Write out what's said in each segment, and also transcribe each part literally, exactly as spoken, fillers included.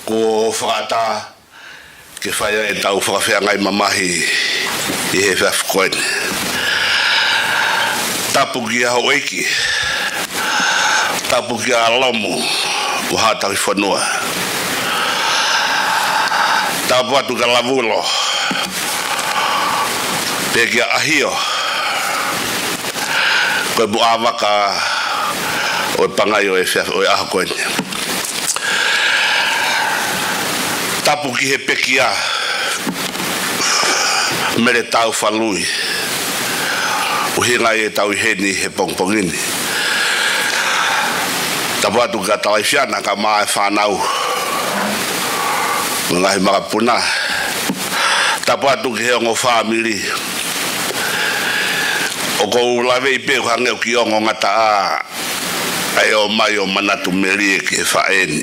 Ko e fakaʻatā ke fai ai ʻetau fakafeangai mamahi ʻi he efiafi ko eni. Tapu kia houʻeiki. Tapu kia Lomu, Vahaʻatakifonua. Tapu atu kia Lavulo. Pea kia ʻAhio. Ko e muʻa vaka ʻo e pangai ʻo e efiafi ʻo e ʻaho ko eni. Tapu ki he pekia, Mele Taufalui, ʻuhinga ʻetau ʻi heni he pongipongi ni. Tapu atu kia Talaifiana kae ʻumaʻā e fānau mo e ngaahi makapuna. Tapu atu ki he ongo fāmili. ʻOku ou laveʻi pē ʻo hangē ʻoku ongo ngataʻa ʻa e ō mai ʻo Manatu Melie ki he faʻē ni.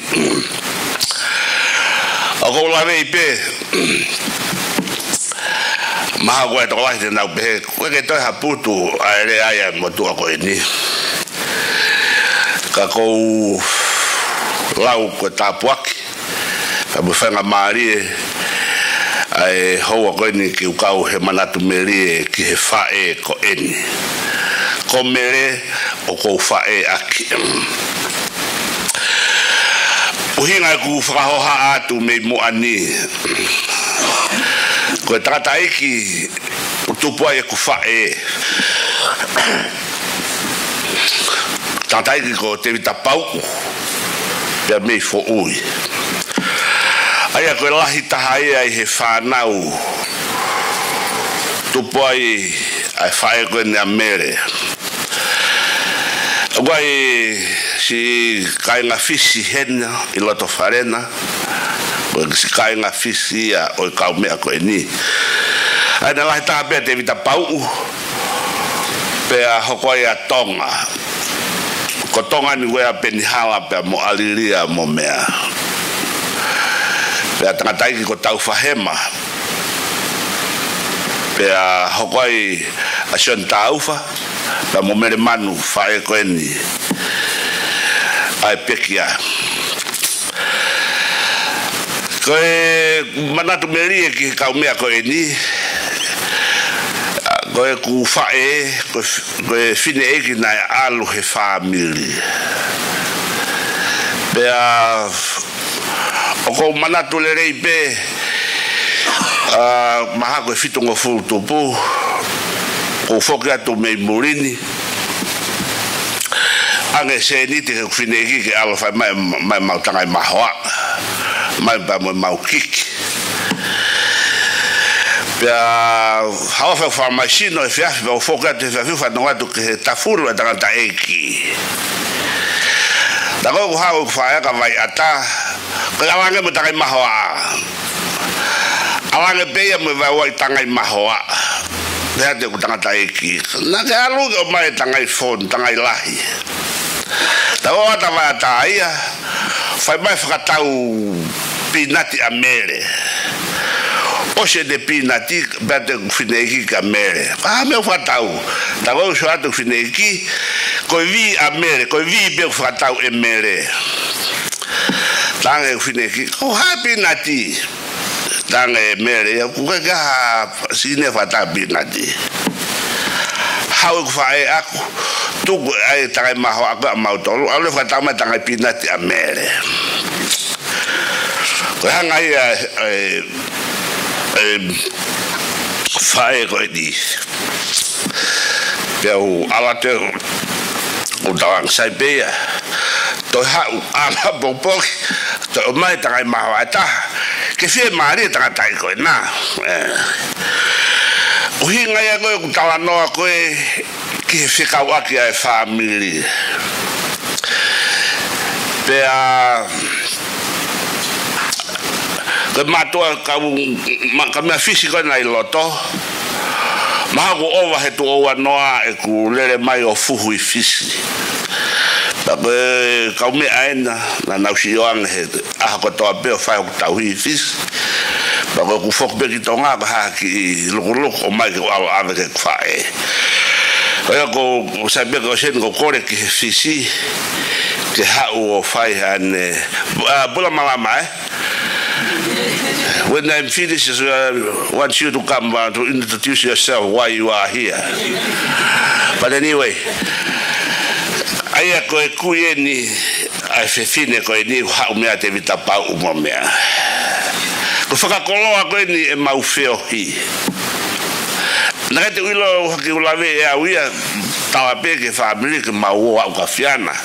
ʻOku ou laveʻi pē, mahalo ko e tokolahi te nau pehē, ko e ke toe haputu ʻa e lea ia ʻa e motuʻa ko eni. Ka ʻoku ou lau ko e tāpuaki pea mo e faingamālie ʻa e houa ko eni ke u kau he Manatu Melie ki he faʻē ko eni. Ko Mele ʻoku ou faʻē ʻaki. ʻUhinga ʻeku fakahohaʻa atu mei muʻa ni, ko e tangataʻeiki ʻoku tupu ai ʻeku faʻē. Tangataʻeiki ko Tēvita Pauʻu, pea mei Foʻui. ʻA ia ko e lahi taha ia ʻi he fānau tupu ai ʻa e faʻē ko eni ʻa Mele. ʻOku ʻi ai siʻi kāinga Fisi hena ʻi loto fale na, ko e siʻi kāinga Fisi ia ʻo e kaumeʻa ko eni. ʻA ia naʻe lahi taha pē ʻa Tēvita Pauʻu, pea hoko ai ʻa Tonga. Ko Tonga ni ko ia ʻa Penihala pea mo ʻAlilia mo meʻa. Pea tangataʻeiki ko Taufa Hema. Pea hoko ai ʻa Sione Taufa pea mo Mele Manu, faʻē ko eni ʻa e pekia. Ko e Manatu Melie ki he kaumeʻa ko eni, ko ʻeku faʻē, ko e f-, ko e fineʻeiki naʻe ʻalu he fāmili. Pea ʻoku ou manatu lelei pē, ʻa, mahalo ko e fitungofulu tupu, ʻoku ou foki atu mei muli ni. ʻAnge sēniti ki heʻeku fineʻeiki ke ʻalu ʻo fai mai, mai ʻemau tangai mahoaʻa. Mai pea mo ʻemau kiki. Pea haʻu ʻo fai ʻeku fakamālohisino he efiafi, pea u foki atu he efiafi ʻo fanongo atu ki he tafulu ʻa e tangataʻeiki. Naʻa ko ʻeku haʻu ʻo fai ʻa e kavai ʻatā, ko e ʻalu ange mo e tangai mahoaʻa. ʻAlu ange pē ia mo e vaeuaʻi tangai mahoaʻa. Pehē atu ʻeku tangataʻeiki, naʻa ke ʻalu ke ʻomai e tangai fonu, tangai lahi. Naʻa ku ʻatā mai ʻatā ia, fai mai e fakatau pīnati ʻa Mele. ʻOsi ʻene pīnati, pehē atu ʻeku fineʻeiki kia Mele, ko e hā e meʻa ʻoku fakatau? Naʻa ku sio atu ki he fineʻeiki, ko e vī ʻa Mele, ko e vī pē ʻoku fakatau ʻe Mele. Talaange ʻe he fineʻeiki, ko e hā e pīnati? Talaange ʻe Mele, ia ʻoku ʻikai ke ʻi ai ha sini fakatau pīnati. Haʻu ʻeku faʻē ʻaʻaku, tuku ʻa e tangai mahoaʻa ko ia ʻamautolu, ʻalu ʻo fakatau mai e tangai pīnati ʻa Mele. Ko e hanga ia ʻe, ʻe, ʻe faʻē ko eni. Pea u ʻalu atu ʻo tauange, sai pē ia. Toe haʻu ʻapongipongi, toe ʻomai e tangai mahoaʻa ʻe taha. Ke fiemālie e tangataʻeiki ko ena. ʻE. ʻUhinga ia ko ē ʻeku talanoa ko ē ki he fekauʻaki ʻa e fāmili. Pea ko e mātuʻa kau, ma-, kaumeʻa Fisi ko ena ʻi loto. Mahalo kuo ʻova he tuʻo uanoa ʻeku lele mai ʻo fuhu ʻi Fisi. Pea ko e kaumeʻa ena, naʻa nau sio ange he ʻaho kotoa pē ʻo fai hoku tauhi ʻi Fisi. Pea ko ʻeku foki pē ki Tonga, ko e hā ha kiʻi lukuluku ʻomai ke u ʻalu ʻo ʻave ki heʻeku faʻē. ʻA ia ʻoku, ʻoku sai pē ko e sēniti ʻoku ou kole ki he Fisi, ke haʻu ʻo fai haʻane, ʻa, pula malama, ē? When I'm finished, I want you to come around to introduce yourself, why you are here. But anyway, ʻa ia ko e kui eni ʻa e fefine ko eni ʻoku haʻu mei ʻa Tevita Pauʻu mo meʻa. Ko e fakakoloa ko eni ʻemau feohi. Naʻe ʻikai te u ʻilo ha kiʻi ʻuluaki ʻe au ia, tawa pē ki he fāmili ke mau ō au ka fiana.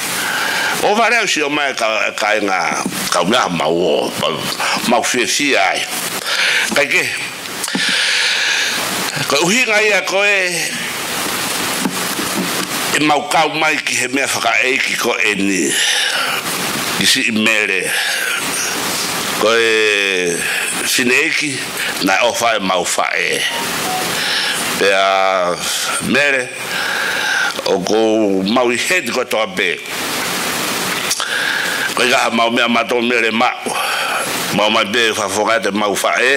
ʻO vale au sio mai ka, kāinga, kau meʻa mau ō, mau fiefia ai. Kae kehe, ko e ʻuhinga ia ko ē ʻemau kau mai ki he meʻa fakaʻeiki ko eni, ki siʻi Mele. Ko e fineʻeiki naʻe ʻofa ʻemau faʻē. Pea Mele, ʻoku mau ʻi heni kotoa pē. Ko e ʻikai ha mau meʻa mautolu Mele maʻu. Mau mai pē fakafofonga ʻemau faʻē.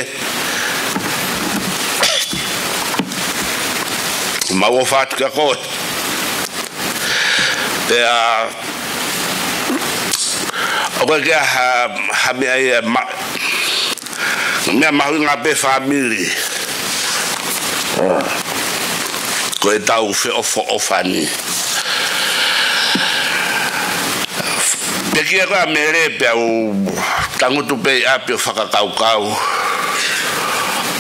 Mau ʻofa atu kia koe. Pea ʻoku ʻikai ha, ha meʻa ia ma-, meʻa mahuʻinga pē fāmili. Ko ʻetau feʻofoʻofani. Pekia ko ē ʻa Mele pea u tangutu pē ʻi ʻapi ʻo fakakaukau.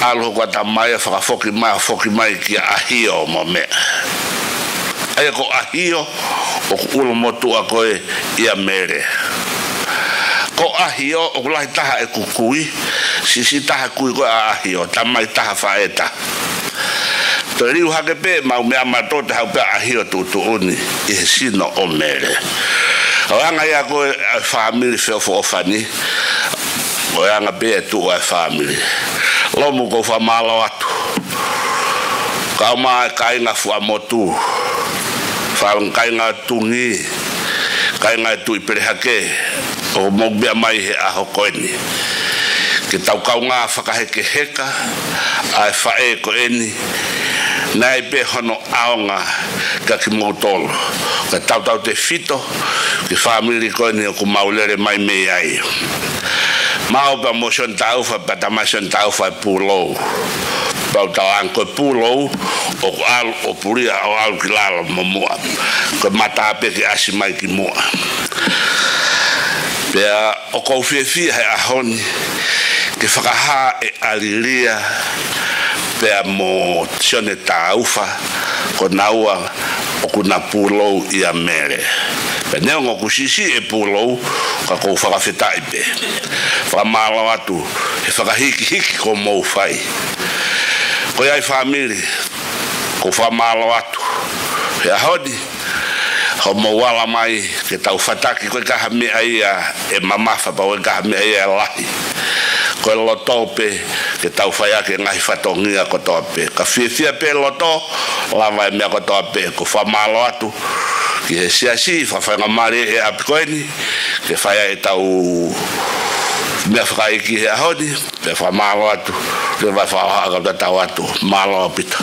ʻAlu hoku ʻatamai ʻo fakafoki mai, foki mai kia ʻAhio mo meʻa. ʻA ia ko ʻAhio, ʻoku ʻulumotuʻa ko ē ʻia Mele. Ko ʻAhio, ʻoku lahi taha ʻeku kui, siʻisiʻi taha kui ko ē ʻa ʻAhio, tamai taha faʻē taha. Toe liu hake pē, mau meʻa mautolu te haʻu pē ʻa ʻAhio tuʻutuʻuni ʻi he sino ʻo Mele. ʻO anga ia ko ē ʻa e fāmili feʻofoʻofani, ʻo anga pē e tuʻu ʻa e fāmili. Lomu ʻoku ou fakamālō atu. Kau mai kāinga Fuaʻamotu, fā-, kāinga Tungi, kāinga Tuʻi Pelehake, ʻoku mou meʻa mai he ʻaho ko eni. Ke tau kaungā fakahekeheka ʻa e faʻē ko eni, naʻe ʻi ai pē hono ʻaonga kia kimoutolu. Ka tautautefito ki he fāmili ko eni ʻoku mau lele mai mei ai. Mau pea mo Sione Taufa, pea tamai Sione Taufa e pulou. Pea u tau ange ko e pulou, ʻoku ʻalu ʻo pulia ʻo ʻalu ki lalo mo muʻa. Ko e mata pē ke ʻasi mai ki muʻa. Pea ʻoku ou fiefia he ʻaho ni ke fakahā ʻe ʻAlilia pea mo Sione Taufa, ko naua ʻoku na pulou ʻia Mele. Pea neongo ʻoku siʻisiʻi e pulou, ka ʻoku ou fakafetaʻi pē. Fakamālō atu he fakahikihiki kuo mou fai. Ko ia ʻa e fāmili, ʻoku ou fakamālō atu he ʻaho ni, hoʻomou ala mai ke tau fataki, ko e ʻikai ha meʻa ia ʻe mamafa pea ko e ʻikai ha meʻa ia ʻe lahi. Ko e loto pē ke tau fai ʻaki e ngaahi fatongia kotoa pē. Ka fiefia pē loto, lava e meʻa kotoa pē. ʻOku ou fakamālō atu ki he siasi, fakafaingamālie he ʻapi ko eni, ke fai ai ʻetau meʻa fakaʻeiki he ʻaho ni. Pea fakamālō atu, ke vai fakahoha ka tatau atu. Mālō ʻaupito.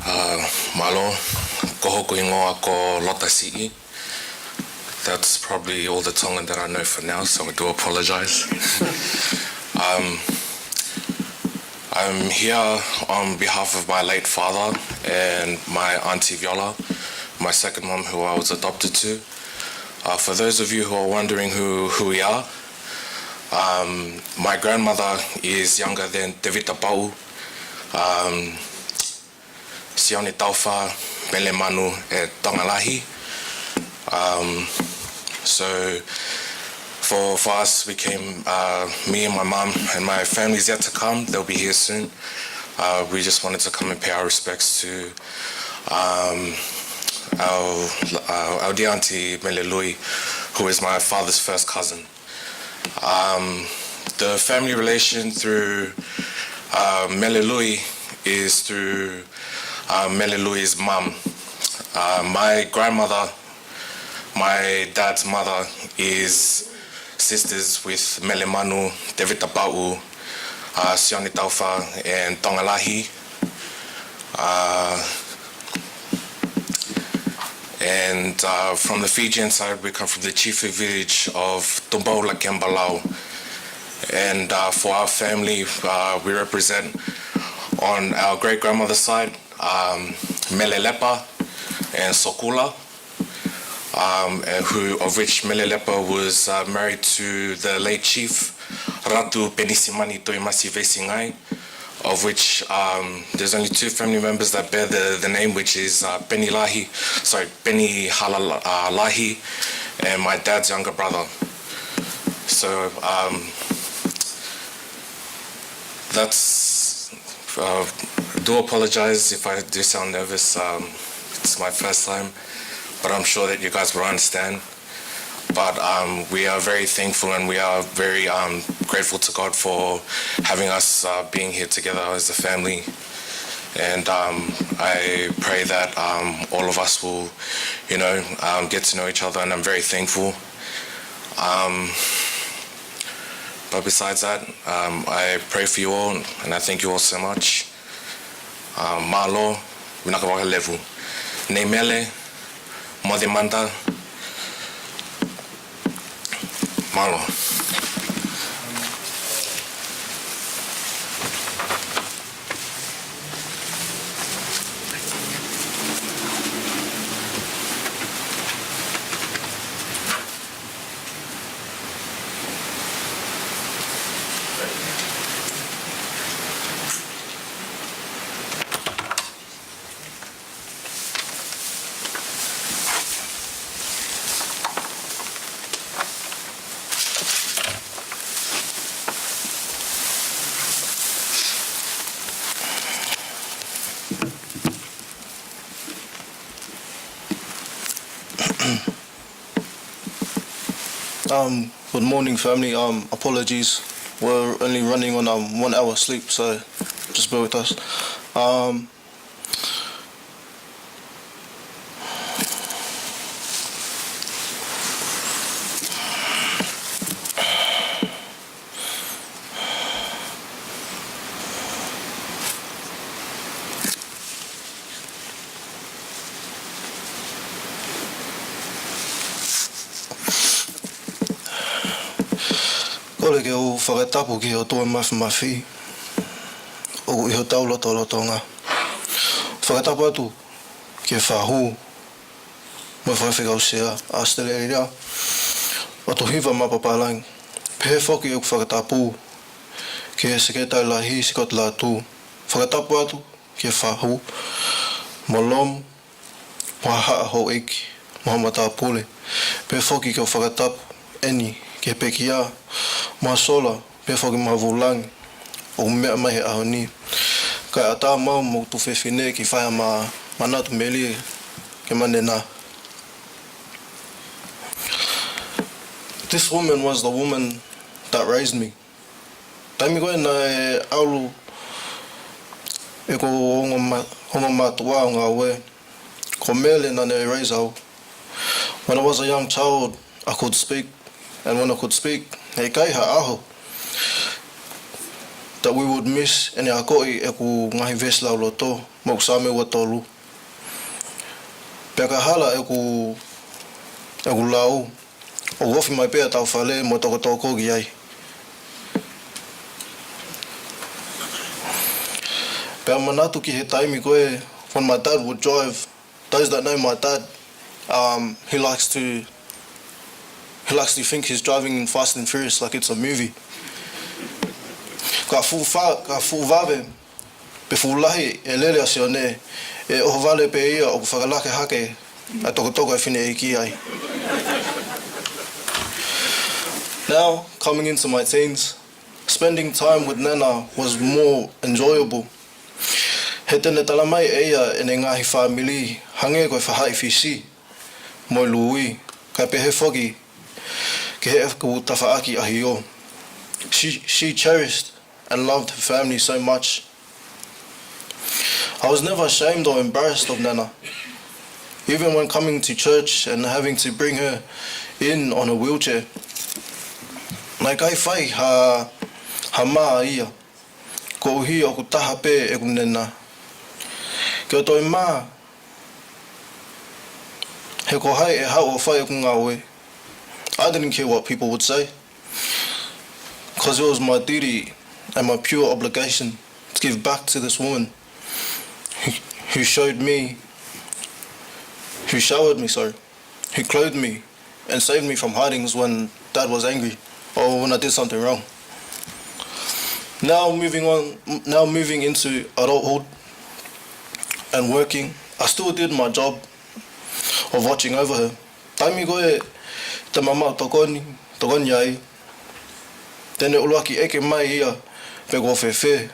ʻA, mālō, ko hoku hingoa ko Lota Siʻi. That's probably all the Tongan that I know for now, so I do apologize. Um, I'm here on behalf of my late father and my auntie Viola, my second mom who I was adopted to. Uh, for those of you who are wondering who, who we are, um, my grandmother is younger than Tevita Pau, um, Sione Taufa, Mele Manu, and Tonga Lahi. Um, so for, for us, we came, uh, me and my mum and my family's yet to come. They'll be here soon. Uh, we just wanted to come and pay our respects to, um, our, uh, our dear auntie Mele Lui, who is my father's first cousin. Um, the family relation through, uh, Mele Lui is through, uh, Mele Lui's mum. Uh, my grandmother, my dad's mother, is sisters with Mele Manu, Tevita Pau, uh, Sione Taufa, and Tonga Lahi. Uh, and, uh, from the Fijian side, we come from the chiefly village of Tumbau Lakembalau. And, uh, for our family, uh, we represent on our great-grandmother's side, um, Mele Lepa and Sokula, um, and who, of which Mele Lepa was, uh, married to the late chief Ratu Penisimani Toimasi Vesingai, of which, um, there's only two family members that bear the, the name, which is, uh, Peni Lahi, sorry, Peni Hala, uh, Lahi, and my dad's younger brother. So, um, that's, uh, do apologize if I do sound nervous. Um, it's my first time, but I'm sure that you guys will understand. But, um, we are very thankful and we are very, um, grateful to God for having us, uh, being here together as a family. And, um, I pray that, um, all of us will, you know, um, get to know each other, and I'm very thankful. Um, but besides that, um, I pray for you all, and I thank you all so much. Uh, mālō, vinaka vakalevu. Nei Mele, Mother Manda, mālō. Um, good morning, family. Um, apologies. We're only running on, um, one hour sleep, so just bear with us. Um, Kole ke u fakatapu ki he ʻOtua Māfimafi ʻoku ʻi hotau lotolotonga. Fakatapu atu ki he fahu mo e faifekau sea ʻa ʻAositelēlia, ʻOtu Hiva Mapapālangi. Pehē foki ʻeku fakatapu ki he Sekelitali Lahi, Sikotilatu. Fakatapu atu ki he fahu, mo Lom, mo Haʻa Houʻeiki, mo ha matāpule. Pehē foki ke u fakatapu eni ki he pekia, mo ha sola, pehē foki mo ha vūlangi ʻoku meʻa mai he ʻaho ni. Kae ʻatā maʻu mo hoku tuofefine ke fai ha manatu melie ke manena. This woman was the woman that raised me. Taimi ko ē naʻe ʻalu ʻeku ongo ma-, ongo mātuʻa ʻo ngāue, ko Mele naʻá ne raise au. When I was a young child, I could speak, and when I could speak, he ʻikai ha ʻaho that we would miss ʻene akoʻi ʻeku ngaahi veesi lauloto mo ʻeku Saame ua tolu. Pea ka hala ʻeku ʻeku lau, ʻoku ofi mai pē ʻa e tau fale mo tokotoko ki ai. Pea manatu ki he taimi ko ē, when my dad would drive, those that know my dad, um, he likes to, he likes to think he's driving in Fast and Furious like it's a movie. Ka fuʻu fa-, ka fuʻu vave, pe fuʻu lahi e lele ʻa Sione, ʻe ʻohovale pē ia ʻoku fakalake hake ʻa e tokotoko ʻa e fineʻeiki ai. Now, coming into my teens, spending time with Nana was more enjoyable. He te ne talamai ʻe ia ʻene ngaahi fāmili, hangē ko e faʻahi Fisi mo e Lui, kae pehē foki ki heʻeku tafaʻaki ʻahiʻo. She, she cherished and loved her family so much. I was never ashamed or embarrassed of Nana, even when coming to church and having to bring her in on a wheelchair. Naʻe ʻikai fai ha, ha mā ia, koeʻuhi ʻoku taha pē ʻeku nena. Ke u toe mā, he ko hai ʻe haʻu ʻo fai ʻeku ngāue. I didn't care what people would say, 'cause it was my duty and my pure obligation to give back to this woman who, who showed me, who showered me, sorry, who clothed me and saved me from hidings when Dad was angry or when I did something wrong. Now moving on, now moving into adulthood and working, I still did my job of watching over her. Taimi ko ē te ma maʻu tokoni, tokoni ai, te ne ʻuluaki ʻeke mai ia pe ʻoku ou fēfē.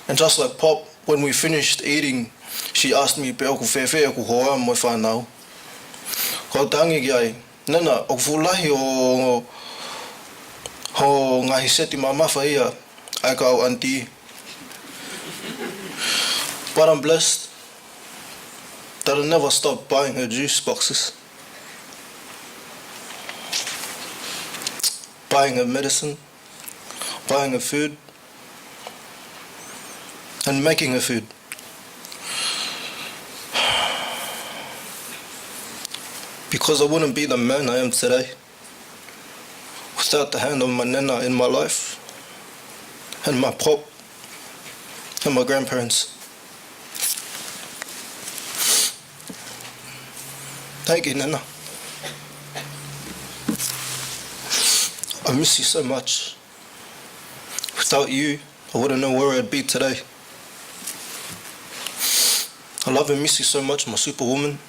And just like Pop, when we finished eating, she asked me pe ʻoku fēfē ʻeku hoa mo e fānau. Kau tangi ki ai, Nana, ʻoku fuʻu lahi hoʻo, hoʻo ngaahi seti mamafa ia ʻa e kau aunty. But I'm blessed that I never stopped buying her juice boxes, buying her medicine, buying her food, and making her food. Because I wouldn't be the man I am today without the hand of my nana in my life, and my pop, and my grandparents. Thank you, Nana. I miss you so much. Without you, I wouldn't know where I'd be today. I love and miss you so much, my superwoman.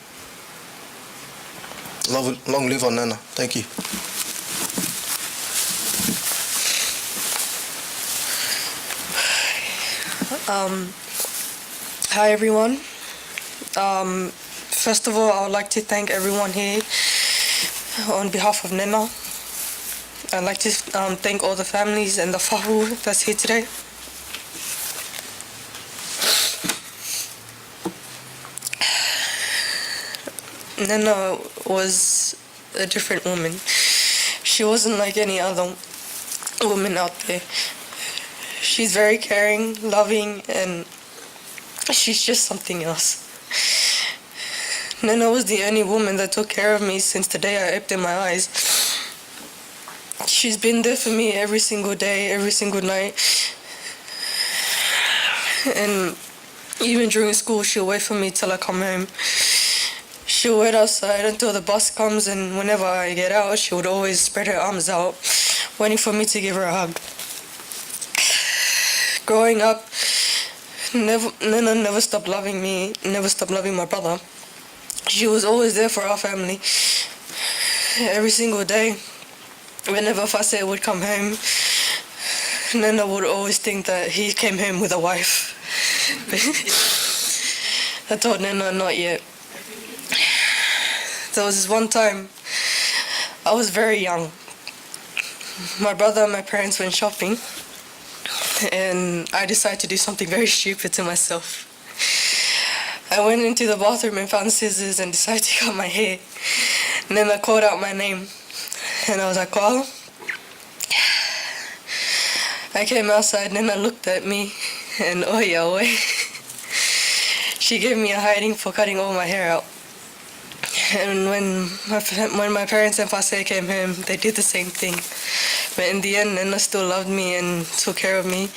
Love and long live our Nana. Thank you. Um, hi, everyone. Um, first of all, I would like to thank everyone here on behalf of Nana. I'd like to, um, thank all the families and the fahu that's here today. Nana was a different woman. She wasn't like any other woman out there. She's very caring, loving, and she's just something else. Nana was the only woman that took care of me since the day I opened my eyes. She's been there for me every single day, every single night. And even during school, she'll wait for me till I come home. She'll wait outside until the bus comes, and whenever I get out, she would always spread her arms out, waiting for me to give her a hug. Growing up, never, Nana never stopped loving me, never stopped loving my brother. She was always there for our family. Every single day, whenever Fase would come home, Nana would always think that he came home with a wife. I told Nana, "Not yet." There was this one time, I was very young. My brother and my parents went shopping, and I decided to do something very stupid to myself. I went into the bathroom and found scissors and decided to cut my hair. And then I called out my name. And I was like, "Koala." I came outside, and then I looked at me, and ʻoiauē. She gave me a hiding for cutting all my hair out. And when my fa-, when my parents and Fase came home, they did the same thing. But in the end, Nena still loved me and took care of me.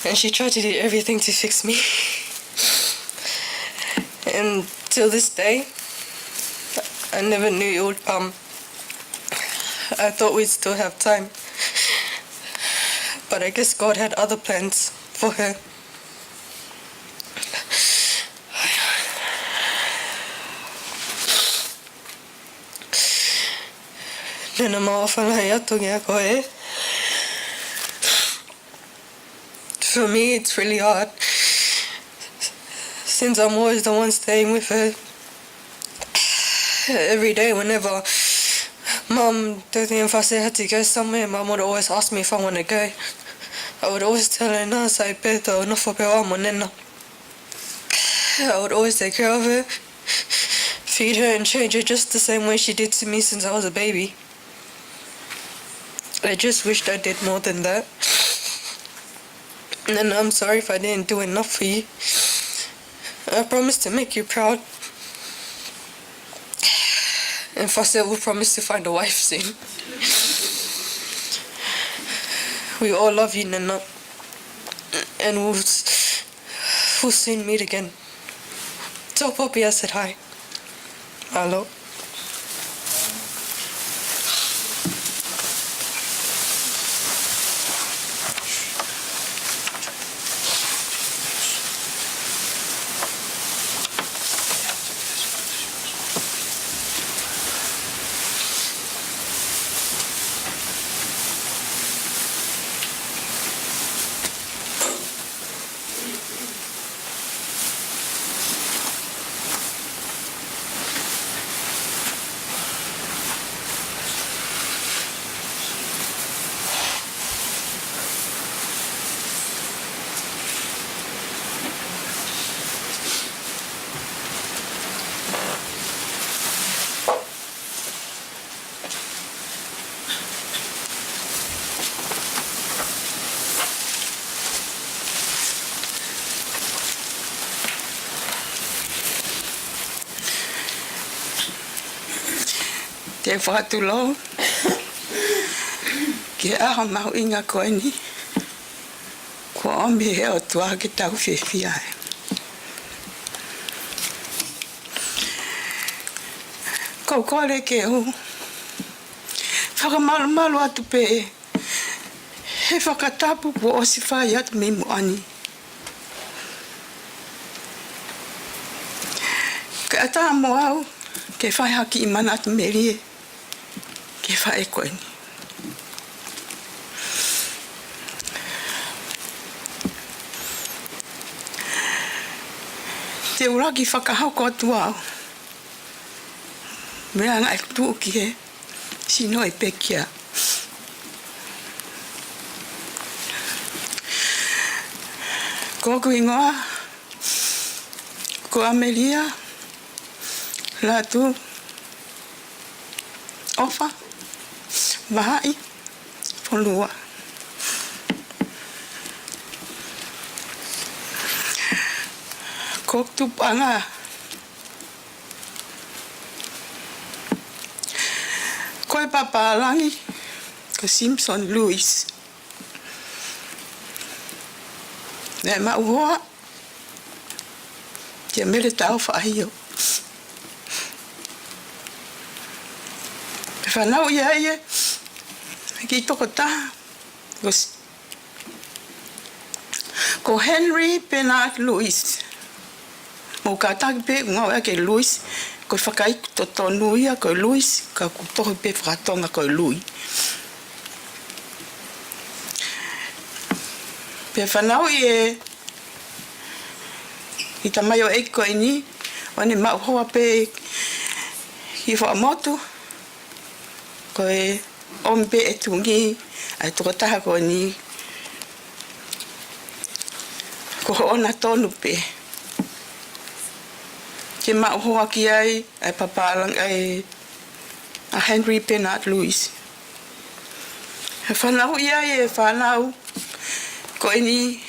And she tried to do everything to fix me. And till this day, I never knew it would come. I thought we'd still have time. But I guess God had other plans for her. Nena, mau ʻofa lahi atu kia koe. For me, it's really hard since I'm always the one staying with her. Every day, whenever Mum, Daddy, and Fase had to go somewhere, Mum would always ask me if I wanna go. I would always tell her, "No, sai pē, nofo pē au mo Nena." I would always take care of her, feed her and change her just the same way she did to me since I was a baby. I just wished I did more than that. And I'm sorry if I didn't do enough for you. I promise to make you proud. And Fase will promise to find a wife soon. We all love you, Nena. And we'll s-, we'll soon meet again. Tell Poppy I said hi. Hello. Te u fakatulou ki he ʻaho mahuʻinga ko eni kuo ʻomi ʻe he ʻOtua ke tau fiefia ai. Ko u kole ke u fakamalumalu atu pē he fakatapu kuo ʻosi fai atu mei muʻa ni. Kae ʻatā mo au ke fai ha kiʻi manatu melie ki he faʻē ko eni. Te u laki fakahoko atu au mo e anga e tuʻu ki he sino ʻo e pekia. Ko hoku hingoa ko ʻAmelia Latu ʻOfa Vahaʻi Fonua. Ko hoku tupuʻanga ko e papālangi ko Simpson Lewis. Naʻe maʻu hoa kia Mele Taufaʻahio. Pea fanauʻi ai e kiʻi tokotaha ko s-, ko Henry Bernard Lewis. Mou kātaki pē ʻoku ngāueʻaki e Lewis, ko e fakaiku totonu ia ko e Lewis, ka ʻoku tohi pē fakatonga ko e Lui. Pea fanauʻi e kiʻi tamaioʻeiki ko eni, ʻo ne maʻu hoa pē ki Fuaʻamotu, ko e ʻomi pē e tuʻunga ʻa e tokotaha ko eni ko hoʻona tonu pē ke maʻu hoa ki ai ʻa e papālangi ʻa e, ʻa Henry Bernard Lewis. He fanauʻi ai e fānau ko eni,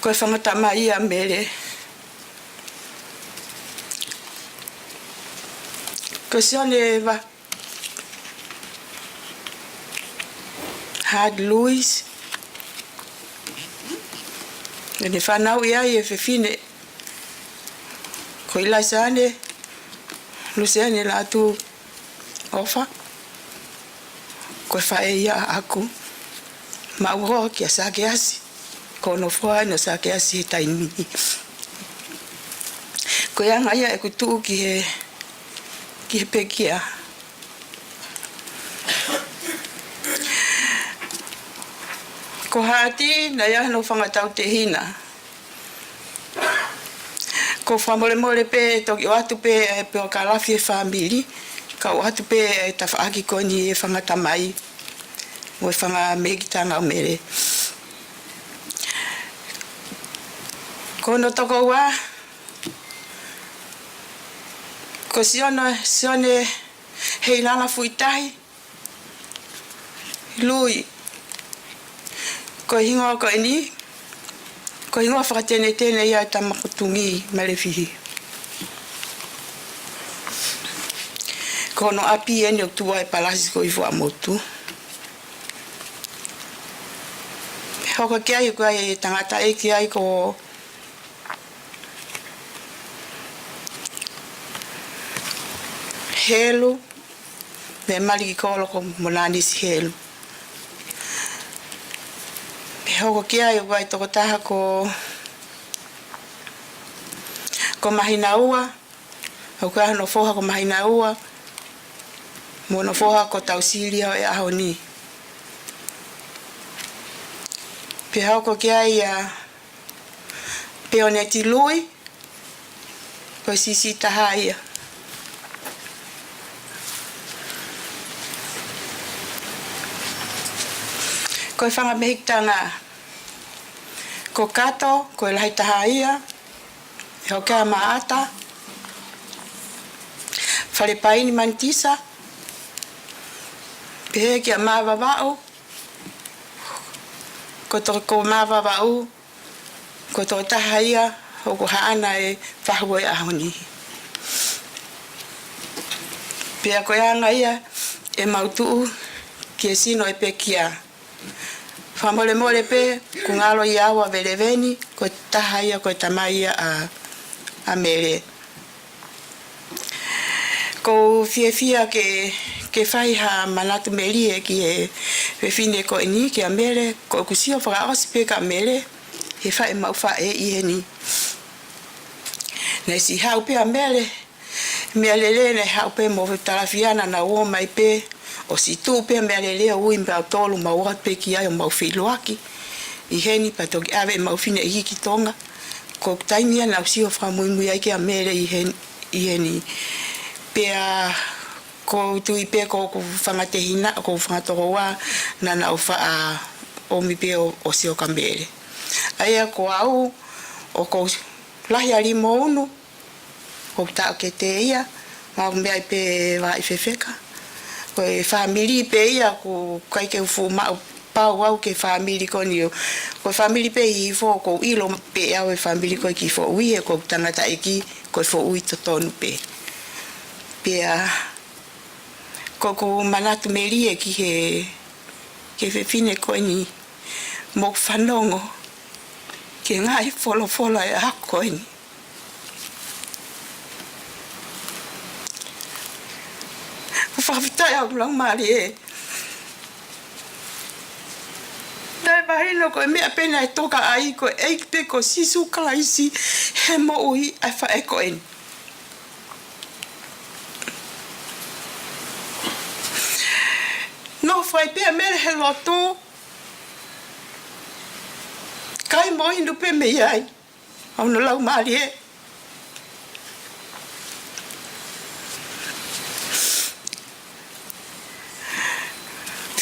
ko e fanga tamai ʻa Mele. Ko Sione Hart Lewis, ʻene fanauʻi ai e fefine ko ʻIlaiseane Luseane Lātū ʻOfa, ko e faʻē ia ʻaʻaku, maʻu hoa kia Sakeasi, ko hono foha ʻa Sakeasi he taimi ni. Ko e anga ia ʻeku tuʻu ki he, ki he pekia. Ko Hati, naʻe ʻi ai hono fanga tautehina. Ko e fakamolemole pē, toki ʻoatu pē, ē, pe ʻo ka lafi e fāmili, ka ʻoatu pē, ē, tafaʻaki ko eni e fanga tamai mo e fanga mehikitanga ʻo Mele. Ko hono tokoua, ko Sione, Sione Heilala Fuitahi Lui. Ko e hingoa ko eni, ko e hingoa fakatenetene ia ʻa e tama ko Tungi Malefihi. Ko hono ʻapi eni ʻoku tuʻu ai e palasi ko ē ʻi Fuaʻamotu. Hoko ki ai, ko e tangataʻeiki ai ko Helu, ne mali ki kolo ko Monanisi Helu. Pea hoko ki ai ʻoku ʻi ai e tokotaha ko, ko Mahinaua, ʻoku ʻi ai hono foha ko Mahinaua, mo hono foha ko Tausilia ʻo e ʻaho ni. Pea hoko ki ai ʻa Peoneti Lui, ko e siʻisiʻi taha ia. Ko e fanga mehikitanga, ko Kato, ko e lahi taha ia, ʻe hoko ʻa Maʻata, Falepaini Manitisa, pehē kia Mavavaʻu, ko to-, ko Mavavaʻu, ko e tokotaha ia ʻoku haʻana e fahu ʻo e ʻaho ni. Pea ko e anga ia ʻemau tuʻu ki he sino ʻo e pekia. Fakamolemole pē, ʻoku ngalo ia ʻa Veleveni, ko e taha ia ko e tamai ia ʻa, ʻa Mele. ʻOku ou fiefia ke, ke fai ha manatu melie ki he fefine ko eni kia Mele, ko ʻeku sio fakaʻosi pē kia Mele, he faʻē ʻemau faʻē ʻi heni. Naʻe siʻi haʻu pē ʻa Mele, meʻalele naʻe haʻu pē mo Talafiana naʻa nau ō mai pē, ʻo siʻi tuʻu pē meʻalele ʻo ui mautolu, mau ō pē ki ai ʻo mau feʻiloaki ʻi heni pea toki ʻave ʻemau fineʻeiki ki Tonga. Ko e taimi ia naʻa ku sio fakamuimui ai kia Mele ʻi hen-, ʻi heni. Pea ʻoku ou tui pē ko hoku fanga tehina, ko hoku fanga tokoua, naʻa nau faʻa ō mai pē ʻo, ʻo sio kia Mele. ʻA ia ko au, ʻoku ou lahi ʻa Limounu, ʻoku taʻokete ia, ma ʻoku meʻa ai pē vaʻi fefeka. Ko e fāmili pē ia, ʻoku ʻikai ke u fuʻu maʻu pau au ki he fāmili ko eni. Ko e fāmili pē ʻi Hihifo, ʻoku ou ʻilo pē au e fāmili ko ē ki Foʻui, he ko hoku tangataʻeiki ko e Foʻui totonu pē. Pea ko hoku manatu melie ki he, ki he fefine ko eni, mo hoku fanongo ki he ngaahi folofola ʻo e ʻaho ko eni. ʻOku fakafetaʻi ʻa e Laumālie. Naʻe mahino ko e meʻa pē naʻe toka ai ko e ʻEiki pē ko Sīsū Kalaisi he moʻui ʻa e faʻē ko eni. Nofo ai pē ʻa Mele he lotu, kai mo inu pē mei ai ʻa hono Laumālie.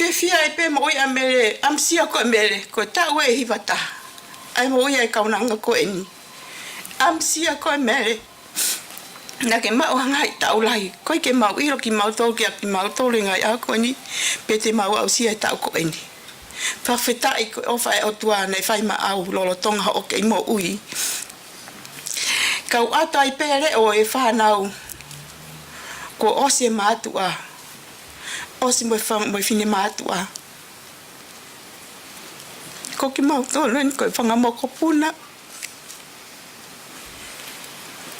Fiefia ai pē moʻui ʻa Mele, ʻamusia ko ē ʻa Mele, ko e taʻu ʻe hiva taha ʻa e moʻui ʻa e kaunanga ko eni. ʻAmusia ko ē ʻa Mele, naʻa ke maʻu ha ngaahi taʻu lahi, ʻoku ʻikai ke mau ʻilo kimautolu, kia kimautolu ʻi he ngaahi ʻaho ko eni, pe te mau aʻusia e taʻu ko eni. Fakafetaʻi ko e ʻofa ʻa e ʻOtua naʻe fai maʻau lolotonga hoʻo kei moʻui. Kau ʻata ai pē leʻo ʻo e fānau Kuo ʻosi e mātuʻa. ʻOsi mo e fanga, mo e finemātuʻa. Ko kimautolu eni ko e fanga mokopuna.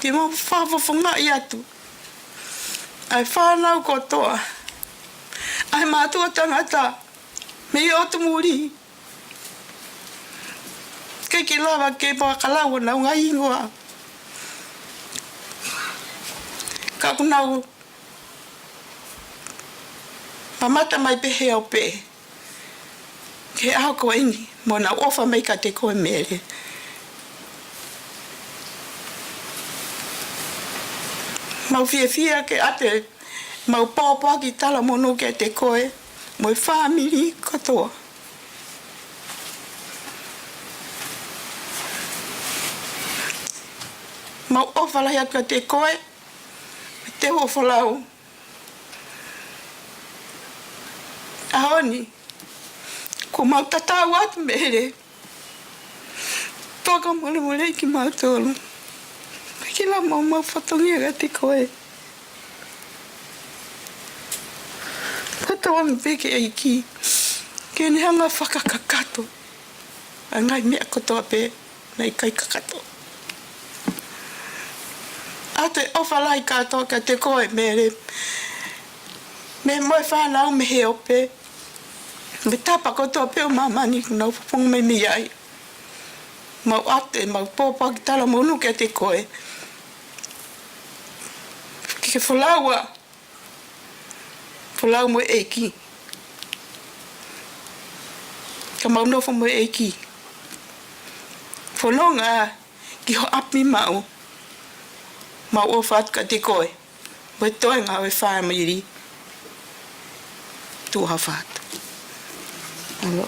Ke mau fakafofongaʻi atu ʻa e fānau kotoa, ʻa e mātuʻa tangata mei ʻotu muli. ʻIkai ke lava ke fakakalau honau ngaahi hingoa. Ka ʻoku nau mamata mai pē he ope ki he ʻaho ko eni, mo nau ʻofa mai kiate koe Mele. Mau fiefia ke ʻoatu ʻemau pōpoaki talamonū kiate koe mo e fāmili kotoa. Mau ʻofa lahi atu kiate koe, te folau. ʻAho ni, kuo mau tatau atu Mele. Fakamolemole kimautolu. Ke la mau mau fatongia kiate koe. Tatau ange pē ki he ʻEiki ke ne hanga fakakakato ʻa e ngaahi meʻa kotoa pē naʻe ʻikai kakato. ʻOatu e ʻofa lahi kātoa kiate koe Mele, mo e fānau mei he ope, mo e tapa kotoa pē ʻo māmani ʻoku nau fofonga mai mei ai. Mau ʻoatu ʻemau pōpoaki talamonū kiate koe. Ke ke folau ā, folau mo e ʻEiki. Ka mau nofo mo e ʻEiki. Fononga ki ho ʻapi maʻu. Mau ʻofa atu kiate koe mo e toenga ʻo e fāmili. Tuʻa ʻofa atu. ʻAlo.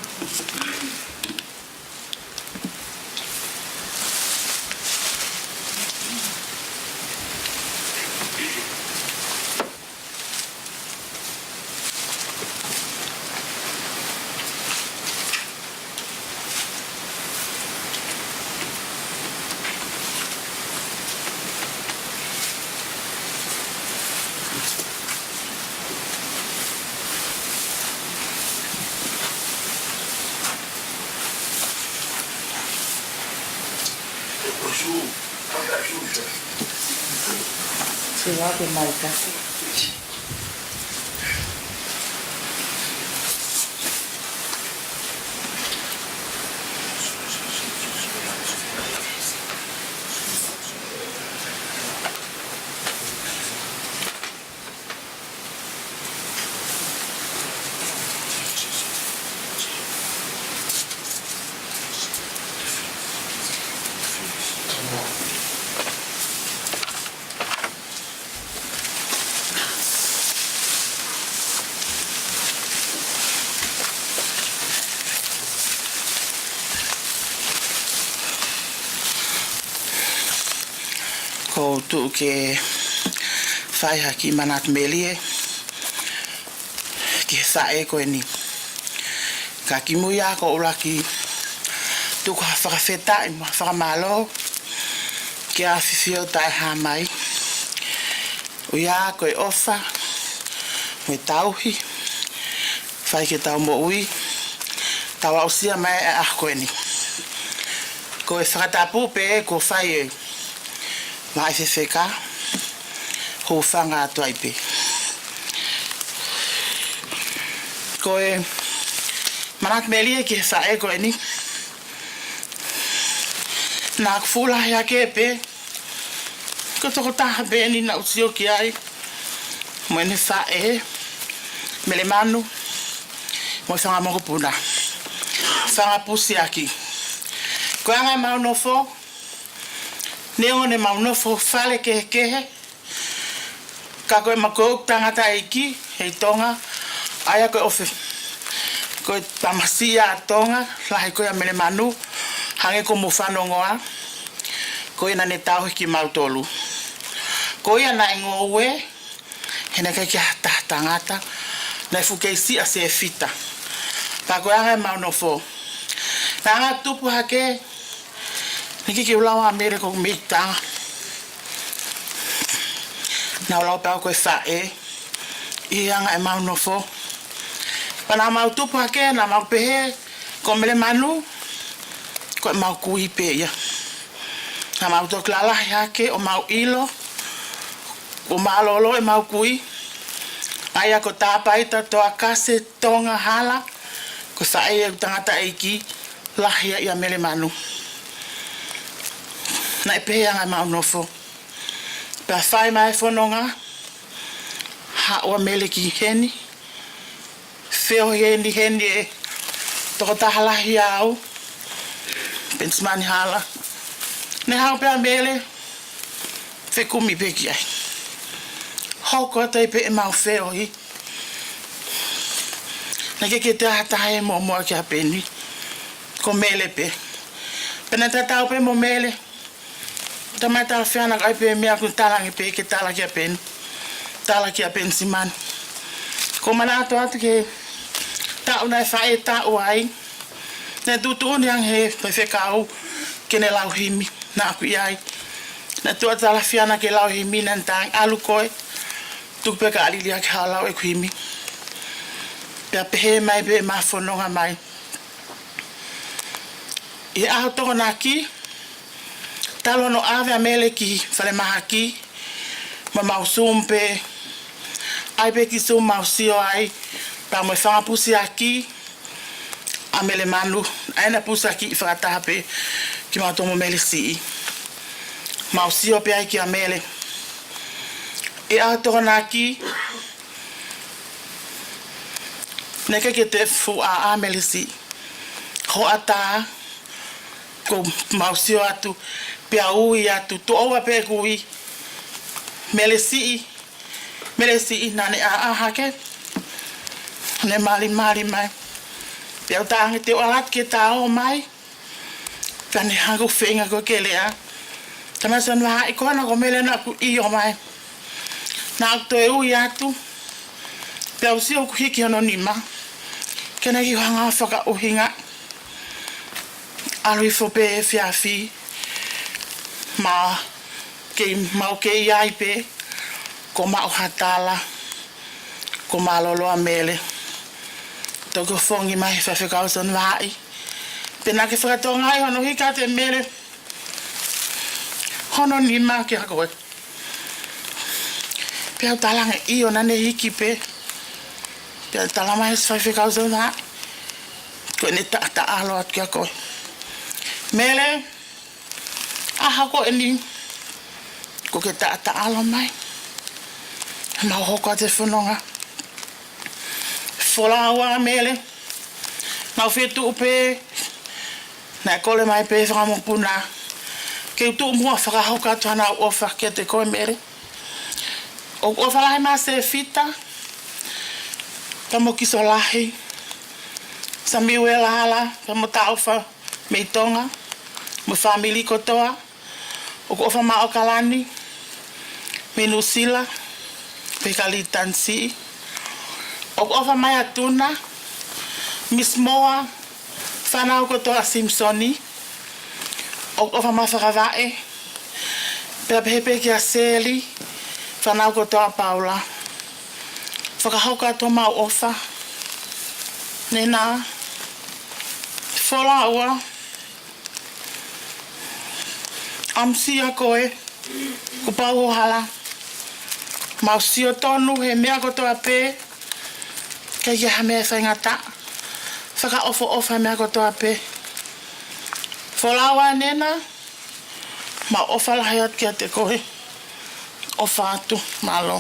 Ko u tuʻu ke fai ha kiʻi manatu melie ki he faʻē ko eni. Ka kimui ā ko u laki tuku ha fakafetaʻi mo ha fakamālō ki he ʻAfifio Taʻehāmai. ʻOiauē ko e ʻofa mo e tauhi fai ki heʻetau moʻui, tau aʻusia mai e ʻaho ko eni. Ko e fakatapu pē kuo fai ʻe Vaʻe Fefeka, hūfanga atu ai pē. Ko e manatu melie ki he faʻē ko eni. Naʻá ku fuʻu lahi hake pē ko e tokotaha pē eni naʻá ku sio ki ai mo ʻene faʻē, Melemanu, mo e fanga mokopuna, fanga pusiaki. Ko e anga ʻemau nofo, neongo ʻemau nofo fale kehekehe, ka ko ʻemau, ko e tangataʻeiki ʻi Tonga, ʻa ia ko e ʻofa, ko e tamasiʻi ʻa Tonga lahi ko ia Melemanu, hangē ko hoʻomou fanongoa, ko ia naʻá ne tauhi kimautolu. Ko ia naʻe ngoue, he naʻe ʻikai ke ʻi ai ha taha tangata, naʻe fuʻu kei siʻa sēfita. Pea ko e anga ʻemau nofo. Naʻá ku tupu hake, naʻe ʻikai ke u lau ʻa Mele ko e meʻa ʻi Tonga. Naʻa ku lau pē au ko e faʻē ʻi he anga ʻemau nofo. Pea naʻa mau tupu hake, naʻa mau pehē ko Melemanu ko ʻemau kui pē ia. Naʻa mau toki lalahi hake ʻo mau ʻilo kuo mālōlō ʻemau kui, ʻa ia ko Tāpaita, Toakase, Tonga, Hala, ko e faʻē ia ʻo e tangataʻeiki lahi ia ʻia Melemanu. Naʻe pehē ʻa ʻemau nofo. Pea fai mai e fononga, haʻu ʻa Mele ki heni, feohi heni, heni e tokotaha lahi ʻia au, Penisimani Hala. Naʻe haʻu pē ʻa Mele, fekumi pē ki ai. Hoko atu ai pē ʻemau feohi. Naʻe ʻikai ke toe ʻi ai ha taha ʻe muʻomuʻa kia Peni. Ko Mele pē. Pea naʻe tatau pē mo Mele. Talamai ʻe Talafiana ko e hā pē meʻa ʻoku talaange pē ke tala kia Peni. Tala kia Penisimani. Ko e manatu atu ki he taʻu naʻe faʻē taʻu ai, naʻe tuʻutuʻuni ange ʻe he faifekau ke ne lau himi. Naʻa ku ʻi ai. Naʻe tuʻu ʻa Talafiana ke lau himi, naʻa ne talaange, ʻalu koe, tuku pē ka ʻaliʻali ke u lau ʻeku himi. Pea pehē mai pē ʻema fononga mai. ʻI he ʻaho Tokonaki, talu hono ʻave ʻa Mele ki falemahaki, naʻa mau Zoom pē, ʻai pē ki Zoom mau sio ai, pea mo e fanga pusiaki ʻa Melemanu, ʻa ʻena pusiaki fakataha pē kimautolu mo Mele Siʻi. Mau sio pē ai kia Mele. ʻI he ʻaho Tokonaki, naʻe ʻikai ke toe fuʻu ʻā ʻa Mele Siʻi. Hoʻatā, ko ʻemau sio atu, pea ui atu, tuʻo ua pē ʻeku ui, Mele Siʻi, Mele Siʻi, naʻa ne ʻā hake, ne malimali mai. Pea u talaange, te u ʻalu atu ke ta ō mai. Pea ne hanga ʻo feinga ko ē ke lea. Talamai ʻe Sione Vahaʻi, ko ena ko Mele naʻa ku ʻio mai. Naʻa ku toe ui atu. Pea u sio ʻoku hiki hono nima. Ke ne kiʻi hanga ʻo fakaʻuhinga. ʻAlu hifo pē efiafi. Ma kei, mau kei ʻi ai pē. Ko maʻu ha tala. Kuo mālōlō ʻa Mele. Toki ofongi mai faifekau Sione Vahaʻi. Pea naʻa ke fakatokangaʻi hono hiki atu ʻe Mele hono nima kia koe. Pea u talaange ʻio naʻa ne hiki pē. Pea talamai ʻe faifekau Sione Vahaʻi, ko ʻene taʻataʻalo atu kia koe. Mele, ʻaho ko eni, kuo ke taʻataʻalo mai. Mau hoko atu e fononga. Folau ʻa Mele. Mau fie tuʻu pē. Naʻe kole mai pē fakamokopuna ke u tuʻu muʻa fakahoko atu haʻanau ʻofa kiate koe Mele. ʻOku ʻofa lahi mai ʻa Sefita, pea mo Kisolahi, Samiuela Hala, pea mo Taʻofa mei Tonga, mo e fāmili kotoa. ʻOku ʻofa mai ʻa ʻAokalani mei Nuʻu Sila, pea mo Kalitani Siʻi. ʻOku ʻofa mai ʻa Tuna, Miss Moa, fānau kotoa ʻa Simisoni. ʻOku ʻofa mai ʻa Fakavaʻe, pea pehē pē kia Seli, fānau kotoa ʻa Paula. Fakahoko atu homau ʻofa. Nena, folau ā. ʻAmusia koe, kuo pau hoʻo hala. Mau sio tonu he meʻa kotoa pē, ʻikai ke ʻi ai ha meʻa ʻe faingataʻa. Fakaʻofoʻofa he meʻa kotoa pē. Folau ā Nena, mau ʻofa lahi atu kiate koe. ʻOfa atu, mālō.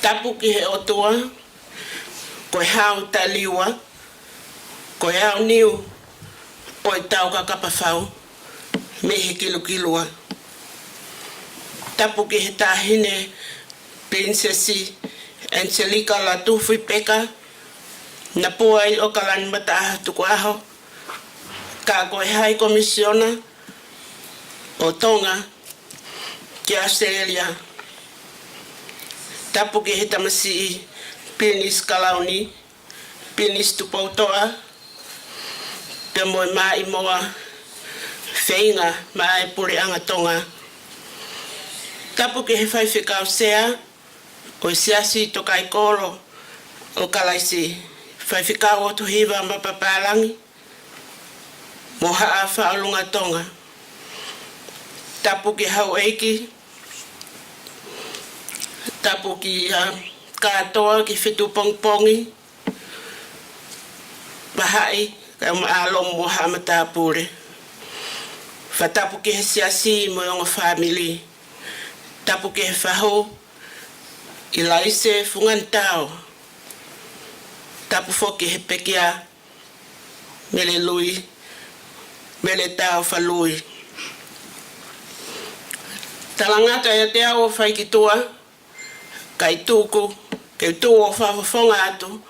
Tapu ki he ʻOtua, ko e hau taʻeliua, ko e aoniu ʻo e tau kakapa fau mei he kilukilua. Tapu ki he Taʻahine Pilinisesi Angelika Lātūfuipeka, Napua ʻi ʻOkalani Mataʻaho Tukuʻaho, ka ko e High Commissioner ʻo Tonga ki ʻAositelēlia. Tapu ki he tamasiʻi Pilinisi Kalauni, Pilinisi Tupoutoʻa, pea mo e Maʻimoa, feinga maʻa e Puleʻanga Tonga. Tapu ki he Faifekau Sea ʻo e Siasi Tokāikolo ʻo Kalaisi, Faifekau ʻOtuhiva Mapapālangi, mo Haʻa Faʻolunga Tonga. Tapu ki he houʻeiki, tapu ki he kātoa ki he fetuʻu pongipongi, vahaʻi, kaeʻumaʻā ʻa e lomo mo haʻa matāpule. Fakatapu ki he siasi mo e ongo fāmili. Tapu ki he fahu, ʻIlaise Funganitao. Tapu foki he pekia, Mele Lui, Mele Taufa Lui. Talangata ʻiate au ʻo fai ki tuʻa, kae tuku ke u tuʻu ʻo fakafofonga atu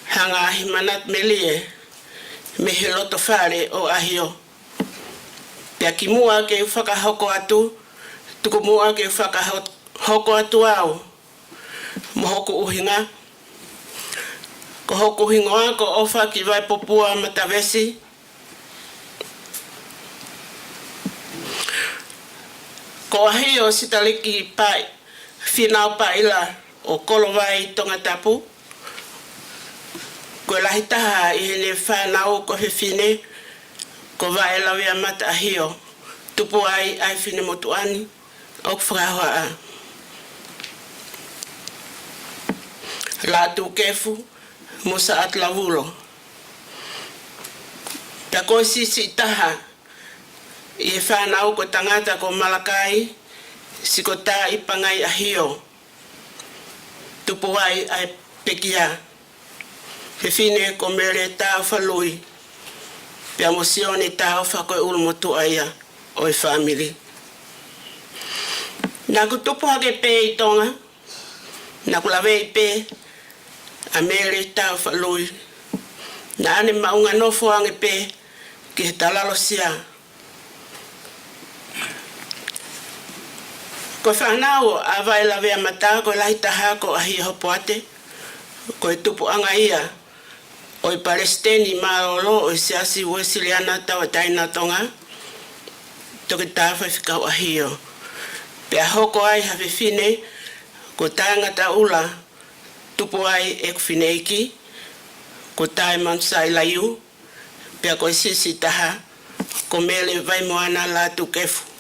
ha ngaahi manatu melie mei he loto fale ʻo ʻAhio. Pea kimuʻa ke u fakahoko atu, tuku muʻa ke u fakahoko atu au mo hoku ʻuhinga. Ko hoku hingoa ko ʻOfa ki Vaipopua Matavesi. Ko ʻAhio Sitaleki Pai, Fīnau Paʻila ʻo Kolovai, Tongatapu. Ko e lahi taha ʻi heʻene fānau ko e fefine ko Vaʻelaveamata ʻAhio, tupu ai ʻa e finemotuʻa ni ʻoku fakahohaʻa, Lātūkefu mo Saʻatulavulo. Pea ko e siʻisiʻi taha ʻi he fānau ko e tangata ko Malakai Sikotaʻi Pangai ʻAhio, tupu ai ʻa e pekia, fefine ko Mele Taufa Lui, pea mo Sione Taufa ko e ʻulumotuʻa ia ʻo e fāmili. Naʻá ku tupu hake pē ʻi Tonga, naʻá ku laveʻi pē ʻa Mele Taufa Lui. Naʻá ne maʻunga nofo ange pē ki he talalosia. Ko e fānau ʻa Vaʻelaveamata ko e lahi taha ko ʻAhio Hopoate, ko e tupuʻanga ia ʻo e palesiteni mālōlō ʻo e Siasi Uēsiliana Tauʻatāina ʻo Tonga, Toketā Faifekau ʻAhio. Pea hoko ai ha fefine ko Taʻengataʻula, tupu ai ʻeku fineʻeiki ko Taʻemanusaʻi Laiu, pea ko e siʻisiʻi taha ko Mele Vaimoana Lātūkefu,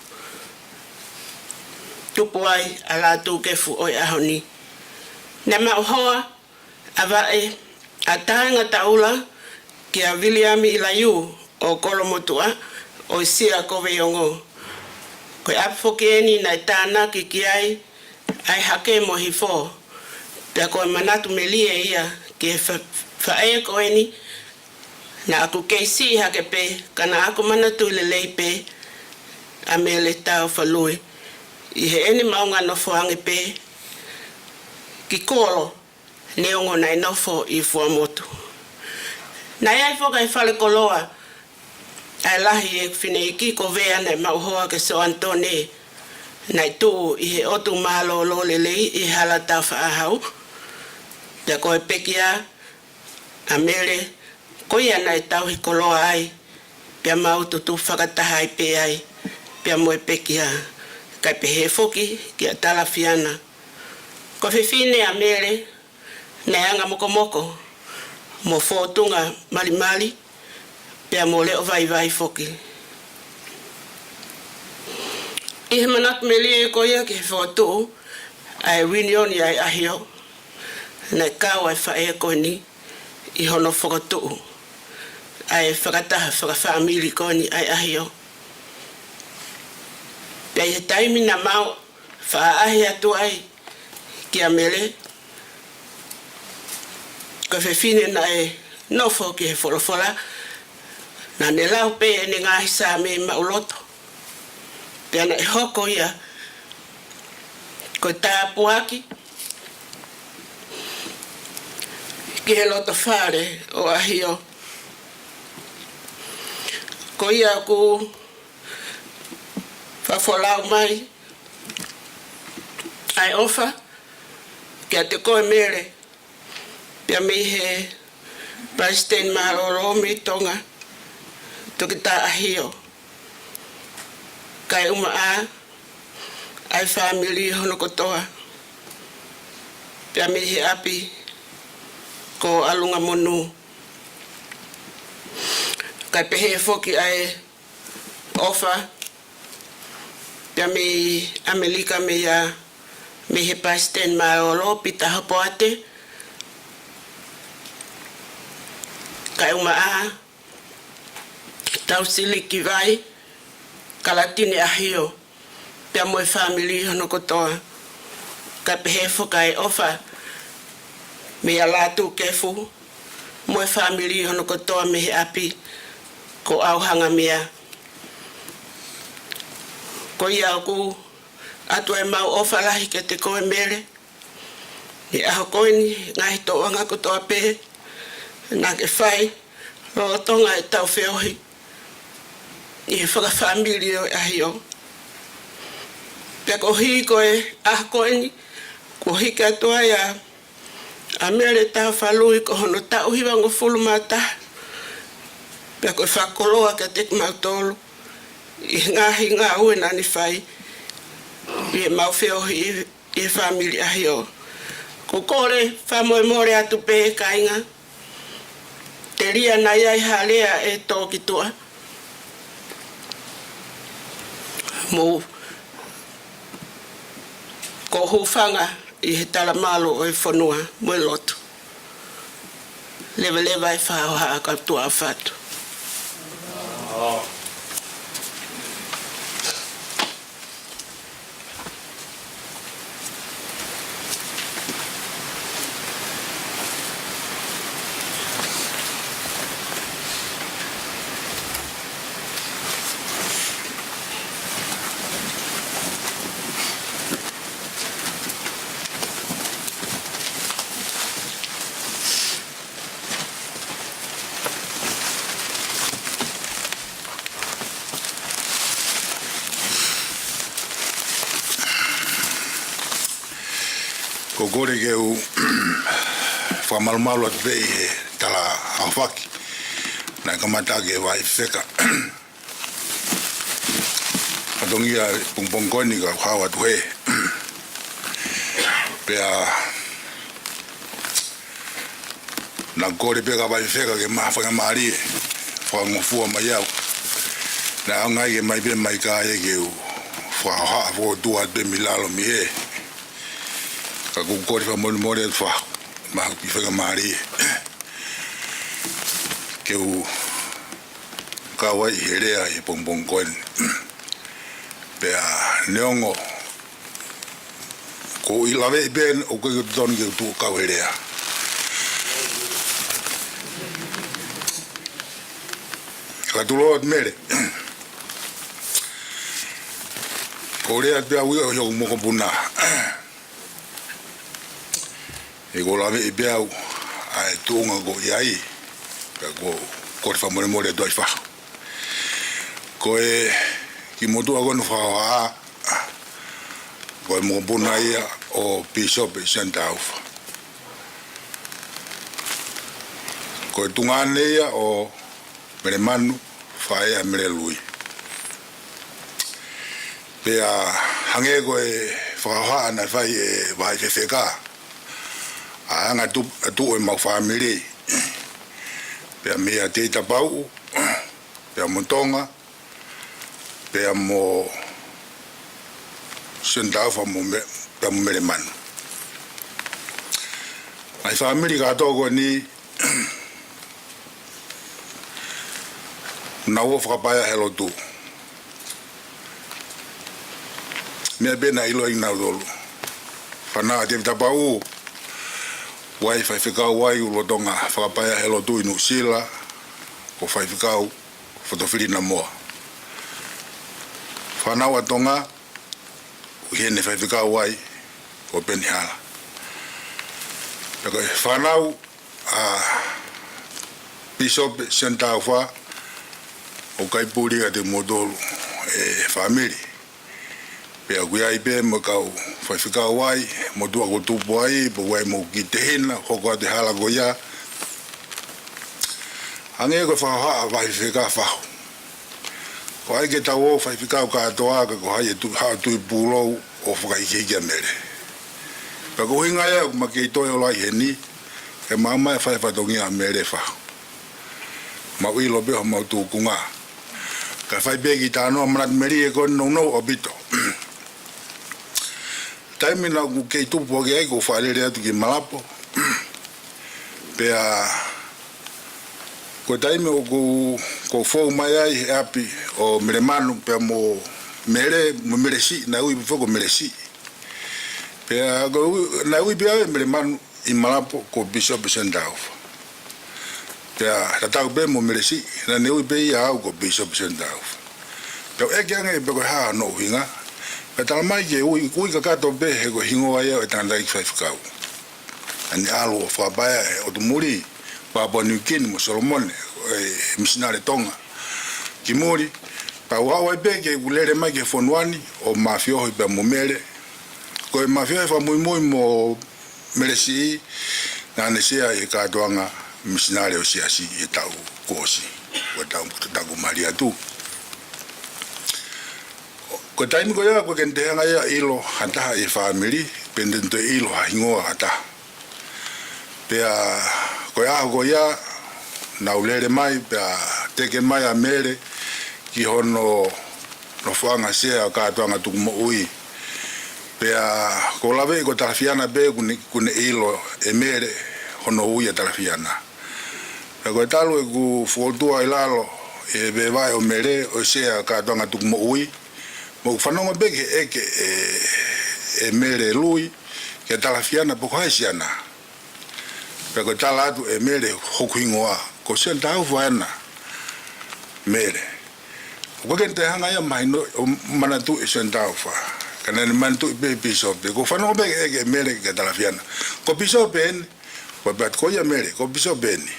tupu ai ʻa Lātūkefu ʻo e ʻaho ni. Naʻe maʻu hoa ʻa Vaʻe, ʻa Taʻengataʻula kia Viliami Laiu ʻo Kolomotuʻa ʻo e Sia ko Veiongo. Ko e ʻapi foki eni naʻe tānaki ki ai ʻa e Hake mo Hifo. Pea ko e manatu melie ia ki he fa-, faʻē ko eni, naʻá ku kei siʻi hake pē, ka naʻá ku manatuʻi lelei pē ʻa Mele Taufa Lui ʻi heʻene maʻunga nofo ange pē ki kolo, neongo naʻe nofo ʻi Fuaʻamotu. Naʻe ʻi ai foki ʻa e falekoloa ʻa e lahi ʻeku fineʻeiki ko Vea, naʻe maʻu hoa kia Soantone, naʻe tuʻu ʻi he ʻotu mālōlō lelei ʻi Hala Taufaʻāhau. Pea ko e pekia ʻa Mele, ko ia naʻe tauhi koloa ai, pea mau tutu fakataha ai pē ai, pea mo e pekia, kae pehē foki kia Talafiana. Ko e fefine ʻa Mele, naʻe anga mokomoko mo fōtunga malimali, pea mo leʻo vaivai foki. ʻI he manatu melie ko ia ki he fokotuʻu ʻa e ʻiunioni ʻa e ʻAhio, naʻe kau ʻa e faʻē ko eni ʻi hono fokotuʻu ʻa e fakataha fakafāmili ko eni ʻa e ʻAhio. Pea ʻi he taimi naʻa mau faʻa ʻaʻahi atu ai kia Mele, ko e fefine naʻe nofo ki he folofola, naʻa ne lau pē ʻene ngaahi Saame maʻuloto. Pea naʻe hoko ia ko e tāpuaki ki he loto fale ʻo ʻAhio. Ko ia ʻoku fakafolau mai ʻa e ʻofa kiate koe Mele, pea mei he Palesiteni Mālōlō mei Tonga, Toketā ʻAhio, kae ʻumaʻā ʻa e fāmili hono kotoa, pea mei he ʻapi ko ʻAlungamonū. Kae pehē foki ʻa e ʻofa pea mei ʻAmelika mei a, mei he Palesiteni Mālōlō Pita Hopoate, kae ʻumaʻā Tausiliki Vai, Kalatini ʻAhio, pea mo e fāmili hono kotoa. Kae pehē foki ʻa e ʻofa mei a Lātū Kefu mo e fāmili hono kotoa mei he ʻapi ko ʻAuhangamea. Ko ia ʻoku ʻoatu ʻemau ʻofa lahi kiate koe Mele, he ʻaho ko eni, ngaahi tōʻonga kotoa pē naʻa ke fai lolotonga ʻetau feohi ʻi he fakafāmili ʻo e ʻAhio. Pea koeʻuhi ko e ʻaho ko eni, kuo hiki atu ai ʻa, ʻa Mele Taufalui ko hono taʻu hivangofulu mā taha. Pea ko e fakakoloa kiate kimautolu ʻi he ngaahi ngāue naʻa ne fai ʻi heʻemau feohi ʻi he fāmili ʻAhio. ʻOku ou kole fakamolemole atu pē kāinga, telia naʻa ʻi ai ha lea ʻe tō ki tuʻa, mou ko hūfanga ʻi he talamalu ʻo e fonua mo e lotu. Leveleva e fakahohaʻa ka tuʻa fatu. ʻOku ou kole ke u fakamalumalu atu pē ʻi he tala aofaki naʻe kamata ʻaki ʻe Vaifeka. Fatongia pongipongi ko eni ka hao atu hē. Pea naʻa ku kole pē kia Vaifeka ke maʻu ha faingamālie, fakangofua mai au. Naʻe ʻaonga ke mai pē mai ka ʻe ke u fakahohaʻa fokotuʻu atu pē mei lalo mei hē. Ka ʻoku ou kole fakamolemole atu fa, maʻu ha kiʻi faingamālie ke u kau ai he lea ʻi he pongipongi ko eni. Pea neongo ʻoku ou laveʻi pē ʻoku ʻikai ke totonu ke u tuʻu kau he lea. Ka tulou atu Mele. ʻOku ou lea atu pē au ia ʻi hoku mokopuna. He ʻoku ou laveʻi pē au ʻa e tuʻunga ʻoku ou ʻi ai. Pea ʻoku ou kole fakamolemole atu ai fa. Ko e kiʻi motuʻa ko eni fakahohaʻa, ko e mokopuna ia ʻo Pīsope Sione Taufa. Ko e tuongaʻane ia ʻo Mele Manu, faʻē ʻa Mele Lui. Pea hangē ko e fakahohaʻa naʻe fai ʻe Vaifefeka, ʻa e anga tu-, tuʻu ʻemau fāmili. Pea mei a Teitapauʻu, pea mo Tonga, pea mo Sione Taufa mo Me-, pea mo Mele Manu. ʻA e fāmili kātoa ko eni, naʻa nau ō fakapaea he lotu. Meʻa pē naʻe ʻiloʻi kinautolu. Fānau ʻa Tēvita Pau, ʻOku ʻi ai e faifekau ai ʻoku lolotonga fakapaea he lotu ʻi Nuʻusila, ko Faifekau Fotofilina Moa. Fānau ʻa Tonga, ʻoku ʻi heni e faifekau ai ko Peni Hala. Pea ko e fānau ʻa Pīsope Sione Taufa, ʻoku ʻikai puli ʻa kimoutolu e fāmili. Pea ʻoku ʻi ai pē mo e kau faifekau ai, motuʻa kuo tupu ai, pea ʻoku ʻi ai mo e kiʻi tehina, hoko atu e hala ko ia. Hangē ko e fakahohaʻa faifekau fahu. ʻOku ʻai ke tau ō faifekau kātoa, ka ko hai e tu-, haʻu tui pulou ʻo fakahikihiki ʻa Mele. Pea ko e ʻuhinga ia ʻoku ma kei toe ʻola ai heni, ke ma ō mai ʻo fai e fatongia ʻa Mele fahu. Mau ʻilo pē homau tūkunga. Ka fai pē kiʻi talanoa manatu melie ko eni nounou ʻaupito. Taimi naʻa ku kei tupu hake ai ʻoku ou faʻa lele atu ki Malapo. Pea ko e taimi ʻoku, ʻoku ou fou mai ai he ʻapi ʻo Melemanu pea mo Mele, mo Melesiʻi, naʻe ui pē foki ko Melesiʻi. Pea ko e ui, naʻe ui pē ʻe Melemanu ʻi Malapo ko Pīsope Sione Taufa. Pea tatau pē mo Melesiʻi, naʻa ne ui pē ia au ko Pīsope Sione Taufa. Pea u ʻeke ange pe ko e hā hono ʻuhinga. Pea tala mai ke ui, ui kakato pē he ko e hingoa ia ʻo e tangataʻeiki faifekau naʻa ne ʻalu ʻo fakapaea he ʻotu muli, Papua New Guinea mo Solomone, e misinale Tonga. Ki muli, pea u aʻu ai pē ke u lele mai ki he fonua ni ʻo ma afiohi pea mo Mele. Ko e ma afiohi fakamuimui mo Melesiʻi, naʻa ne sea ʻi he kātoanga misinale ʻo e Siasi ʻi he taʻu kuo ʻosi, ko e taʻu, taʻu kuo mali atu. Ko e taimi ko ia, ʻoku ʻikai ke ne toe hanga ia ʻo ʻilo ha taha ʻi he fāmili, pe ne toe ʻilo ha hingoa ha taha. Pea ko e ʻaho ko ia, naʻa ku lele mai, pea teke mai ʻa Mele ki hono, nofoʻanga sea ʻo e kātoanga tukumoʻui. Pea ʻoku ou laveʻi ko Talafiana pē ʻoku ne, ʻoku ne ʻilo ʻe Mele hono ui ʻa Talafiana. Pea ko e talu ʻeku fokotuʻu ʻi lalo ʻi he veʻe vaʻe ʻo Mele ʻo e sea ʻo e kātoanga tukumoʻui, mo u fanongo pē ki he ʻeke ʻe, ʻe Mele Lui kia Talafiana pe ko hai siana. Pea ko e tala atu ʻe Mele hoku hingoa, ko Sione Taufa ena, Mele. ʻOku ʻikai ke ne toe hanga ia ʻo mahino, ʻo manatuʻi Sione Taufa. Ka naʻa ne manatuʻi pē Pīsope. ʻOku ou fanongo pē ki he ʻeke ʻe Mele kia Talafiana, ko Pīsope eni? Pea pehē atu, ko ia Mele, ko Pīsope eni.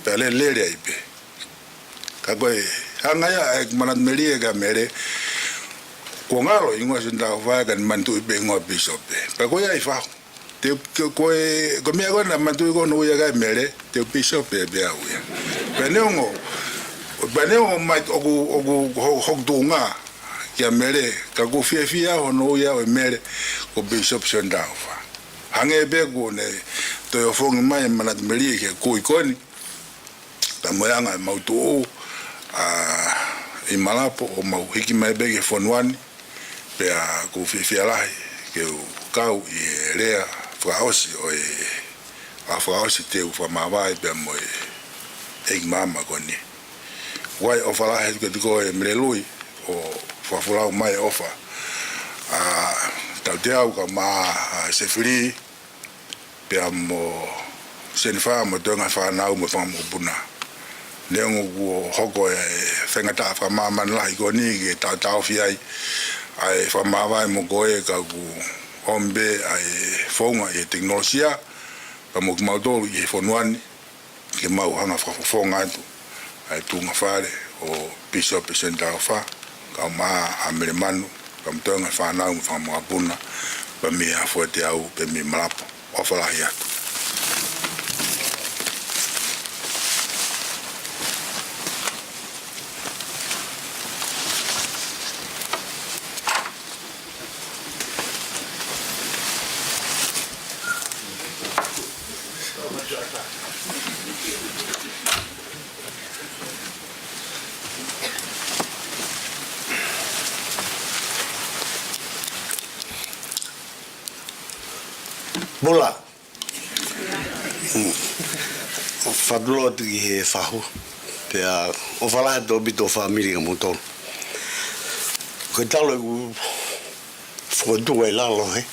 Pea lele ai pē. Ka ko e hanga ia ʻeku manatu melie kia Mele, kuo ngalo e hingoa Sione Taufa ka ne manatuʻi pē e hingoa Pīsope. Pea ko ia ʻi fahu. Te u, ko, ko e, ko e meʻa ko ē naʻa ku manatuʻi ko hono ui ia ʻe Mele, te u Pīsope pē au ia. Pea neongo, pea neongo mai ʻoku, ʻoku, ho-, hoku tuʻunga kia Mele, ka ʻoku ou fiefia hono ui au ʻe Mele ko Pīsope Sione Taufa. Hangē pē kuo ne toe ofongi mai e manatu melie ki he kui ko eni, pea mo e anga ʻemau tuʻu, ʻa, ʻi Malapo ʻo mau hiki mai pē ki he fonua ni, pea ʻoku ou fiefia lahi ke u kau ʻi he lea fakaʻosi ʻo e ʻa fakaʻosi te u fakamāvae pea mo e ʻeiki māmani ko eni. ʻOku ʻofa lahi atu kiate koe Mele Lui ʻo fakafolau mai e ʻofa. ʻA, tauteau kae ʻumaʻā ʻa Sefili, pea mo Senifa mo e toenga fānau mo e fanga mokopuna. Neongo kuo hoko e faingataʻa fakamāmani lahi ko eni ke taʻotaʻofi ai ʻa e fakamāvae mo koe ka ʻoku ʻomi pē ʻa e founga ʻi he tekinolosia, pea mo kimautolu ʻi he fonua ni, ke mau hanga fakafofonga atu ʻa e tuʻunga fale ʻo Pīsope Sione Taufa, kae ʻumaʻā ʻa Melemanu, pea mo e toenga fānau mo e fanga mokopuna, pea mei Haʻafuateau, pea mei Malapo. ʻOfa lahi atu. Bula. Mm. Fakatulou atu ki he fahu. Pea ʻofa lahi atu ʻaupito fāmili kia moutolu. Ko e talu ʻeku fokotuʻu ʻi lalo he,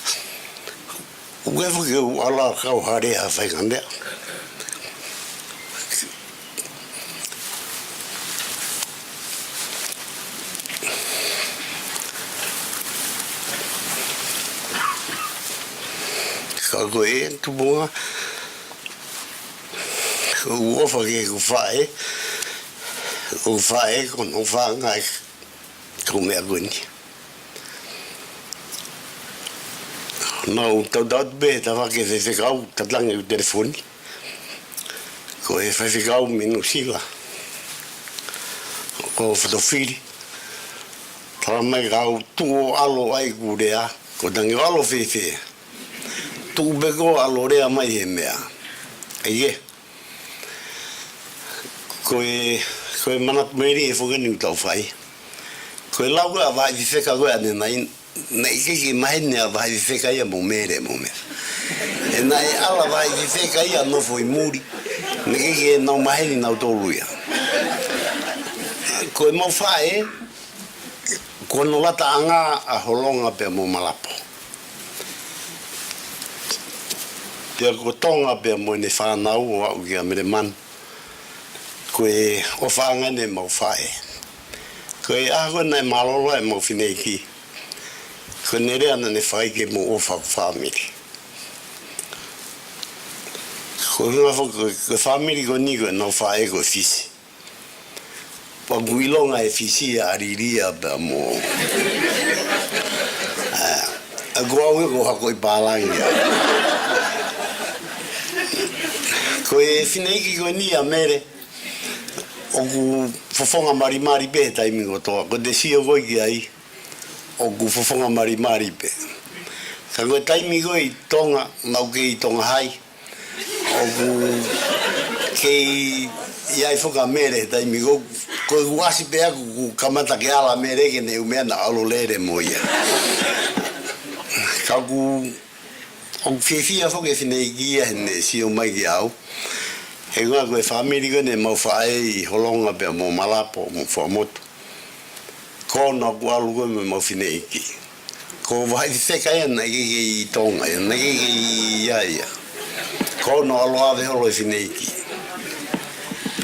ʻoku Uke fuke u ala kau hare a fai kanea. Ka ko e tupunga, ko u ʻofa ki he ku faʻē, ku faʻē, ko hono fāngai, ko e meʻa ko eni. Nau tautau pē, tava ke faifekau, tatangi ʻeku telefoni. Ko e faifekau mei Nuʻusila. Ko Fotofili. Tala mai kau tuʻu ʻo ʻalu ai ku lea, ko tangi ʻo ʻalu fēfē. Tuʻu pē ko ʻalu lea mai he meʻa. ʻAi ke. Ko e, ko e manatu meli e fokeni u tau fai. Ko e lau ko ē ʻa Vahaʻi Fefeka ko ē ʻanenai, naʻe ʻikai ke maheni ʻa Vahaʻi Fefeka ia mo Mele mo meʻa. He naʻe ʻala Vahaʻi Fefeka ia nofo ʻi muli. Naʻe ʻikai ke nau maheni nautolu ia. Ko e mau faʻē, ko hono lataʻanga ʻa Holonga pea mo Malapo. Pea ko Tonga pea mo ʻene fānau ʻo aʻu kia Melemanu. Ko e ʻofaʻanga ʻene mau faʻē. Ko e ʻaho ko ē naʻe mālōlō ai ʻemau fineʻeiki. Ko ʻene lea naʻa ne fai ke mou ʻofa ki he fāmili. Ko e ngafo ko, ko e fāmili ko eni ko ʻenau faʻē ko Fisi. Pea ʻoku ʻilonga ʻe Fisi ʻa ʻAlilia pea mo. ʻA, ʻa ko au ē ko hako ʻi pālangi. Ko e fineʻeiki ko eni ʻa Mele, ʻoku fofonga malimali pē he taimi kotoa. Ko ʻete sio ko ē ki ai, ʻoku fofonga malimali pē. Ka ko e taimi ko ē ʻi Tonga, naʻa ku kei ʻi Tonga Hai. ʻOku kei ʻi ai foki ʻa Mele he taimi ko, ko ʻeku ʻasi pē ʻaku ku kamata ke ʻala Mele ke ne ʻumeʻa naʻa ʻalu lele mo ia. Ka ʻoku, ʻoku fiefia foki e fineʻeiki ia heʻene sio mai kiate au. He ʻuhinga ko e fāmili ko ē ʻenau faʻē ʻi Holonga pea mo Malapo mo Fuaʻamotu. Ko hono ʻalu ko ē mo ʻemau fineʻeiki. Ko Vahaʻi Fefeka ia naʻe ʻikai ke ʻi Tonga ia, naʻe ʻikai ke ʻi ai ia. Ko hono ʻalu ʻave holo e fineʻeiki.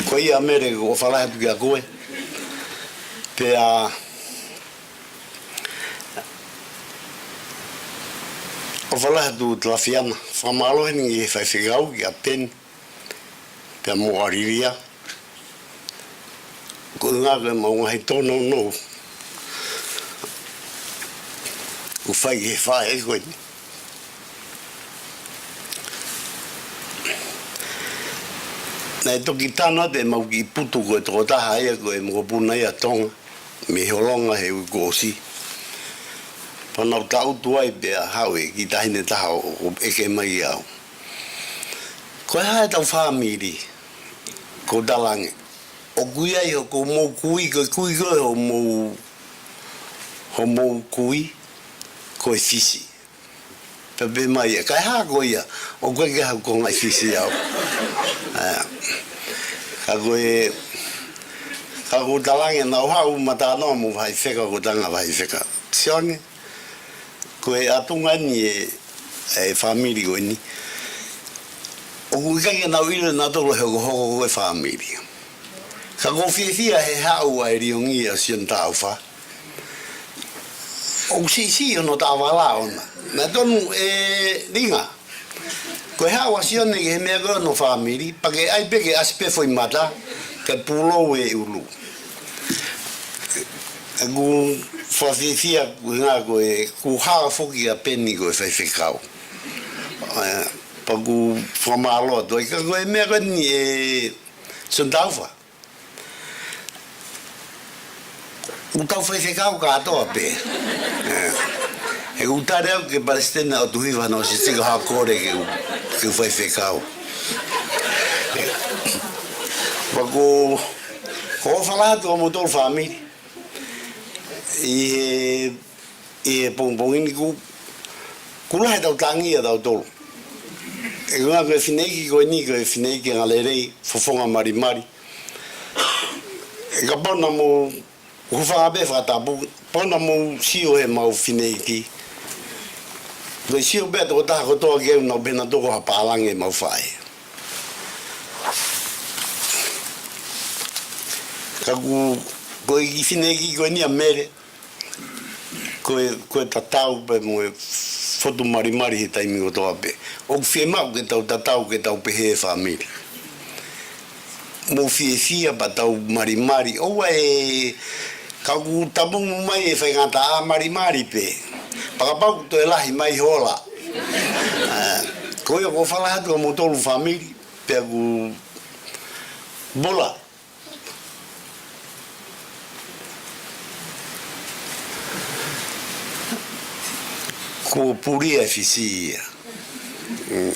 Ko ia Mele ko e ʻofa lahi atu kiate koe. Pea ʻofa lahi atu Talafiana. Fakamālō heni ki he faifekau kia Peni. Pea mo ʻAlilia. Ko e ngaahi ko ē ʻemau ngaahi tōnounou. ʻOku fai ki he faʻē ko eni. Naʻe toki tanu atu ʻemau kiʻi putu ko e tokotaha ia ko e mokopuna ia Tonga. Mei Holonga he uike kuo ʻosi. Pea naʻa ku tangutu ai pea haʻu e kiʻi taʻahine taha ʻo, ʻo ʻeke mai au. Ko e hā ʻetau fāmili, ko Talange. ʻOku ʻi ai hoʻomou kui, ko e kui ko ē hoʻomou, hoʻomou kui, ko e Fisi. Pea pehē mai ia, kae hā koe ia, ʻoku ʻikai ke haʻaku konga ʻi Fisi au. ʻA, ka ko e, ka ko Talange naʻa ku haʻu ʻo talanoa mo Vahaʻi Fefeka ko e tangata Vahaʻi Fefeka. Sione, ko e ʻatunga eni e, e fāmili ko eni. ʻOku ʻikai ke nau ʻilo nautolu e hokohoko ko e fāmili. Ka ʻoku ou fiefia he haʻu ʻa e liongi ʻa Sione Taufa. ʻOku siʻisiʻi hono taʻavala ʻona. Naʻe tonu e linga. Ko e haʻu ʻa Sione ki he meʻa ko ē hono fāmili, pea ke ʻai pē ke ʻasi pē foʻi mata, ke pulou e ʻulu. ʻOku ou fiefia ko e ngaahi ko e, ʻoku hā foki ʻa Peni ko e faifekau. ʻE, pea ʻoku ou fakamālō atu ai ka ko e meʻa ko eni e Sione Taufa. ʻOku tau faifekau kātoa pē. ʻE, ʻoku tali au ki he palesiteni ʻo tuhi vana o sisika ha kole ke u, ke u faifekau. Pea ʻoku, ʻoku ou ʻofa lahi atu ʻa moutolu fāmili. ʻI he, ʻi he pongipongi ni ʻoku, ʻoku lahi ʻetau tangi ʻatautolu. ʻE ko e ngaahi ko e fineʻeiki ko eni ko e fineʻeiki angalelei, fofonga malimali. ʻE kapau naʻa mou hūfanga pē he fakatapu, kapau naʻa mou sio he ʻemau fineʻeiki. Ko e sio pē ʻa e tokotaha kotoa ke ʻoua naʻa pehē naʻe toko ha pālangi ʻemau faʻē. Ka ko, ko e kiʻi fineʻeiki ko eni ʻa Mele, ko e, ko e tatau pē mo e fotu malimali he taimi kotoa pē. ʻOku fiemaʻu ke tau tatau, ke tau pehē fāmili. Mou fiefia pea tau malimali. ʻOua ʻe, ka ʻoku tamu mai e faingataʻa, malimali pē. Pea kapau ʻoku toe lahi mai hola. ʻA, ko ia ʻoku ou fakalahi atu kia moutolu fāmili, pea ʻoku Bula. Kuo pulia e fisi ia. Mm.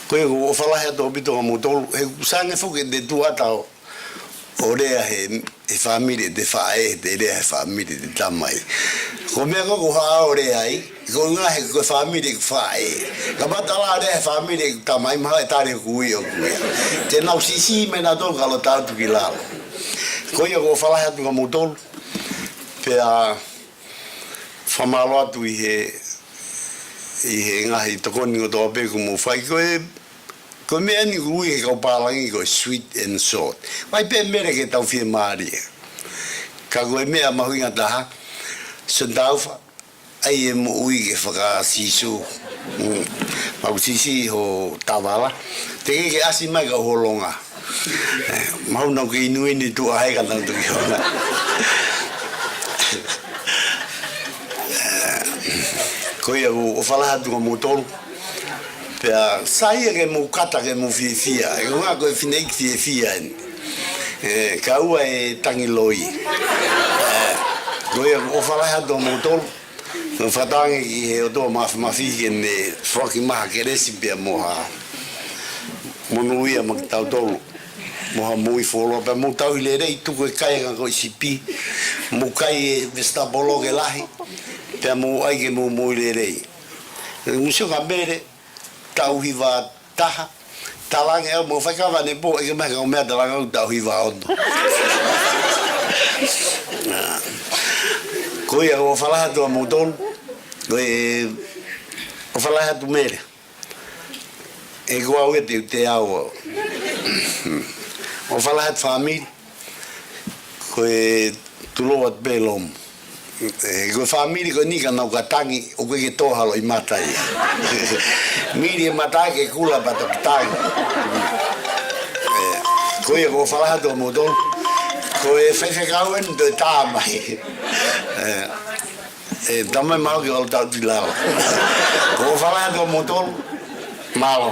Ko ia ʻoku ou fakalahi atu ʻaupito kia moutolu, he ʻoku sange foki ʻete tuʻu atu ʻo lea he, he fāmili ʻete faʻē, ʻete lea he fāmili ʻete tamai. Ko e meʻa ko ē ʻoku ou haʻu ʻo lea ai, ko e ʻuhinga he ko e fāmili ʻeku faʻē. Kapau te u lea he fāmili ʻeku tamai, mahalo ʻe tali ʻe he kui ʻoku ui. Te nau siʻisiʻi mai nautolu ka ʻalu atu ki lalo. Ko ia ʻoku ou fakalahi atu kia moutolu. Pea fakamālō atu ʻi he, ʻi he ngaahi tokoni kotoa pē kuo mou fai. Ko e, ko e meʻa eni ʻoku ui ʻe he kau pālangi ko e sweet and salt. Vakai pē Mele ke tau fiemālie. Ka ko e meʻa mahuʻinga taha, Sione Taufa, ʻai e moʻui ke faka-Sīsū. Mm. Mau siʻisiʻi ho tavala. Teʻeki ke ʻasi mai ka u holonga. Eh, mau nau ke inuinu tuʻa hai ka nau toki honga. Eh, ko ia ʻoku ou fakalahi atu kia moutolu. Pea sai ia ke mou kata ke mou fiefia. ʻE ʻuhinga ko e fineʻeiki fiefia eni. Eh, kae ʻoua ʻe tangi loi. Eh, ko ia ʻoku ou fakalahi atu kia moutolu. Fakatauange ki he ʻOtua Māfimafi ke ne foaki mai ha kelesi pea mo ha monūʻia maʻa kitautolu. Mo ha moʻui fuoloa pea mou tauhi lelei, tuku e kai ʻa e ngaahi sipi. Mou kai e vesitapolo ke lahi. Pea mou ʻai ke mou moʻui lelei. Mou sio kia Mele, taʻu hiva taha. Talaange au mo fai kava ne po, ʻeke mai ka ko e meʻa talaange au taʻu hiva ono. Ko ia ʻoku ou fakalahi atu kia moutolu. Ko e, ʻoku ou fakalahi atu Mele. ʻE ko au ia te u te au. ʻOku ou fakalahi atu fāmili. Ko e tulou atu pē lomu. ʻE, ko e fāmili ko eni ka nau ka tangi, ʻoku ʻikai ke tō ha loʻimata ia. Mili e mata ke kula pea toki tangi. ʻE, ko ia ʻoku ou fakalahi atu kia moutolu. Ko e faifekau eni toe tā mai. ʻE, ʻe, tā mai mahalo ke ʻalu atu ki lalo. ʻOku ou fakalahi atu kia moutolu. Mālō.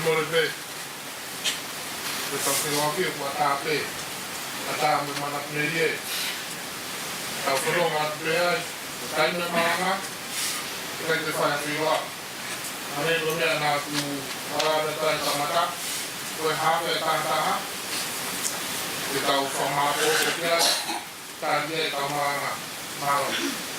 Mole pē. Ko e tau fekauʻaki ʻoku ʻatā pē. ʻAtā mo e manatu melie. Tau fononga atu pē ai. Ko e taimi malanga, ʻikai te fai ha feilaulau. Hangē ko e meʻa naʻa ku ʻalu atu ai kamata, ko e hā pē tahataha, ke tau fakamāʻopoʻopo ki ai, tali ai ʻetau malanga. Mālō.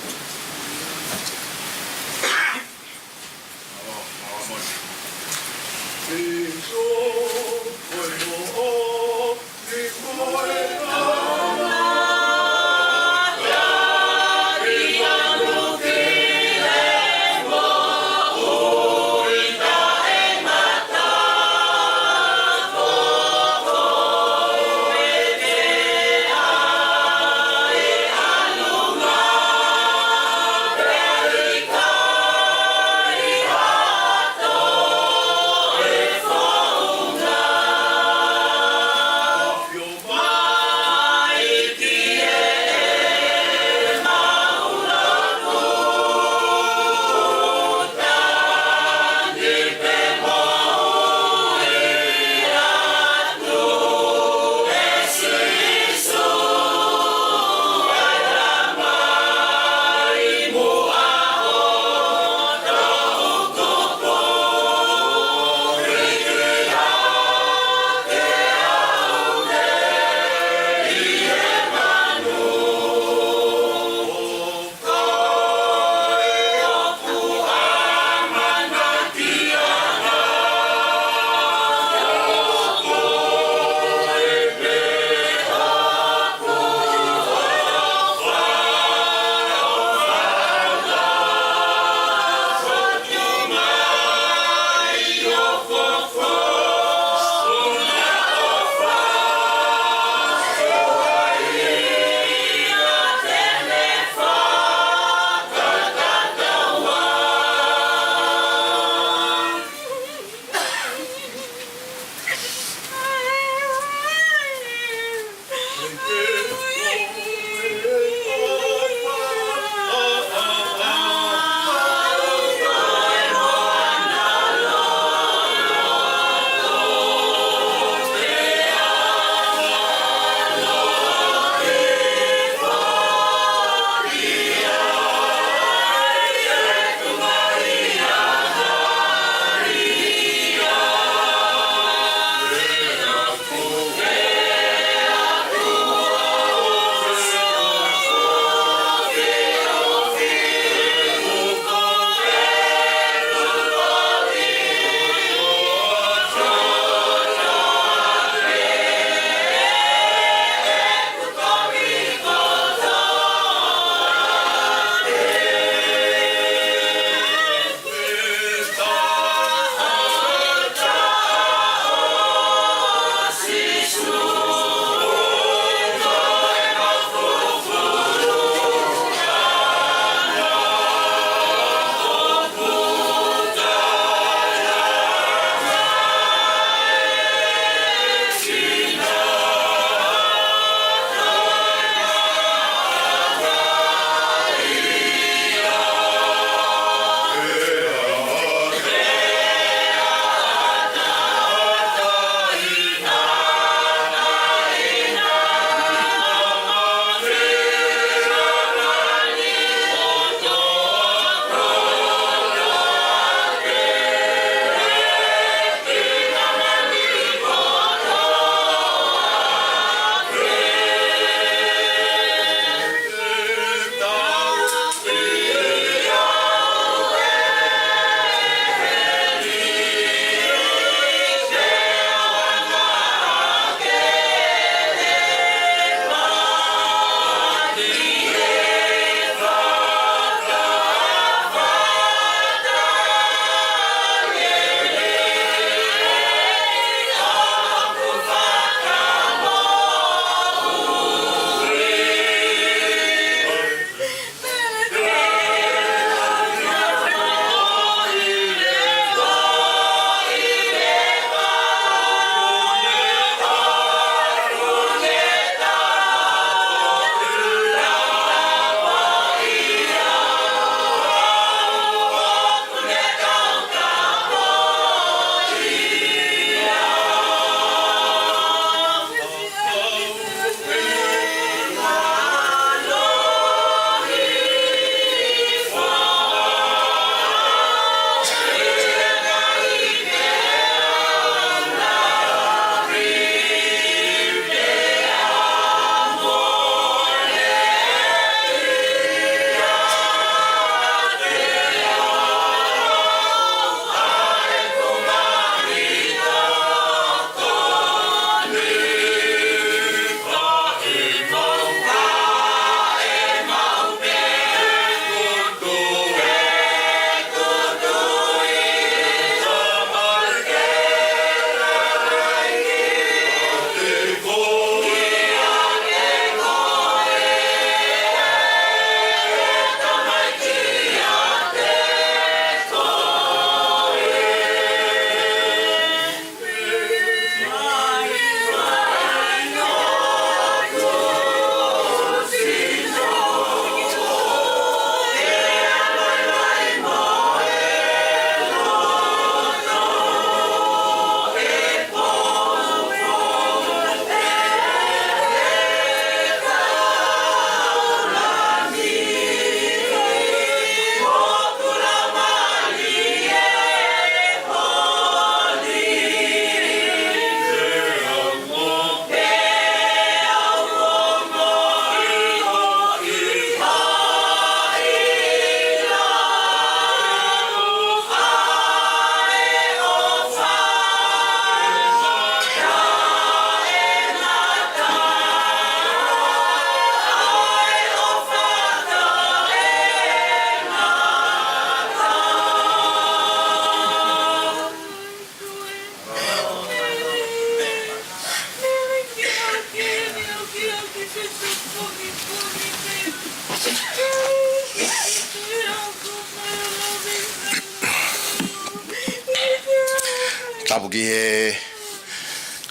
Tapu ki he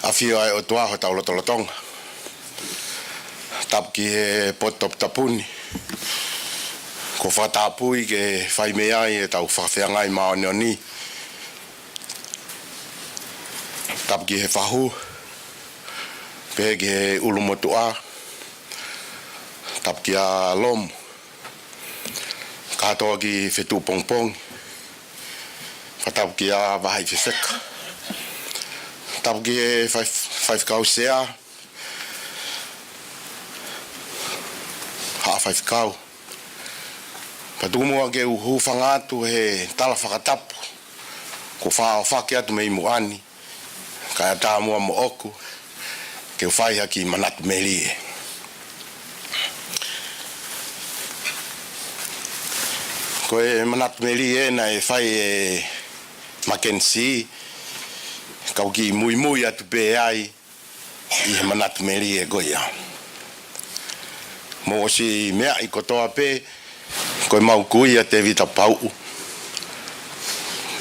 ʻafio ʻa e ʻOtua ʻi hotau lotolotonga. Tapu ki he potu toputapu ni. Kuo fakatapui ke fai mei ai ʻetau fakafeangai māʻoniʻoni. Tapu ki he fahu, pehē ki he ʻulumotuʻa. Tapu kia Lomu. Kātoa ki he fetuʻu pongipongi. Fakatapu kia Vahaʻi Fefeka. Tapu ki he fai-, faifekau sea. Haʻa faifekau. Pea tuku muʻa ke u hūfanga atu he tala fakatapu kuo faʻa ʻohofaki atu mei muʻa ni, kae ʻatā muʻa moʻoku ke u fai ha kiʻi manatu melie. Ko e manatu melie naʻe fai ʻe Mackenzie, kau kiʻi muimui atu pē ai ʻi he manatu melie ko ia. Mou ʻosi meaʻi kotoa pē, ko ʻemau kui ʻa Tēvita Pauʻu,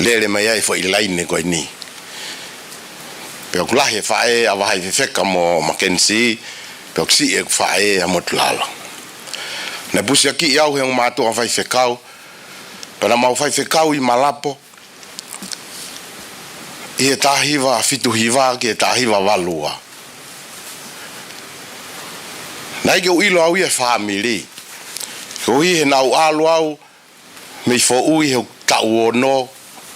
lele mai ai e foʻi laine ko eni. Pea ʻoku lahi e faʻē ʻa Vahaʻi Fefeka mo Mackenzie, pea ʻoku siʻi ʻeku faʻē ʻa Motulala. Naʻe pusiakiʻi au he ongo mātuʻa faifekau, pea naʻa mau faifekau ʻi Malapo, ʻi he taha hiva fitu hiva ki he taha hiva valu ua. Naʻe ʻikai ke u ʻilo au ia e fāmili. Koeʻuhi he naʻa ku ʻalu au mei Foʻui he taʻu ono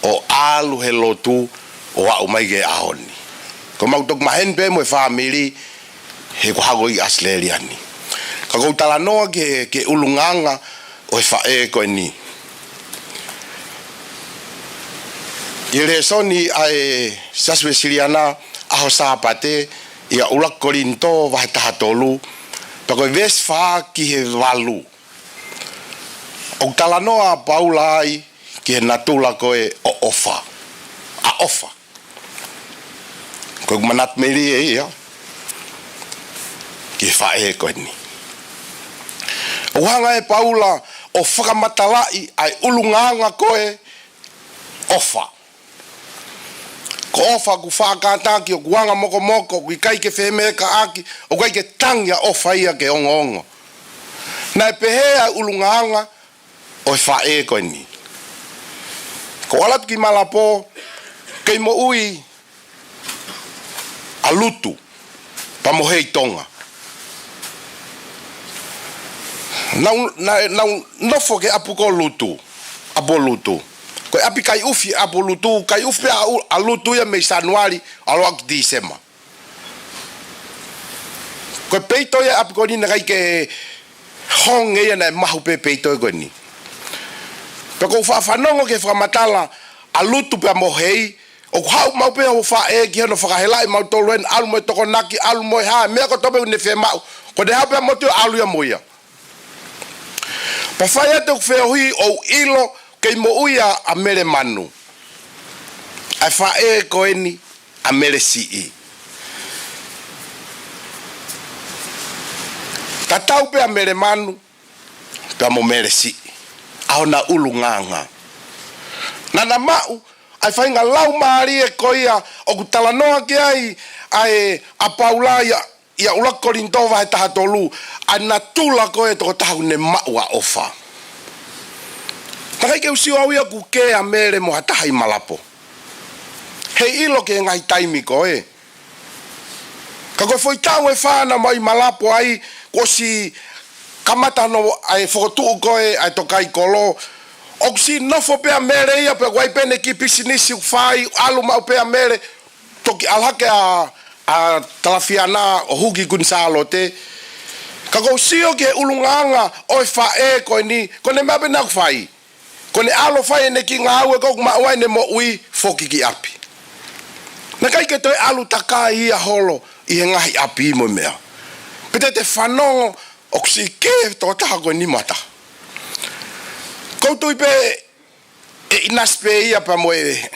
ʻo ʻalu he lotu ʻo aʻu mai ki he ʻaho ni. Ko ʻemau toki maheni pē mo e fāmili he ko haʻaku ʻi ʻAositelēlia ni. Ka ʻoku ou talanoa ki he, ki he ʻulungaanga ʻo e faʻē ko eni. ʻI he lēsoni ʻa e Siasi Uēsiliana ʻaho Sāpate, ʻia ʻUluaki Kolinitō vahe taha tolu, pea ko e veesi fā ki he valu. ʻOku talanoa ʻa Paula ai ki he natula ko ē ʻo ʻofa. ʻA ʻofa. Ko ʻeku manatu melie ia ki he faʻē ko eni. ʻOku hanga ʻe Paula ʻo fakamatalaʻi ʻa e ʻulungaanga ko ē ʻofa. Ko e ʻofa ʻoku faʻa kātaki, ʻoku anga mokomoko, ʻoku ʻikai ke fehemekaʻaki, ʻoku ʻikai ke tangi ʻa e ʻofa ia ke ongoongo. Naʻe pehē ʻa e ʻulungaanga ʻo e faʻē ko eni. Ko ʻeku ʻalu atu ki Malapo, kei moʻui ʻa Lutu pea mo Heitonga. Naʻa ku, naʻa, naʻa ku nofo ki he ʻapi ko Lutu, ʻapi Lutu. Ko e ʻapi kai ʻufi ʻapi Lutu, kai ʻufi pē ʻa, ʻa Lutu ia mei Sānuali ʻo aʻu ki Tīsema. Ko e peito ia ʻapi ko eni naʻe ʻikai ke honge ia, naʻe mahu pē peito ko eni. Pea ʻoku ou faʻa fanongo ki he fakamatala ʻa Lutu pea mo Hei, ʻoku haʻu maʻu pē hoʻo faʻē ki hono fakahelaʻi mautolu ʻeni, ʻalu mo e tokonaki, ʻalu mo e hā, meʻa kotoa pē ʻoku ne fiemaʻu. Ko ʻene haʻu pē ʻa motu ʻalu ia mo ia. Pea fai atu ʻeku feohi ʻo u ʻilo kei moʻui ʻa, ʻa Mele Manu. ʻA e faʻē ko eni ʻa Mele Siʻi. Tatau pē ʻa Mele Manu pea mo Mele Siʻi ʻa hona ʻulungaanga. Naʻa na maʻu ʻa e faʻahinga laumālie ko ia ʻoku talanoa ki ai ʻa e, ʻa Paula ia, ʻia ʻUluaki Kolinitō vahe taha tolu, ʻa e natula ko ē tokotaha ʻoku ne maʻu ʻa e ʻofa. Naʻe ʻikai ke u sio au ia ʻoku kē ʻa Mele mo ha taha ʻi Malapo. Heiʻilo ki he ngaahi taimi ko ē. Ka ko e foʻi taʻu ʻe fā naʻa mau ʻi Malapo ai, kuo ʻosi kamata hono ʻai fokotuʻu ko ē ʻa e tokaikolo. ʻOku siʻi nofo pē ʻa Mele ia pea ʻoku ʻi ai pē ʻene kiʻi pisinisi ʻoku fai, ʻalu maʻu pē ʻa Mele, toki ʻalu hake ʻa, ʻa Talafiana ʻo hū ki Kuini Sālote. Ka ʻoku ou sio ki he ʻulungaanga ʻo e faʻē ko eni, ko ʻene meʻa pē naʻa ku fai. Ko ʻene ʻalu ʻo fai ʻene kiʻi ngāue ko ē ʻoku maʻu ai ʻene moʻui, foki ki ʻapi. Naʻe ʻikai ke toe ʻalu takai ia holo ʻi he ngaahi ʻapi mo e meʻa. Pea te te fanongo ʻoku siʻi kē tokotaha ko eni mo ha taha. ʻOku ou tui pē ʻe ʻinasi pē ia pea mo e,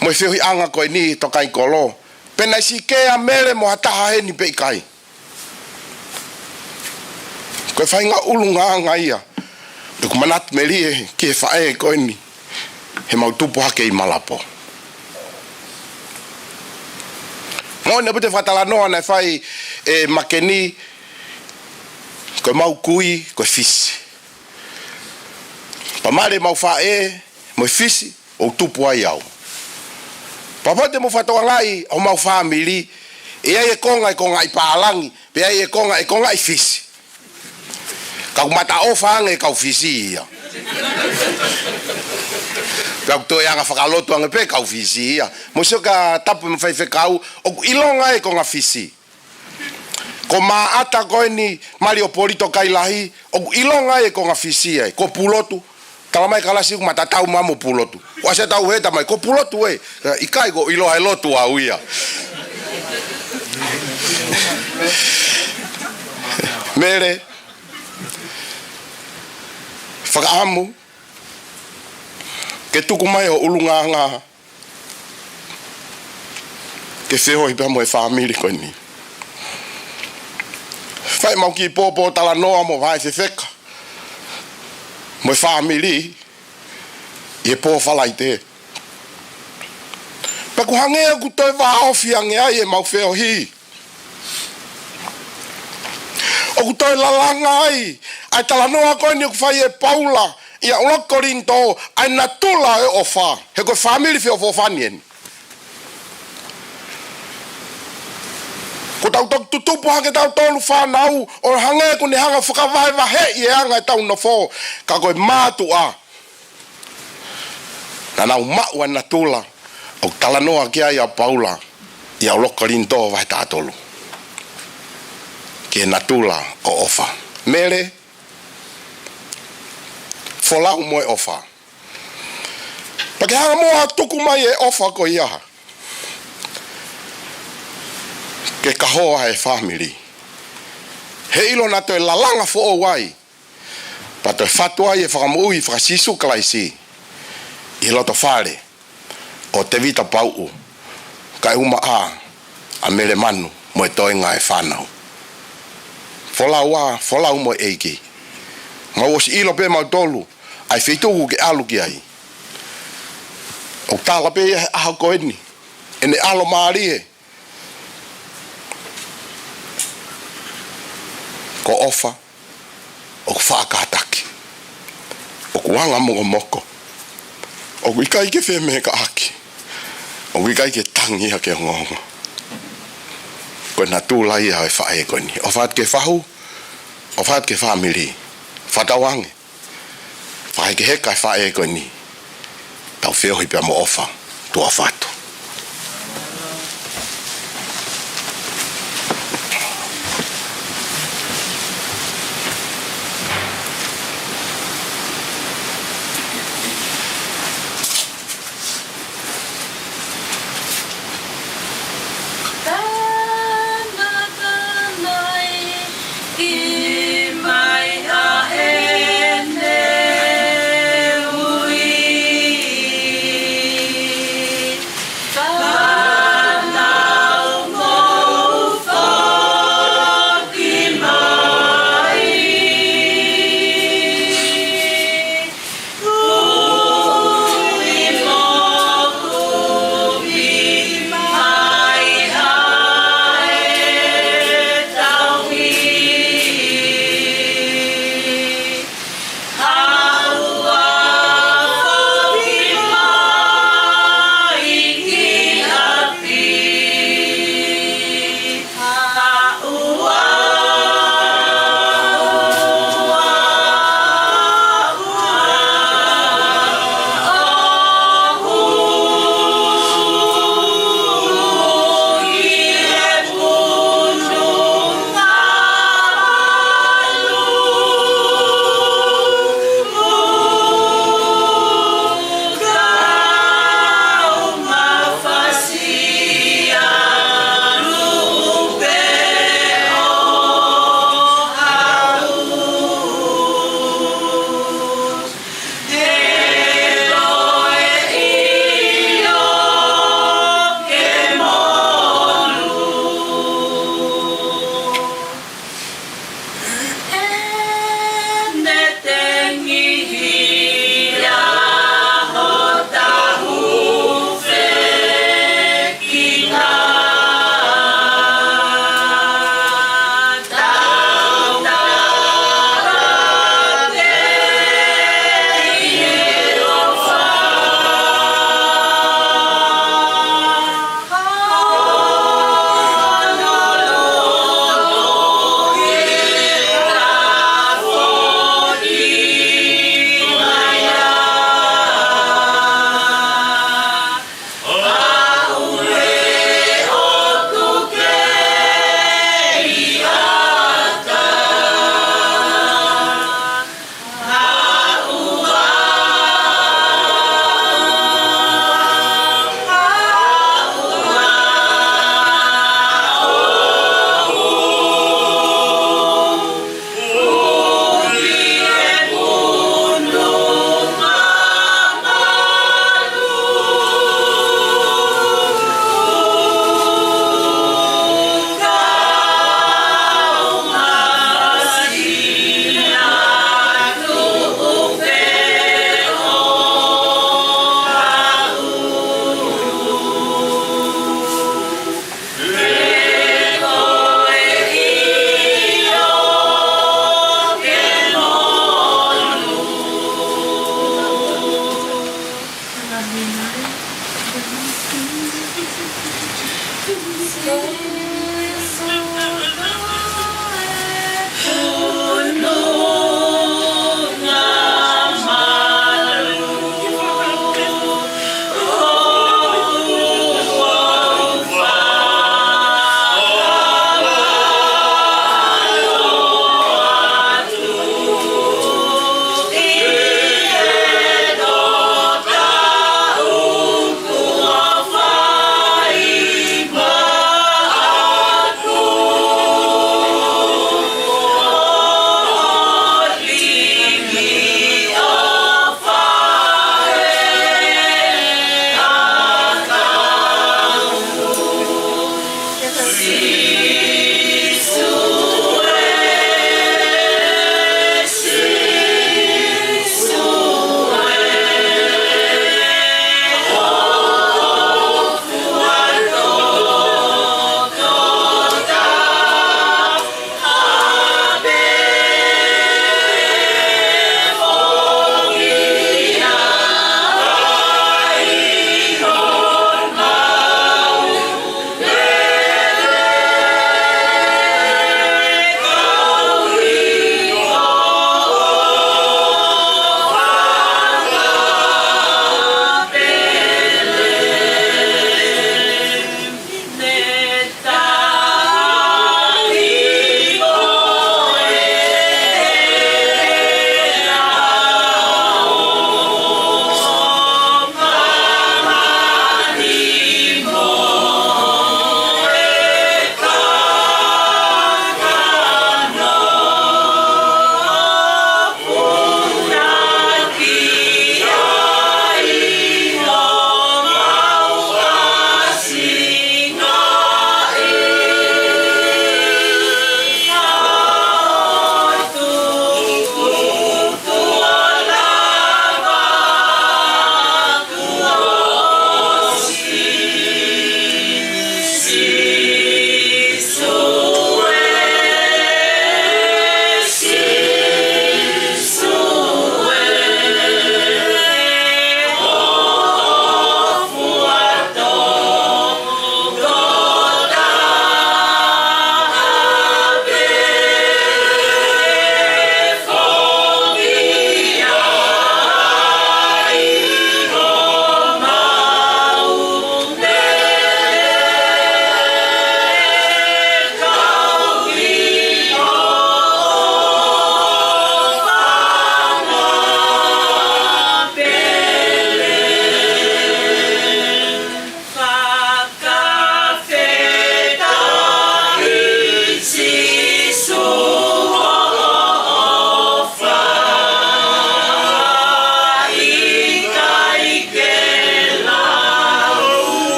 mo e feohiʻanga ko eni tokaikolo. Pe naʻe siʻi kē ʻa Mele mo ha taha heni pe ʻikai. Ko e faʻahinga ʻulungaanga ia ʻeku manatu melie ki he faʻē ko eni heʻemau tupu hake ʻi Malapo. Moʻoni ʻaupito e fakatalanoa naʻe fai ʻe Makeni, ko ʻemau kui ko e Fisi. Pea mali ʻemau faʻē mo e Fisi ʻoku tupu ai au. Pea ʻoku ou tui te mou fakatokangaʻi homau fāmili, ʻe ʻi ai e konga ʻe konga ʻi pālangi, pea ʻi ai e konga ʻe konga ʻi Fisi. Ka ʻoku mataʻofa ange kau Fisi ia. Pea ʻoku toe anga fakalotu ange pē kau Fisi ia. Mou sio ka tapu mo faifekau, ʻoku ʻilonga e konga Fisi. Ko Maʻata ko eni, mali ʻo Polito Kailahi, ʻoku ʻilonga e konga Fisi ai, ko Pulotu. Tala mai Kalasi ʻoku ma tatau ma mo Pulotu. ʻOku ʻasi ʻetau heta mai, ko Pulotu ē. ʻIkai, ʻoku ʻiloa he lotu au ia. Mele, fakaʻamu ke tuku mai ho ʻulungaanga ke feohi pea mo e fāmili ko eni. Fai ʻemau kiʻi pōpōtalanoa mo Vahe Fefeka mo e fāmili ʻi he pō Falaite. Pea ʻoku hangē ʻoku toe vāofi ange ai ʻemau feohi. ʻOku toe lalanga ai ʻa e talanoa ko eni ʻoku fai ʻe Paula ʻi he ʻUluaki Kolinitō, ʻa e natula ʻo e ʻofa. He ko e fāmili feʻofoʻofani eni. Ko ʻetau toki tutupu hake ʻetau tolu fānau, ʻo hangē ʻoku ne hanga ʻo fakavahevaheʻi e anga ʻetau nofo, ka ko e mātuʻa naʻa nau maʻu ʻa e natula ʻoku talanoa ki ai ʻa Paula ʻi he ʻUluaki Kolinitō vahe taha tolu, ki he natula ʻo e ʻofa. Mele, folau mo e ʻofa. Pea ke hanga muʻa ʻo tuku mai e ʻofa ko ia ke kahoa e fāmili. He ʻilo naʻa toe lalanga foʻou ai, pea toe fatu ai e Fakamoʻui faka-Sīsū Kalaisi ʻi he loto fale ʻo Tevita Pauʻu, kae ʻumaʻā ʻa Mele Manu mo e toenga e fānau. Folau ā, folau mo e ʻEiki. Mau ʻosi ʻilo pē mautolu ʻa e feituʻu ke ʻalu ki ai. ʻOku tala pē ia he ʻaho ko eni, ʻene ʻalomālie. Ko e ʻofa ʻoku faʻa kātaki, ʻoku anga mokomoko, ʻoku ʻikai ke femekaʻaki, ʻoku ʻikai ke tangi ia ke ongoongo. Ko e natula ia ʻo e faʻē ko eni. ʻOfa atu ki he fahu, ʻofa atu ki he fāmili. Fakatauange, fakahekeheka e faʻē ko eni. Tau feohi pea mo e ʻofa. Tuʻa ʻofa atu.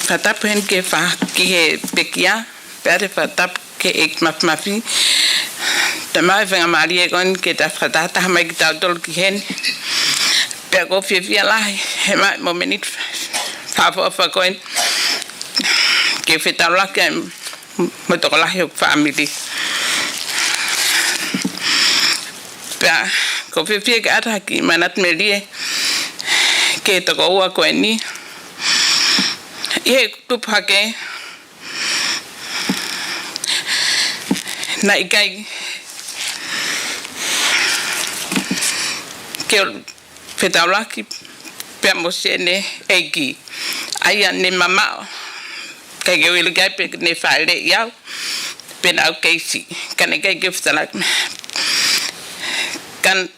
Fakatapu heni ki he fa-, ki he pekia, pea te fakatapu ki he ʻEiki Mafimafi. Tamai, faingamālie ko eni ke ta fakatahataha mai kitautolu ki heni. Pea ʻoku ou fiefia lahi he ma-, momeniti fakaʻofoʻofa ko eni ke fetaulaki ai mo e tokolahi ʻo e fāmili. Pea ʻoku ou fiefia ke ʻata ha kiʻi manatu melie ki he tokoua ko eni. ʻI heʻeku tupu hake, naʻe ʻikai ke u fetaulaki pea mo siʻene ʻeiki. ʻA ia ne mamaʻo, ʻikai ke u ʻilo ki ai pe ne fāʻeleʻi au pe naʻa ku kei siʻi. Ka naʻe ʻikai ke u fetaulaki. Ka naʻe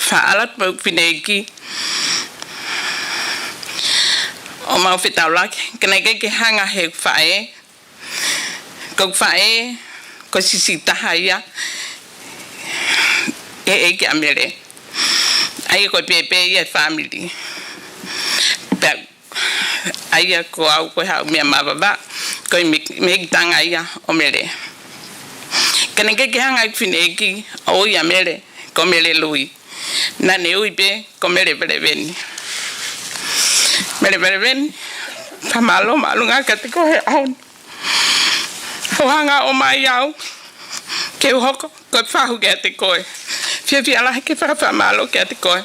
faʻa ʻalu atu mo ʻeku fineʻeiki ʻo mau fetaulaki. Ka naʻe ʻikai ke hanga heʻeku faʻē, ko ʻeku faʻē, ko e siʻisiʻi taha ia ʻi he ʻeiki ʻa Mele. ʻA ia ko e pēpē ia ʻo e fāmili. Pea ʻa ia ko au ko e haʻu mei Mavava, ko e me-, mehikitanga ia ʻo Mele. Ka naʻe ʻikai ke hanga ʻeku fineʻeiki ʻo ui ʻa Mele ko Mele Lui. Naʻa ne ui pē ko Mele Veleveni. Mele Veleveni, fakamālō māʻolunga kiate koe he ʻaho ni hoʻo hanga ʻo ʻomai au ke u hoko ko e fahu kiate koe. Fiefia lahi ke fakafakamālō kiate koe.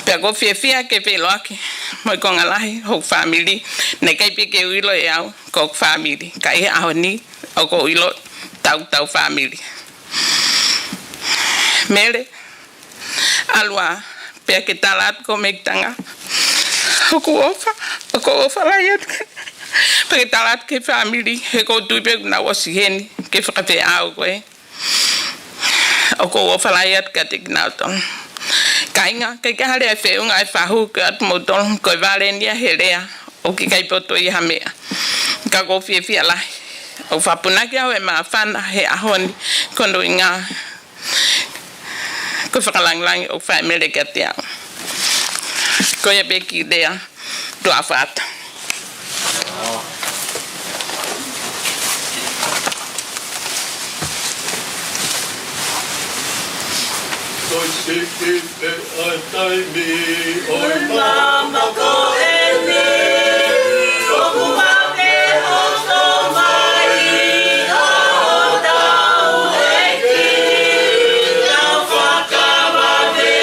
Pea ʻoku ou fiefia ke feʻiloaki mo e konga lahi hoku fāmili. Naʻe ʻikai pē ke u ʻilo ʻe au ko hoku fāmili. Ka ʻi he ʻaho ni ʻoku ou ʻilo ʻoku tau fāmili. Mele, ʻalu ā pea ke tala atu ki ho mehikitanga hoku ʻofa, ʻoku ou ʻofa lahi atu. Pea ke tala atu ki he fāmili, he ʻoku ou tui pē ʻoku nau ʻosi heni ke fakafeʻao koe. ʻOku ou ʻofa lahi atu kiate kinautolu. Kāinga, ʻikai ke ʻi ai ha lea feʻunga ʻi he fahu ke ʻoatu moutolu, ko e vale eni ia he lea ʻoku ʻikai poto ʻi ha meʻa. Ka ʻoku ou fiefia lahi. ʻOku fakapunaki au ʻe he māfana he ʻaho ni, ko hono ʻuhinga ko e fakalangilangi ʻoku fai ʻe Mele kiate au. Ko ia pē kiʻi lea, tuʻa ʻofa atu. Ko e siʻi pē ʻa e taimi ʻo e māmani ko eni, ʻoku mate hoto mai ʻa hotau ʻEiki, tau fakavavevave.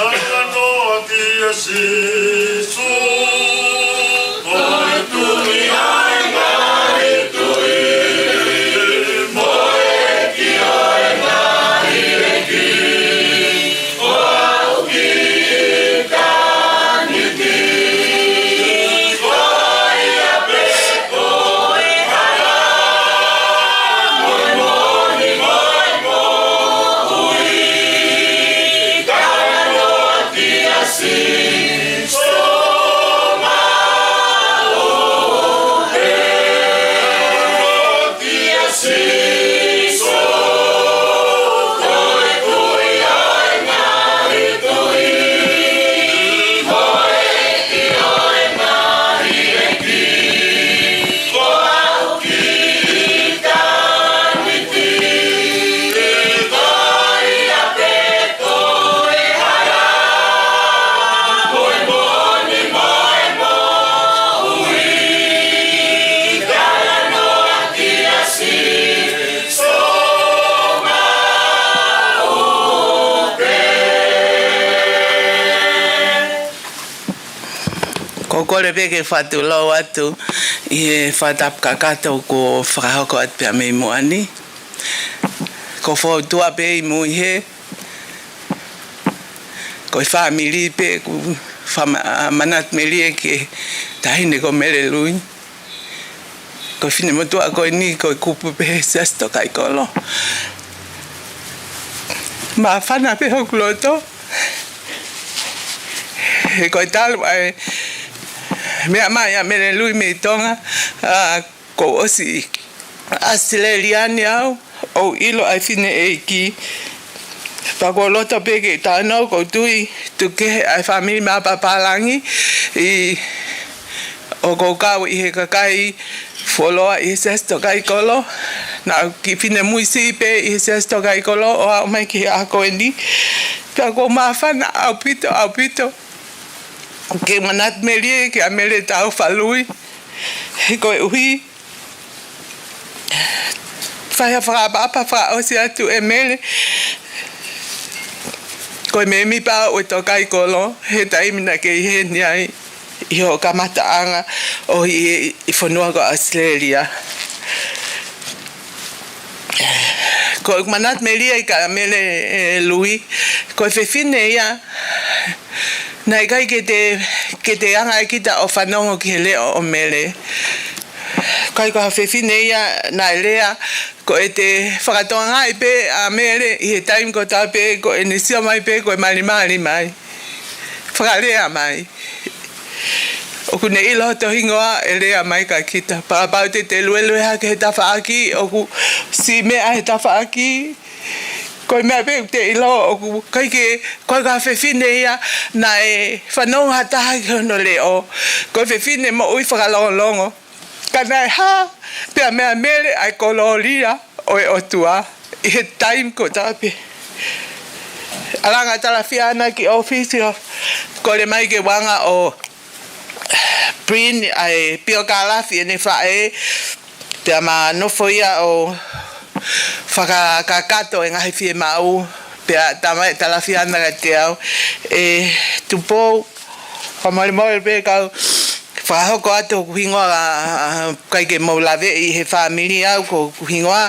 Talanoa kia Sīsū, ko e tuʻi ʻo e ngaahi tuʻi, mo e ʻEiki ʻo e ngaahi ʻeiki, ko au ki ʻitāniti, ko ia pē ko e hala, mo e moʻoni, mo e moʻui. Talanoa kia Sīsū maʻu pē. Kia Sīsū, ko e tuʻi ʻo e ngaahi tuʻi, mo e ʻEiki ʻo e ngaahi ʻeiki, ko au ki ʻitāniti, ko ia pē ko e hala, mo e moʻoni, mo e moʻui. Talanoa kia Sīsū maʻu pē. Ko e kole pē ke fakatulou atu ʻi he fakatapu kakato kuo fakahoko atu pea mei muʻa ni. Ko e fōtunga pē ʻi mui hē, ko e fāmili pē ʻoku fama-, manatu melie ki he taʻahine ko Mele Lui. Ko e finemotuʻa ko eni ko e kupu pē he Siasi Tokaikolo. Māfana pē hoku loto. He ko e talu ʻa e meʻa mai ʻa Mele Lui mei Tonga, ʻa, kuo u ʻosi ʻi ʻAositelēlia ni au, ʻo u ʻilo ʻa e fineʻeiki. Pea ko e loto pē ke tau nau, ko u tui tuku kehe ʻa e fāmili mei Papālangi, ʻi, ʻoku ou kau ʻi he kakai fuoloa ʻi he Siasi Tokaikolo. Naʻa ku kiʻi finemui siʻi pē ʻi he Siasi Tokaikolo ʻo aʻu mai ki he ʻaho ko eni. Pea ʻoku ou māfana ʻaupito, ʻaupito ke manatu melie kia Mele Taufa Lui. He koeʻuhi, fai ha fakaʻapaʻapa fakaʻosi atu ʻe Mele, ko e mēmipa ʻo e Tokaikolo he taimi naʻa ke ʻi heni ai ʻi hoʻo kamataʻanga ʻo ʻi, ʻi fonua ko ʻAositelēlia. Ko ʻeku manatu melie kia Mele, ē, Lui, ko e fefine ia naʻe ʻikai ke te, ke te anga ʻe kita ʻo fanongo ki he leʻo ʻo Mele. ʻIkai ko ha fefine ia naʻe lea, ko ʻete fakatokangaʻi pē ʻa Mele ʻi he taimi kotoa pē ko ʻene sio mai pē ko e malimali mai, fakalea mai. ʻOku ne ʻilo hoto hingoa ʻe lea mai kia kita. Pea kapau te te luelue hake he tafaʻaki, ʻoku siʻi meʻa he tafaʻaki. Ko e meʻa pē ʻoku te ʻilo, ʻoku ʻikai ke, ʻikai ko ha fefine ia naʻe fanongo ha taha ki hono leʻo. Ko e fefine moʻui fakalongolongo. Ka naʻe hā pē meia Mele ʻa e kolōlia ʻo e ʻOtua ʻi he taimi kotoa pē. ʻAlanga Talafiana ki ʻōfisi ʻo kole mai ke u anga ʻo print ʻa e piokālafi ʻene faʻē, pea ma nofo ia ʻo fakakakato e ngaahi fiemaʻu, pea talamai ʻe Talafiana kiate au, ʻe Tupou, fakamolemole pē kau fakahoko atu hoku hingoa, ʻa, ʻikai ke mou laveʻi he fāmili au, ko hoku hingoa,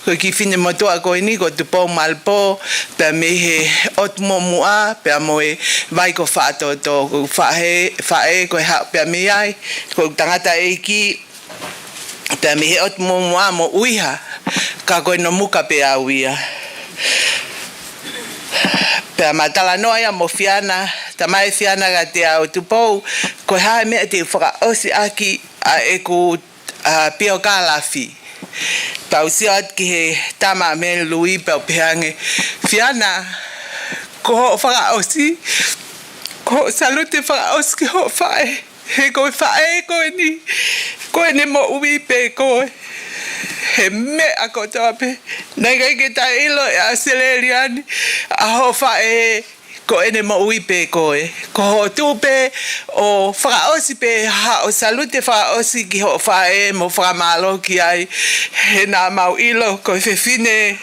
ko e kiʻi finemotuʻa ko eni, ko Tupou Malipō, pea mei he ʻotu Muʻomuʻa, pea mo e vai ko Faʻatoto, ko e faʻē, faʻē ko e haʻu pea mei ai, ko e tangataʻeiki, pea mei he ʻotu Muʻomuʻa mo ʻUiha, ka ko e Nomuka pē au ia. Pea ma talanoa ia mo Fiana, talamai ʻe Fiana kiate au, Tupou, ko e hā e meʻa te u fakaʻosi ʻaki ʻa ʻeku, ʻa, piokālafi. Pea u sio atu ki he tama ʻa Mele Lui pea u pehē ange, Fiana, ko hoʻo fakaʻosi, ko hoʻo salute fakaʻosi ki hoʻo faʻē. He ko e faʻē ko eni, ko ʻene moʻui pē koe he meʻa kotoa pē. Naʻe ʻikai ke ta ʻilo ʻi ʻAositelēlia ni ʻa hoʻo faʻē, ko ʻene moʻui pē koe. Ko hoʻo tuʻu pē ʻo fakaʻosi pē haʻo salute fakaʻosi ki hoʻo faʻē mo fakamālō ki ai. He naʻa mau ʻilo ko e fefine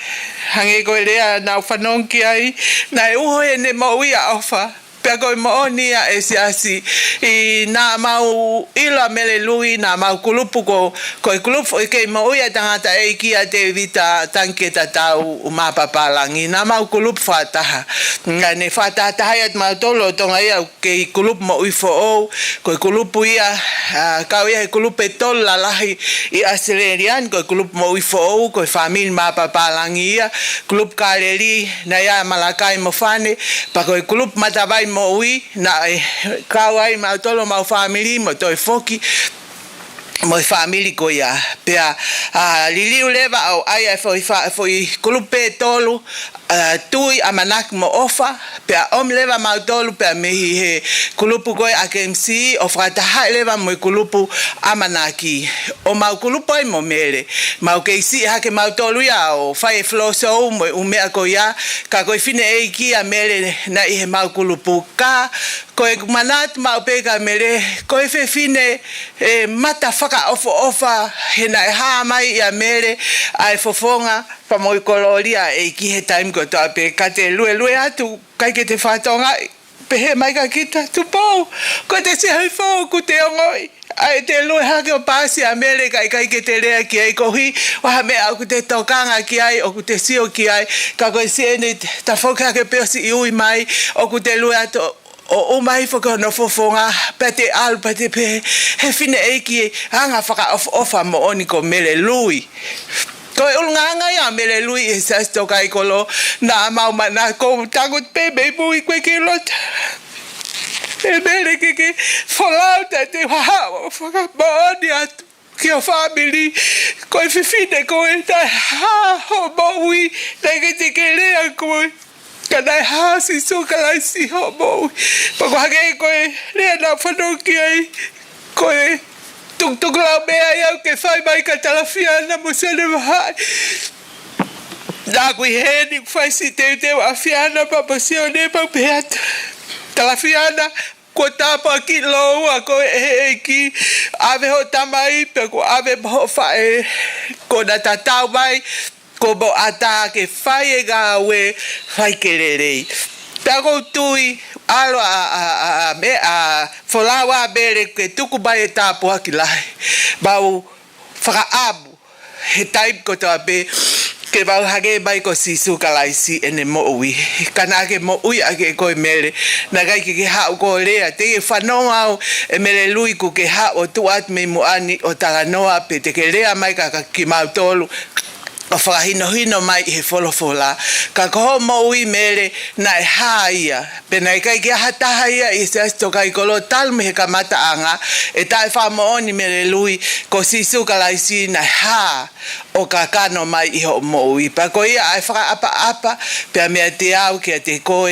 Hangē ko e lea naʻa ku fanongo ki ai, naʻe uho ʻene moʻui ʻa ʻOfa. Pea ko e moʻoni ia, ʻe Siasi, ʻi naʻa mau ʻilo ʻa Mele Lui, naʻa mau kulupu ko, ko e kulupu ʻo e kei moʻui ʻa e tangataʻeiki ʻa Tēvita Tangiketatau Mapapalagi. Naʻa mau kulupu fakataha. Naʻa ne fakatahatahaʻi atu mautolu lolotonga ia ʻeku kei kulupu moʻui foʻou, ko e kulupu ia, ʻa, kau ia he kulupu ʻe tolu lalahi ʻi ʻAositelēlia ni, ko e kulupu moʻui foʻou, ko e fāmili Mapapalagi ia, kulupu Kāleli, naʻe ʻi ai ʻa Malakai mo Fane, pea ko e kulupu Matavai Moʻui, naʻe kau ai mautolu homau fāmili mo toe foki mo e fāmili ko ia. Pea, ʻa, liliu leva ʻo ʻai ʻa e foʻi fa-, foʻi kulupu ʻe tolu, ʻa, Tui, ʻAmanaki mo ʻOfa, pea ʻomi leva mautolu pea mei he kulupu ko ē ʻa K M C ʻo fakatahaʻi leva mo e kulupu ʻAmanaki. ʻO mau kulupu ai mo Mele, mau kei siʻi hake mautolu ia ʻo fai e floor show mo e ʻū meʻa ko ia, ka ko e fineʻeiki ʻa Mele naʻe ʻi he mau kulupu. Ka ko ʻeku manatu maʻu pē kia Mele, ko e fefine ʻe mata fakaʻofoʻofa, he naʻe hā mai ʻia Mele ʻa e fofonga pea mo e kolōlia ʻa e ʻEiki he taimi kotoa pē. Ka te luelue atu, ʻikai ke te fakatokangaʻi, pehē mai kia kita, Tupou, ko ʻete Sea Hihifo ʻoku te ongoʻi. ʻA ia te lue hake ʻo paasi ʻa Mele, ka ʻikai ke te lea ki ai, koeʻuhi ko ha meʻa ʻoku te tokanga ki ai, ʻoku te sio ki ai, ka ko e siʻene tafoki hake pē ʻo siʻi ui mai, ʻoku te lue atu ʻo ʻomai foki hono fofonga, pea te ʻalu pea te pehē, he fineʻeiki anga fakaʻofoʻofa moʻoni ko Mele Lui. Ko e ʻulungaanga ia ʻo Mele Lui ʻi he Siasi Tokaikoló, naʻa mau manako, tangutu pē mei mui, ʻikai ke u loto. ʻE Mele, ke ke folau, ta te u haʻu ʻo fakamoʻoni atu ki ho fāmili, ko e fefine koe, naʻe hā hoʻo moʻui, naʻe ʻikai te ke lea koe, ka naʻe hā ʻa Sīsū Kalaisi hoʻo moʻui. Pea ko e hangē ko e lea naʻa ku fanongo ki ai, ko e tukutuku lau meʻa ia ʻoku ke fai mai kia Talafiana mo Sione Vahaʻi. Naʻa ku ʻi heni ʻoku fai siʻi teuteu ʻa Fiana pea mo Sione, pea u pehē atu, Talafiana, kuo tāpuakiʻi lōua koe ʻe he ʻEiki, ʻave hoʻo tamai, pea kuo ʻave mo hoʻo faʻē, kuo na tatau mai, kuo mo ʻatā ke fai e ngāue fakelelei. Pea ʻoku ou tui, ʻalu ʻa, ʻa, ʻa, ʻa, meʻa, folau ʻa Mele ke tuku mai e tāpuaki lahi. Mau fakaʻamu he taimi kotoa pē ke mau hangē mai ko Sīsū Kalaisi ʻene moʻui. Ka naʻa ke moʻui ʻaki ʻe koe Mele, naʻe ʻikai ke ke haʻu koe ʻo lea, teʻeki fanongo au ʻe Mele Lui kuo ke haʻu ʻo tuʻu atu mei muʻa ni ʻo talanoa pe te ke lea mai kia, kia kimautolu ʻo fakahinohino mai ʻi he folofola. Ka ko hoʻo moʻui Mele, naʻe hā ia. Pea naʻe ʻikai ke ʻi ai ha taha ia ʻi he Siasi Tokaikoló talu mei he kamataʻanga ʻe taʻefakamoʻoni Mele Lui ko Sīsū Kalaisi naʻe hā ʻo kakano mai ʻi hoʻo moʻui. Pea ko ia ʻa e fakaʻapaʻapa pea meiate au kiate koe,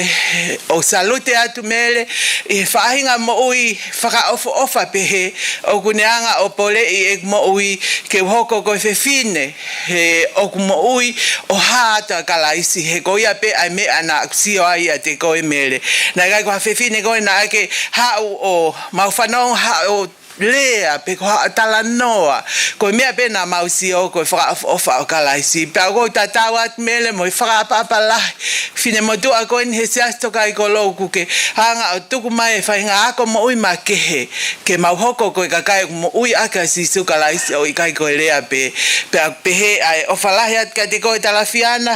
ʻoku salute atu Mele ʻi he faʻahinga moʻui fakaʻofoʻofa pehē, ʻoku ne hanga ʻo poleʻi ʻeku moʻui ke u hoko ko e fefine he ʻoku moʻui ʻo hā atu ʻa Kalaisi, he ko ia pē ʻa e meʻa naʻa ku sio ai ʻiate koe Mele. Naʻe ʻikai ko ha fefine koe naʻa ke haʻu ʻo mau fanongo, haʻu ʻo lea pe ko ha talanoa. Ko e meʻa pē naʻa mau sio ko e fakaʻofoʻofa ʻo Kalaisi. Pea ʻoku ou tatau atu Mele mo e fakaʻapaʻapa lahi, finemotuʻa ko eni he Siasi Tokaikoló ʻoku ke hanga ʻo tuku mai e faʻahinga ako moʻui makehe ke mau hoko ko e kakai ʻoku moʻui ʻaki ʻa Sīsū Kalaisi ʻo ʻikai ko e lea pē. Pea pehē ʻa e ʻofa lahi atu kiate koe Talafiana,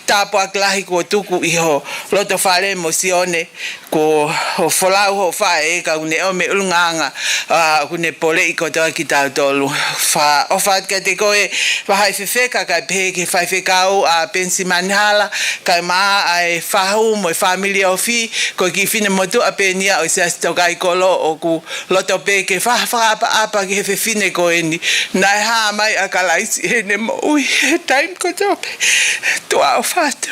tāpuaki lahi kuo tuku ʻi ho loto fale mo Sione, ko hoʻo folau hoʻo faʻē ka ʻoku ne ʻomi e ʻulungaanga, ʻa, ʻoku ne poleʻi kotoa kitautolu. Fakaʻofa atu kiate koe Vahaʻi Fefeka, kae pehē ki he faifekau ʻa Penisi Manihala, kae ʻumaʻā ʻa e fahu mo e fāmili ofi, ko e kiʻi finemotuʻa pē eni ia ʻo e Siasi Tokaikoló ʻoku loto pē ke fa-, fakaʻapaʻapa ki he fefine ko eni. Naʻe hā mai ʻa Kalaisi heʻene moʻui he taimi kotoa pē. Tuʻa ʻofa atu.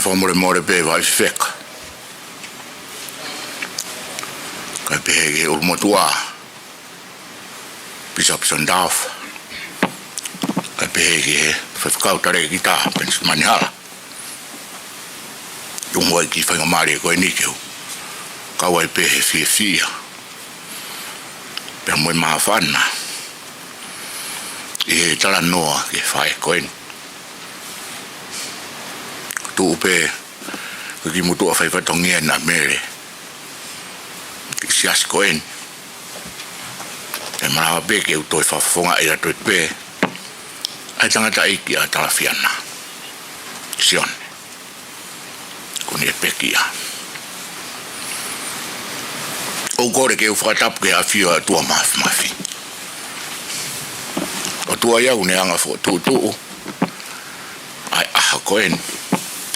Fakamolemole pē Vaʻa Fefeka, kae pehē ki he ʻulumotuʻa, Bishop John Taufa, kae pehē ki he Faifekau Talēkita Penisimani Hala, ʻi hono ʻai ki he faingamālie ko eni ke u kau ai pē he fiefia pea mo e māfana ʻi he talanoa ki he faʻē ko eni. Tuʻu pē ko e kiʻi motuʻa faifatongia ʻa Mele ki he siasi ko eni. ʻE malava pē ke u toe fakafofongaʻi atu pē ʻa e tangataʻeiki ʻa Talafiana, Sione, ko eni ʻe pekia. ʻOku ou kole ke u fakatapu ki he ʻafio ʻa e ʻOtua Māfimafi. ʻOtua ia ʻoku ne hanga ʻo fokotuʻutuʻu ʻa e ʻaho ko eni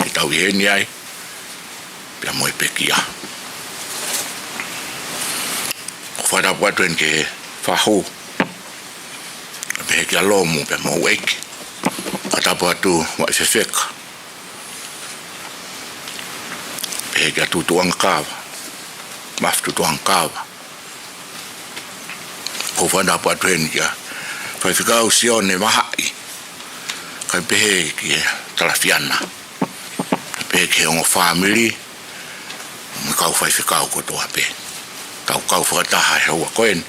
ke tau ʻi heni ai pea mo e pekia. ʻOku ou fakatapu atu eni ki he fahu, pehē kia Lomu pea mo e ʻeiki. Fakatapu atu Vaʻa Fefeka, pehē kia Tutuʻangakava, Mafi Tutuʻangakava. ʻOku ou fakatapu atu eni kia Faifekau Sione Vahaʻi, kae pehē ki he Talafiana, pehē ki he ongo fāmili mo e kau faifekau kotoa pē. Kau, kau fakataha he houa ko eni.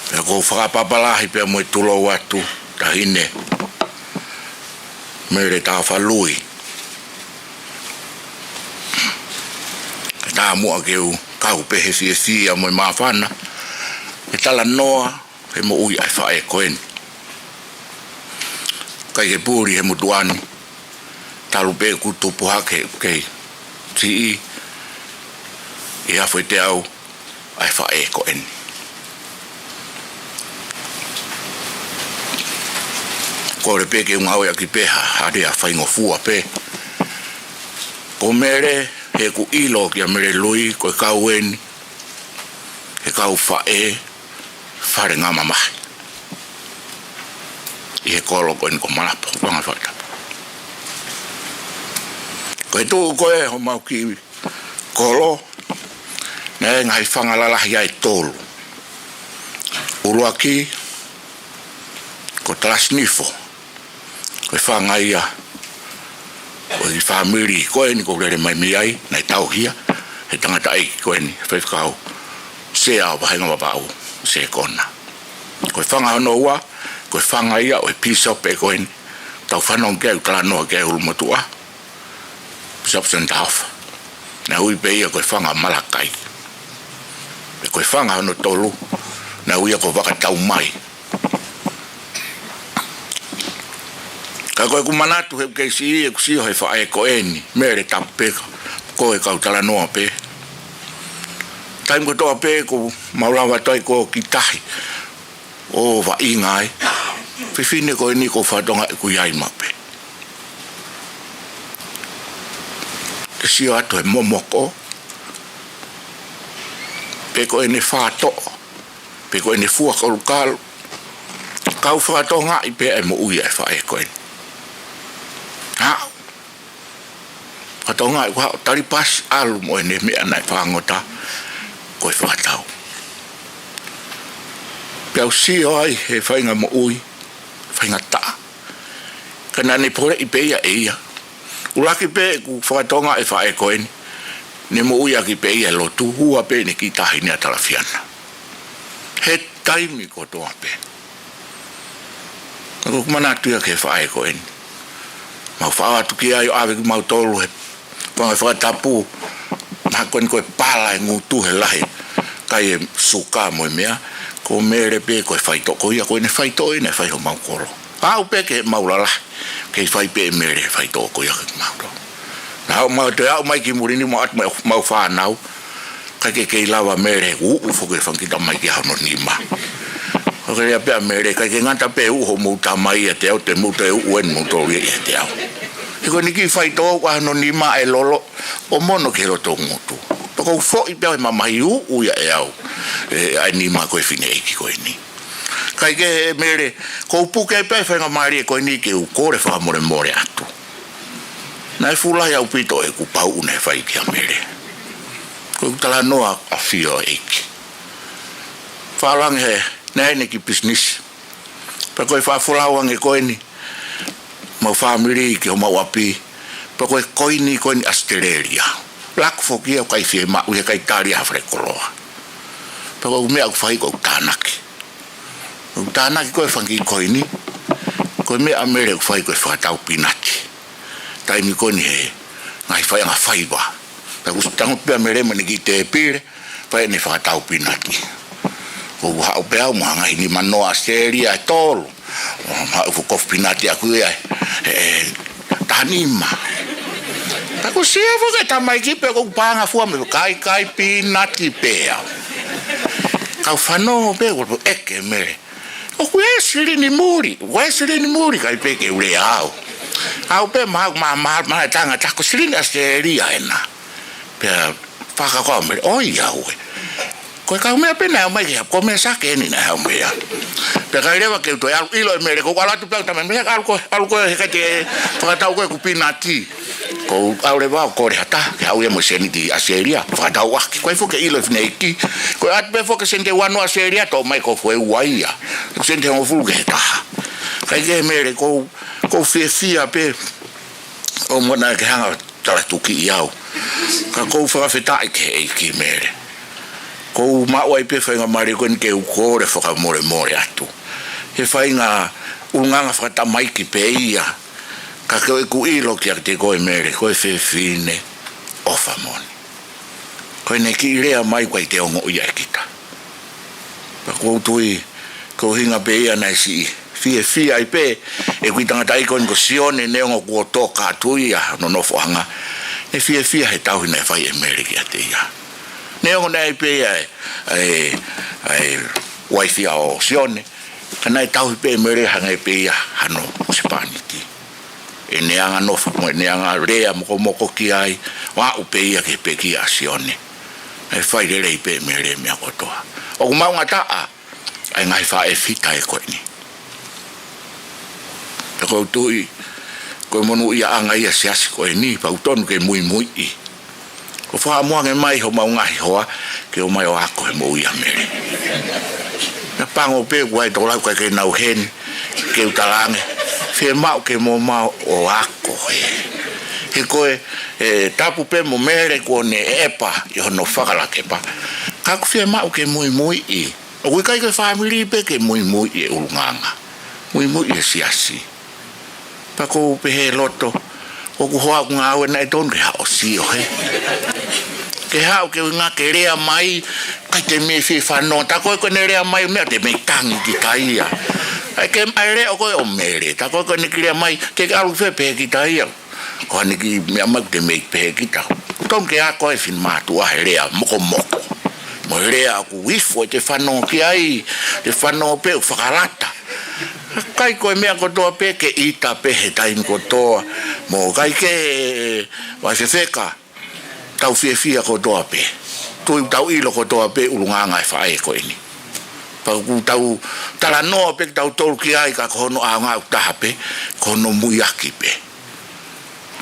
Pea ʻoku ou fakapapālangi pea mo e tulou atu, Taʻahine Mele Taufa Lui, kae tā muʻa ke u kau pē he fiefia mo e māfana he talanoa he moʻui ʻa e faʻē ko eni. ʻIkai ke puli he motuʻa ni, talu pē ʻeku tupu hake ʻeku kei siʻi, ʻi he afe teau ʻa e faʻē ko eni. Kole pē ke u ngāueʻaki pē ha, ha lea faingofua pē. Ko Mele, he ʻoku ʻilo kia Mele Lui, ko e kau eni he kau faʻē fale ngāue mamahi ʻi he kolo ko eni ko Malapo, Vanga Fakatapu. Ko e tuʻu ko ē homau kiʻi kolo, naʻe ngaahi fanga lalahi ai ʻe tolu. ʻUluaki, ko Talasinifo, ko e fanga ia ʻo e fāmili ko eni ʻoku ou lele mai mei ai, naʻe tauhi ia he tangataʻeiki ko eni, Faifekau Sea ʻo Vahenga Vavaʻu, Sekona. Ko e fanga hono ua, ko e fanga ia ʻo e pīsope ko eni, tau fanongo ki ai ʻoku talanoa ki ai ʻulumotuʻa, Bishop John Taufa. Naʻe ui pē ia ko e fanga Malakai. Pea ko e fanga hono tolu, naʻe ui ia ko Vakataumai. Ka ko ʻeku manatu he ʻoku kei siʻi ʻeku sio he faʻē ko eni, Mele, tapu pē ka ko e kau talanoa pē. Taimi kotoa pē ʻoku mau lava atu ai ʻo kī tahi ʻo vaʻinga ai, fefine ko eni ʻoku ou fakatokangaʻi ʻoku ʻi ai maʻu pē ke sio atu he momoko, pe ko ʻene fātoʻo, pe ko ʻene fua kalukalu, kau fakatokangaʻi pē ʻa e moʻui ʻa e faʻē ko eni. Haʻu fakatokangaʻi, ko e haʻu ʻo talipasi ʻalu mo ʻene meʻa naʻe fāngota, ko e fakatau. Pea u sio ai he faʻahinga moʻui, faʻahinga taʻa, ka naʻa ne poleʻi pē ia ʻe ia. ʻUluaki pē ʻeku fakatokangaʻi e faʻē ko eni, ne moʻuiʻaki pē ia he lotu, ua pē ʻene kī tahi ʻa Talafiana he taimi kotoa pē. Ka ko ʻeku manatu ia ki he faʻē ko eni, mau faʻo atu ki ai ʻo ʻave kimautolu he fanga fakatapu, mahalo ko eni ko e pala e ngutu he lahi kai e suka mo e meʻa, ko Mele pē ko e faitoʻo ko ia, ko ʻene faitoʻo ia naʻe fai homau kolo. Aʻu pē ke mau lalahi, kei fai pē ʻe Mele e faitoʻo ko ia kiate kimautolu. Naʻa mau toe aʻu mai ki muli ni mau ʻatu mai homau fānau, ʻikai ke kei lava Mele, uʻu foki e fanga kiʻi tama mai ki hono nima. ʻOku lea pē ʻa Mele, ʻikai ke ngata pē uʻu hoʻomou tama ʻiate au, te mou toe uʻu eni moutolu ia ʻiate au. He ko ʻene kiʻi faitoʻo ʻa hono nima ʻe lolo ʻo mono ki he loto ngutu. Pea ʻoku ou foʻi pē au he mamahi, uʻu ia ʻe au ʻa e nima ko e fineʻeiki ko eni. Kae kehe Mele, ʻoku ou puke pē ʻa e faingamālie ko eni ke u kole fakamolemole atu. Naʻe fuʻu lahi ʻaupito ʻeku pauʻu naʻe fai kia Mele. Ko ʻeku talanoa ʻa e ʻafio ʻa e ʻEiki. Fakalanga he, naʻe ʻi ai ʻene kiʻi pisinisi. Pea ko e fakafolau ange ko eni, mau fāmili ki homau ʻapi. Pea ko e koini ko eni ʻAositelēlia. Laku foki ia ʻoku ʻikai fiemaʻu ia, ʻikai tali ʻe ha fale koloa. Pea ko e meʻa ʻoku fai ko ʻeku tānaki. ʻOku tānaki ko e fanga kiʻi koini. Ko e meʻa ʻa Mele ʻoku fai ko e fakatau pinati. Taimi ko eni he ngaahi faiʻanga faiva. Pea ʻoku tangutu pē ʻa Mele mo ʻene kiʻi tēpile, fai ʻene fakatau pinati. ʻOku haʻu pē au mo e ngaahi nima noa ʻAositelēlia ʻe tolu. ʻO haʻu foki ko e pinati ʻaku ia ʻe, ʻe, ʻe taha nima. Pea ʻoku sio foki e tamaiki pē ʻoku paʻanga fua mei he kaikai pinati pē au. Kau fanongo pē ʻoku ʻeke Mele. ʻOku ʻi ai e silini muli, ʻoku ʻi ai e silini muli, ʻikai pē ke u lea au. Au pē ma, ma, ma, ma, tangata ko e silini ʻAositelēlia ena. Pea fakakaukau Mele, ʻoi au ē. Ko e kau meʻa pē naʻe ʻomai ke, ko e meʻa sake eni naʻe ʻomai ia. Pea ʻikai leva ke u toe ʻalu ʻilo ʻe Mele, ko e ʻalu atu pē au tama Mele, ʻalu koe, ʻalu koe he ʻikai te fakatau koe ʻeku pinati. Ko e ʻalu leva au ʻo kole ha taha, ke haʻu ia mo e sēniti ʻAositelēlia, fakatau ʻaki. ʻIkai foki ke ʻilo ʻe he fineʻeiki. Ko e ʻatu pē foki e sēniti ʻe ua noa ʻAositelēlia, toʻo mai ko e foʻi ua ia. Ko e sēniti ʻe hongofulu ki he taha. Kaikehe Mele, ʻoku ou, ʻoku ou fiefia pē, ʻo mo na ke hanga talatukiʻi au. Ka ʻoku ou fakafetaʻi ki he ʻEiki Mele. ʻOku ou maʻu ai pē faingamālie ko eni ke u kole fakamolemole atu. He faʻahinga ʻulungaanga fakatamaiki pē ia. Ka ko ʻeku ʻilo kiate koe Mele, ko e fefine ʻofa moʻoni. Ko ʻene kiʻi lea mai ʻoku ʻikai te ongoʻi ia ʻe kita. Pea ʻoku ou tui, ko e ʻuhinga pē ia naʻe siʻi fiefia ai pē ʻeku kiʻi tangataʻeiki ko eni ko Sione, neongo kuo toka atu ia hono nofoʻanga. Naʻe fiefia he tauhi naʻe fai ʻe Mele kiate ia. Neongo naʻe ʻi ai pē ia ʻa e, ʻa e, ʻa e uaifi ʻo Sione, ka naʻe tauhi pē ʻe Mele hangē pē ia hano husepāniti. ʻEne anga nofo, ʻene anga lea mokomoko ki ai, ʻo aʻu pē ia ki he pekia ʻa Sione. Naʻe fai lelei pē ʻe Mele e meʻa kotoa. ʻOku maʻungataʻa ʻa e ngaahi faʻē fita ē ko eni. Pea ʻoku ou tui, ko e monūʻiaʻanga ia ʻa e siasi ko eni, pea ʻoku totonu ke muimuiʻi. ʻO fakaʻamu ange mai homau ngaahi hoa, ke ō mai ʻo ako he moʻui ʻa Mele. Naʻe pango pē ʻoku ʻi ai e tokolahi ʻoku ʻikai ke nau ʻi heni, ke u talaange. Fiemaʻu ke mou ō mai ʻo ako he. He ko e, ʻe, tapu pē mo Mele kuo ne ʻepa ʻi hono fakalakepa. Ka ʻoku fiemaʻu ke muimuiʻi. ʻOku ʻikai ko e fāmili pē ke muimuiʻi e ʻulungaanga. Muimuiʻi e siasi. Pea ʻoku ou pehē loto, ʻoku hoa ʻoku ngāue naʻe tonu ke haʻu ʻo sio he. Ke haʻu ke ʻuhinga ke lea mai, ʻikai te mei fie fanongo, tā ko ē ko ʻene lea mai meʻa te mei tangi kita ia. ʻAi ke, ʻai lea ʻo ko ē ʻo Mele, tā ko ē ko ʻene kiʻi lea mai, ke ke ʻalu fē pehē kita ia. Ko ʻene kiʻi meʻa mai te mei pehē kita. Tonu ke ako e finemātuʻa he lea mokomoko. Mo e lea ʻoku ifo ʻete fanongo ki ai, te fanongo pē ʻoku fakalata. ʻIkai ko e meʻa kotoa pē ke ʻita pē he taimi kotoa, mo ʻikai ke, ʻai fefeka, tau fiefia kotoa pē. Tui tau ʻilo kotoa pē ʻulungaanga e faʻē ko eni. Pea ʻoku tau talanoa pē kitautolu ki ai ka ko hono ʻaonga ʻoku taha pē, ko hono muiaki pē.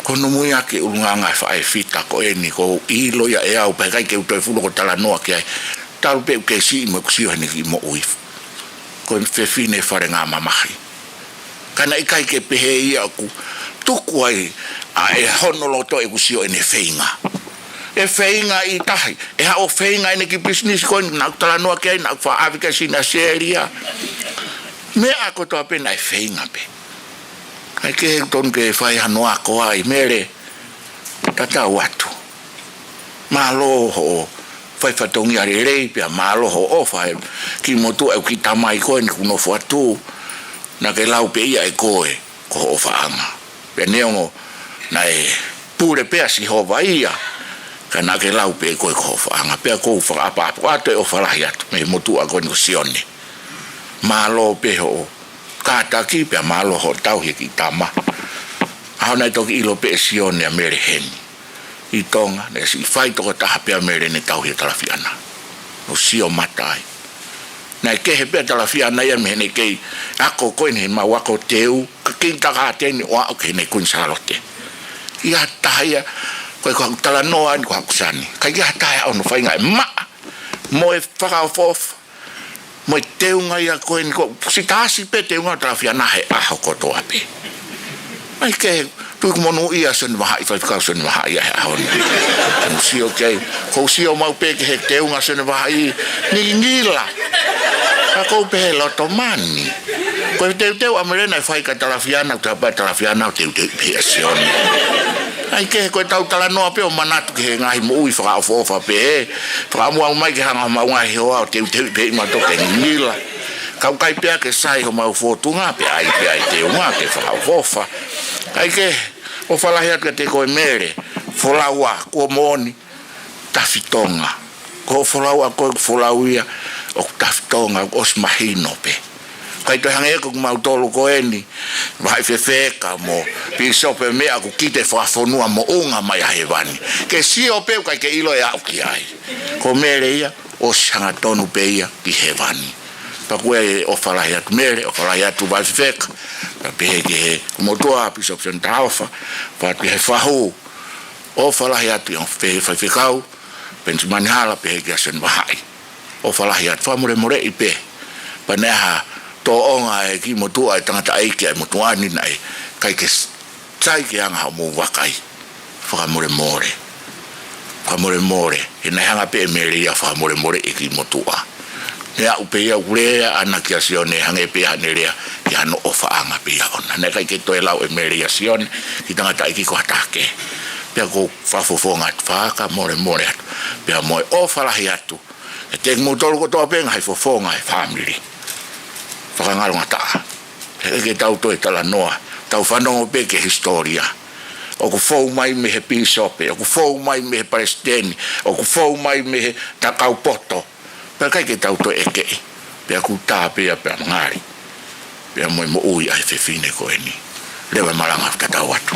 Ko hono muiaki e ʻulungaanga e faʻē fita ko eni, ʻoku ou ʻilo ia ʻe au, pea ʻikai ke u toe fuʻu loko talanoa ki ai. Talu pē ʻoku ke siʻi mo ʻeku sio heʻene kiʻi moʻui. Ko e fefine falengamamahi. Ka naʻe ʻikai ke pehē ia ʻoku tuku ai ʻa e hono loto ʻeku sio ʻene feinga. ʻE feinga ʻi tahi, ʻe haʻu ʻo feinga ʻene kiʻi pisinisi ko eni naʻa ku talanoa ki ai, naʻa ku faʻa ʻave ki ai ʻa Sini ʻAositelēlia. Meʻa kotoa pē naʻe feinga pē. ʻIkai ke tonu ke fai hano ako ai, Mele, tatau atu. Mālō hoʻo fai fatongia lelei, pea mālō hoʻo ʻofa he kiʻi motuʻa ʻeku kiʻi tamai ko eni kuo nofo atu, naʻa ke lau pē ia ʻe koe ko hoʻo ʻofaʻanga. Pea neongo naʻe pule pē ʻa Sihova ia, ka naʻa ke lau pē ʻe koe ko hoʻo ʻofaʻanga. Pea ʻoku ou fakaʻapaʻapa atu e ʻofa lahi atu mei he motuʻa ko eni ko Sione. Mālō pē hoʻo kātaki pea mālō hoʻo tauhi e kiʻi tama. ʻAho naʻe toki ʻilo pē ʻe Sione ʻa Mele heni ʻi Tonga, naʻe siʻi fai tokotaha pē ʻa Mele ʻene tauhi e Talafiana. ʻO sio mata ai. Naʻe kehe pē ʻa Talafiana ia mei heʻene kei ako ko eni he mau ako teu, ka kinitakaiteni ʻo aʻu ki heʻene Kuini Sālote. ʻi ha taha ia, ko e ko haku talanoa eni ko haku sani. ʻIkai ke ʻi ha taha ia ʻoku ne fai ngaahi maʻa mo e fakaʻofoʻofa mo e teunga ia ko eni, ko e sitaasi pē teunga ʻo Talafiana he ʻaho kotoa pē. ʻIkai ke, tui ʻoku monūʻia Sione Vahaʻi, faifekau Sione Vahaʻi ʻi he ʻaho ni. ʻOku sio ki ai, ʻoku sio maʻu pē ki he teunga Sione Vahaʻi, ngingila. Ka ʻoku ou pehē loto mani. Ko e teuteu ʻa Mele naʻe fai kia Talafiana, ʻoku tapa Talafiana ʻo teuteu pē ʻa Sione. ʻIkai ke, ko e tau talanoa pē ʻo manatu ki he ngaahi moʻui fakaʻofoʻofa pē, ē. Fakaʻamu au mai ke hanga homau ngaahi hoa ʻo teuteu pē ʻi mato ke ngingila. Ka ʻoku ʻikai pē ke sai homau fōtunga pē ʻai pē ʻai teunga ke fakaʻofoʻofa. ʻIkai ke, ʻofa lahi atu kiate koe Mele, folau ā, kuo moʻoni, tafitonga. Ko e folau ʻa koe, folau ia, ʻoku tafitonga, ʻosi mahino pē. ʻIkai toe hangē ko kimautolu ko eni, Vahaʻi Fefeka mo Pīsope meʻa ʻoku kite fakafonua moʻunga mai ʻa hēvani. Ke sio pē ʻoku ʻikai ke ʻilo ʻe aʻu ki ai. Ko Mele ia, ʻosi hangatonu pē ia ki hēvani. Pea ko e ʻofa lahi atu Mele, ʻofa lahi atu Vahaʻi Fefeka. Pea pehē ki he motuʻa Pīsope Sione Taʻofa, pea pehē fahu. ʻOfa lahi atu ʻi he faifekau, Penisimani Hala, pehē kia Sione Vahaʻi. ʻOfa lahi atu, fakamolemoleʻi pē. Pea neʻe ʻi ai ha tōʻonga ʻe he kiʻi motuʻa ʻe tangataʻeiki ʻa e motuʻa ni naʻe ʻikai ke s-, sai ke anga hoʻomou vakai. Fakamolemole. Fakamolemole. He naʻe hanga pē ʻe Mele ia fakamolemoleʻi e kiʻi motuʻa. He ʻoku pehē ia ʻoku lea ʻana kia Sione hangē pē haʻane lea ki hano ʻofaʻanga pē ia ʻoʻona. Naʻe ʻikai ke toe lau ʻe Mele ia Sione, kiʻi tangataʻeiki ko ha taha kehe. Pea ʻoku ou fakafofonga atu, fakamolemole atu. Pea mo e ʻofa lahi atu. ʻE te kimoutolu kotoa pē ngaahi fofonga ʻo e fāmili. Fakangalongataʻa. He ʻikai ke tau toe talanoa, tau fanongo pē ki he hisitōlia. ʻOku fou mai mei he pīsope, ʻoku fou mai mei he palesiteni, ʻoku fou mai mei he tangata kau poto. Pea ʻikai ke tau toe ʻekeʻi. Pea ʻoku tā pē ia pea ngali. Pea mo e moʻui ʻa e fefine ko eni. Leva e malanga ʻo tatau atu.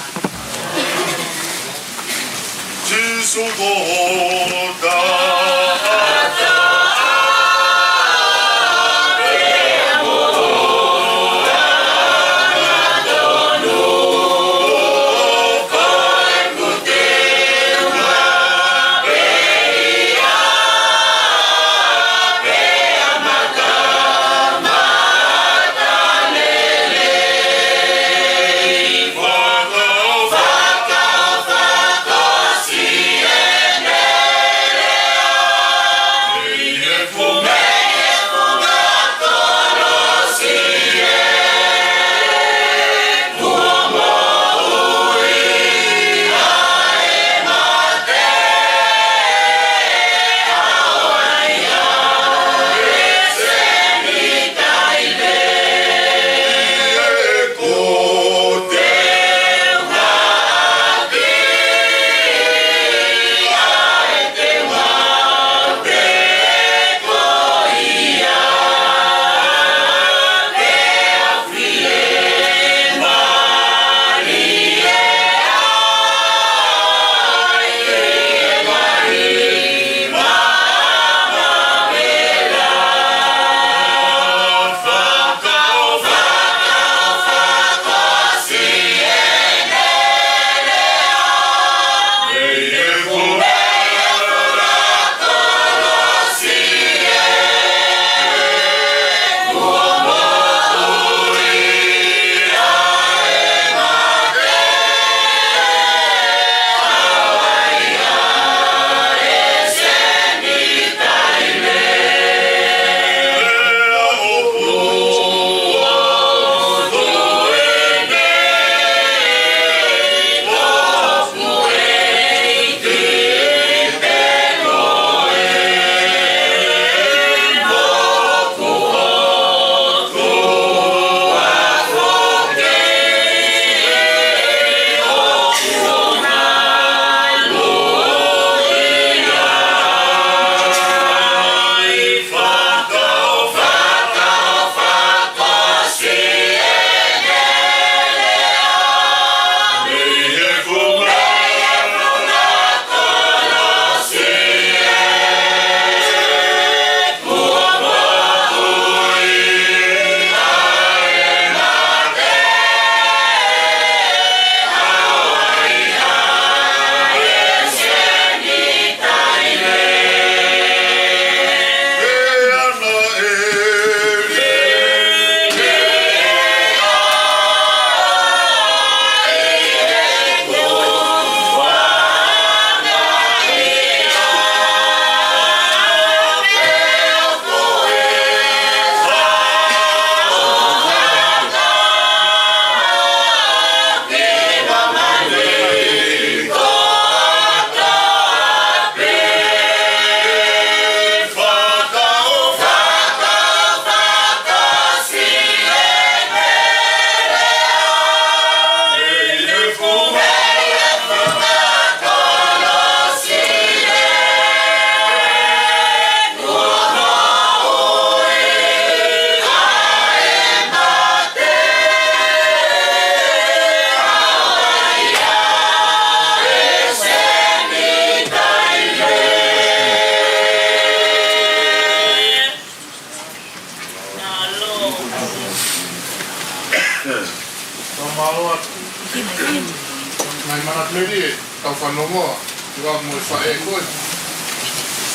Melie, tau fanongoa, ʻi he ʻuhinga mo e faʻē ko ē.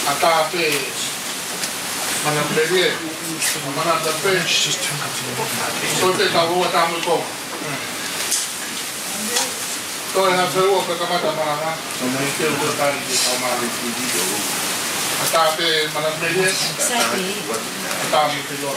ʻAtā pē, Mana Melie, Mana Tape. Ko e pē tau ua tā mo e konga. Toe ha feua pē kamata malanga. ʻAtā pē Mana Melie. ʻAtā mo e feua.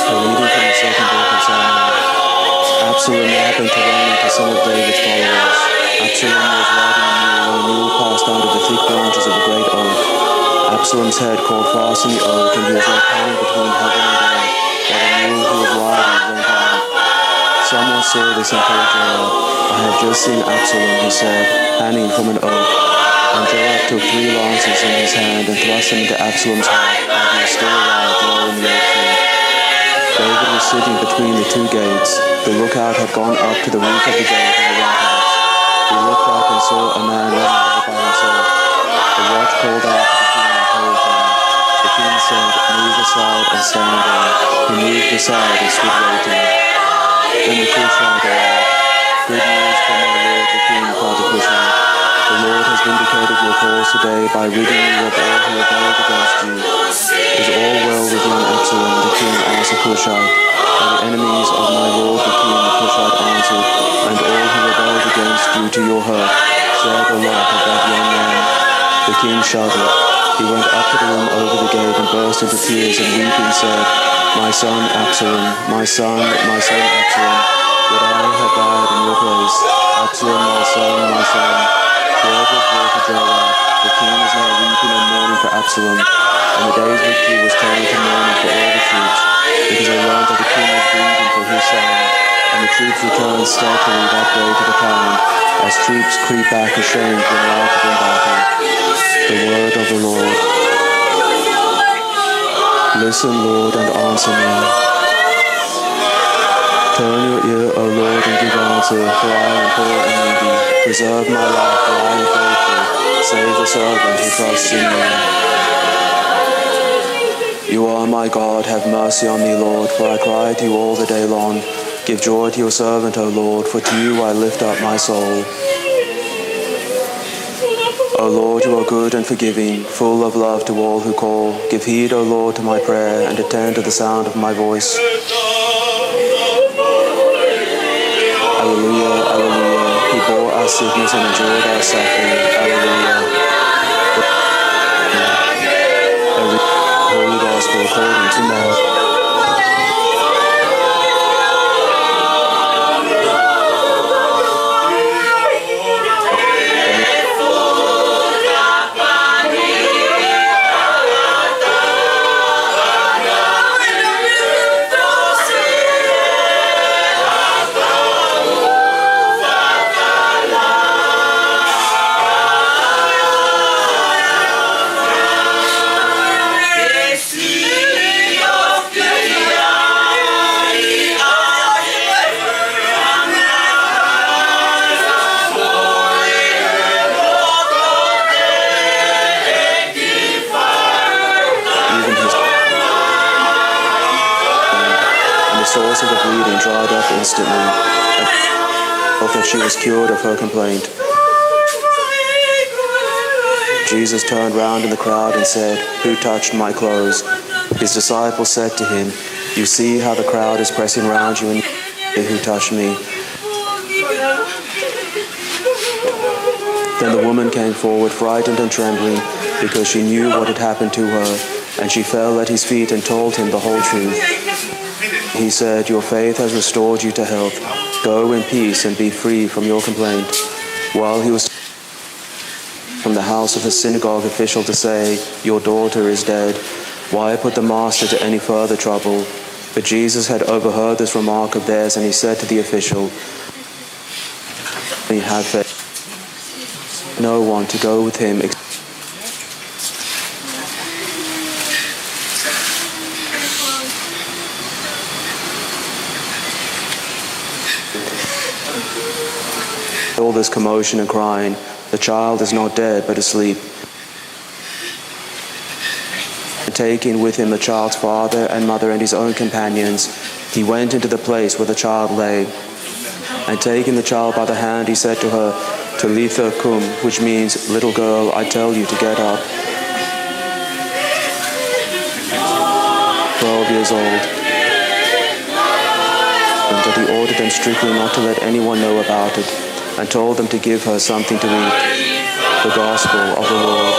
A reading from the second book of Samuel. Absalom happened to run into some of David's followers. Absalom was riding a mule when a mule passed under the thick branches of a great oak. Absalom's head caught fast in the oak, and he was left hanging between heaven and earth, while the mule he was riding went on. Someone saw this and told Joab. "I have just seen Absalom," he said, "hanging from an oak." And Joab took three lances in his hand and thrust them into Absalom's heart, while he was still alive, low in the oak tree. David was sitting between the two gates. The lookout had gone up to the roof of the gate and the ramparts. He looked up and saw a man running all by himself. The watch called out to the king and told him. The king said, "Move aside and stand there." He moved aside and stood waiting. Then the Cushite arrived. "Good news for my lord the king," cried the Cushite. "The Lord has vindicated your cause today by ridding you of all who rebelled against you." "Is all well with young Absalom?" the king asked the Cushite. But the enemies of my lord the king, the Cushite answered, and all who rebelled against you to your hurt, share the lot of that young man. The king shuddered. He went up to the room over the gate and burst into tears and weeping said, "My son Absalom, my son, my son Absalom, would I had died in your place. Absalom, my son, my son." Word was brought to Joab, "The king is now weeping and mourning for Absalom." And the day's victory was turned to mourning for all the troops, because they learned that the king was grieving for his son. And the troops returned stealthily that day to the town, as troops creep back ashamed when routed in battle. The word of the Lord. Listen, Lord, and answer me. Turn your ear, O Lord, and give answer, for I am poor and needy. Preserve my life, for I am faithful. Save the servant who trusts in you. You are my God, have mercy on me, Lord, for I cry to you all the day long. Give joy to your servant, O Lord, for to you I lift up my soul. O Lord, you are good and forgiving, full of love to all who call. Give heed, O Lord, to my prayer, and attend to the sound of my voice. Alleluia, alleluia. He bore our sickness and endured our suffering. Alleluia. Holy Gospel according to Mark. Even his, and the source of the bleeding dried up instantly, and that she was cured of her complaint. Jesus turned round in the crowd and said, "Who touched my clothes?" His disciples said to him, "You see how the crowd is pressing round you and who touched me." Then the woman came forward, frightened and trembling, because she knew what had happened to her, and she fell at his feet and told him the whole truth. He said, "Your faith has restored you to health. Go in peace and be free from your complaint." While he was from the house of a synagogue official to say, "Your daughter is dead. Why put the master to any further trouble?" But Jesus had overheard this remark of theirs, and he said to the official, "We have faith." No one to go with him. All this commotion and crying, "The child is not dead, but asleep." And taking with him the child's father and mother and his own companions, he went into the place where the child lay. And taking the child by the hand, he said to her, "Talitha cum," which means, "Little girl, I tell you to get up." Twelve years old. And that he ordered them strictly not to let anyone know about it, and told them to give her something to eat. The Gospel of the Lord.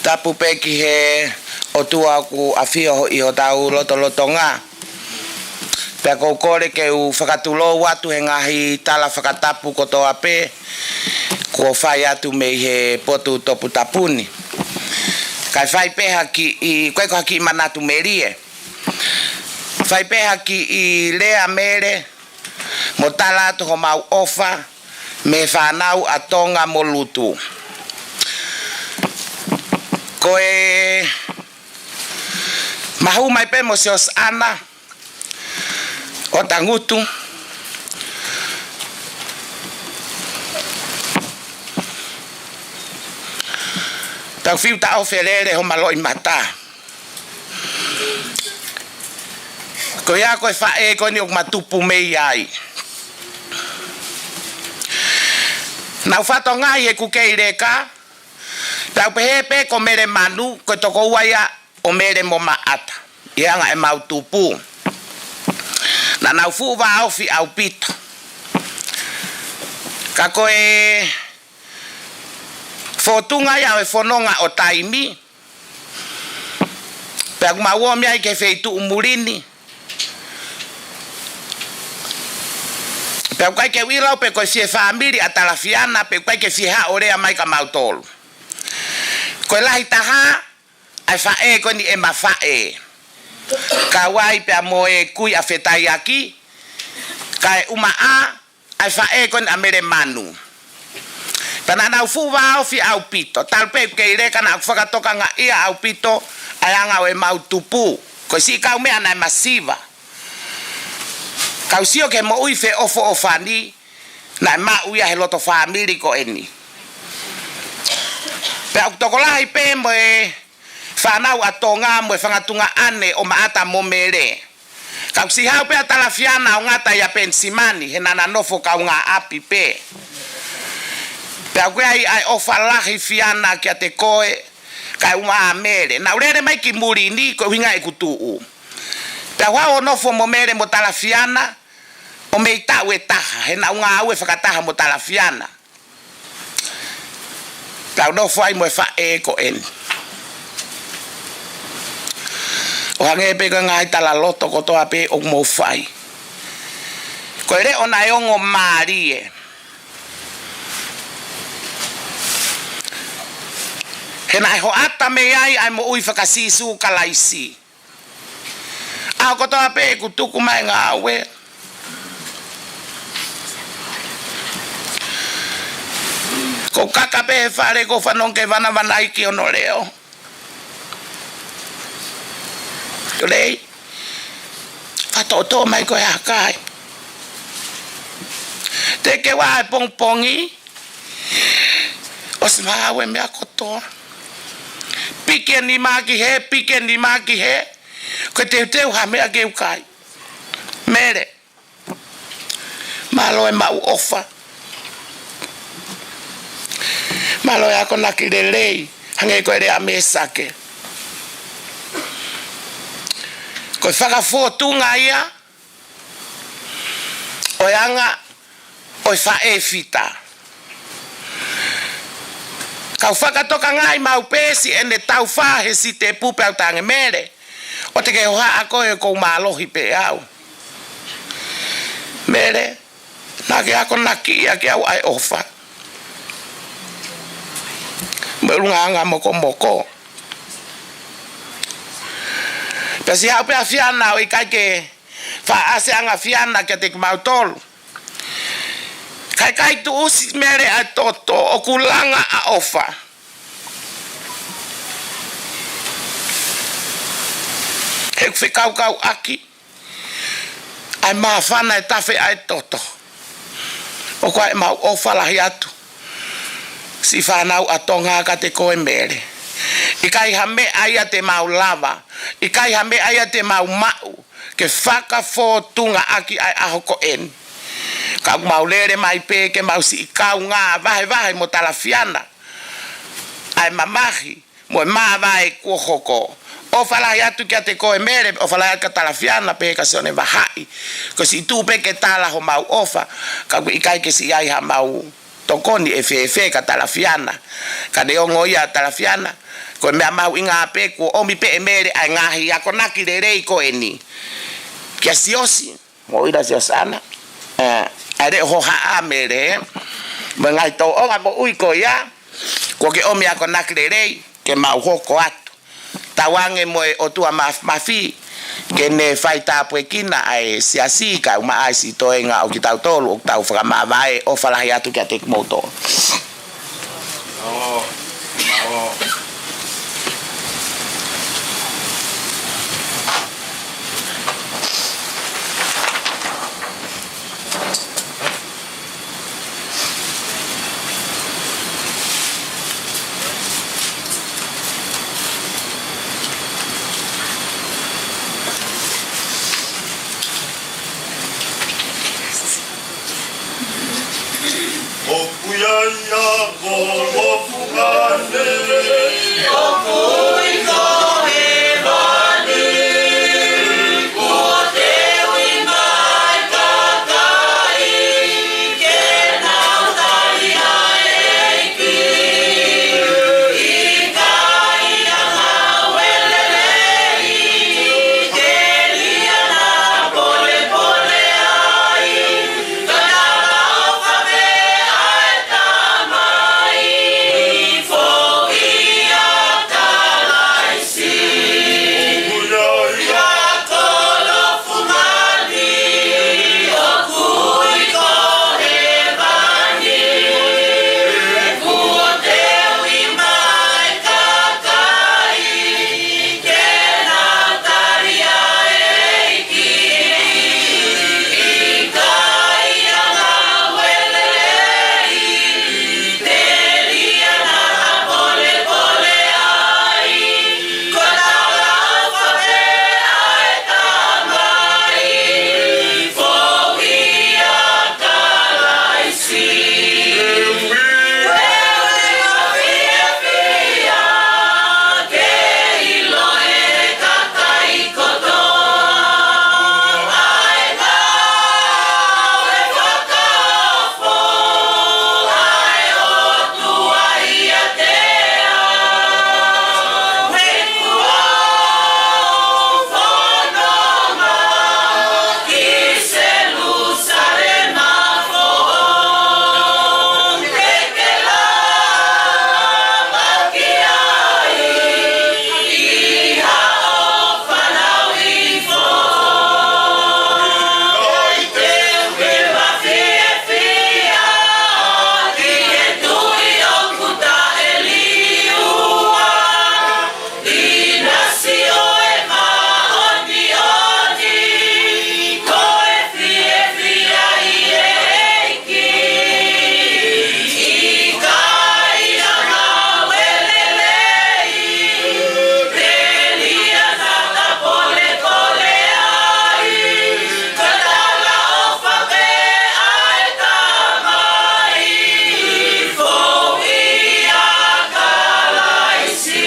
tapu pē ki he ʻOtua ʻoku ʻafio ʻi hotau lotolotonga. Pea ʻoku ou kole ke u fakatulou atu he ngaahi tala fakatapu kotoa pē kuo fai atu mei he potu toputapu ni. Kae fai pē ha kiʻi, ko e ko ha kiʻi manatu melie. Fai pē ha kiʻi lea Mele, mo tala atu homau ʻofa mei he fānau ʻa Tonga mo Lutu. Ko e mahu mai pē mo Siosiana ʻo Tangutu. Tau fiu taʻofe lele homa loʻimata. Ko ia ko e faʻē ko eni ʻoku ma tupu mei ai. Naʻa ku fatongia ʻi heʻeku kei leka, tau pehē pē ko Mele Manu, ko e tokoua ia ʻo Mele mo Maʻata, ʻi he anga ʻemau tupu. Naʻa nau fuʻu vāofi ʻaupito. Ka ko e fōtunga ia ʻo e fononga ʻo taimi, pea ʻoku mau ō mei ai ki he feituʻu muli ni. Pea ʻoku ʻikai ke u ʻilo pe ko e fie fāmili ʻa Talafiana, pe ʻoku ʻikai ke fie haʻu ʻo lea mai kia mautolu. Ko e lahi taha ʻa e faʻē ko eni ʻema faʻē. Kau ai pea mo e kui ʻa Fetaiaki, kae ʻumaʻā ʻa e faʻē ko eni ʻa Mele Manu. Pea naʻa nau fuʻu vāofi ʻaupito. Talu pē ʻeku kei leka naʻa ku fakatokangaʻia ʻaupito ʻa e anga ʻo ʻemau tupu. Ko e siʻi kaumeʻa naʻe masiva. Kau sio ki he moʻui feʻofoʻofani naʻe maʻu ia he loto fāmili ko eni. Pea ʻoku tokolahi pē mo e fānau ʻa Tonga mo e fanga tuongaʻane ʻo Maʻata mo Mele. Ka ʻoku siʻi haʻu pē ʻa Talafiana ʻo ngata ʻia Penisimani, he naʻa na nofo kaungāʻapi pē. Pea ʻoku ʻi ai ʻa e ʻofa lahi Fiana kiate koe, kae ʻumaʻā Mele. Naʻa ku lele mai ki muli ni ko e ʻuhinga ʻeku tuʻu. Pea u haʻu ʻo nofo mo Mele mo Talafiana, ʻo mei taʻu ʻe taha, he naʻa ku ngāue fakataha mo Talafiana. Tau nofo ai mo e faʻē ko eni. ʻO hangē pē ko e ngaahi tala loto kotoa pē ʻoku mou fai. Ko e leʻo naʻe ongo mālie. He naʻe hoʻata mei ai ʻa e moʻui faka-Sīsū Kalaisi. ʻAho kotoa pē ʻeku tuku mai ngāue, ko u kaka pē he fale ko u fanongo ki he vanavanaiki hono leʻo. Lei, fakatoʻotoʻo mai ko e hā kai. Te ke vaʻe pongipongi, ʻosi maʻu e meʻa kotoa. Piki e nima ki hē, piki e nima ki hē. Ko e teuteu ha meʻa ke u kai. Mele, mālō e maʻu ʻofa. Mālō e akonaki lelei, hangē ko e lea ʻa Mēsake. Ko e fakafōtunga ia ʻo e anga ʻo e faʻē fita. Kau fakatokangaʻi maʻu pē siʻene taufā he sitepu pea u tangi, Mele, ʻoua te ke hohaʻa koe, ʻoku ou mālohi pē au. Mele, naʻa ke akonakiʻi ʻaki au ʻa e ʻofa mo e ʻulungaanga mokomoko. Pea siʻi haʻu pē ʻa Fiana ʻo ʻikai ke faʻa ʻasi anga Fiana kiate kimautolu. Kae ʻikai tuʻusi Mele ʻa e toto, ʻoku langa ʻa ʻofa. He ʻoku fekaukauʻaki ʻa e māfana e tafe ʻa e toto. ʻOku ʻi ai ʻemau ʻofa lahi atu, siʻi fānau ʻa Tonga, kiate koe Mele. ʻIkai ha meʻa ia te mau lava, ʻikai ha meʻa ia te mau maʻu ke fakafōtunga ʻaki ʻa e ʻaho ko eni. Ka ʻoku mau lele mai pē ke mau siʻi kaungā vahevahe mo Talafiana ʻa e mamahi mo e māvae kuo hoko. ʻOfa lahi atu kiate koe Mele, ʻofa lahi atu kia Talafiana pē kia Sione Vahaʻi. Ko e siʻi tuʻu pē ke tala homau ʻofa, ka ʻoku ʻikai ke siʻi ʻi ai haʻamau tokoni ʻe fēfē kia Talafiana. Ka neongo ia ʻa Talafiana, Ko e meʻa mahuʻinga pē kuo ʻomi pē ʻe Mele ʻa e ngaahi akonaki lelei ko eni kia Siosi, mo ʻIla Siosiana. ʻE, ʻa e leʻo hohaʻa Mele, mo e ngaahi tōʻonga moʻui ko ia, kuo ke ʻomi akonaki lelei, ke mau hoko atu. Tauange mo e ʻOtua Māfimafi, ke ne faitāpuekina ʻa e siasi kae ʻumaʻā siʻi toenga ʻo kitautolu ʻoku tau fakamāvae. ʻOfa lahi atu kiate kimoutolu. ʻOku ʻi ai ʻa Kolofu Ngāne. ʻOku ui ko hēvani, kuo teuʻi mai kakai ke nau tali ʻa e ʻEiki. ʻIkai ʻa ngāue lelei, telia naʻa polepole ai. Ko e talaʻofa pē ʻa e Tamai, foʻi ʻa Kalaisi. ʻIa Kolofu Ngāne, ʻoku ui ko hēvani, kuo teuʻi mai kakai ke nau tali ʻa e ʻEiki. ʻIkai ʻa ngāue lelei, telia naʻa polepole ai. Ko e talaʻofa pē ʻa e Tamai, foʻi ʻa Kalaisi. Ke ʻilo ʻe he kakai kotoa ʻa e ngāue fakaofo ʻa e ʻOtua ʻiate au. He kuo u fononga ki Selusalema foʻou, te ke lava ki ai ʻi haʻo fanauʻi foʻou. ʻOku ou fiefia ki he tui ʻoku taʻeliua, ʻi he sio ʻe māʻoniʻoni, ko e fiefia ʻi he ʻEiki. ʻIkai ʻa ngāue lelei, telia naʻa polepole ai. Ko e talaʻofa pē ʻa e Tamai, foʻi ʻa Kalaisi.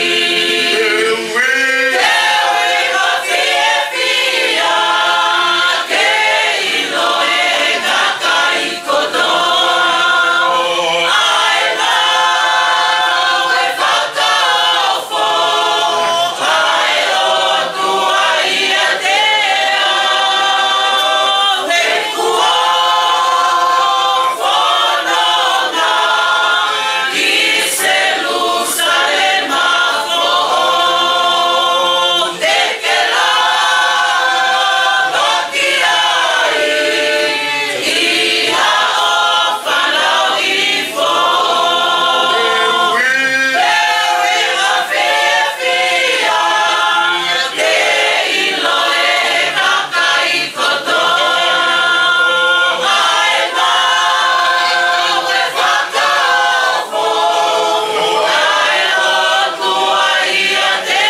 Te u ʻilo fiefia ke ʻilo ʻe he kakai kotoa ʻa e ngāue fakaofo ʻa e ʻOtua ʻiate au. He kuo u fononga ki Selusalema foʻou, te ke lava ki ai ʻi haʻo fanauʻi foʻou. Te u ʻilo fiefia ke ʻilo ʻe he kakai kotoa ʻa e ngāue fakaofo ʻa e ʻOtua ʻiate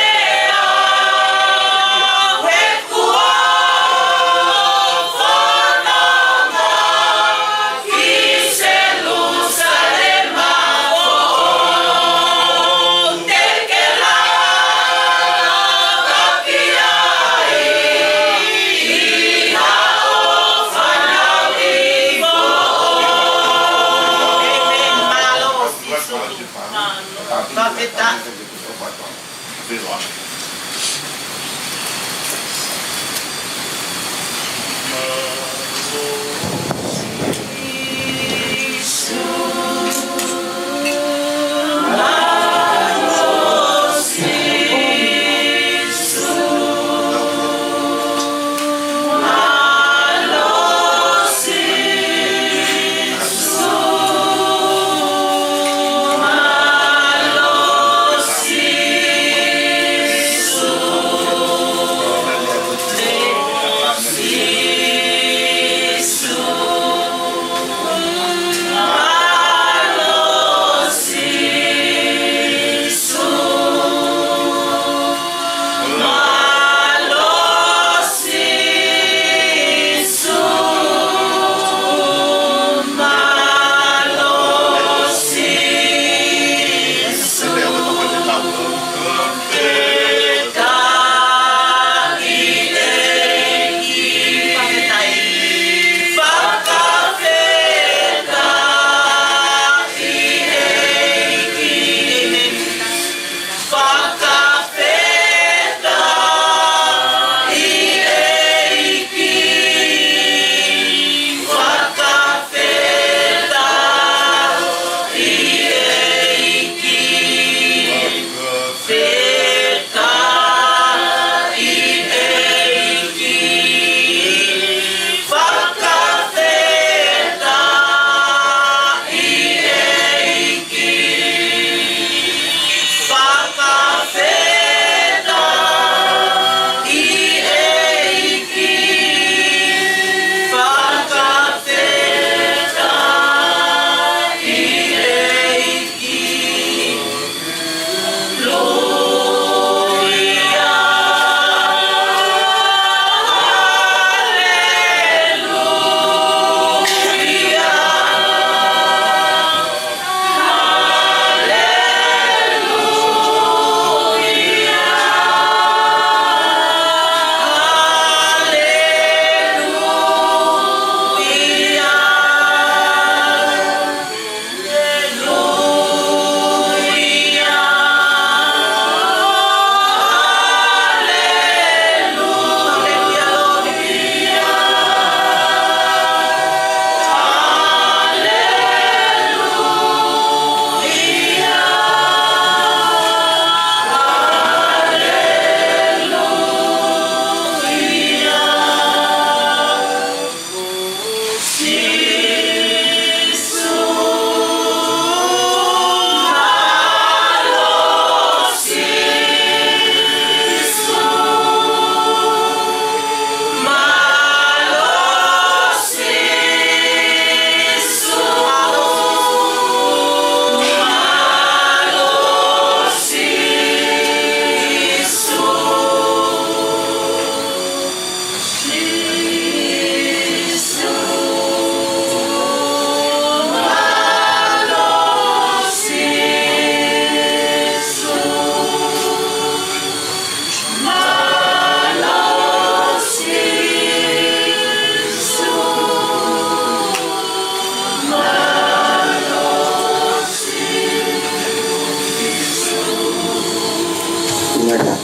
au. He kuo u fononga ki Selusalema foʻou, te ke lava ki ai ʻi haʻo fanauʻi foʻou. Mālō Sīsū. Fakafetaʻi. Ia ʻa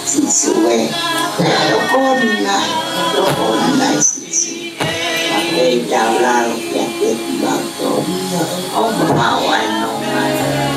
Sīsū ē, loko ʻi he ngaahi, loko ʻi he ngaahi Sīsū. Ka pei tau lalo kiate kimautolu. ʻO mau ai no mai.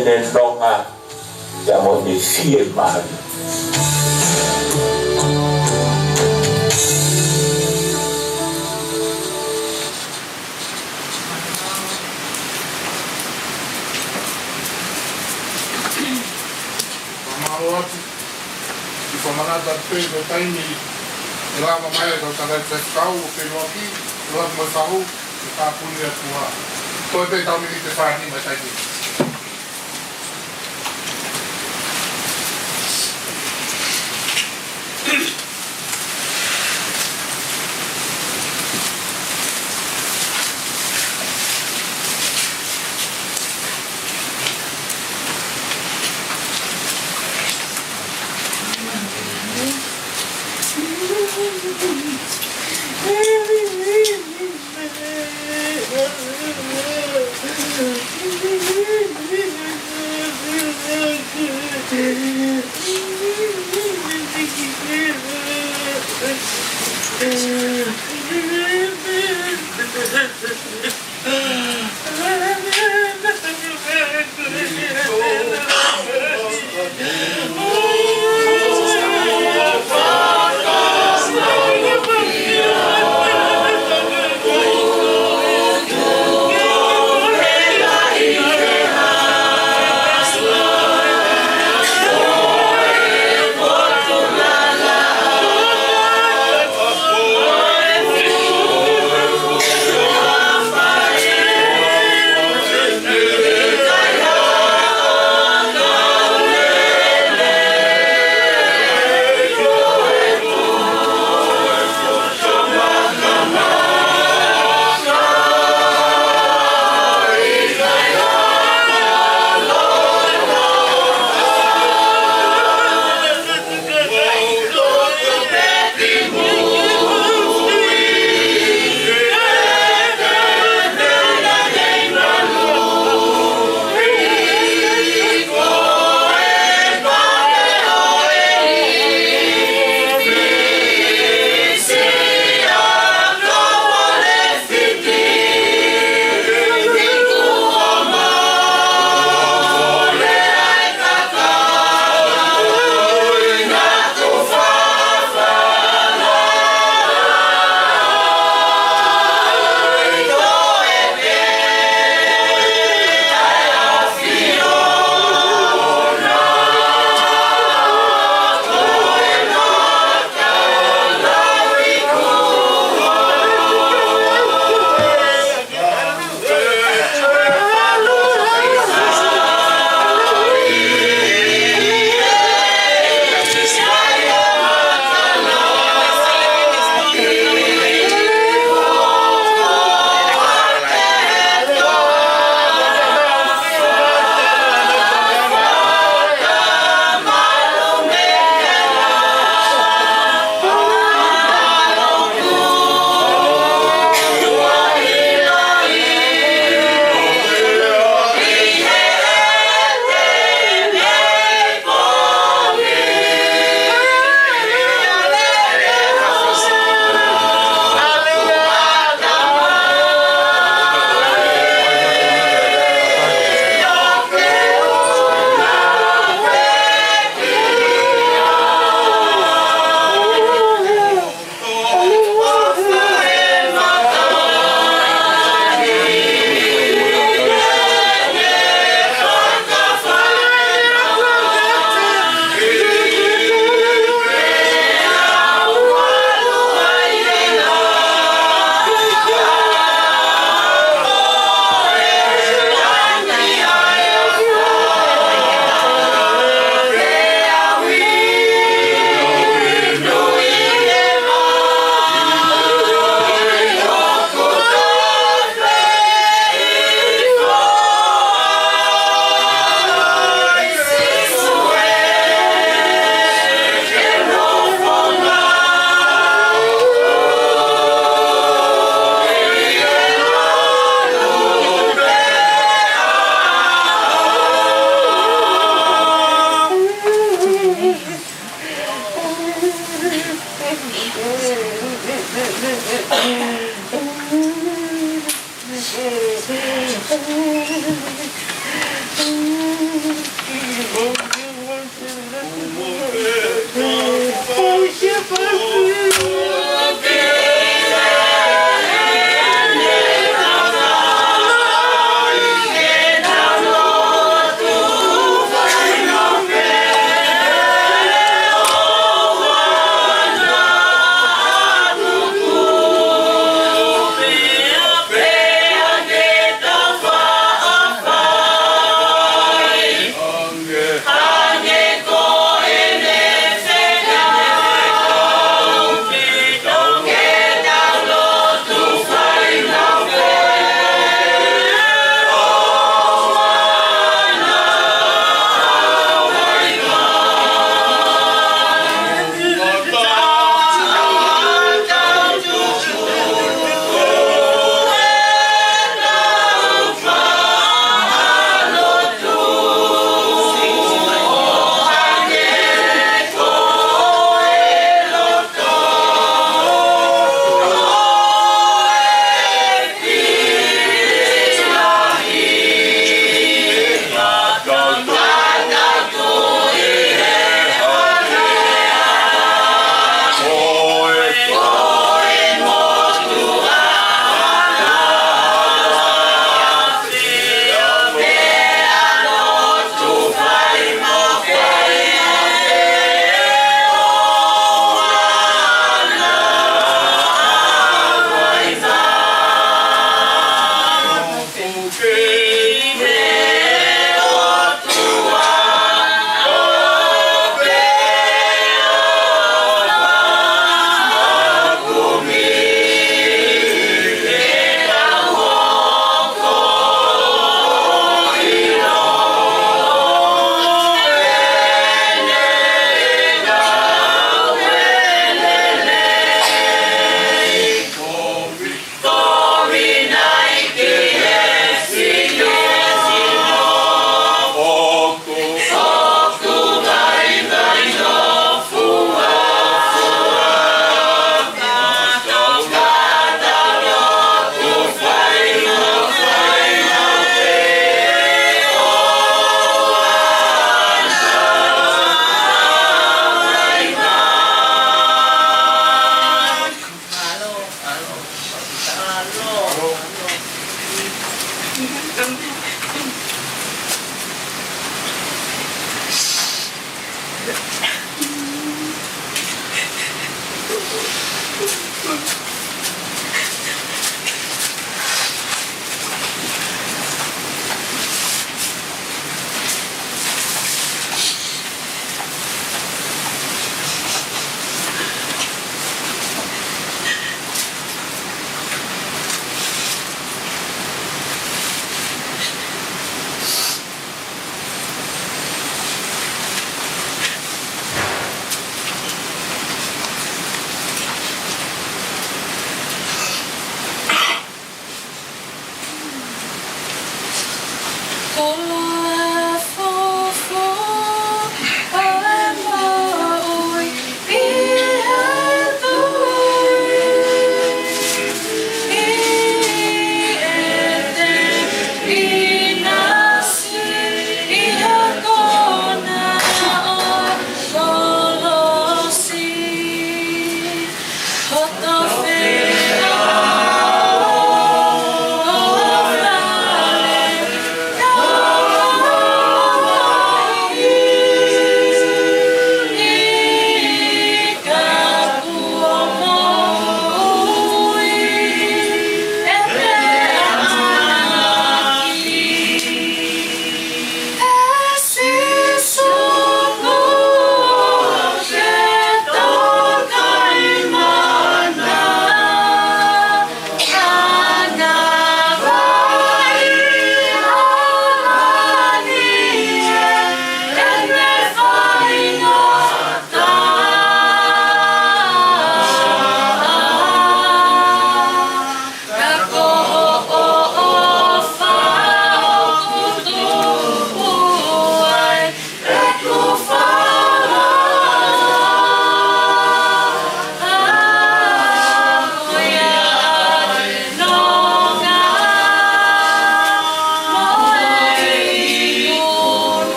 ʻene nonga, pea mo ʻene fiemālie. Fakamālō atu. ʻI he manatu atu pē ko e taimi ʻe lava mai ai ʻetau tangataʻeiki faifekau ʻo Feʻiloaki, ʻo lava mai fahu, ʻe tāpuni atu ā. Toe pē ʻetau miniti ʻe fā nima ʻi he taimi.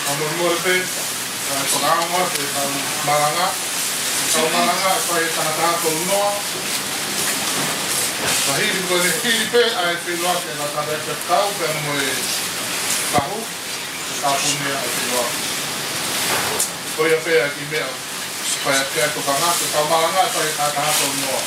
Ka molemole pē, ʻa e fakaongo atu ʻetau malanga. ʻEtau malanga ʻe fai ʻe he taha taha tolu noa. Ka hili ko eni, hili pē ʻa e feiloaki ʻa e Lakanga Taʻefekau pea mo e kahu, ʻe tāpuni ʻa e feiloaki. Ko ia pē ʻa e kiʻi meʻa. Fai atu ki ai ʻa e tokanga, ko ʻetau malanga ʻe fai ʻe he taha taha tolu noa.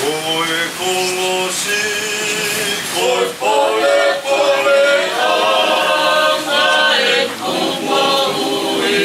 Ko e kolosi, ko e polepoleʻanga ʻeku moʻui.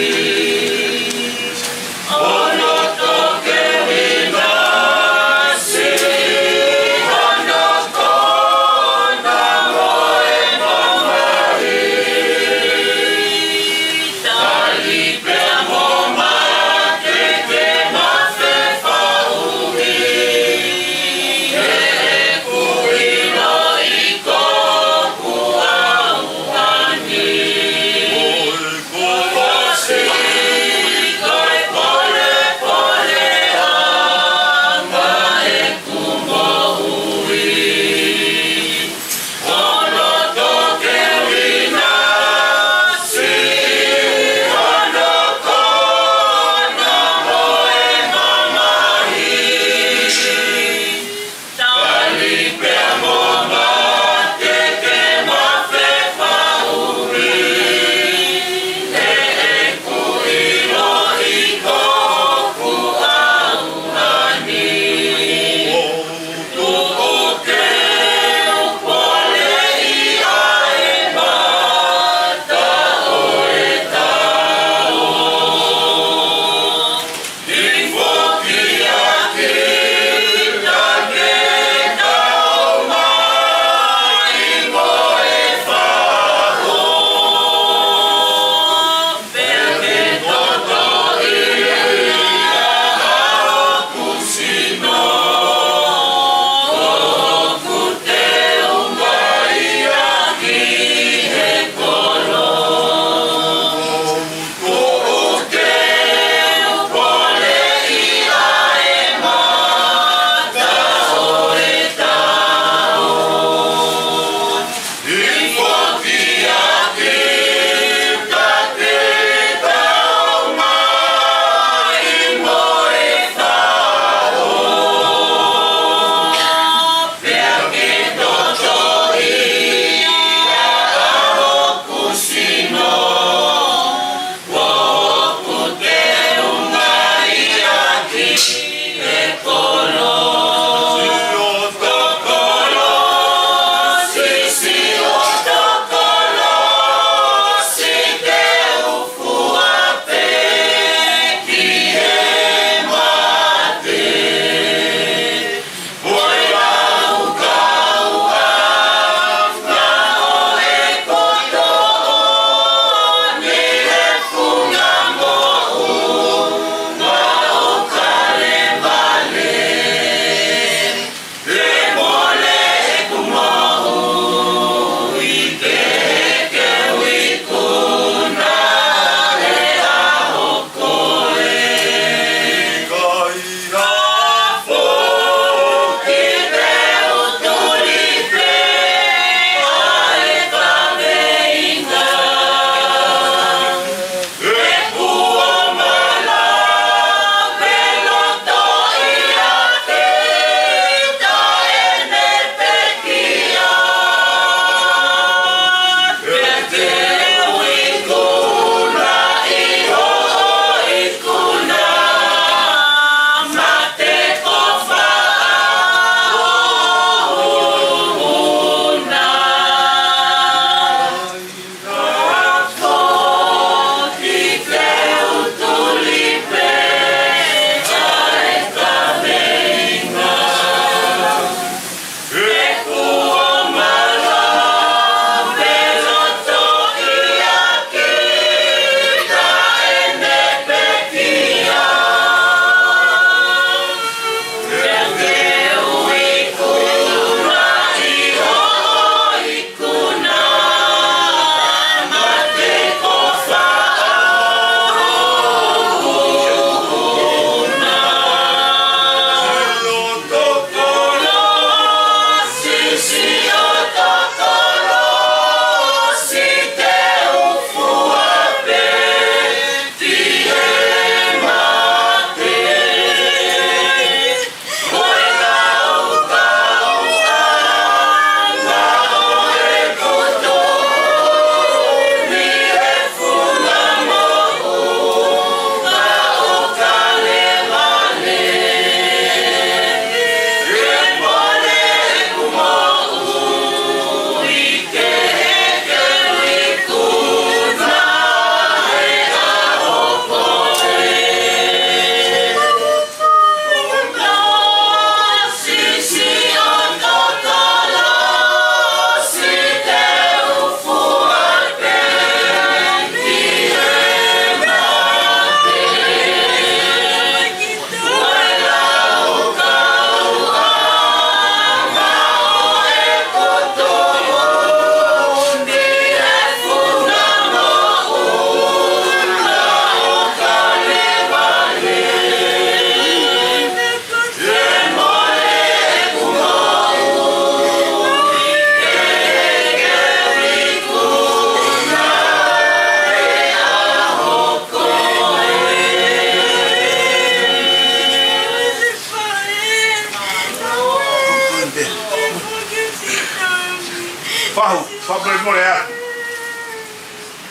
Pahu, fakamolemole atu.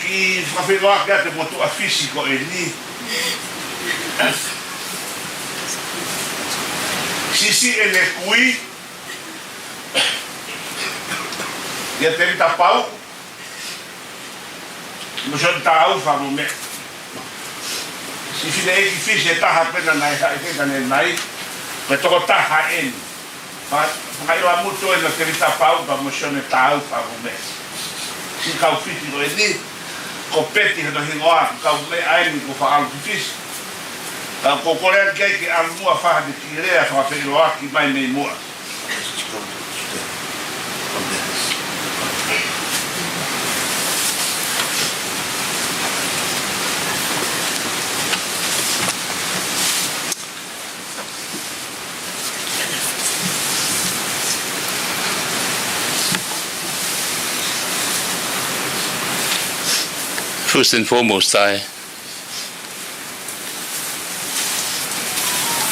Kiʻi fakafeʻiloaki atu e motuʻa Fisi ko eni. Siʻisiʻi ʻene kui, ʻia Tevita Pau, mo Sione Tāufa mo meʻa. Siʻi fineʻeiki Fisi ʻe taha pē naʻe haʻi ke kane nai, ko e tokotaha eni. Faka-, fakaʻilo ʻamutu ʻena Tevita Pau pea mo Sione Tāufa mo meʻa. Siʻi kau Fisi ko eni, ko Peti hono hingoa, kau meʻa eni ko Faʻalu ki Fisi. Ka ko e kole atu ke ʻalu muʻa fai ha kiʻi lea fakafeʻiloaki mai mei muʻa. First and foremost, I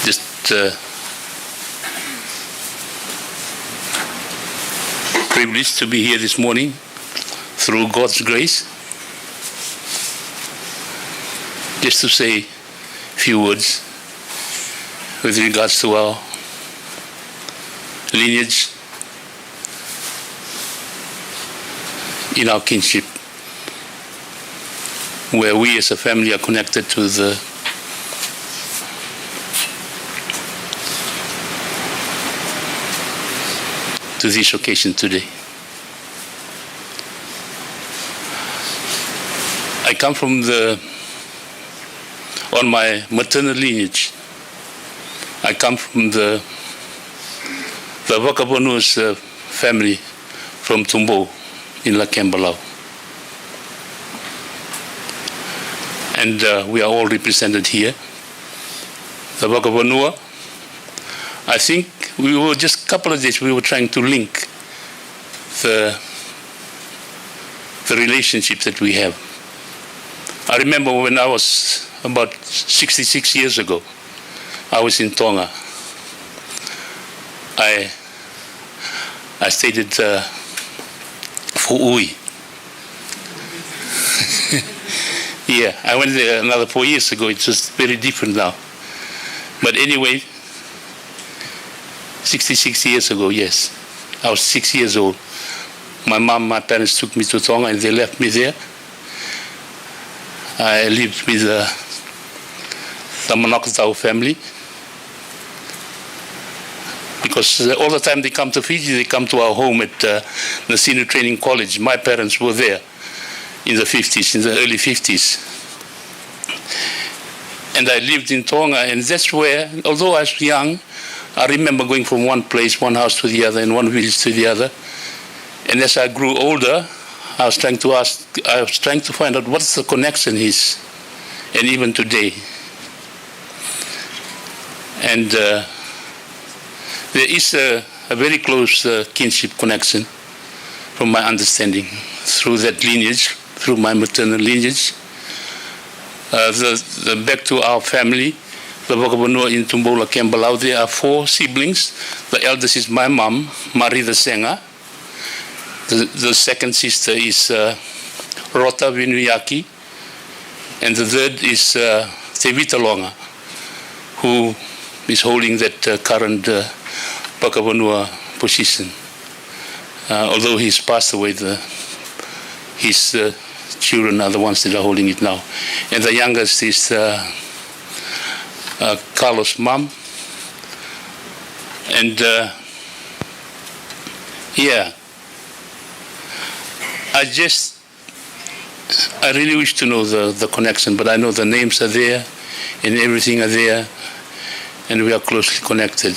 just, uh, privileged to be here this morning through God's grace, just to say few words with regards to our lineage in our kinship, where we as a family are connected to the, to this occasion today. I come from the, on my maternal lineage, I come from the, the Vakavanua, uh, family from Tumbou in Lakeba, Lau. And, uh, we are all represented here. The Vakavanua, I think we were just a couple of days, we were trying to link the, the relationship that we have. I remember when I was about sixty-six years ago, I was in Tonga. I, I stayed at, uh, Foʻui. Yeah, I went there another four years ago. It's just very different now. But anyway, sixty-six years ago, yes. I was six years old. My mom, my parents took me to Tonga and they left me there. I lived with, uh, the Manakatau family. Because, uh, all the time they come to Fiji, they come to our home at, uh, Nasinu Training College. My parents were there in the fifties, in the early fifties. And I lived in Tonga, and that's where, although I was young, I remember going from one place, one house to the other, and one village to the other. And as I grew older, I was trying to ask, I was trying to find out what the connection is, and even today. And, uh, there is a, a very close, uh, kinship connection, from my understanding, through that lineage, through my maternal lineage. Uh, the, the, back to our family, the Vakavanua in Tumbou, Lakeba, Lau, there are four siblings. The eldest is my mom, Maritha Senga. The, the second sister is, uh, Rota Vinuiaki. And the third is, uh, Tevita Longa, who is holding that, uh, current, uh, Vakavanua position. Uh, although he's passed away, the, his, uh, children are the ones that are holding it now. And the youngest is, uh, uh, Carlos' mom. And, uh, yeah, I just I really wish to know the, the connection, but I know the names are there and everything are there, and we are closely connected.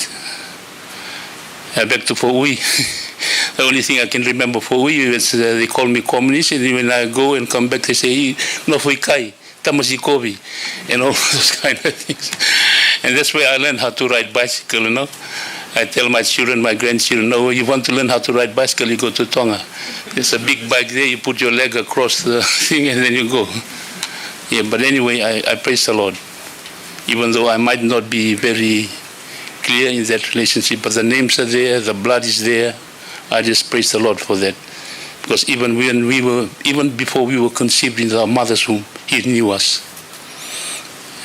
Uh, back to Foʻui. The only thing I can remember Foʻui is, uh, they call me communist, and when I go and come back, they say, "Ih, nofo ʻikai, tamasiʻi kovi," and all those kind of things. And that's where I learned how to ride bicycle, you know. I tell my children, my grandchildren, "No, you want to learn how to ride bicycle, you go to Tonga. There's a big bike there, you put your leg across the thing and then you go." Yeah, but anyway, I, I praise the Lord. Even though I might not be very clear in that relationship, but the names are there, the blood is there. I just praise the Lord for that. Because even when we were, even before we were conceived in our mother's womb, he knew us.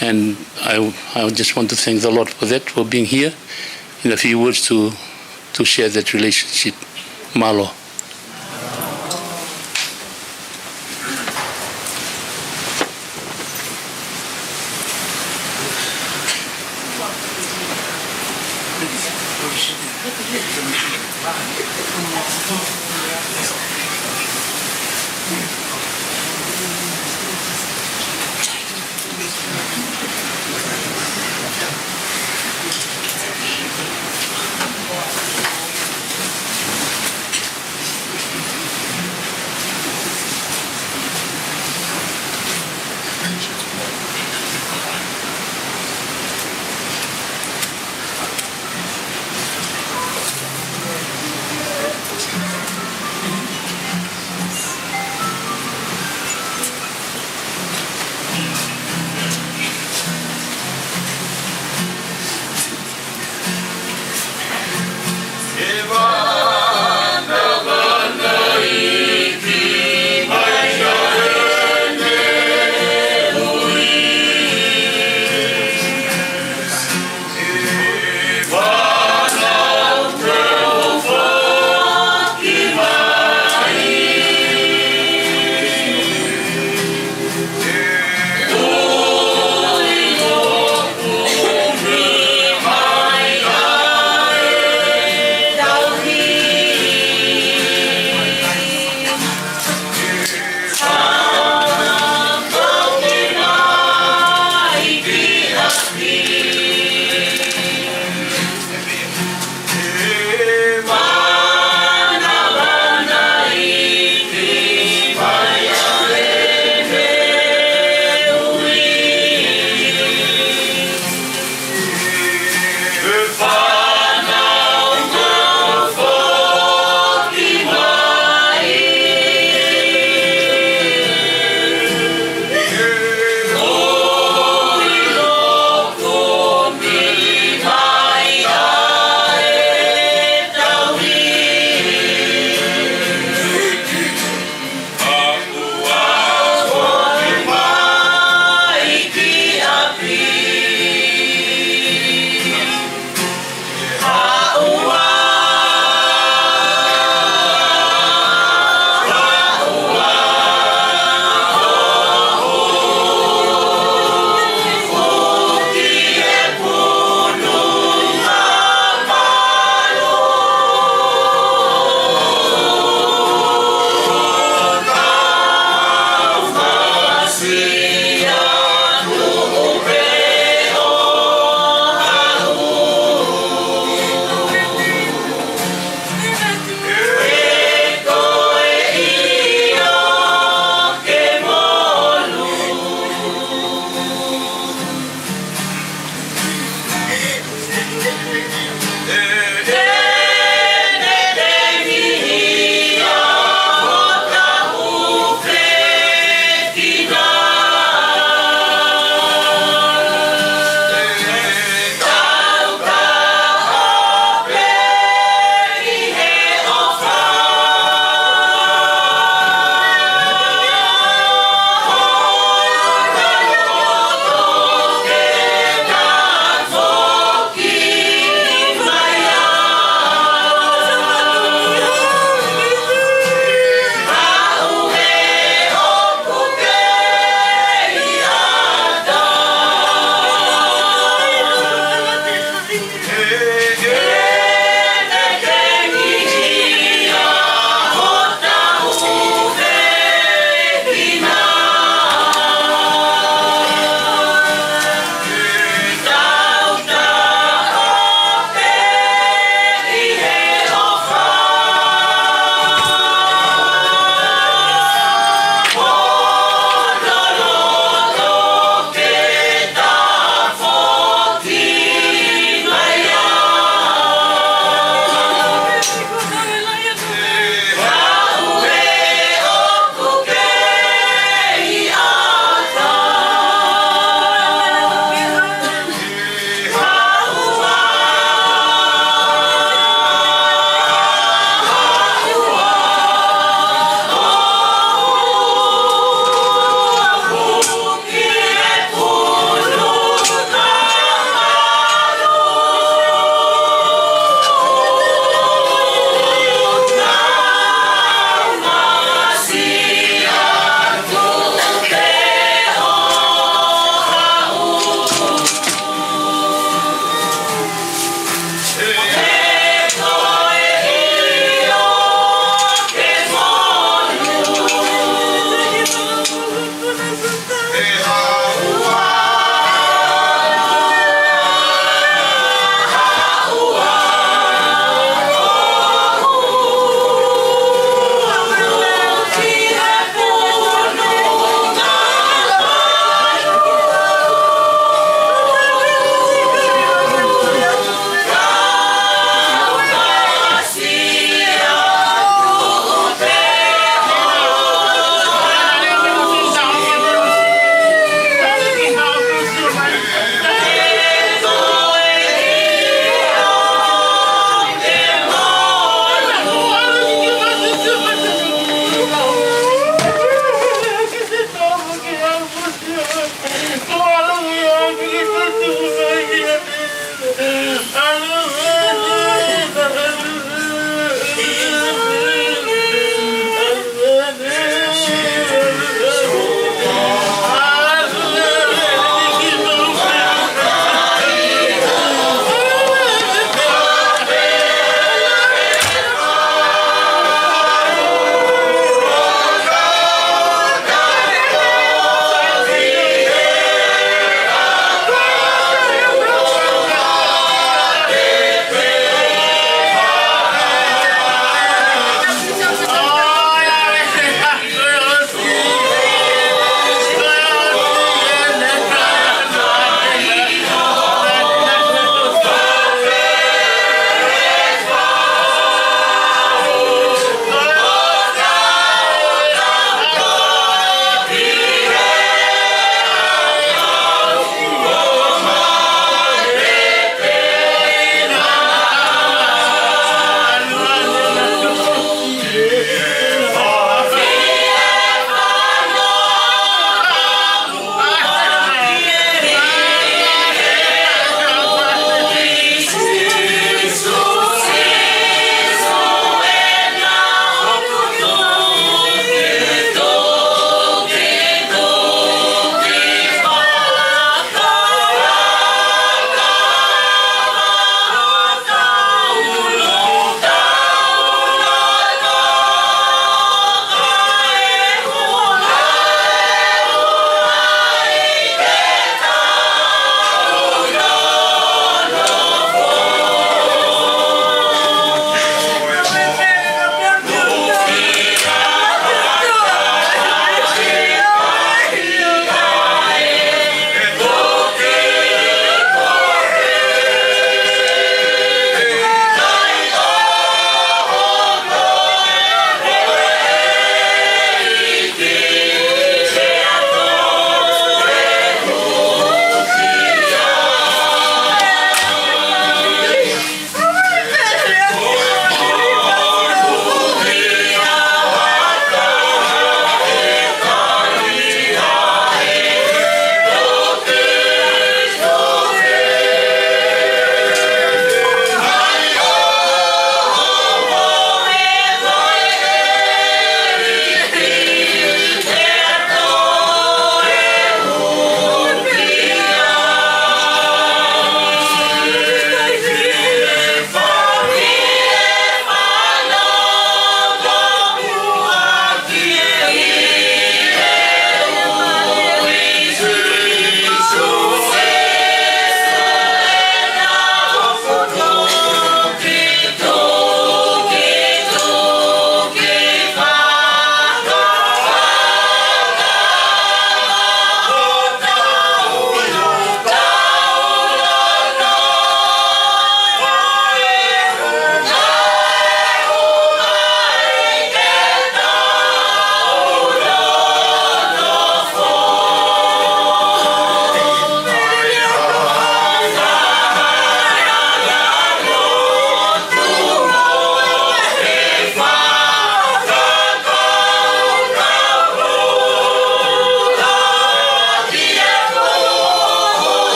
And I, I just want to thank the Lord for that, for being here in a few words to, to share that relationship. Mālō.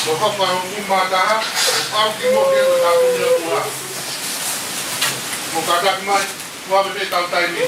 Ko e hoko ʻa e hongofulu mā taha, ʻoku ʻalu ki muʻa ki he tāpuni ʻa e ʻOtua. Mou kātaki mai, ʻoku ʻave pē ʻetau taimi.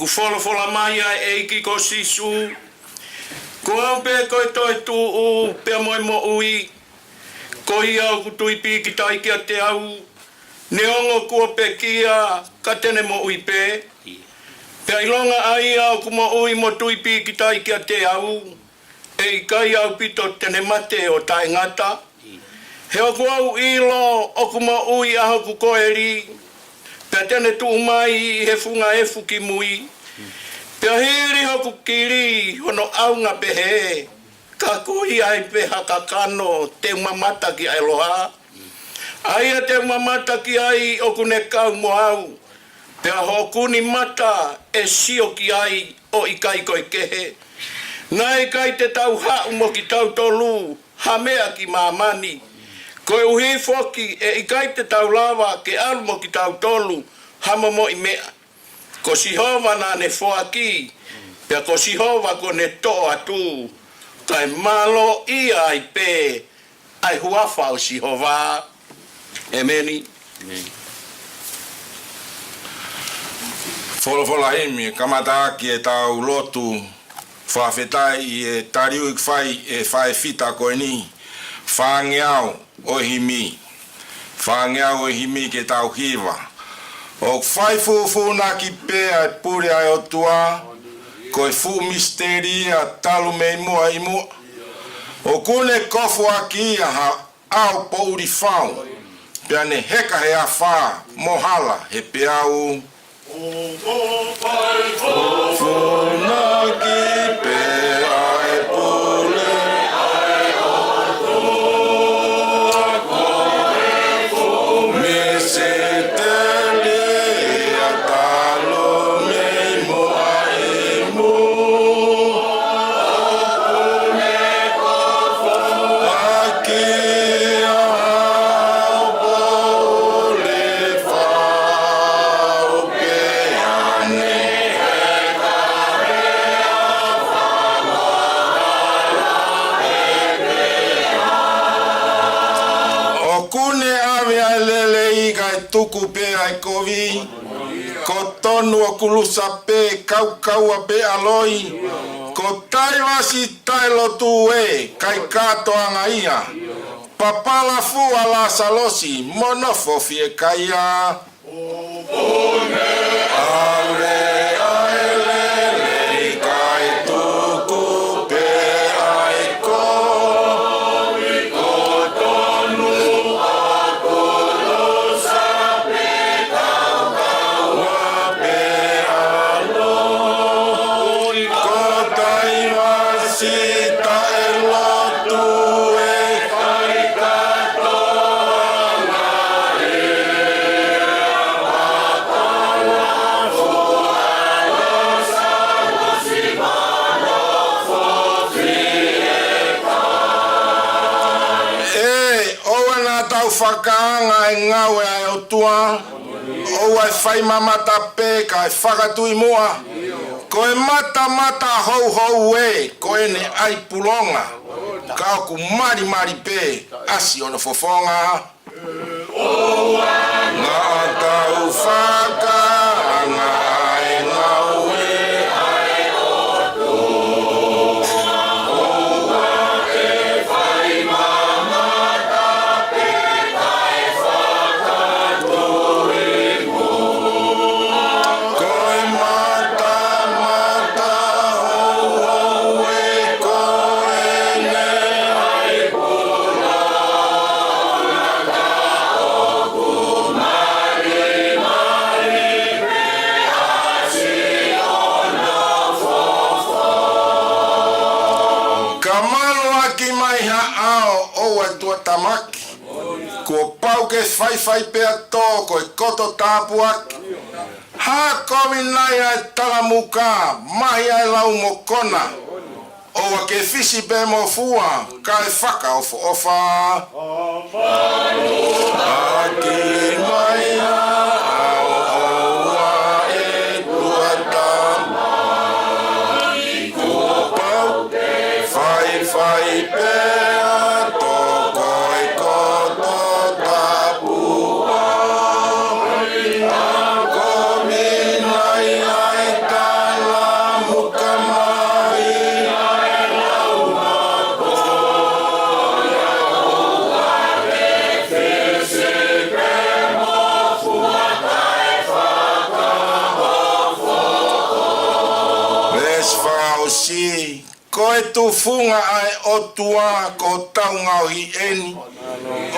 Kuo folofola mai ʻa e ʻEiki ko Sīsū: Ko au pē ko e toetuʻu pea mo e moʻui, ko ia ʻoku tui pīkitai kiate au, neongo kuo pekia, ka te ne moʻui pē. Pea ʻilonga ʻa ia ʻoku moʻui mo tui pīkitai kiate au, ʻe ʻikai ʻaupito te ne mate ʻo taʻengata. He ʻoku ou ʻilo ʻoku moʻui ʻa hoku koeli, pea te ne tuʻu mai ʻi he funga efu ki mui. Pea hili hoku kili hono ʻaunga pehē, ka ko ia ai pē ha kakano te u mamata ki ʻa e loha. ʻA ia te u mamata ki ai ʻoku ne kau mo au, pea hoku ni mata ʻe sio ki ai ʻo ʻikai ko e kehe. Naʻe ʻikai te tau haʻu mo kitautolu ha meʻa ki māmani, koeʻuhi foki ʻe ʻikai te tau lava ke ʻalu mo kitautolu ha momoʻi meʻa. Ko Sihova naʻa ne foaki, pea ko Sihova kuo ne toʻo atu, kae mālō ia ai pē ʻa e huafa ʻo Sihova. ʻEmeni. Folofola himi, kamata ʻaki ʻetau lotu fakafetaʻi ʻi he tali ʻoku fai ʻe he faʻē fita ko eni, Fāngeau ʻo e Himi. Fāngeau ʻo e Himi ke tau hiva. ʻOku fai fufūnaki pē ʻa e pule ʻa e ʻOtua, ko e fuʻu misiteli ia talu mei muʻa ʻi muʻa. ʻOku ne kofuʻaki ia ha ʻao poʻuli fau, pea ne heka he afā mo hala he peau. Fufūnaki pē ʻa e pule ʻa e ʻOtua, ko e fuʻu misiteli ia talu mei muʻa ʻi muʻa. ʻOku ne kofuʻaki ʻa e ʻao poʻuli fau, pea ne heka he afā mo hala he peau. ʻOku ne ʻave ʻa e lelei kae tuku pē ʻa e kovi. Ko tonu ʻoku lusa pē, kaukaua pē ʻa loi. Ko Taivasi taʻelotu ē, kae kātoanga ia. Papala fuʻu ʻa Lasalosi, mo nofo fiekaia. ʻOku ne ʻave ʻa e lelei kae tuku pē ʻa e kovi. Ko tonu ʻoku lusa pē, kaukaua pē ʻa loi. Ko Taivasi taʻelotu ē, kae kātoanga ia. Papala fuʻu ʻa Lasalosi, mo nofo fiekaia. ʻE, ʻoua naʻa tau fakaanga e ngāue ʻa e ʻOtua. ʻOua ʻe fai mamata pē kae fakatui muʻa. Ko e matamata houhou ē, ko ʻene ʻai pulonga. Ka ʻoku malimali pē ʻasi hono fofonga. ʻOua naʻa tau fakaanga e ngāue ʻa e ʻOtua. ʻOua ʻe fai mamata pē kae fakatui muʻa. Ko e matamata houhou ē, ko ʻene ʻai pulonga, ka ʻoku malimali pē ʻasi hono fofonga. Ka maluʻaki mai ha ʻao, ʻoua ʻe tuʻatamaki. Kuo pau ke faifai pea tō, ko e koto tāpuaki. Hakovi nai ʻa e talamuka, mahi ʻa e lau mokona. ʻOua ke fisi pē mo fua, kae fakaʻofoʻofa. Maluʻaki mai ha ʻao, ʻoua ʻe tuʻatamaki. Kuo pau ke faifai pea tō, ko e koto tāpuaki. Hakovi nai ʻa e ta Si, ko e tufunga ʻa e ʻOtua ko hotau ngaohi eni.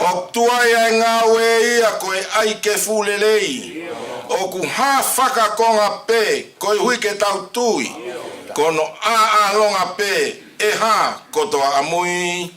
ʻOku tuai ʻa e ngāue ia ko e ʻai ke fulelei. ʻOku hā fakakonga pē, koeʻuhi ke tau tui. Ko hono ʻāʻālonga pē, ʻe hā kotoa ʻamui.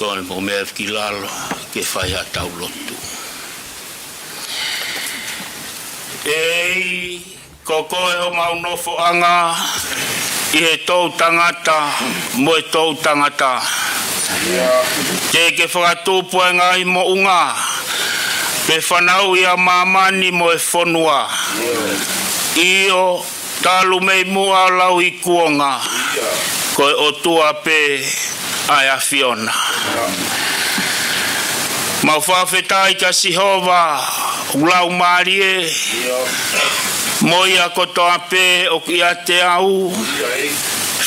Ko e mou meʻa ki lalo ke fai haʻatau lotu. ʻEiki, ko koe homau nofoʻanga ʻi he toʻutangata mo e toʻutangata. Ke ke fakatupu e ngaahi moʻunga, pe fanauʻi ʻa māmani mo e fonua. ʻIo, talu mei muʻa ʻo lauikuonga, ko e ʻOtua pē ʻa e ʻAfiona. Mau fakafetaʻi kia Sihova, ʻoku laumālie, mo ia kotoa pē ʻoku ʻiate au.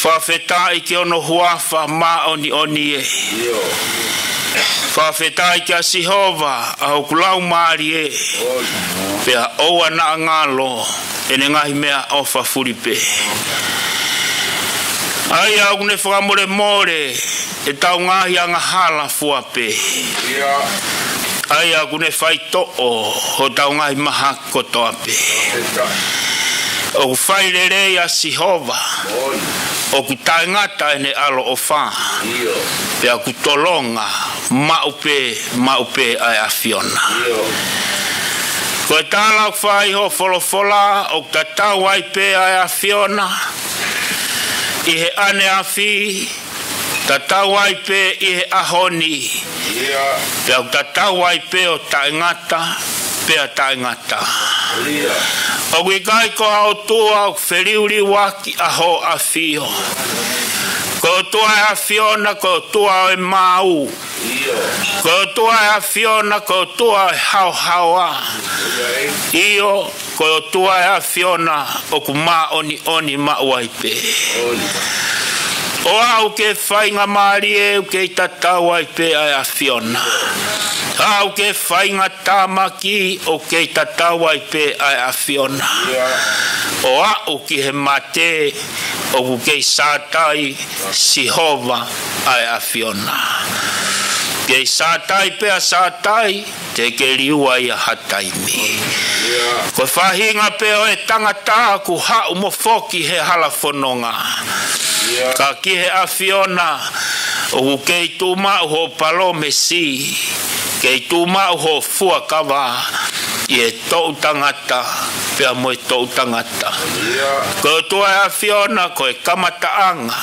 Fakafetaʻi ki hono huafa māʻoniʻoni ē. Fakafetaʻi kia Sihova, ʻa hoku laumālie, pea ʻoua naʻa ngalo ʻene ngaahi meʻaʻofa fulipē. ʻA ia ʻoku ne fakamolemole ʻetau ngaahi angahala fua pē. ʻA ia ʻoku ne faitoʻo hotau ngaahi mahaki kotoa pē. ʻOku fai lelei ʻa Sihova. ʻOku taʻengata ʻene ʻaloʻofa. Pea ʻoku tolonga maʻu pē, maʻu pē ʻa e ʻAfiona. Ko e tala ʻoku fai ʻi ho folofola, ʻoku tatau ai pē ʻa e ʻAfiona ʻi he ʻaneafi, tatau ai pē ʻi he ʻaho ni. Pea ʻoku tatau ai pē ʻo taʻengata, pea taʻengata. ʻOku ʻikai ko ha ʻOtua ʻoku feliuliuaki ʻa hoʻo ʻafio. Ko e ʻOtua ʻa e ʻAfiona, ko e ʻOtua ʻo e maau. Ko e ʻOtua ʻa e ʻAfiona, ko e ʻOtua ʻo e haohaoa. ʻIo, ko e ʻOtua ʻa e ʻAfiona ʻoku māʻoniʻoni maʻu ai pē. ʻO aʻu ki he faingamālie ʻoku kei tatau ai pē ʻa e ʻAfiona. Aʻu ki he faingatāmaki ʻoku kei tatau ai pē ʻa e ʻAfiona. ʻO aʻu ki he mate ʻoku kei sātai Sihova ʻa e ʻAfiona. Kei sātai pea sātai, te ke liua ia ha taimi. Ko e faʻahinga pē ʻo e tangata ʻoku haʻu mo foki he hala fononga. Ka ki he ʻAfiona, ʻoku kei tuʻumaʻu hoʻo palōmesi, kei tuʻumaʻu hoʻo fuakava, ʻi he toʻutangata, pea mo e toʻutangata. Ko e ʻOtua ʻa e ʻAfiona, ko e kamataʻanga,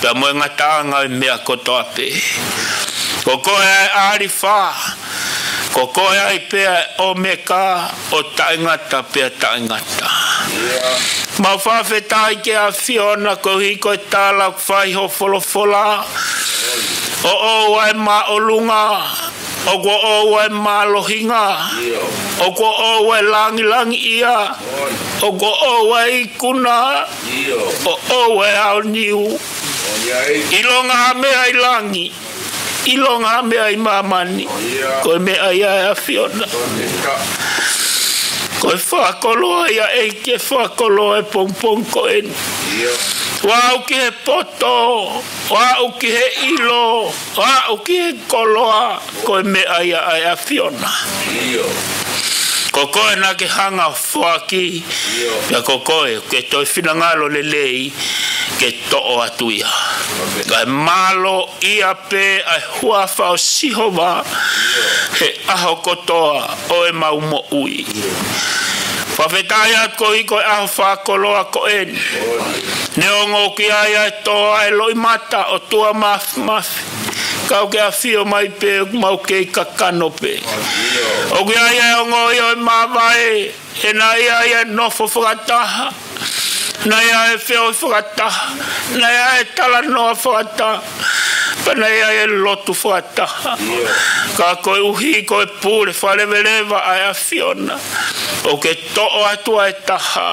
pea mo e ngataʻanga ʻo e meʻa kotoa pē. Ko koe ʻa e ʻAlifa, ko koe ai pē ʻa e ʻOmeka, ʻo taʻengata pea taʻengata. Mau fakafetaʻi ki he ʻAfiona koeʻuhi ko e tala ʻoku fai ʻi ho folofola. ʻOku ʻoʻou ʻa e māʻolunga, ʻoku ʻoʻou ʻa e mālohinga, ʻoku ʻoʻou ʻa e langilangiʻia, ʻoku ʻoʻou ʻa e ikuna, ʻoku ʻoʻou ʻa e aoniu. ʻIlonga ha meʻa ʻi langi, ʻilonga ha meʻa ʻi māmani, ko e meʻa ia ʻa e ʻAfiona. Ko e fakakoloa ia ʻEiki, ke fakakoloa e pongipongi ko eni. ʻO aʻu ki he poto, ʻo aʻu ki he ʻilo, ʻo aʻu ki he koloa, ko e meʻa ia ʻa e ʻAfiona. Ko koe naʻa ke hanga ʻo foaki, pea ko koe ke toe finangalo lelei ke toʻo atu ia. Kae mālō ia pē ʻa e huafa ʻo Sihova he ʻaho kotoa ʻo ʻemau moʻui. Fakafetaʻi atu koeʻuhi ko e ʻaho fakakoloa ko eni. Neongo ʻoku ʻi ai ʻa e toa ʻa e loʻimata ʻOtua Māfimafi, ka ʻoku ke ʻafio mai pē, ʻoku mau kei kakano pē. ʻOku ʻi ai ʻa e ongoʻi ʻo e māvae, he naʻe ʻi ai ʻa e nofo fakataha, naʻe ʻi ai ʻa e feohi fakataha, naʻe ʻi ai ʻa e talanoa fakataha, pea naʻe ʻi ai ʻa e lotu fakataha. Ka koeʻuhi ko e pule fakaleveleva ʻa e ʻAfiona, ʻoku ke toʻo atu ʻa e taha,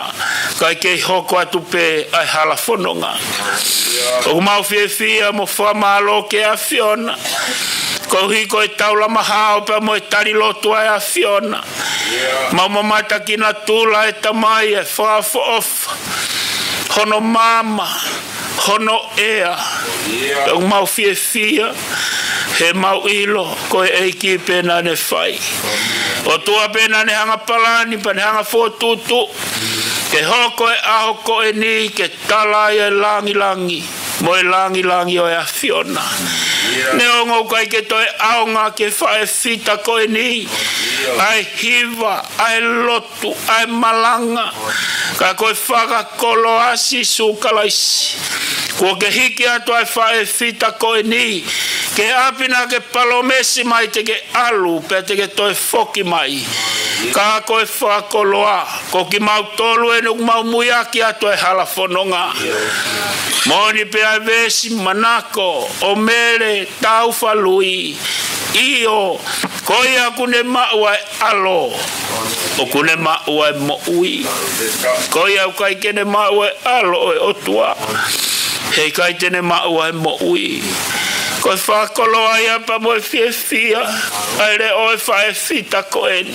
kae kei hoko atu pē ʻa e hala fononga. ʻOku mau fiefia mo fakamālō ki he ʻAfiona, koeʻuhi ko e taulama hao pea mo e tali lotu ʻa e ʻAfiona. Mau mamata ki natula ʻa e Tamai, ʻa e fakaʻofoʻofa, hono maama, hono ʻea. ʻOku mau fiefia, he mau ʻilo ko e ʻEiki pē naʻa ne fai. ʻOtua pē naʻa ne hanga palani, pea ne hanga fokotuʻutuʻu ke hoko e ʻaho ko eni ke tala ai e langilangi mo e langilangi ʻo e ʻAfiona. Neongo ʻoku ʻikai ke toe ʻaonga ki he faʻē fita ko eni ʻa e hiva, ʻa e lotu, ʻa e malanga, ka ko e fakakoloa ʻa Sīsū Kalaisi. Kuo ke hiki atu ʻa e faʻē fita ko eni ki he ʻapi naʻa ke palōmesi mai te ke ʻalu pea te ke toe foki mai. Ka ko e fakakoloa, ko kimautolu eni ʻoku mau muiaki atu ʻa e hala fononga. Moʻoni pē ʻa e veesi, manako ʻo Mele Taufalui, ʻio, ko ia ʻoku ne maʻu ʻa e ʻAlo, ʻoku ne maʻu ʻa e moʻui. Ko ia ʻoku ʻikai ke ne maʻu ʻa e ʻAlo ʻo e ʻOtua, heʻikai te ne maʻu ʻa e moʻui. Ko e fakakoloa ia pea mo e fiefia ʻa e leʻo ʻo e faʻē fita ko eni.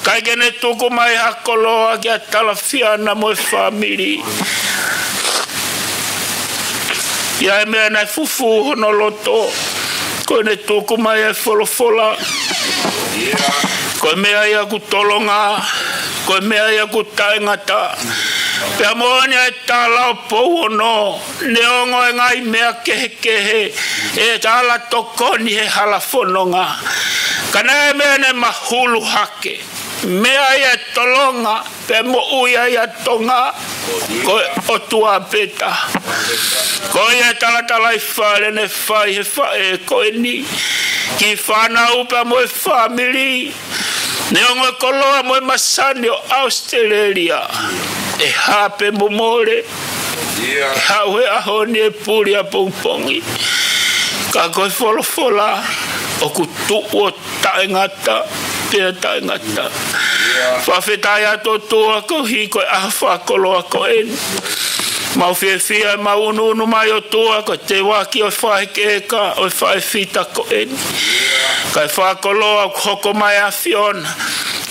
ʻIkai ke ne tuku mai ha koloa kia Talafiana mo e fāmili. ʻI ai e meʻa naʻe fufū hono loto, ko ʻene tuku mai ʻa e folofola. Ko e meʻa ia ʻoku tolonga, ko e meʻa ia ʻoku taʻengata. Pea moʻoni ʻa e tala ʻo Pouono, neongo e ngaahi meʻa kehekehe ʻe ala tokoni he hala fononga, ka naʻe ʻi ai e meʻa naʻe mahulu hake. Meʻa ia ʻe tolonga pea moʻui ai ʻa Tonga, ko e ʻOtua pē taha. Ko ia ʻa e talatalaifale naʻe fai he faʻē ko eni ki he fānau pea mo e fāmili. Neongo e koloa mo e masani ʻo ʻAositelēlia, ʻe hā pē mo mole, ʻe haʻu he ʻaho ni ʻe puli ʻapongipongi. Ka ko e folofola ʻoku tuʻu ʻo taʻengata pea taʻengata. Fakafetaʻi atu ʻOtua koeʻuhi ko e ʻaho fakakoloa ko eni. Mau fiefia, mau ʻunuʻunu mai ʻOtua ko e teuaki ʻo e faʻē kehe ʻo e faʻē fita ko eni. Kae fakakoloa ʻoku hoko mai ʻa e ʻAfiona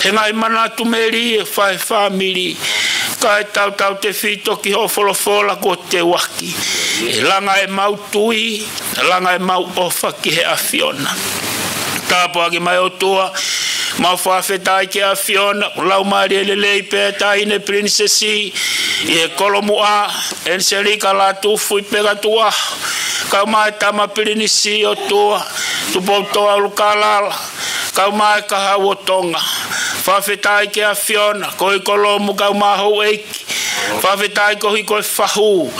he ngaahi manatu melie ʻo e faʻē fāmili. Kae tautautefito ki hoʻo folofola kuo teuaki, ʻe langa ʻemau tui, langa ʻemau ʻofa ki he ʻAfiona. Tāpuaki mai ʻOtua, mau fakafetaʻi ki he ʻAfiona, Laumālie Lelei pea Taʻahine Pilinisesi ʻi he Kolomuʻa, ʻEniselika Lātūfuipeka Tuʻuaho, kae ʻumaʻā e Tama Pilinisi ʻOtua, Tupoutoʻa ʻUlukalala, kae ʻumaʻā e Kahaʻu ʻo Tonga. Fakafetaʻi ki he ʻAfiona, ko e kolomu kae ʻumaʻā houʻeiki. Fakafetaʻi koeʻuhi ko e fahu,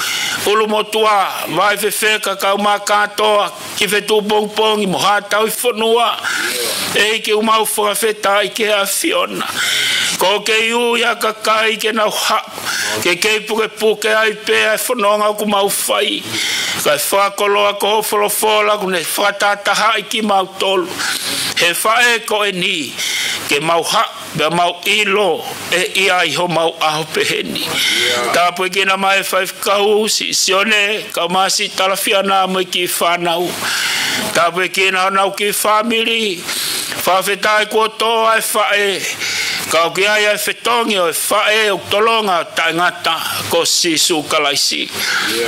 ʻulumotuʻa, vaifefeka kae ʻumaʻā kātoa, ki fetuʻu pongipongi mo haʻa tauhi fonua. ʻEiki, ʻoku mau fakafetaʻi ki he ʻAfiona. Ko e kei ui ʻa e kakai ke nau haʻu, ke kei pukepuke ai pē ʻa e fononga ʻoku mau fai. Kae fakakoloa ko hoʻo folofola ʻoku ne fakatahatahaʻi kimautolu he faʻē ko eni, ke mau haʻu pea mau ʻilo ʻe ʻi ai homau ʻaho pehē ni. Tāpuekina mai e faifekau, Siʻi Sione, kae ʻumaʻā Siʻi Talafiana mo e kiʻi fānau. Tāpuekina honau kiʻi fāmili. Fakafetaʻi kuo tō ʻa e faʻē, ka ʻoku ʻi ai ʻa e fetongi ʻo e faʻē ʻoku tolonga ʻo taʻengata, ko Sīsū Kalaisi.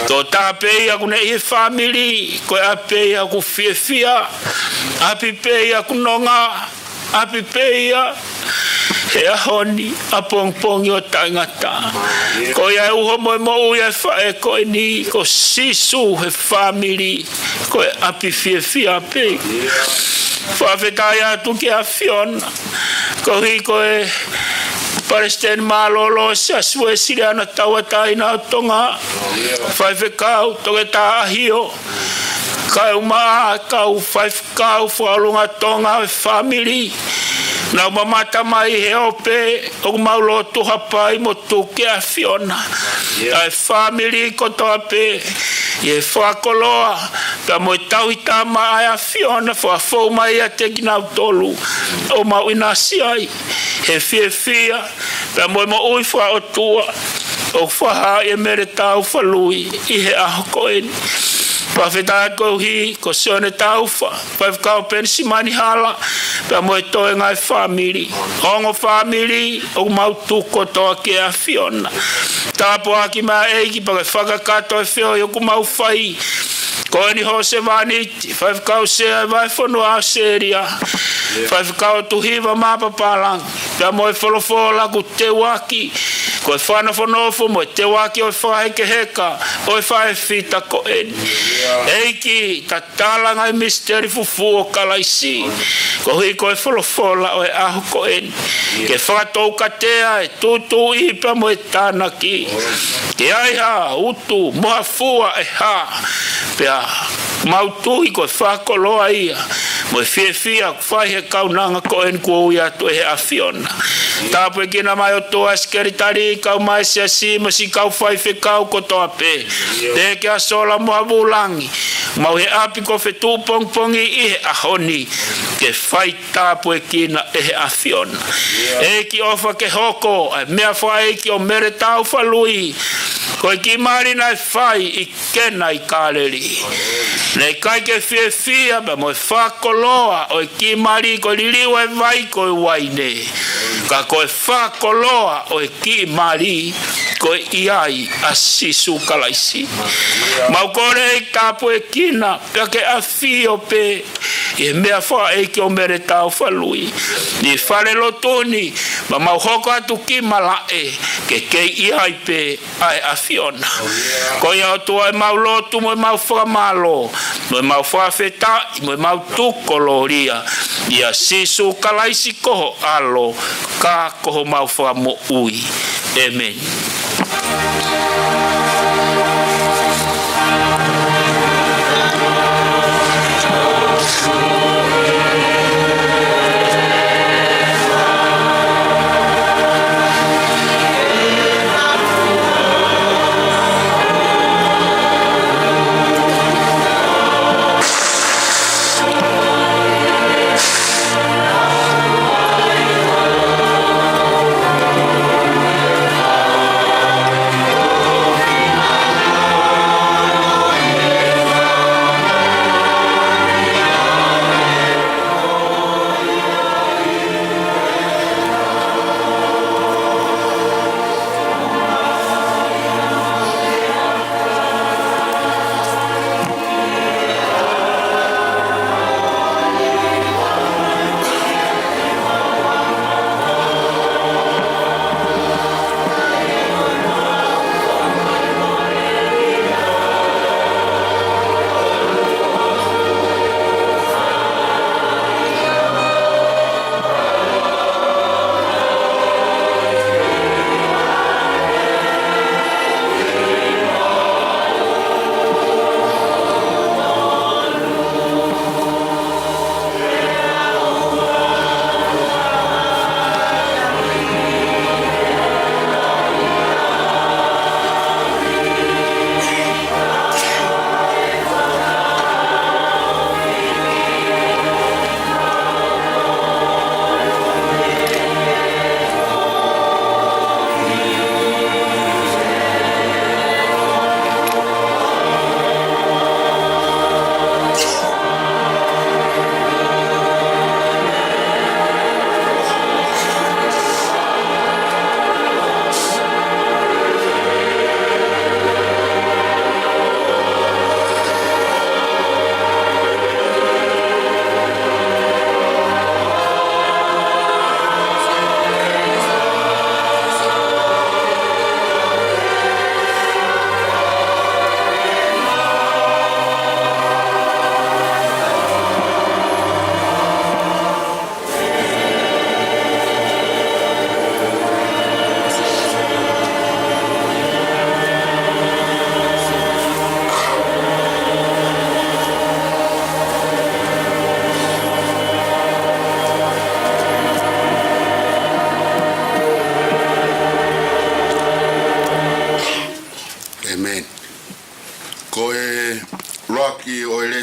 Tokotaha pē ia ʻoku ne ʻi he fāmili, ko e ʻapi pē ia ʻoku fiefia, ʻapi pē ia ʻoku nonga, ʻapi pē ia he ʻaho ni, ʻapongipongi ʻo taʻengata. Ko ia ʻe uho mo e moʻui ʻa e faʻē ko eni, ko Sīsū he fāmili, ko e ʻapi fiefia pē. Fakafetaʻi atu ki he ʻAfiona koeʻuhi ko e Palesiteni Mālōlō Siasi Uēsiliana Tauʻatāina ʻo Tonga, Faifekau Toketā ʻAhio, kae ʻumaʻā kau faifekau fakaʻolunga Tonga ʻo e fāmili, naʻa nau mamata mai he ope, ʻoku mau lotu hapai mo tuku ki he ʻAfiona ʻa e fāmili kotoa pē ʻi he fakakoloa pea mo e tauhi tama ʻa e ʻAfiona, fakafou mai ʻiate kinautolu ʻoku mau ʻinasi ai he fiefia pea mo e moʻui fakaʻotua ʻoku fakahā ʻi he Meletaufa Lui ʻi he ʻaho ko eni. Fakafetaʻi koeʻuhi ko Sione Taufa, Faifekau Penisimani Hala, pea mo e toenga ʻo e fāmili, ongo fāmili ʻoku mau tuku kotoa ki he ʻAfiona. Tāpuaki mai ʻEiki pea ke fakakakato e feohi ʻoku mau fai. Ko eni ho sevāniti, Faifekau Sea ʻo e Vahefonua ʻAositelēlia, Faifekau Tuhiva Mapapalangi, pea mo e folofola kuo teuaki, ko e fakanofonofo mo e teuaki ʻo e fakahekeheka ʻo e faʻē fita ko eni. ʻEiki, tatala ngaahi misiteli fufū ʻo Kalaisi, koeʻuhi ko e folofola ʻo e ʻaho ko eni, ke fakatoukatea e tūtuuʻi pea mo e tānaki, ke ʻi ai ha utu mo ha fua ʻe hā, pea mau tui ko e fakakoloa ia mo e fiefia ʻoku fai he kaunanga ko eni kuo ui atu ʻe he ʻAfiona. Tāpuekina mai ʻOtua e sekelitali, kau mai e siasi mo siʻi kau faifekau kotoa pē, teʻeki ke ʻi ai ha sola mo ha vūlangi, mau ʻi he ʻapi ko Fetuʻu pongipongi ʻi he ʻaho ni, ke fai tāpuekina ʻe he ʻAfiona. ʻEiki, ʻofa ke hoko ʻa e meʻafakaʻeiki ʻo Meletaufa Lui ko e kiʻi mali naʻe fai ʻi Kena ʻi Kāleli. Naʻe ʻikai ke fiefia pea mo e fakakoloa ʻo e kiʻi mali ko e liliu ʻo e vai ko e uaine, ka ko e fakakoloa ʻo e kiʻi mali ko e ʻi ai ʻa Sīsū Kalaisi. Mau kole ʻEiki, tāpuekina pea ke ʻafio pē ʻi he meʻafakaʻeiki ʻo Meletaufa Lui ʻi he falelotu ni, pea mau hoko atu ki malaʻe ke kei ʻi ai pē ʻa e ʻAfiona. Ko ia ʻOtua ʻemau lotu mo ʻemau fakamālō mo ʻemau fakafetaʻi mo ʻemau tuku kolōlia ʻia Sīsū Kalaisi ko ho ʻAlo, ka ko homau Fakamoʻui. ʻĒmeni.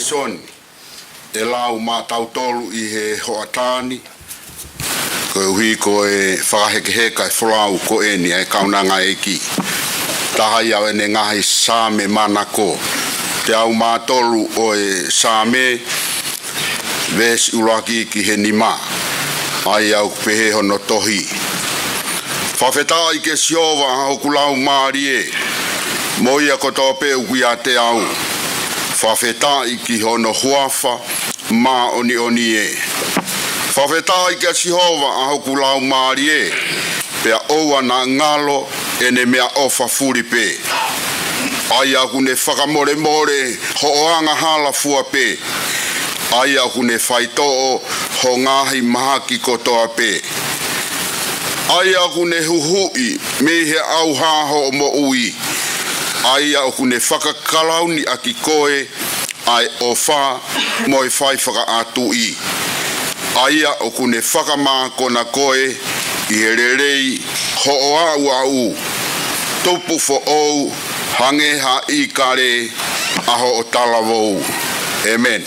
Soni, ʻe lau maʻatautolu ʻi he hoʻatā ni, koeʻuhi ko e fakahekeheka e folau ko eni ʻa e kaunanga ʻeiki. Taha ia ʻo ʻene ngaahi Saame manako. Teau mā tolu ʻo e Saame, veesi ʻuluaki ki he nima. ʻA ia ʻoku pehē hono tohi: Fakafetaʻi kia Sihova ʻa hoku laumālie, mo ia kotoa pē ʻoku ʻiate au, fakafetaʻi ki hono huafa māʻoniʻoni ē. Fakafetaʻi kia Sihova ʻa hoku laumālie, pea ʻoua naʻa ngalo ʻene meʻaʻofa fulipē. ʻA ia ʻoku ne fakamolemole hoʻo angahala fua pē, ʻa ia ʻoku ne faitoʻo ho ngaahi mahaki kotoa pē. ʻA ia ʻoku ne huhuʻi mei he ʻauha hoʻo moʻui, ʻa ia ʻoku ne fakakalauni ʻaki koe ʻa e ʻofa mo e fai fakaʻatuʻi. ʻA ia ʻoku ne fakamākona koe ʻi he lelei hoʻo aʻuaʻu. Tupu foʻou hangē ha ʻīkale ʻa hoʻo talavou. ʻĒmeni.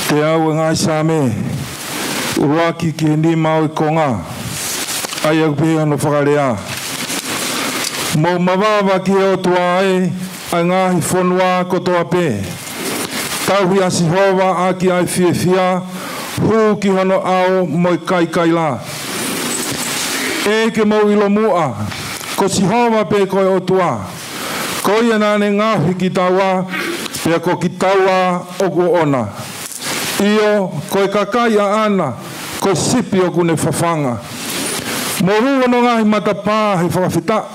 Teau ʻo e ngaahi Saame, ʻuluaki ki he nima ʻo e konga. ʻA ia ʻoku pehē hono fakalea: Mou mavava ki he ʻOtua ē, ʻa e ngaahi fonua kotoa pē. Tauhi ʻa Sihova ʻaki ʻa e fiefia, hū ki hono ʻao mo e kaikaila. ʻE ke mou ʻilo muʻa, ko Sihova pē ko e ʻOtua. Ko ia naʻa ne ngaohi kitaua, pea ko kitaua ʻoku ʻoʻona. ʻIo, ko e kakai ʻaʻana, ko e sipi ʻoku ne fafanga. Mou hū hono ngaahi matapā he fakafetaʻi,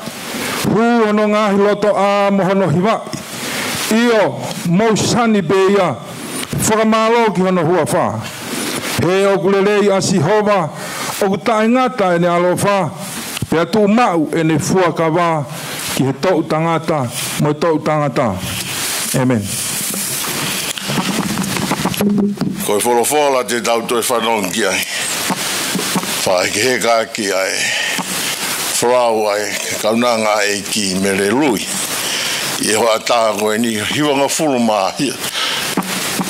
hū hono ngaahi lotoʻā mo hono hivaʻi. ʻIo, mou sani pē ia, fakamālō ki hono huafa. He ʻoku lelei ʻa Sihova, ʻoku taʻengata ʻene ʻaloʻofa, pea tuʻumaʻu ʻene fuakava ki he toʻu tangata mo e toʻu tangata. ʻĒmeni. Ko e folofola te tau toe fanongo ki ai, fakahekeheka ʻaki ʻa e folau ʻa e kaunanga ʻeiki Mele Lui, ʻi he hoʻatā ko eni, hivangofulu mā hi-,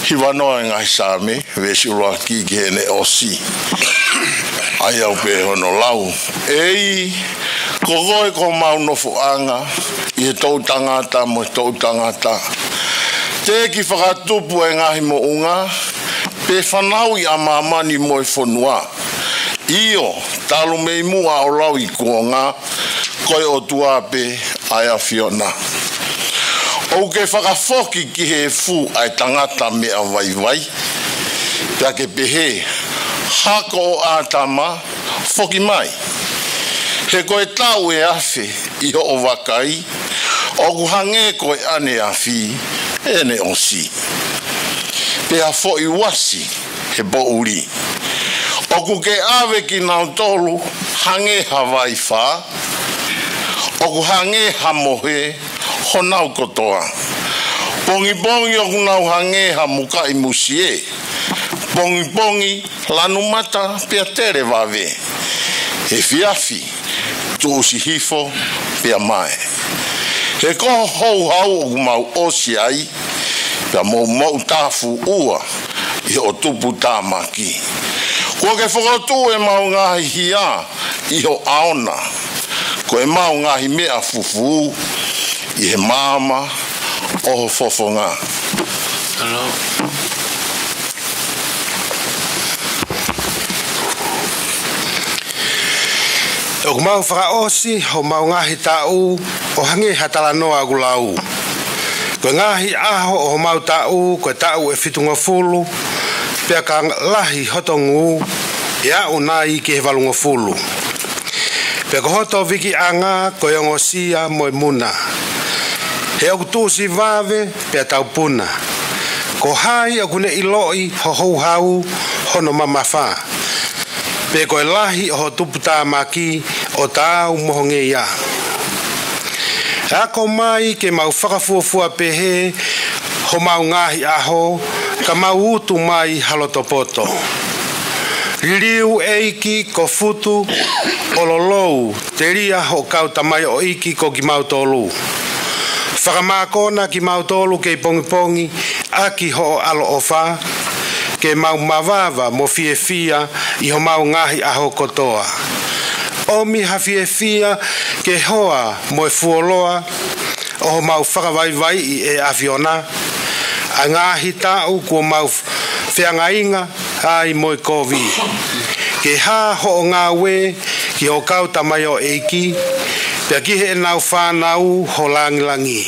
hivanoa e ngaahi Saame, veesi ʻuluaki ki heʻene ʻosi. ʻA ia ʻoku pehē hono lau: ʻEiki, ko koe ko homau nofoʻanga ʻi he toʻu tangata mo e toʻu tangata. Teʻeki fakatupu e ngaahi moʻunga, pe fanauʻi ʻa māmani mo e fonua. ʻIo, talu mei muʻa ʻo lauikuonga, ko e ʻOtua pē ʻa e ʻAfiona. ʻOku ke fakafoki ki he efu ʻa e tangata meʻa vaivai, pea ke pehē: Hako ʻo ʻĀtama, foki mai. He ko e taʻu ʻe afe ʻi hoʻo vakai, ʻoku hangē ko e ʻaneafi ʻene ʻosi, pea foʻi uasi he poʻuli. ʻOku ke ʻave kinautolu hangē ha vaifā, ʻoku hangē ha mohe honau kotoa. Pongipongi ʻoku nau hangē ha mukaʻi musie, pongipongi lanu mata pea tele vave, efiafi tuʻusi hifo pea mae. He ko ho houhau ʻoku mau ʻosi ai, pea mou moʻutāfuʻua ʻi hoʻo tuputāmaki. Kuo ke fokotuʻu ʻemau ngaahi hia ʻi ho ʻaona, ko ʻemau ngaahi meʻa fufū ʻi he maama ʻo ho fofonga. ʻOku mau fakaʻosi homau ngaahi taʻu ʻo hangē ha talanoa ʻoku lau. Ko e ngaahi ʻaho ʻo homau taʻu, ko e taʻu ʻe fitungofulu, pea ka lahi hoto ngū, ʻe aʻu nai ki he valungofulu. Pea ko hoto vikiʻanga ko e ongosia mo e muna. He ʻoku tuʻusi vave pea taupuna. Ko hai ʻoku ne ʻiloʻi ho houhau hono mamafa, pe ko e lahi ʻo ho tuputāmaki ʻo taau mo ho ngeia? Ako mai ke mau fakafuofua pehē homau ngaahi ʻaho, ka mau utu mai ha loto poto. Liliu ʻEiki ko Futu ʻo Lolou telia hoʻo kau tamaioʻeiki ko kimautolu. Fakamākona kimautolu kei pongipongi ʻaki hoʻo ʻaloʻofa, ke mau mavava mo fiefia ʻi homau ngaahi ʻaho kotoa. ʻOmi ha fiefia ke hoa mo e fuoloa ʻo homau fakavaivaiʻi ʻe ʻAfiona ʻa e ngaahi taʻu kuo mau feangainga ai mo e kovi. Ke hā hoʻo ngāue ki hoʻo kau tamaioʻeiki, pea ki heʻenau fānau ho langilangi.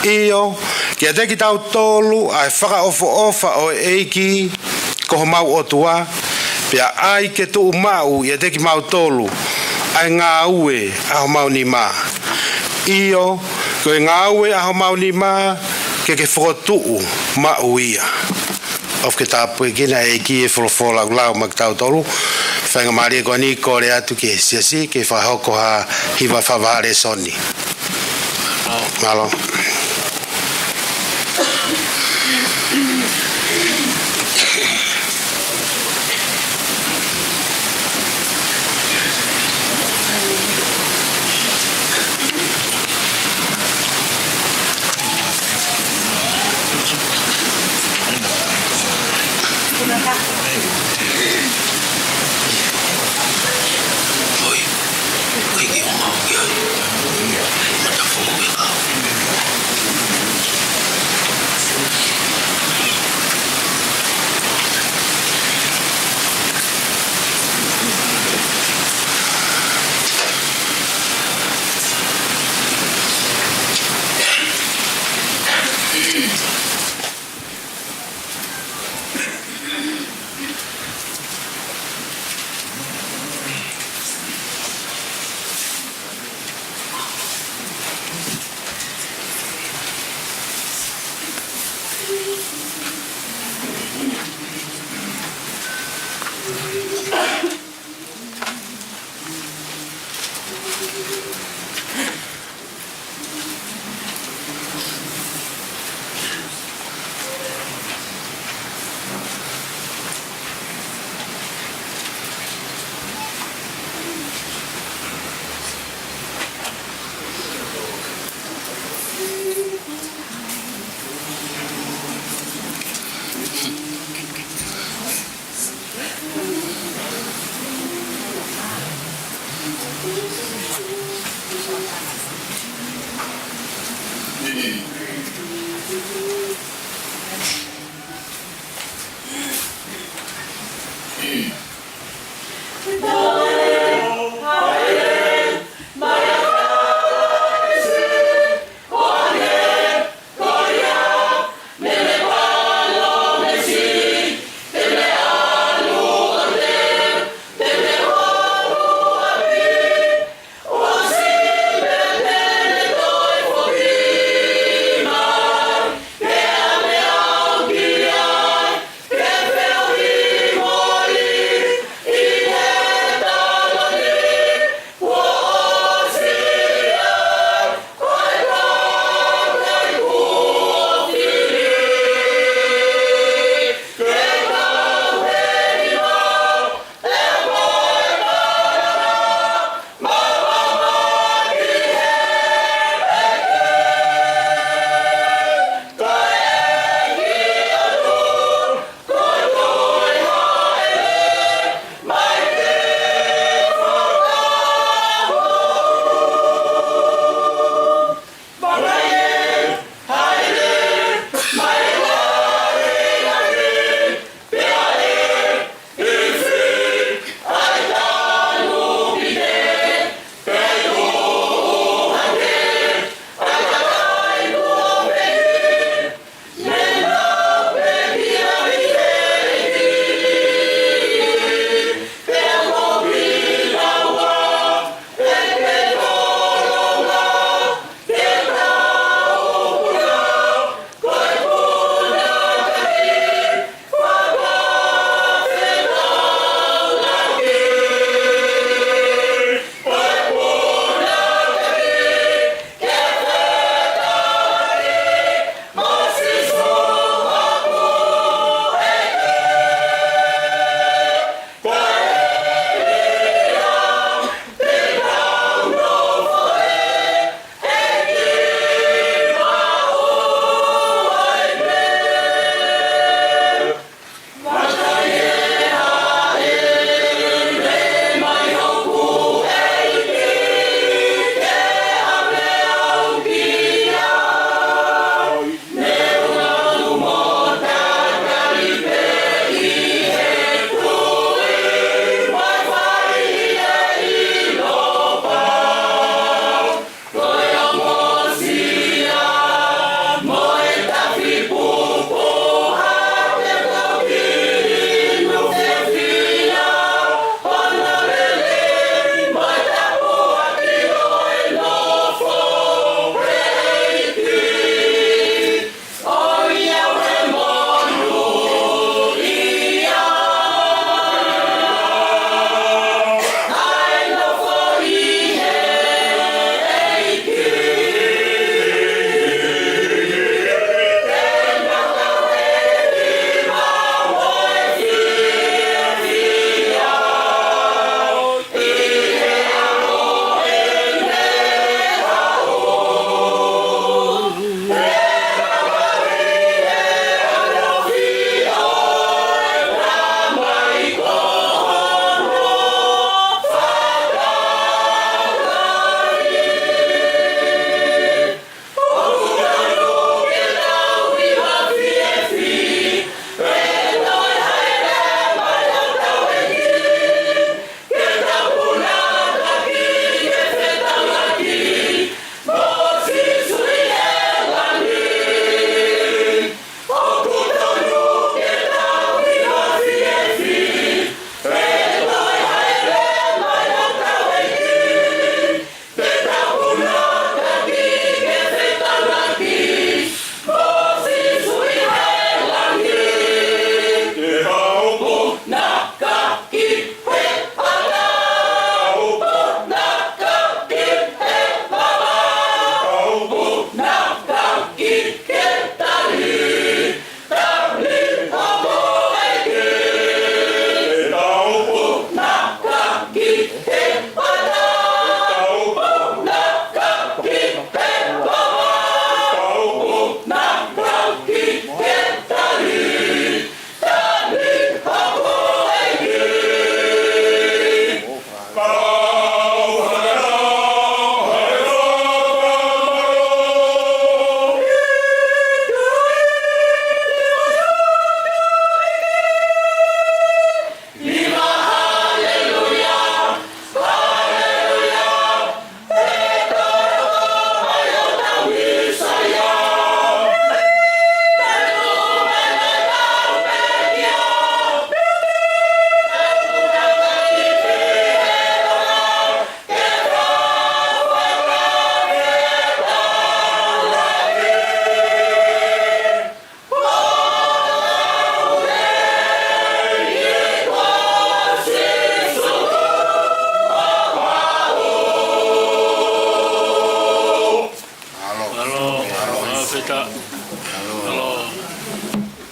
ʻIo, kiate kitautolu ʻa e fakaʻofoʻofa ʻo e ʻEiki ko homau ʻOtua, pea ʻai ke tuʻumaʻu ʻiate kimautolu ʻa e ngāue ʻa homau nima. ʻIo, ko e ngāue ʻa homau nima ke ke fokotuʻu maʻu ia. ʻOfa ke tāpuekina ʻe he ʻEiki e folofola ʻoku lau maʻa kitautolu. Faingamālie ko eni kole atu ki he siasi ke fakahoko ha hiva fakavahaʻa lēsoni. Mālō.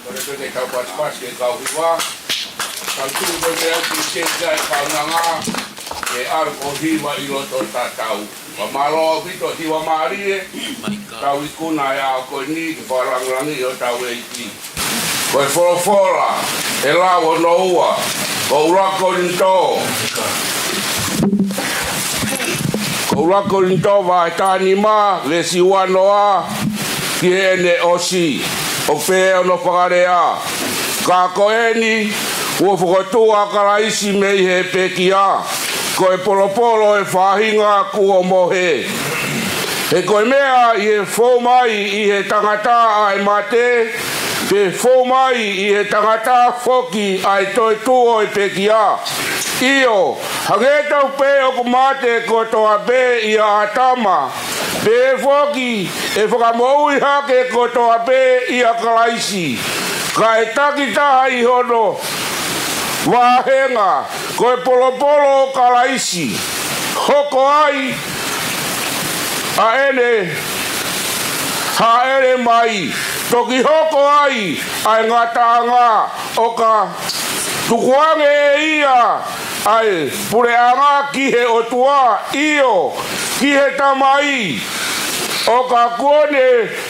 Kole pē ke tau pasipasi ke kau hiva. Tau tuʻu pē mei ai ki he kaunanga, ke ʻalu ko hiva ʻi loto tatau. Fakamālō ʻaupito hiva mālie, tau ikuna ʻa e ʻaho ko eni ke fakalāngilangiʻi hotau ʻEiki. Ko e folofola ʻe lau hono ua, ko ʻUluaki Kolinitō. Ko ʻUluaki Kolinitō vahe taha nima, veesi ua noa ki heʻene ʻosi, ʻoku pehē hono fakalea: Ka ko eni, kuo fokotuʻu ʻa Kalaisi mei he pekia, ko e polopolo ʻo e faʻahinga kuo mohe. He ko e meʻa ʻi he fou mai ʻi he tangata ʻa e mate, pea fou mai ʻi he tangata foki ʻa e toetuʻu ʻo e pekia. ʻIo, hangē tofu pē ʻoku mate kotoa pē ʻia ʻĀtama, pehē foki ʻe fakamoʻui hake kotoa pē ʻia Kalaisi. Ka ʻe takitaha ʻi hono vāhenga, ko e polopolo ʻo Kalaisi, hoko ai ʻa ʻene hāʻele mai, toki hoko ai ʻa e ngataʻanga, ʻo ka tukuange ʻe ia ʻa e puleʻanga ki he ʻOtua, ʻio, ki he Tamai, ʻo ka kuo ne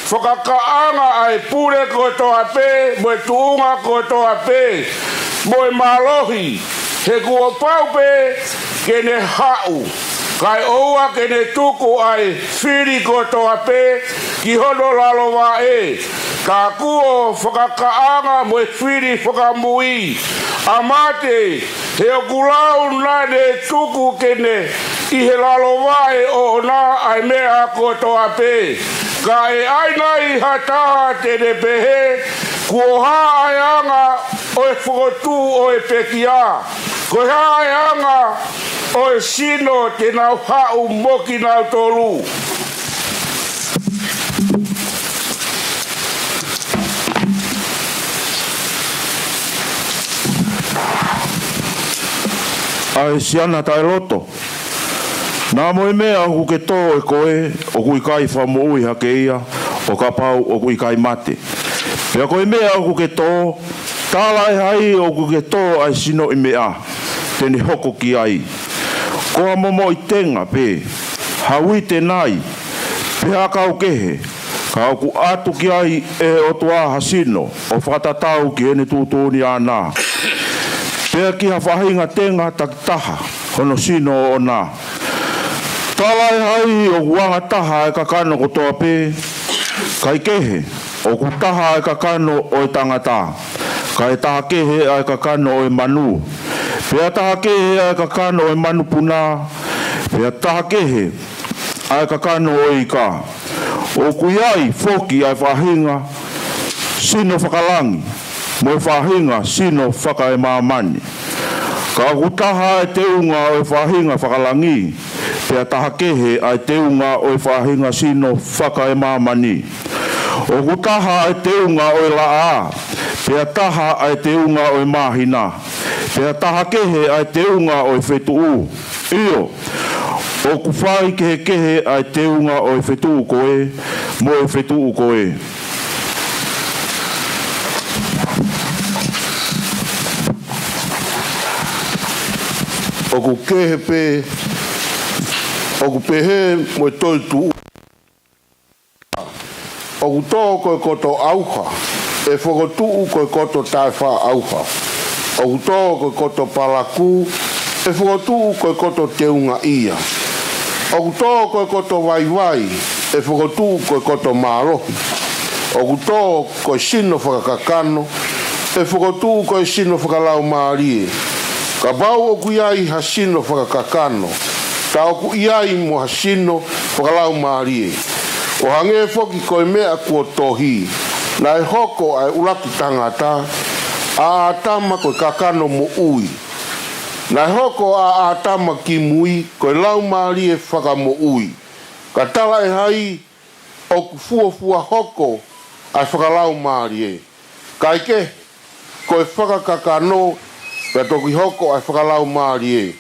fakakaʻanga ʻa e pule kotoa pē, mo e tuʻunga kotoa pē, mo e mālohi, he kuo pau pē ke ne haʻu, kae ʻoua ke ne tuku ʻa e fili kotoa pē ki hono lalo vaʻe. Ka kuo fakakaʻanga mo e fili fakamui ʻa mate, he ʻoku lau naʻa ne tuku ke ne ʻi he lalo vaʻe ʻoʻona ʻa e meʻa kotoa pē. Ka ʻe ʻi ai nai ha taha te ne pehē, kuo hā ʻa e anga ʻo e fokotuʻu ʻo e pekia? Ko e hā ʻa e anga ʻo e sino te nau haʻu mo kinautolu? ʻA e siana taʻeloto. Naʻa mo e meʻa ʻoku ke tō ʻe koe, ʻoku ʻikai fakamoʻui hake ia, ʻo kapau ʻoku ʻikai mate. Pea ko e meʻa ʻoku ke tō, tala ʻe hai ʻoku ke tō ʻa e sinoʻi meʻa te ne hoko ki ai? Ko ha momoʻi tenga pē, ha uite nai, pe ha ʻakau kehe, ka ʻoku ʻatu ki ai ʻe he ʻOtua ha sino ʻo fakatatau ki heʻene tuʻutuʻuni ʻaʻana, pea ki ha faʻahinga tenga takitaha hono sino ʻoʻona. Tala ʻe hai ʻoku anga taha ʻa e kakano kotoa pē? Kae kehe, ʻoku taha ʻa e kakano ʻo e tangata, kae taha kehe ʻa e kakano ʻo e manu, pea taha kehe ʻa e kakano ʻo e manupuna, pea taha kehe ʻa e kakano ʻo e ika. ʻOku ʻi ai foki ʻa e faʻahinga sino fakalangi, mo e faʻahinga sino fakaemāmani. Ka ʻoku taha ʻa e teunga ʻo e faʻahinga fakalangi, pea taha kehe ʻa e teunga ʻo e faʻahinga sino fakaemāmani. ʻOku taha ʻa e teunga ʻo e laʻā, pea taha ʻa e teunga ʻo e māhina, pea taha kehe ʻa e teunga ʻo e fetuʻu. ʻIo, ʻoku faikehekehe ʻa e teunga ʻo e fetuʻu ko ē mo e fetuʻu ko ē. ʻOku kehe pē, ʻoku pehē mo e toetuʻu. ʻOku tō ko e koto ʻauha, ʻe fokotuʻu ko e koto taʻefaʻaʻauha. ʻOku tō ko e koto palakū, ʻe fokotuʻu ko e koto teungaʻia. ʻOku tō ko e koto vaivai, ʻe fokotuʻu ko e koto mālohi. ʻOku tō ko e sino fakakakano, ʻe fokotuʻu ko e sino fakalaumālie. Kapau ʻoku ʻi ai ha sino fakakakano, tā ʻoku ʻi ai mo ha sino fakalaumālie. ʻO hangē foki ko e meʻa kuo tohi, naʻe hoko ʻa e ʻuluaki tangata, ʻa ʻĀtama ko e kakano moʻui. Naʻe hoko ʻa ʻĀtama ki mui ko e laumālie fakamoʻui. Ka tala ʻe hai ʻoku fuofua hoko ʻa e fakalaumālie? Kae kehe, ko e fakakakano, pea toki hoko ʻa e fakalaumālie.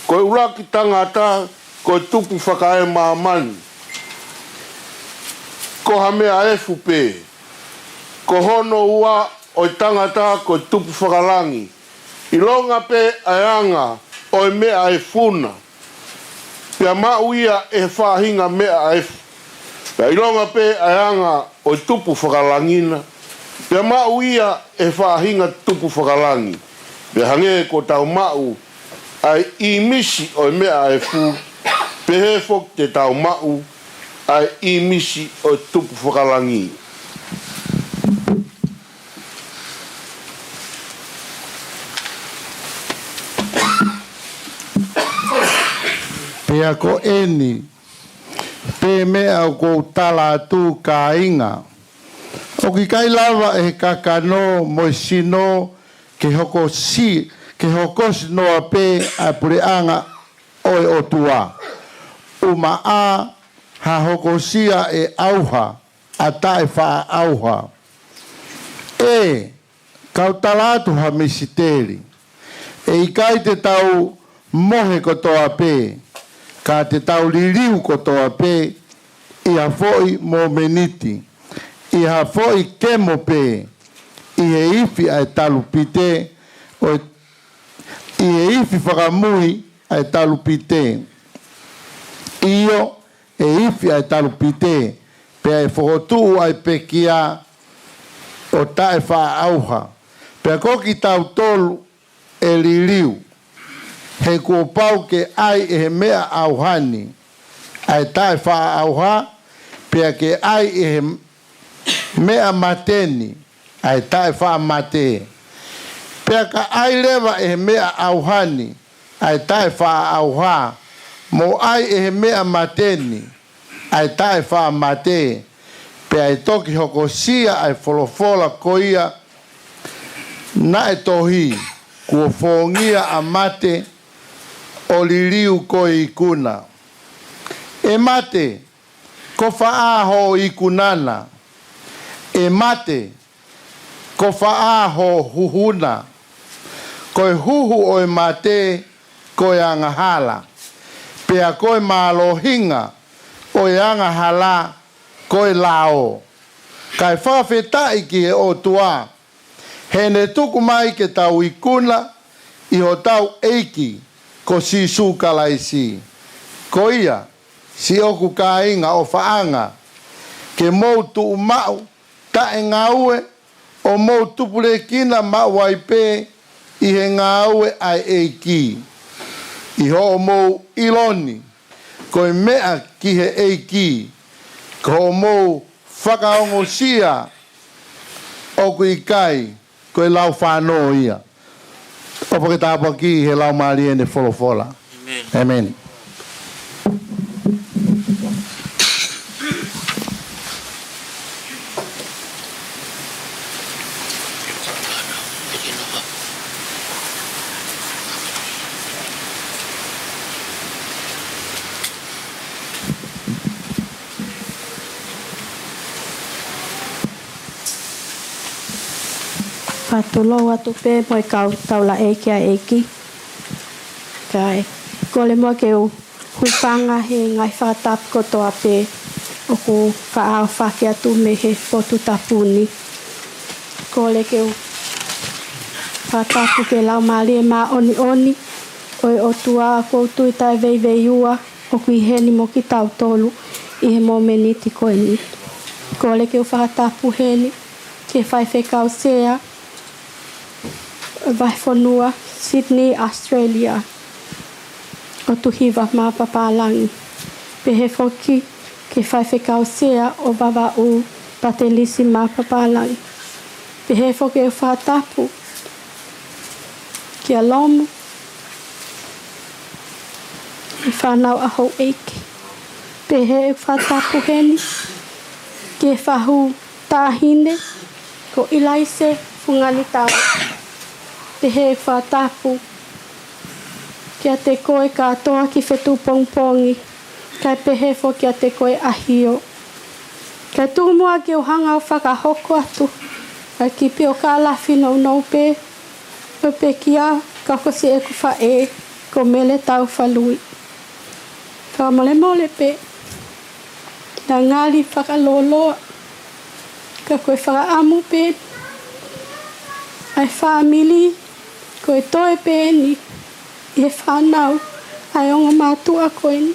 Ko e ʻuluaki tangata, ko e tupu fakaemāmani. ko ha meʻa efu pē. Ko hono ua ʻo e tangata ko e tupu fakalangi. ʻIlonga pē ʻa e anga ʻo e meʻa efu na, pea maʻu ia ʻe he faʻahinga meʻa efu. Pea ʻilonga pē ʻa e anga ʻo e tupu fakalangi na, pea maʻu ia ʻe he faʻahinga tupu fakalangi. Pea hangē ko ʻetau maʻu ʻa e ʻīmisi ʻo e meʻa efu, pehē foki te tau maʻu ʻa e ʻīmisi ʻo e tupu fakalangi. Pea ko eni pē meʻa ʻoku ou tala atu, kāinga, ʻoku ʻikai lava ʻe he kakano mo e sino ke hokosi, ke hokosi noa pē ʻa e puleʻanga ʻo e ʻOtua. ʻUmaʻā ha hokosia ʻe ʻauha ʻa taʻefaʻaʻauha. ʻE, kau tala atu ha misiteli. ʻE ʻikai te tau mohe kotoa pē, ka te tau liliu kotoa pē ʻi ha foʻi momeniti, ʻi ha foʻi kemo pē, ʻi he ifi ʻa e talupite, ʻo e, ʻi he ifi fakamui ʻa e talupite. ʻIo, ʻe ifi ʻa e talupite, pea ʻe fokotuʻu ʻa e pekia ʻo taʻefaʻaʻauha. Pea ko kitautolu ʻe liliu, he kuo pau ke ʻai ʻe he meʻa ʻauha ni ʻa e taʻefaʻaʻauha, pea ke ʻai ʻe he meʻa mate ni ʻa e taʻefaʻamate. Pea ka ʻai leva ʻe he meʻa ʻauha ni ʻa e taʻefaʻaʻauha, mo ʻai ʻe he meʻa mate ni ʻa e taʻefaʻamate, pea ʻe toki hokosia ʻa e folofola ko ia naʻe tohi, kuo fōngia ʻa mate ʻo liliu ko e ikuna. ʻE mate, ko fē hoʻo ikuna na? ʻE mate, ko fē hoʻo huhu na? Ko e huhu ʻo e mate ko e angahala, pea ko e mālohinga ʻo e angahala ko e lao. Kae fakafetaʻi ki he ʻOtua, he ne tuku mai ke tau ikuna ʻi hotau ʻEiki ko Sīsū Kalaisi. Ko ia, siʻoku kāinga ʻofaʻanga, ke mou tuʻu maʻu taʻengaue, ʻo mou tupulekina maʻu ai pē ʻi he ngāue ʻa e ʻEiki, ʻi hoʻomou ʻilo ni ko e meʻa ki he ʻEiki, ko hoʻomou fakaongosia, ʻoku ʻikai ko e lau fānō ia. ʻOfa ke tāpuakiʻi ʻe he Laumālie ʻene folofola. ʻĒmeni. ʻĒmeni. Fakatulou atu pē mo e kau taulaʻeiki ʻa e ʻEiki. Kae kole muʻa ke u hūfanga he ngaahi fakatapu kotoa pē ʻoku faʻa ʻohofaki atu mei he potu tapu ni. Kole ke u fakatapu ki he Laumālie Māʻoniʻoni ʻo e ʻOtua ʻoku ou tui taʻeveiveiua ʻoku ʻi heni mo kitautolu ʻi he momeniti ko eni. Kole ke u fakatapu heni ki he faifekau sea Vahefonua Sydney, Australia, ʻo Tuhiva Mapapālangi. Pehē foki ki he faifekau sea ʻo Vavaʻu Patelisi Mapapālangi. Pehē foki ʻeku fakatapu kia Lomu, e fānau ʻa houʻeiki. Pehē ʻeku fakatapu heni ki he fahu taʻahine ko ʻIlaise Funganitau. Pehē ʻeku fakatapu kiate koe kātoa ki Fetuʻupongipongi, kae pehē foki kiate koe ʻAhio. Kae tuku muʻa ke u hanga ʻo fakahoko atu ʻa e kipi ʻo Kalafi nounou pē ʻo e pekia, ka ko siʻeku faʻē ko Mele Taufalui. Fakamolemole pē. Naʻe ngali fakalōloa, ka ko e fakaʻamu pē ʻa e fāmili, ko e toe pē eni ʻi he fānau ʻa e ongo mātuʻa ko eni.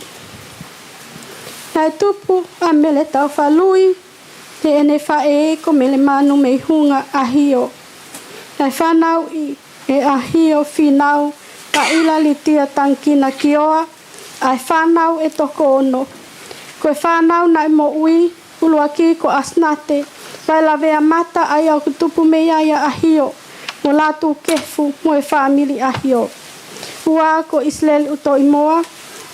Naʻe tupu ʻa Mele Taufa Lui heʻene faʻē ko Mele Manu mei Hunga ʻAhio. Naʻe fanauʻi ʻe ʻAhio Finau Paʻila Litia Tangikina Kioa ʻa e fānau ʻe toko ono. Ko e fānau naʻe moʻui, ʻuluaki ko ʻAsinate Vailavea Mata, ʻa ia ʻoku tupu mei ai ʻa ʻAhio mo Lātūkefu mo e fāmili ʻAhio. Ua ko ʻIsileli ʻUtoʻimoa.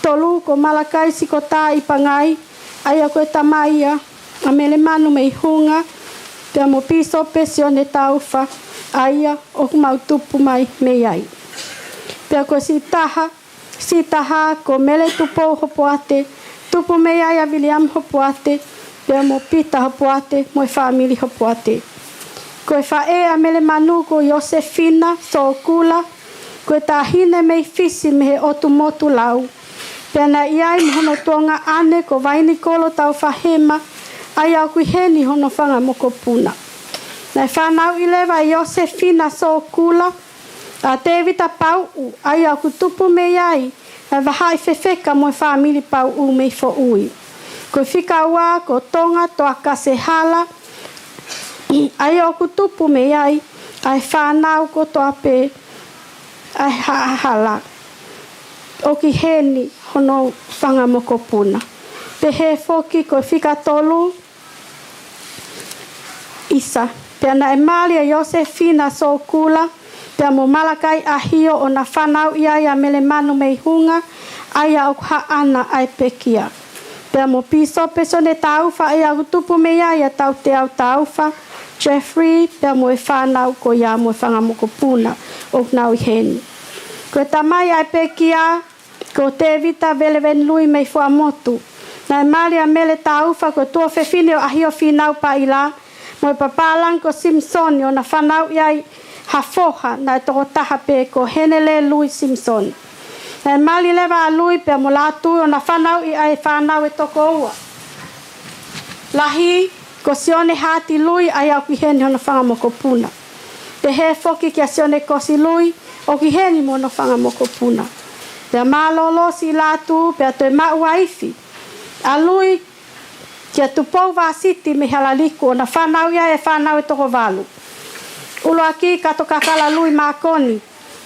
Tolu ko Malakai Sikotā ʻi Pangai, ʻa ia ko e tamai ia ʻa Mele Manu mei Hunga, pea mo Pīsope Sione Taufa, ʻa ia ʻoku mau tupu mai mei ai. Pea ko e siʻi taha, siʻi taha ko Mele Tupou Hopoate, tupu mei ai ʻa Viliami Hopoate, pea mo Pita Hopoate, mo e fāmili Hopoate. Ko e faʻē ʻa Mele Manu ko Iosefina Sokula, ko e taʻahine mei Fisi mei he ʻotu motu Lau. Pea naʻe ʻi ai mo hono tuongaʻane ko Vainikolo Taufa Hema, ʻa ia ʻoku ʻi heni hono fanga mokopuna. Naʻe fanauʻi leva ʻe Iosefina Sokula ʻa Tēvita Pauʻu, ʻa ia ʻoku tupu mei ai ʻa e vahaʻa fefeka mo e fāmili Pauʻu mei Foʻui. Ko e fika ua ko Tonga Toakase Hala, ʻa ia ʻoku tupu mei ai ʻa e fānau kotoa pē ʻa e Haʻa Hala, ʻoku ʻi heni hono fanga mokopuna. Pehē foki ko e fika tolu, ʻisa. Pea naʻe mali ʻa Iosefina Sokula pea mo Malakai ʻAhio ʻo na fanauʻi ai ʻa Mele Manu mei Hunga, ʻa ia ʻoku haʻana ʻa e pekia. Pea mo Pīsope Sione Taufa, ʻa ia ʻoku tupu mei ai ʻa Tauteau Taufa Jeffrey, pea mo e fānau ko ia mo e fanga mokopuna ʻoku nau ʻi heni. Ko e tamai ʻa e pekia ko Tēvita Veleveni Lui mei Fuaʻamotu. Naʻe mali ʻa Mele Taufa ko e tuofefine ʻo ʻAhio Finau Paʻila mo e papālangi ko Simisoni, ʻo na fanauʻi ai ha foha naʻe tokotaha pē ko Henele Lui Simisoni. Naʻe mali leva ʻa Lui pea mo Lātū ʻo na fanauʻi ʻa e fānau ʻe toko ua, lahi ko Sione Haati Lui, ʻa ia ʻoku ʻi heni hono fanga mokopuna. Pehē foki kia Sione Kosi Lui, ʻoku ʻi heni mo hono fanga mokopuna. Pea mālōlō siʻi Lātū pea toe maʻu uaifi ʻa Lui kia Tupou Vāsiti mei Halaliku, ʻo na fanauʻi ai e fānau ʻe toko valu. ʻUluaki, Kato Kakala Lui Mākoni,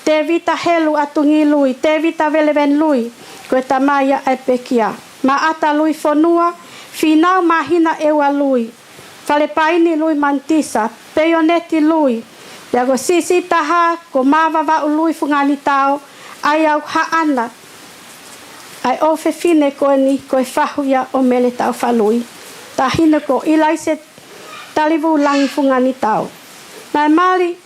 Tēvita Helu ʻAtungi Lui, Tēvita Veleveni Lui, ko e tamai ia ʻa e pekia. Maʻata Lui Fonua, Finau Māhina ʻEua Lui, Falepaini Lui Manitisa, Peioneti Lui, pea ko e siʻisiʻi taha ko Mavavaʻu Lui Funganitao, ʻa ia ʻoku haʻana ʻa e ʻofefine ko eni ko e fahu ia ʻo Mele Taufa Lui, taʻahine ko ʻIlaise Talivu Langi Funganitao. Naʻe mali,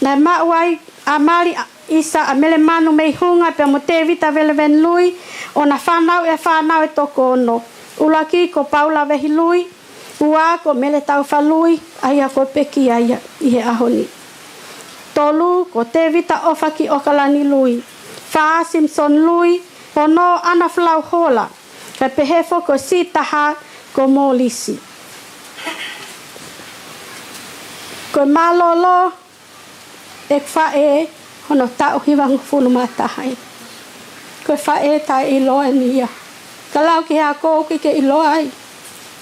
naʻe maʻu ai ʻa mali ʻa ʻisa ʻa Mele Manu mei Hunga pea mo Tēvita Veleveni Lui, ʻo na fanauʻi ʻa e fānau ʻe toko ono. ʻUluaki ko Paula Vehi Lui, ua ko Mele Taufa Lui, ʻa ia ko e pekia ia ʻi he ʻaho ni. Tolu ko Tēvita ʻOfaki ʻOkalani Lui, fā Simisoni Lui, ono ʻAna Folau Hola, kae pehē foki ko e siʻi taha ko Molisi. Ko e mālōlō ʻeku faʻē hono taʻu hivangofulu mā taha ē. Ko e faʻē taʻeʻiloa eni ia. Ka lau ki he ako ʻoku ʻikai ke ʻiloa ai.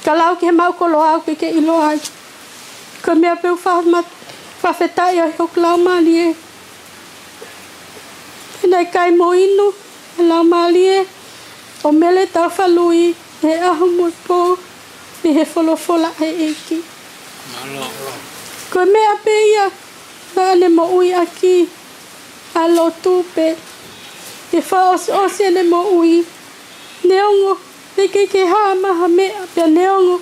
Ka lau ki he maʻu koloa ʻoku ʻikai ke ʻiloa ai. Ko e meʻa pē ʻoku fakamat-, fakafetaʻi ai hoku laumālie, he naʻe kai mo inu e laumālie ʻo Mele Taufa Lui he ʻaho mo e pō ʻi he folofola ʻa e ʻEiki. Ko e meʻa pē ia naʻa ne moʻui ʻaki, ʻa e lotu pē. He fakaʻosiʻosi ʻene moʻui, neongo naʻe ʻikai ke hā mai ha meʻa, pea neongo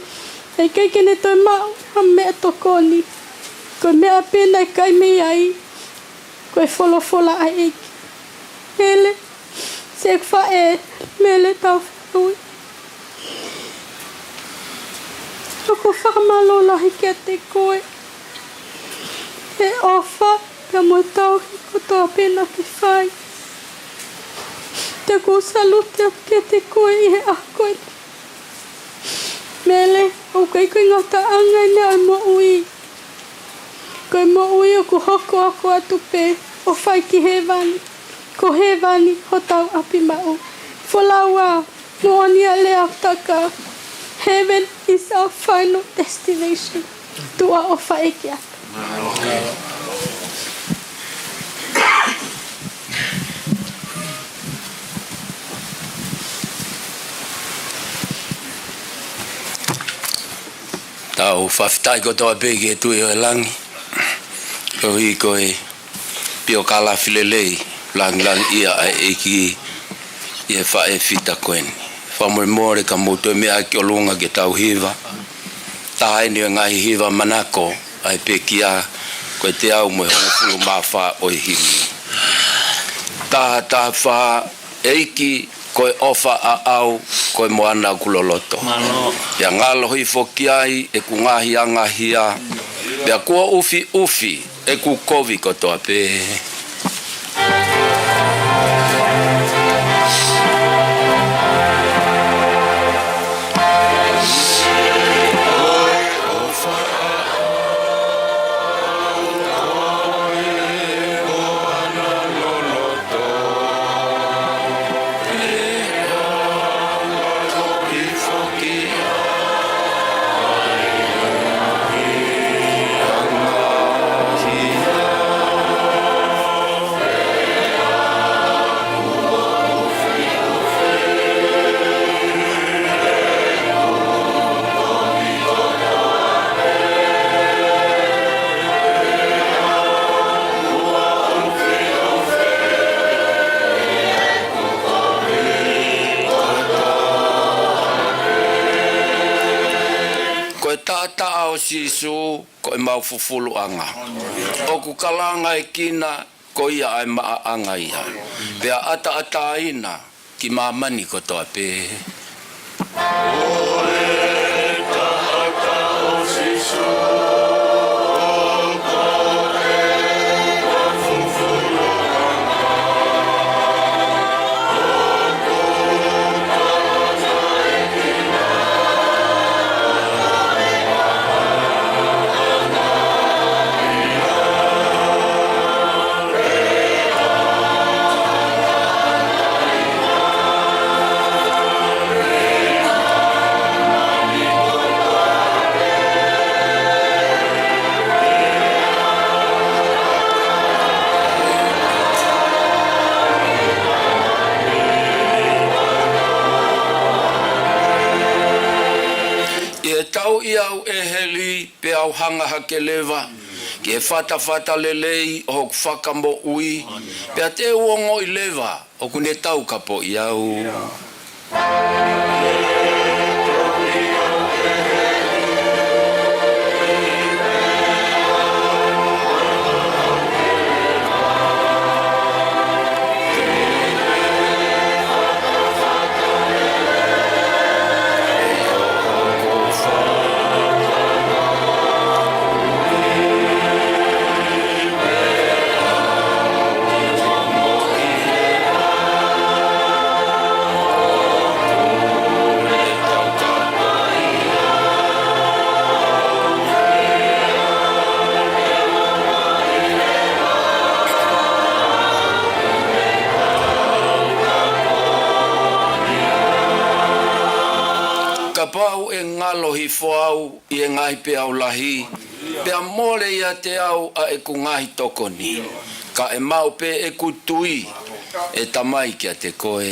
naʻe ʻikai ke ne toe maʻu ha meʻatokoni, ko e meʻa pē naʻe kai mei ai ko e folofola ʻa e ʻEiki. Mele, siʻeku faʻē, Mele Taufa Lui, ʻoku ou fakamālō lahi kiate koe he ʻofa pea mo e tauhi kotoa pē naʻa ke fai. Te u salute atu kiate koe ʻi he ʻaho ko eni. Ko e ikuʻanga taʻengata ʻo e moʻui. Ko e moʻui ʻoku hokohoko atu pē ʻo fai ki hēvani. Ko hēvani hotau ʻapi maʻu. Folau ā, moʻoni ʻa e lea ʻa e Fakatātā. Heaven is our final destination. Tuʻa ʻofa ʻEiki ā. Tau fakafetaʻi kotoa pē ki he Tuʻi ʻo e langi. Koeʻuhi ko e piokalafi lelei, langilangiʻia ʻa e ʻEiki ʻi he faʻē fita ko eni. Fakamolemole ka mou toe meʻa ki ʻolunga ke tau hiva. Taha eni ʻo e ngaahi hiva manako ʻa e pekia, ko e teau mo e hongofulu mā fā ʻo e himi. Taha taha fā, ʻEiki, ko e ʻofa ʻaʻau, ko e moana ʻoku loloto. Mālō. Pea ngalo hifo ki ai ʻeku ngaahi angahia, pea kuo ʻufiʻufi ʻeku kovi kotoa pē. Ko e taʻataʻa ʻo Sīsū, ko ʻemau fufuluʻanga. ʻOku kalangaʻi kina, ko ia ʻa e maʻaʻanga ia. Pea ʻataʻatāina ki māmani kotoa pē. ʻI heʻetau ʻi au ʻe heli, pea u hanga hake leva ki he fatafata lelei ʻo hoku fakamoʻui, pea te u ongoʻi leva ʻoku ne taukapoʻi au. Kapau ʻe ngalo hifo au ʻi he ngaahi peau lahi, pea mole ʻiate au ʻa ʻeku ngaahi tokoni, ka ʻe maʻu pē ʻeku tui, ʻe Tamai, kiate koe.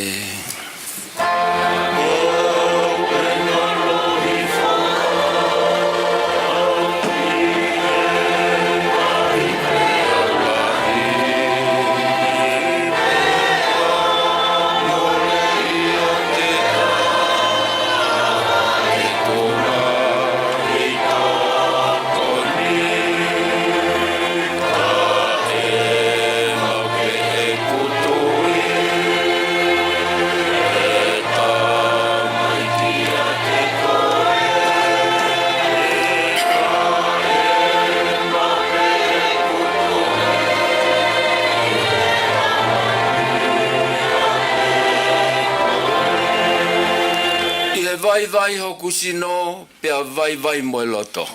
Vaivai hoku sino, pea vaivai mo e loto.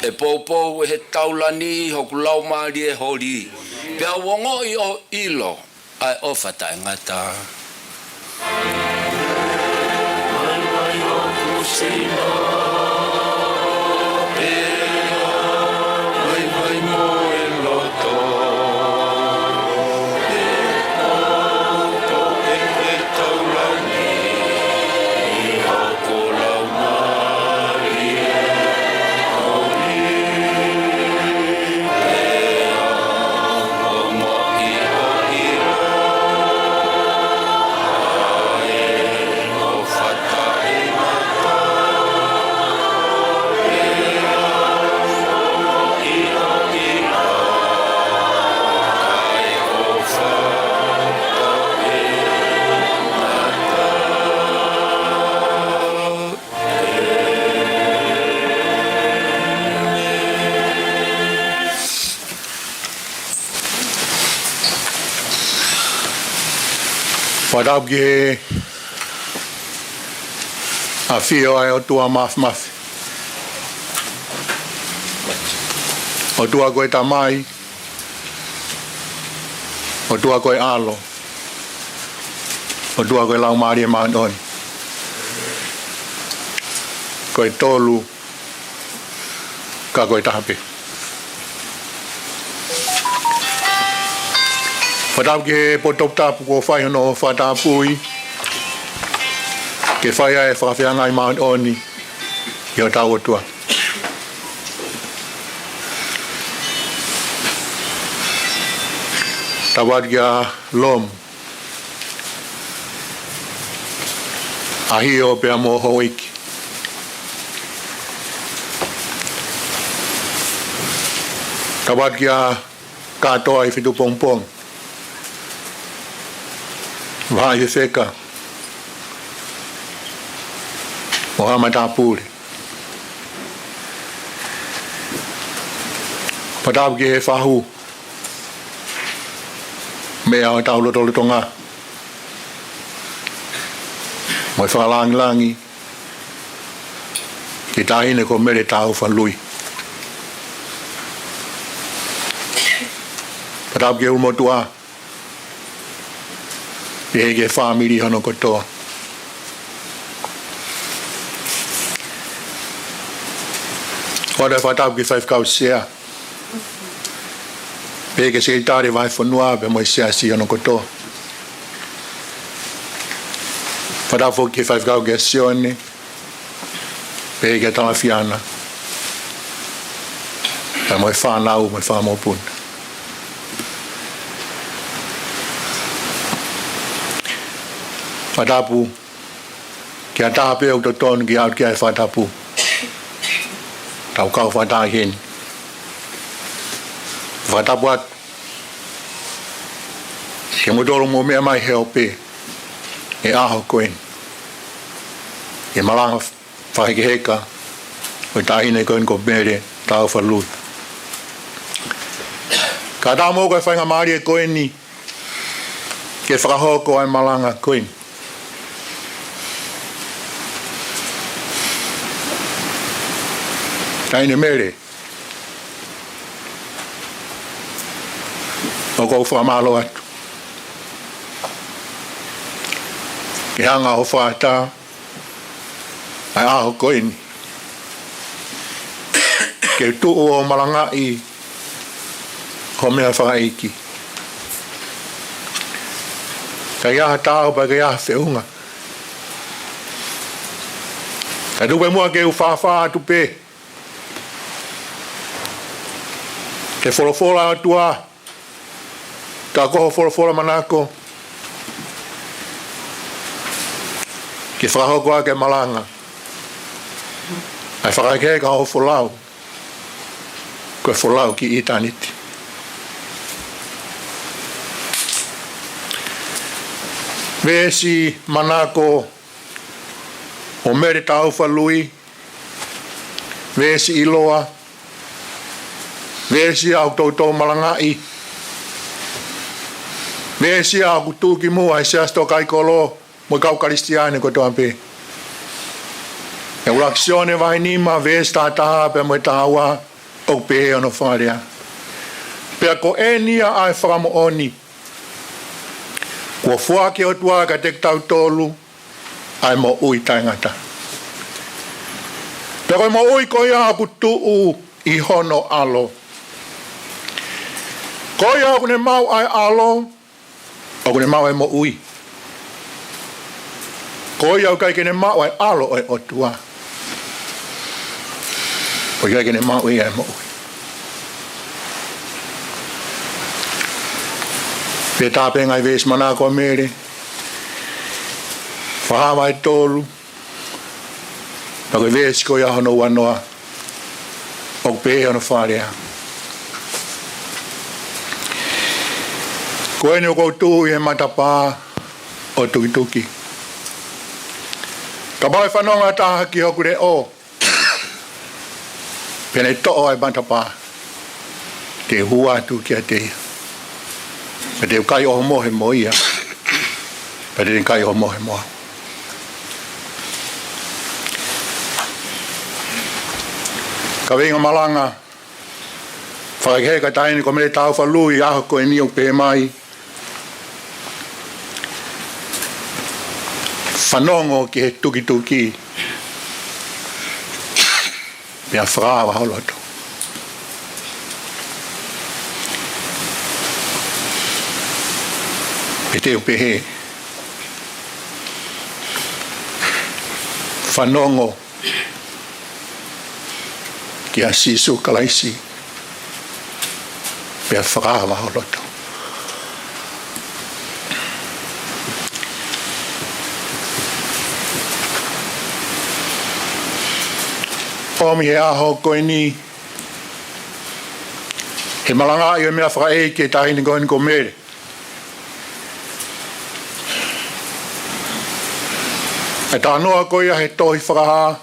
ʻE poupou ʻe he taulani hoku laumālie holi, pea u ongoʻi ʻo ʻilo ʻa e ʻofa taʻengata. Vaivai hoku sino, pea vaivai mo e loto. Fakatapu ki he ʻafio ʻa e ʻOtua Māfimafi. ʻOtua ko e Tamai, ʻOtua ko e ʻAlo, ʻOtua ko e Laumālie Māʻoniʻoni. Ko e tolu, ka ko e taha pē. Fakatapu ki he potu toputapu kuo fai hono fakatapui, ke fai ai e fakafeangai māʻoniʻoni ʻi hotau ʻOtua. Tapu atu kia Lomu, ʻAhio pea mo Houʻeiki. Tapu atu kia Kātoa ʻi Fetuʻupongipongi, Vahaʻi Fefeka, mo Haʻa Matāpule. Fakatapu ki he fahu, meʻa ʻo hotau lotolotonga mo e fakalāngilangi ki he Taʻahine ko Mele Taufa Lui. Fakatapu ki he ʻulumotuʻa, pehē ki he fāmili hono kotoa. ʻOatu e fakatapu ki he Faifekau Sea, pehē ki he Sekelitali Vahefonua pea mo e Siasi hono kotoa. Fakatapu foki ki he Faifekau kia Sione, pehē kia Talafiana, pea mo e fānau mo e fanga mokopuna. Fakatapu ki ha taha pē ʻoku totonu ke aʻu ki ai e fakatapu, tau kau fakataha heni. Fakatapu atu kimoutolu ʻoku mou meʻa mai he ope he ʻaho ko eni, he malanga fakahekeheka ʻo e Taʻahine ko eni ko Mele Taufa Lui. Kātaki moʻoku e faingamālie ko eni ke fakahoko ʻa e malanga ko eni. Taʻahine Mele, ʻoku ou fakamālō atu ke hanga ʻo fakaʻatā ʻa e ʻaho ko eni ke tuʻu ʻo malangaʻi hoʻo meʻa fakaʻeiki. Ka ʻi ai ha taau pea ka ʻi ai ha feʻunga, kae tuku pē muʻa ke u fāfā atu pē ki he folofola ʻa e ʻOtua, ka ko hoʻo folofola manako ke fakahoko ʻaki e malanga, ʻa e fakahekeheka hoʻo folau, ko e folau ki ʻitāniti. Veesi manako ʻo Mele Taufa Lui, veesi ʻiloa, veesi ʻoku toutou malangaʻi, veesi ʻoku tuʻu ki muʻa he Siasi Tōkaikolo mo e kau Kalisitiane kotoa pē. ʻUluaki Sione vahe nima veesi taha taha pea mo e taha ua, ʻoku pehē hono fakalea: Pea ko eni ia ʻa e fakamoʻoni, kuo foaki ʻe he ʻOtua kiate kitautolu ʻa e moʻui taʻengata. Pea ko e moʻui ko ia ʻoku tuʻu ʻi hono ʻAlo. Ko ia ʻoku ne maʻu ʻa e ʻAlo, ʻoku ne maʻu ʻa e moʻui. Ko ia ʻoku ʻikai ke ne maʻu ʻa e ʻAlo ʻo e ʻOtua, ʻoku ʻikai ke ne maʻu ia ʻa e moʻui. Pea tā pē ngaahi veesi manako ʻa Mele, Fakahā vahe tolu, pea ko e veesi ko ia hono uanoa, ʻoku pehē hono fakalea: Ko eni ʻoku ou tuʻu ʻi he matapā ʻo tukituki. Kapau ʻe fanongo ha taha ki hoku leʻo, pea ne toʻo ʻa e matapā, te u hū atu kiate ia, pea te u kai ʻohomohe mo ia, pea te ne kai ʻohomohe mo au. Kaveinga malanga fakakehe ka taini ko Mele Taufa Lui ʻaho ko eni ʻoku pehē mai: Fanongo ki he tukituki, pea fakaava ho loto. Pea te u pehē: Fanongo kia Sīsū Kalaisi, pea fakaava ho loto. ʻOmi he ʻaho ko eni, he malangaʻi ʻo e meʻafakaʻeiki ʻa e taʻahine ko eni ko Mele, ʻa e talanoa ko ia he tohi Fakahā,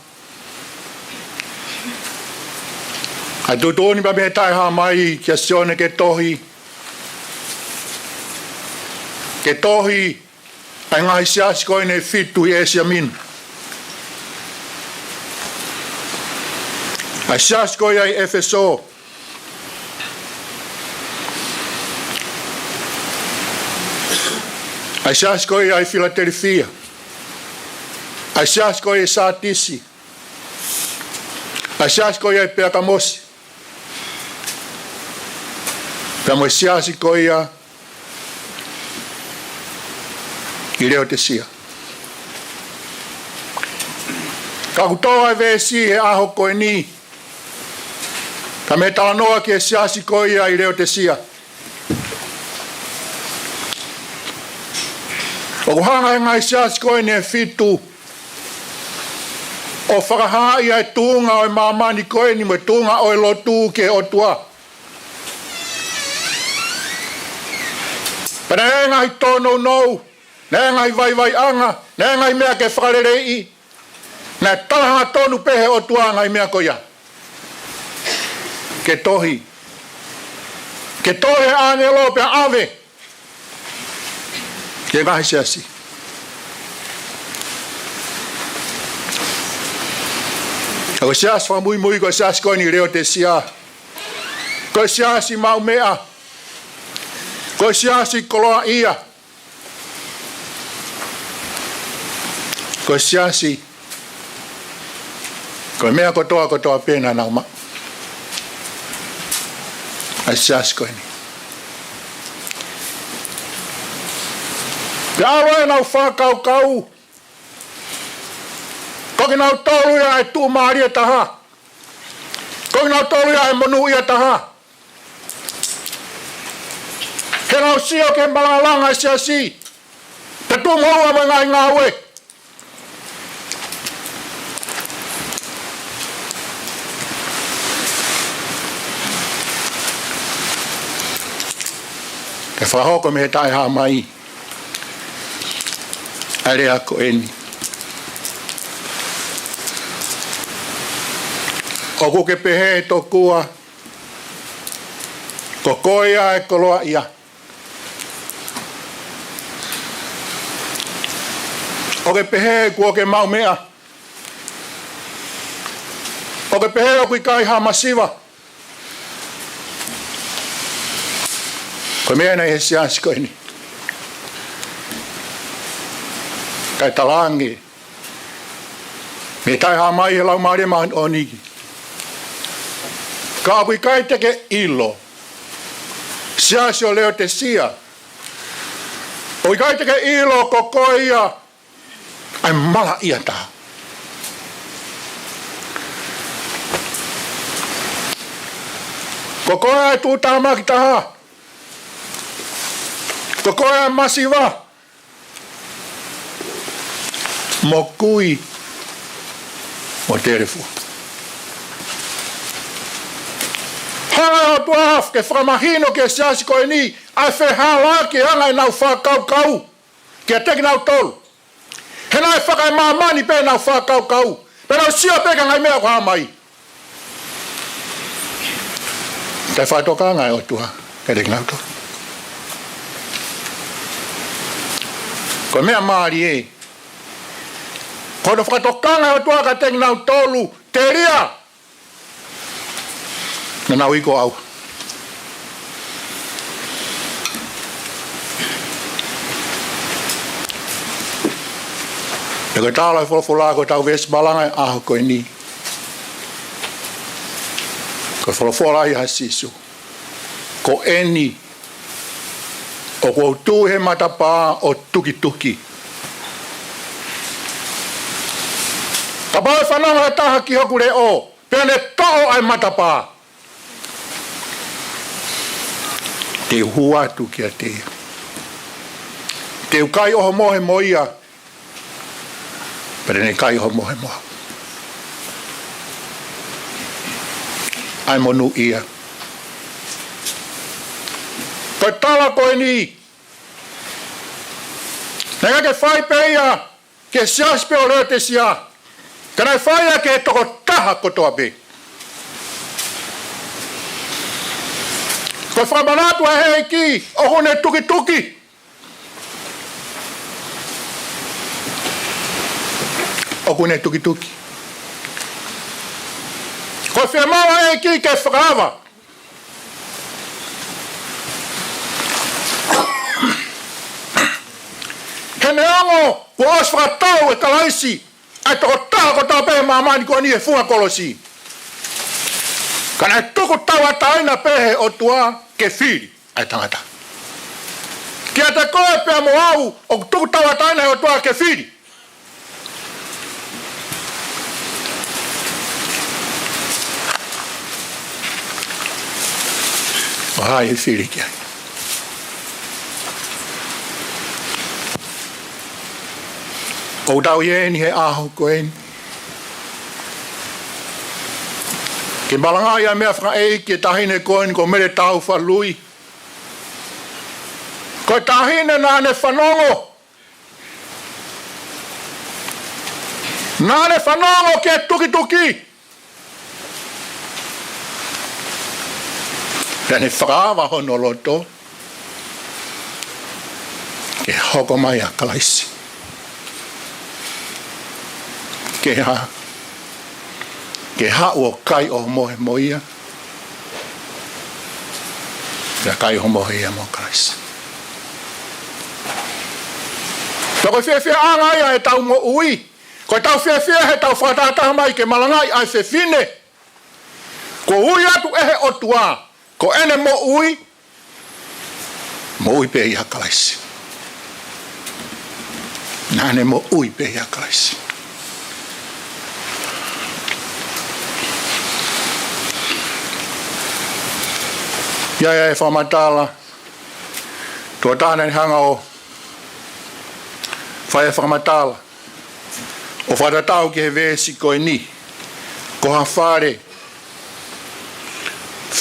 ʻa e tuʻutuʻuni pea mei he Taʻehāmai kia Sione ke tohi, ke tohi ʻa e ngaahi siasi ko eni ʻe fitu ʻi ʻĒsia Minu. ʻA e siasi ko ia ʻi ʻEfesō, ʻa e siasi ko ia ʻi Filatelifia, ʻa e siasi ko ia ʻi Sātisi, ʻa e siasi ko ia ʻi Peakamosi, pea mo e siasi ko ia ʻi Leotesia. Ka ʻoku tō ʻa e veesi he ʻaho ko eni, ka mei he talanoa ki he siasi ko ia ʻi Leotesia. ʻOku hanga ʻe he ngaahi siasi ko eni ʻe fitu ʻo fakahaaʻi ʻa e tuʻunga ʻo e māmani ko eni mo e tuʻunga ʻo e lotu ki he ʻOtua. Pea naʻe ngaahi tōnounou, naʻe ngaahi vaivaiʻanga, naʻe ngaahi meʻa ke fakaleleiʻi, naʻe talahangatonu pē he ʻOtua ngaahi meʻa ko ia. Ke tohi. Ke tohi he ʻāngelo pea ʻave ki he ngaahi siasi. Ko e siasi fakamuimui, ko e siasi ko eni Leotesia. Ko e siasi maʻu meʻa. Ko e siasi koloaʻia. Ko e siasi, ko e meʻa kotoa kotoa pē naʻa nau maʻu. ʻA e siasi ko eni. Pea ʻalu ʻenau fakakaukau, ko kinautolu ia ʻa e tuʻumālie taha. Ko kinautolu ia ʻa e monūʻia taha. He nau sio ki he malangalanga ʻa e siasi, pea tuʻu moʻua mo e ngaahi ngāue. Ke fakahoko mei he Taʻehāmai ʻa e lea ko eni: ʻOku ke pehē tokua ko koe ia ʻa e koloaʻia? ʻOku ke pehē kuo ke maʻu meʻa? ʻoku ke pehē ʻoku ʻikai ha masiva. Ko e meʻa naʻe ʻi he siasi ko eni. Kae talaange mei he taʻehāmai ʻe he Laumālie Māʻoniʻoni. Ka ʻoku ʻikai te ke ʻilo. Siasi ʻo Leotisia. ʻOku ʻikai te ke ʻilo ko koe ia ʻa e malaʻia taha. Ko koe ʻa e tuʻutāmaki taha. Ko koe ʻa e masiva. Mo kui. Mo telefua. Hanga ʻe he ʻOtua ke fakamahino ki he siasi ko eni ʻa e fehālaaki ʻa e anga ʻenau fakakaukau kiate kinautolu. He naʻe fakaemāmani pē ʻenau fakakaukau. Pea nau sio pē ki he ngaahi meʻa ʻoku hā mai. Kae fakatokanga ʻa e ʻOtua kiate kinautolu. Ko e meʻa mālie. Ko hono fakatokanga ʻa e ʻOtua kiate kinautolu. Telia. Naʻa nau iku ʻo ʻauha. Pea ko e tala ʻa e folofola ko ʻetau veesi malanga ʻo e ʻaho ko eni. Ko e folofola ia ʻa Sīsū. Ko eni ʻoku ou tuʻu he matapā ʻo tukituki. Kapau ʻe fanongo ha taha ki hoku leʻo, pea ne toʻo ʻa e matapā. Te u hū atu kiate ia. Te u kai ʻohomohe mo ia. Pea te ne kai ʻohomohe mo au. ʻA e monūʻia. Ko e tala ko eni. Naʻe ʻikai ke fai pē ia ki he siasi pē ʻo Leotisia. Ka naʻe fai ia ki he tokotaha kotoa pē. Ko e fakamanatu ʻa e ʻEiki ʻoku ne tukituki. ʻOku ne tukituki. Ko e fiemaʻu ʻa e ʻEiki ke fakaava. He neongo kuo ʻosi fakatau ʻe Kalaisi ʻa e tokotaha kotoa pē he māmani ko eni he funga kolosi, ka naʻe tuku tauʻatāina pē ʻe he ʻOtua ke fili ʻa e tangata. Kiate koe pea mo au, ʻoku tuku tauʻatāina ʻe he ʻOtua ke fili. ʻO hai ʻe fili ki ai? ʻOku tau ʻi heni he ʻaho ko eni ke malangaʻi ʻa e meʻa fakaʻeiki ʻa e taʻahine ko eni ko Mele Taufa Lui. Ko e taʻahine naʻa ne fanongo. Naʻa ne fanongo ki he tukituki. Pea ne fakaava hono loto ke hoko mai ʻa Kalaisi. Ke hā? Ke haʻu ʻo kai ʻohomohe mo ia. Pea kai ʻohomohe ia mo Kalaisi. Pea ko e fiefiaʻanga ia ʻetau moʻui. Ko ʻetau fiefia heʻetau fakatahataha mai ke malangaʻi ʻa e fefine kuo ui atu ʻe he ʻOtua, ko ʻene moʻui, moʻui pē ia ʻia Kalaisi. Naʻa ne moʻui pē ʻia Kalaisi. ʻI ai ʻa e fakamatala, tuʻo taha naʻa ne hanga ʻo fai ʻa e fakamatala ʻo fakatatau ki he veesi ko eni. Ko ha fale.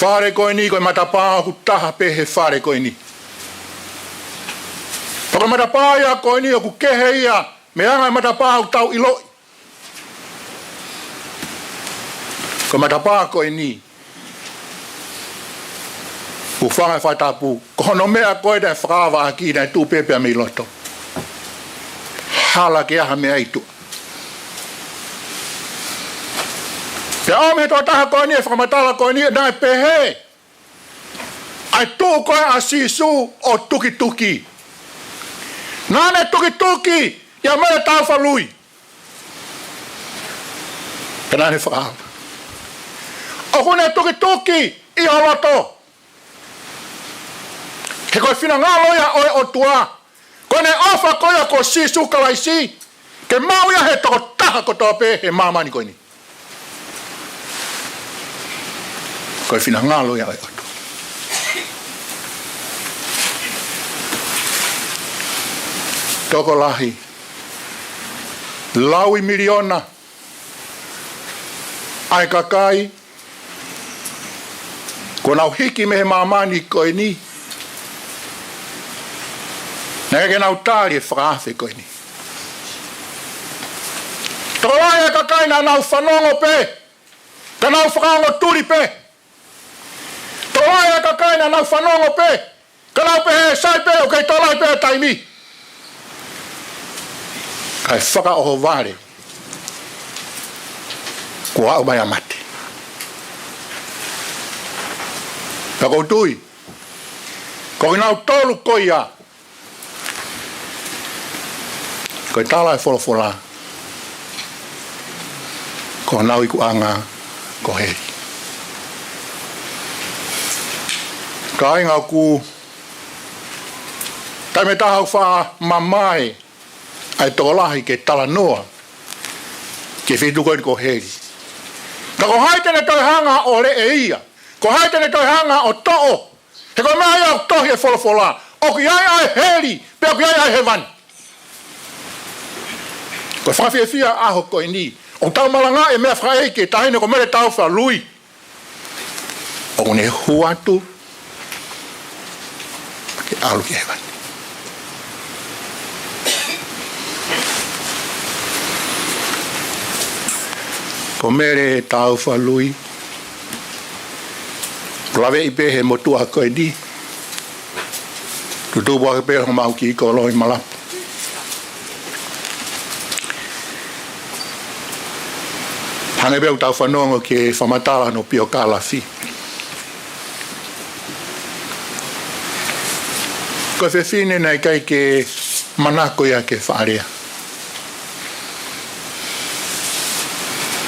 Fale ko eni ko e matapā ʻoku taha pē he fale ko eni. Pea ko e matapā ia ko eni ʻoku kehe ia mei he anga ʻo e matapā ʻoku tau ʻiloʻi. Ko e matapā ko eni, ʻoku fanga ʻe he fakatapu, ko hono meʻa ko ē naʻe fakaava ʻaki naʻe tuʻu pē pea mei loto. Hala ke ʻi ai ha meʻa ʻi tuʻa. Pea ʻomi he tokotaha ko eni e fakamatala ko eni naʻe pehē ʻa e tuʻu ko ē ʻa Sīsū ʻo tukituki. Naʻa ne tukituki ʻia Mele Taʻufa Lui. Pea naʻa ne fakaava. ʻOku ne tukituki ʻi ho loto. He ko e finangalo ia ʻo e ʻOtua. Ko ʻene ʻofa ko ia ko Sīsū Kalaisi, ke maʻu ia he tokotaha kotoa pē he māmani ko eni. Ko e finangalo ia ʻo e ʻOtua. Tokolahi, laui miliona ʻa e kakai kuo nau hiki mei he māmani ko eni, naʻe ʻikai ke nau tali e fakaafe ko eni. Tokolahi e kakai naʻa nau fanongo pē, ka nau fakaongo tuli pē. Tokolahi e kakai naʻa nau fanongo pē, ka nau pehē sai pē, ʻoku kei tokolahi pē taimi. Kae fakaʻohovale, kuo aʻu mai ʻa mate. Pea ʻoku ou tui, ko kinautolu ko ia, ko e tala e folofola, ko honau ikuʻanga ko heli. Kāinga, ʻoku taimi ʻe taha ʻoku faʻa mamae ʻa e tokolahi ke talanoa ki he feituʻu ko eni ko heli. Ka ko hai te ne toe hanga ʻo leʻe ia? Ko hai te ne toe hanga ʻo toʻo? He ko e meʻa ia ʻoku tohi e folofola, ʻoku ʻi ai ʻa e heli, pea ʻoku ʻi ai ʻa e hēvani. Ko e fakafiefia ʻaho ko eni, ʻoku tau malangaʻi e meʻa fakaʻeiki e taʻahine ko Mele Taʻufa Lui. ʻOku ne hū atu ke ʻalu ki hēvani. Ko Mele Taʻufa Lui, ʻoku laveʻi pē he motuʻa ko eni, tutupu hake pē homau kiʻi kolo ʻi Malapu. Hangē pē ʻoku tau fanongo ki he fakamatala hono piokalafi. Ko e fefine naʻe ʻikai ke manako ia ke faʻa lea.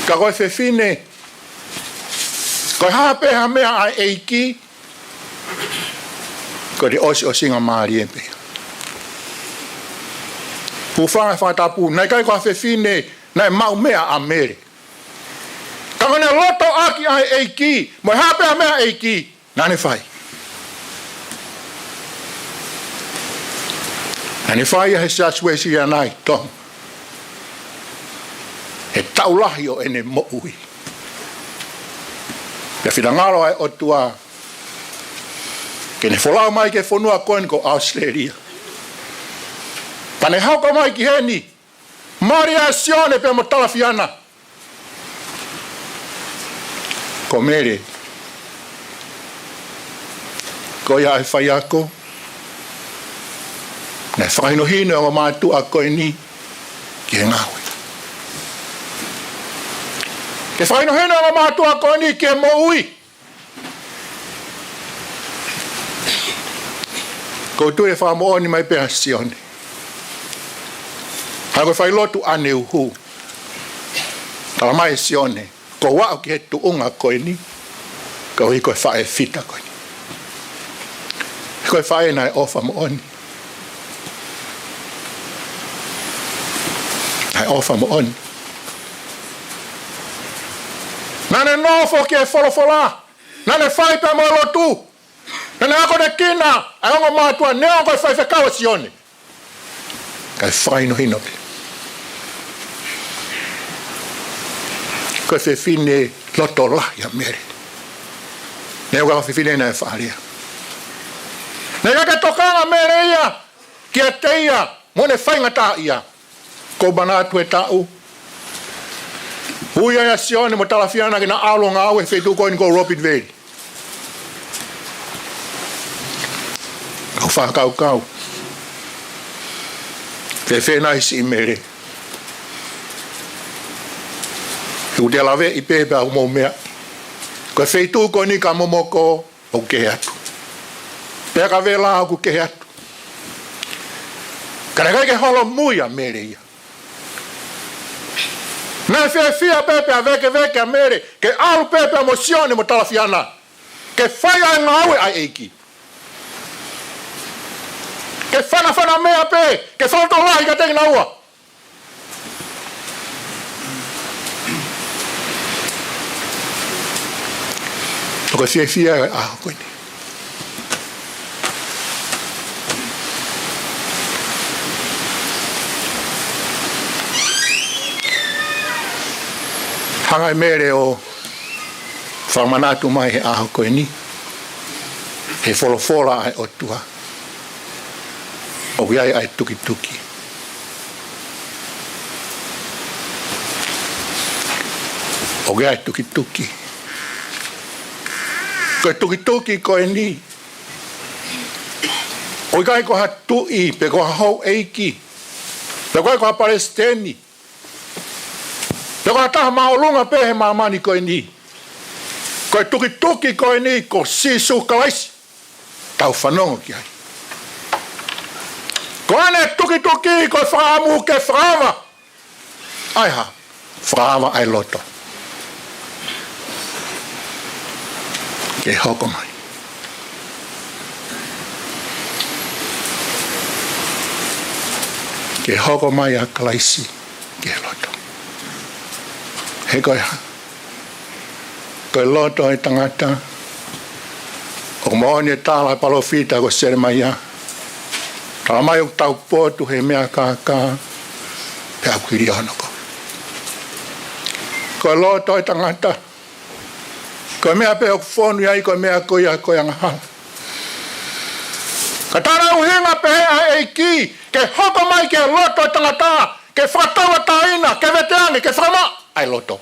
Ka ko e fefine, ko e hā pē ha meʻa ʻa e ʻEiki, ko e ʻosiʻosingamālie pē. Hūfanga he fakatapu, naʻe ʻikai ko ha fefine naʻe maʻu meʻa ʻa Mele. Ka ko ʻene loto ʻaki ʻa e ʻEiki, mo e hā pē ha meʻa ʻa e ʻEiki, naʻa ne fai. Naʻa ne fai ia he Siasi Uēsiliana ʻi Tonga he taʻu lahi ʻo ʻene moʻui. Pea finangalo ʻa e ʻOtua ke ne folau mai ki he fonua ko eni ko ʻAositelēlia. Pea ne hoko mai ki heni, mali ʻa Sione pea mo Talafiana. Ko Mele, ko ia ʻa e faiako naʻe fakahinohino e ongo mātuʻa ko eni ki he ngāue. Ke fakahinohino e ongo mātuʻa ko eni ki he moʻui. ʻOku ou tui ʻe fakamoʻoni mai pē ʻa Sione. Hangē ko e failotu ʻaneuhu. Tala mai ʻe Sione, ʻoku ou aʻu ki he tuʻunga ko eni, koeʻuhi ko e faʻē fita ko eni. Ko e faʻē naʻe ʻofa moʻoni. Naʻe ʻofa moʻoni. Naʻa ne nofo ki he folofola. Naʻa ne fai pea mo e lotu. Naʻa ne akonekina ʻa e ongo mātuʻa neongo ko e faifekau ʻa Sione. Kae fakahinohino pē. Ko e fefine loto lahi ʻa Mele. Neongo ko e fefine naʻe faʻa lea. Naʻe ʻikai ke tokanga Mele ia kiate ia mo ʻene faingataʻaʻia. Ko e manatu he taʻu, ui ai ʻa Sione mo Talafiana ke na ʻalu ʻo ngāue he feituʻu ko eni ko Robert Valley. Kau fakakaukau, fēfē nai siʻi Mele? He ʻOku te laveʻi pē pea ʻoku mou meaʻi, ko e feituʻu ko eni ka momoko ʻoku kehe atu. Pea ka vela ʻoku kehe atu. Ka naʻe ʻikai ke holomui ʻa Mele ia. Naʻe fiefia pē pea vēkeveke ʻa Mele ke ʻalu pē pea mo Sione mo Talafiana ke fai ʻa e ngāue ʻa e ʻEiki. Ke fanafana meʻa pē, ke fanatolahi kiate kinaua. Toko fiefia e ʻaho ko eni. Hanga ʻe Mele ʻo fakamanatu mai he ʻaho ko eni, he folofola ʻa e ʻOtua, ʻoku ʻi ai ʻa e tukituki. ʻOku ʻi ai ʻa e tukituki. Ko e tukituki ko eni, ʻoku ʻikai ko ha tuʻi, pe ko ha houʻeiki, pe ʻoku ʻikai ko ha palesiteni, pe ko ha taha māʻolunga pē he māmani ko eni. Ko e tukituki ko eni ko Sīsū Kalaisi. Tau fanongo ki ai. Ko ʻene tukituki ko e fakaʻamu ke fakaava ʻa e hā? Fakaava ʻa e loto ke hoko mai. Ke hoko mai ʻa Kalaisi ki he loto. He ko e hā? Ko e loto ʻo e tangata, ʻoku moʻoni e tala ʻa e palōfita ko Selemaia. Tala mai ʻoku taupotu he meʻa kākā, pea ʻoku hili hono kovi. Ko e loto ʻo e tangata, ko e meʻa pē ʻoku fonu ai, ko e meʻa ko ia ko e angahala. Ka ko e ʻuhinga pē ʻa e ʻEiki ke hoko mai ki he loto ʻo e tangata, ke fakatauʻatāina, ke veteange, ke fakamaʻa ʻa e loto.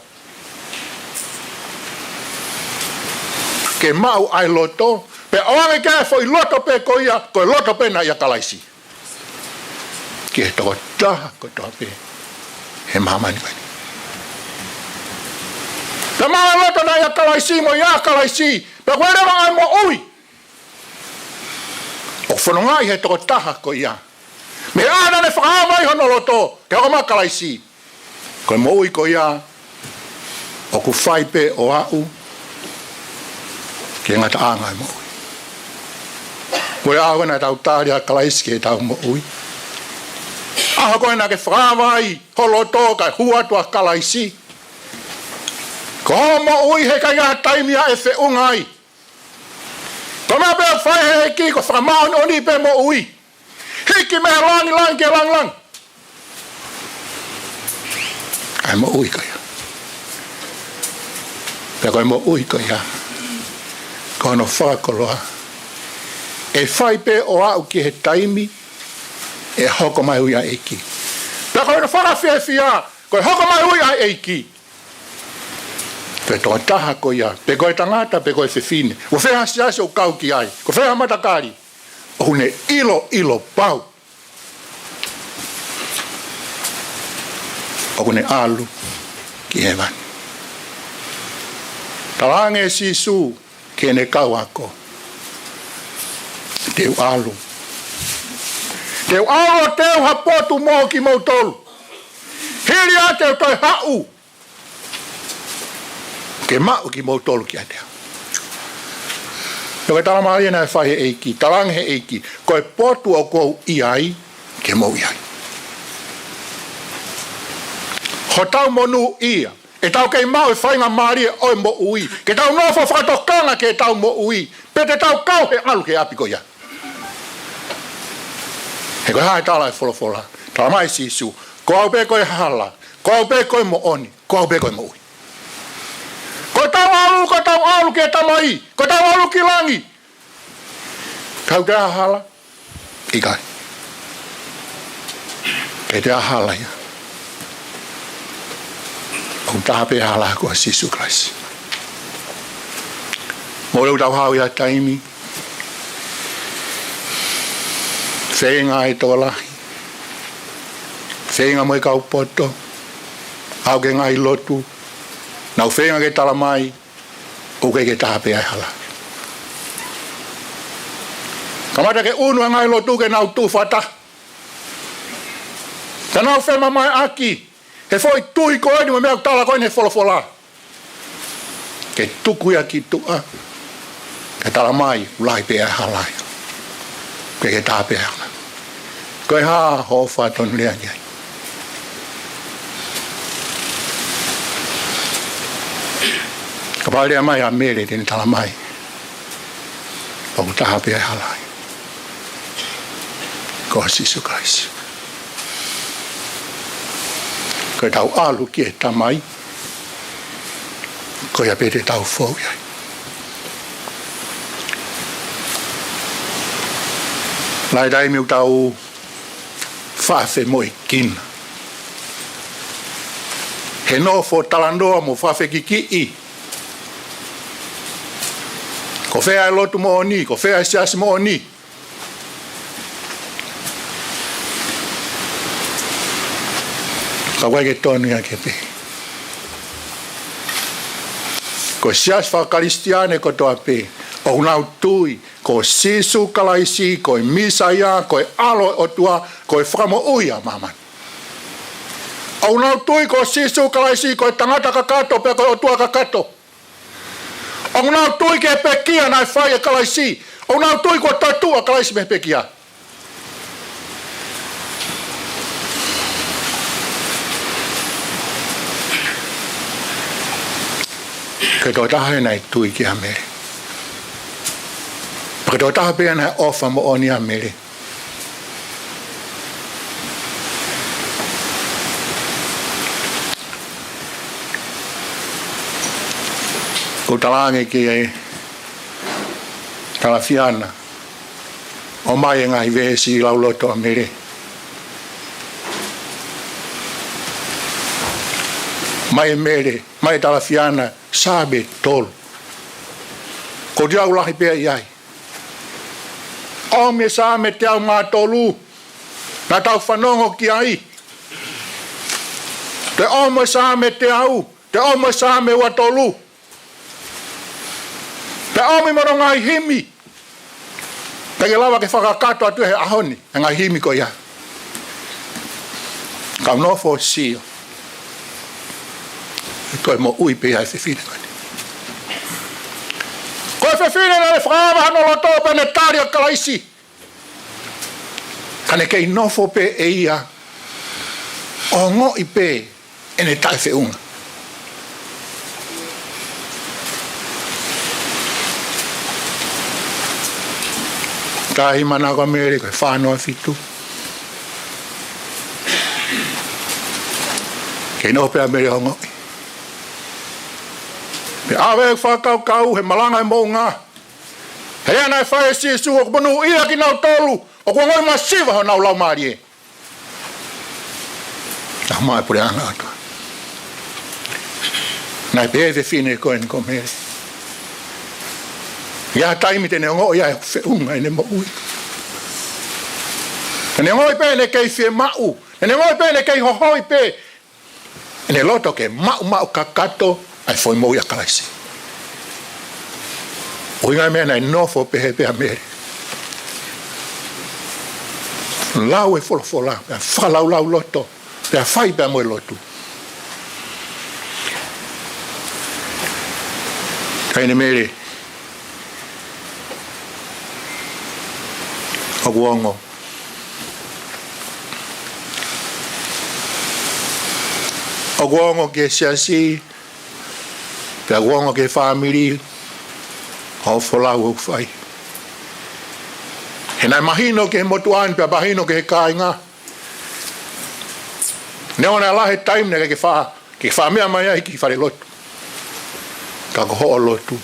Ke maʻu ʻa e loto, pea ʻoange ki ai e foʻi loto pē ko ia, ko e loto pē naʻe ʻia Kalaisi ki he tokotaha kotoa pē he māmani ko eni. Pea maʻu e loto naʻe ʻia Kalaisi, mo ʻia Kalaisi, pea ko e leva ʻa e moʻui ʻoku fononga ʻi he tokotaha ko ia. Mei he ʻaho naʻa ne fakaava ai hono loto ke hoko mai ʻa Kalaisi, ko e moʻui ko ia ʻoku fai pē ʻo aʻu ki he ngataʻanga ʻo e moʻui. Ko e ʻaho naʻa tau tali ʻa Kalaisi ki heʻetau moʻui, ʻaho ko ē naʻa ke fakaava ai ho loto kae hū atu ʻa Kalaisi, ko hoʻo moʻui he ʻikai ha taimi ʻe feʻunga ai. Ko e meʻa pē ʻoku fai ʻe he ʻEiki ko e fakamāʻoniʻoni pē moʻui. Hiki mei he langilangi ki he langilangi ʻa e moʻui ko ia. Pea ko e moʻui ko ia, ko hono fakakoloa, ʻe fai pē ʻo aʻu ki he taimi ʻe hoko mai ui ʻa e ʻEiki. Pea ko hono fakafiefia, ko e hoko mai ui ʻa e ʻEiki, ko e tokotaha ko ia, pe ko e tangata, pe ko e fefine, ʻoku fēfē ha siasi ʻoku kau ki ai, ʻoku fēfē ha matakali, ʻoku ne ʻiloʻilo pau ʻoku ne ʻalu ki hēvani. Talaange ʻe Sīsū ki heʻene kau ako, te u ʻalu. Te u ʻalu ʻo teu ha potu mo kimoutolu. Hili ia te u toe haʻu ke maʻu kimoutolu kiate au. Pea ko e tala mālie naʻe fai ʻe he ʻEiki, talaange ʻe he ʻEiki, ko e potu ʻoku ou ʻi ai, ke mou ʻi ai. Hotau monūʻia, ʻetau kei maʻu e faingamālie ʻo e moʻui, ke tau nofo fakatokanga ki heʻetau moʻui, pe te tau kau he ʻalu ki he ʻapi ko ia. He ko e hā e tala ʻa e folofola? Tala mai ʻe Sīsū, ko au pē ko e hala, ko au pē ko e moʻoni, ko au pē ko e moʻui. Ko ʻetau ʻalu, ko ʻetau ʻalu ki he Tamai, ko ʻetau ʻalu ki langi. Ka ʻoku ʻi ai ha hala? ʻIkai. ʻIkai toe ʻi ai ha hala ia. ʻOku taha pē hala, ko Sīsū Kalaisi. Mou ʻilo ʻoku tau haʻu ia he taimi, feinga e tokolahi, feinga mo e kau poto, ʻalu ki he ngaahi lotu, Naʻa ku feinga ke tala mai, ʻoku ʻikai ke taha pē ʻa e hala. Kamata ke ʻunu ʻa e ngaahi lotu ke nau tuʻu fakataha. Ka nau femamaiʻaki he foʻi tui ko eni mo e meʻa ʻoku tala ko eni he folofola. Ke tuku ia ki tuʻa, ke tala mai, ʻoku lahi pē ʻa e hala ia. ʻOku ʻikai ke taha pē ʻa e hala. Ko e hā hoʻo fatongia ki ai? Kapau lea mai ʻa Mele te ne tala mai, ʻoku taha pē ʻa e hala ia. Ko Sīsū Kalaisi. Ko ʻetau ʻalu ki he Tamai, ko ia pē te tau fou ai. Lahi taimi ʻoku tau fakafemoʻuekina he nofo talanoa mo fakafekikiʻi. Ko fē ʻa e lotu moʻoni, ko fē ʻa e siasi moʻoni. Ka ʻoku ʻikai ke tonu ia ke pehē. Ko e siasi fakakalisitiane kotoa pē ʻoku nau tui ko Sīsū Kalaisi ko e Mīsaia, ko e ʻAlo ʻo e ʻOtua, ko e Fakamoʻui ʻa māmani. ʻOku nau tui ko Sīsū Kalaisi ko e tangata kakato pea ko e ʻOtua kakato. ʻOku nau tui ki he pekia naʻe fai ʻe Kalaisi. ʻOku nau tui kuo toetuʻu ʻa Kalaisi mei he pekia. Ko e tokotaha ia naʻe tui kia Mele. Ko e tokotaha pē ia naʻe ʻofa moʻoni ʻa Mele. ʻOku talaange ki he Talafiana, ʻomai e ngaahi veesi lauloto ʻa Mele. Mai e Mele, mai e Talafiana, Saame tolu. Ko e ʻoku lahi pē ʻi ai. ʻOmi e Saame teau mā tolu naʻa tau fanongo ki ai. Toe ʻomi e Saame teau, toe ʻomi e Saame ua tolu. Toe ʻomi mo hono ngaahi himi. Pea ke lava ke fakakakato atu he ʻaho ni e ngaahi himi ko ia. Kau nofo ʻo sio. Toe moʻui pē ʻa e fefine ko eni. Ko e fefine naʻe fakaava hono loto pea ne tali ʻa Kalaisi. Ka ne kei nofo pē ʻe ia ʻo ongoʻi pē ʻene taʻefeʻunga. Tahi manako ʻa Mele ko e fā noa fitu. Kei nofo pē ʻa Mele ʻo ongoʻi. Pea ʻave e fakakaukau he malanga ʻi he moʻunga. He lea naʻe fai ʻe Sīsū ʻoku monūʻia kinautolu ʻoku ongoʻi masiva honau laumālie. Naʻa mo e puleʻanga ʻo e ʻOtua. Naʻe pehē e fefine ko eni ko Mele. ʻI ha taimi te ne ongoʻi ai ʻoku feʻunga ʻene moʻui. Te ne ongoʻi pē ʻene kei fiemaʻu. Te ne ongoʻi pē ʻene kei hohoi pē ʻene loto ke maʻumaʻu kakato ʻa e foʻi moʻui ʻa Kalaisi. ʻUhinga e meʻa naʻe nofo pehē pē ʻa Mele. Lau e folofola, pea fakalaulauloto, pea fai pē mo e lotu. Taʻahine Mele, ʻoku ongo. ʻOku ongo ki he siasi, pea ʻoku ongo ki he fāmili, hoʻo folau ʻoku fai. He naʻe mahino ki he motuʻa ni, pea mahino ki he kāinga. Neongo naʻe lahi e taimi naʻe ʻikai ke fa-, ke faʻa meʻa mai ai ki he fale lotu. Ka ko hoʻo lotu.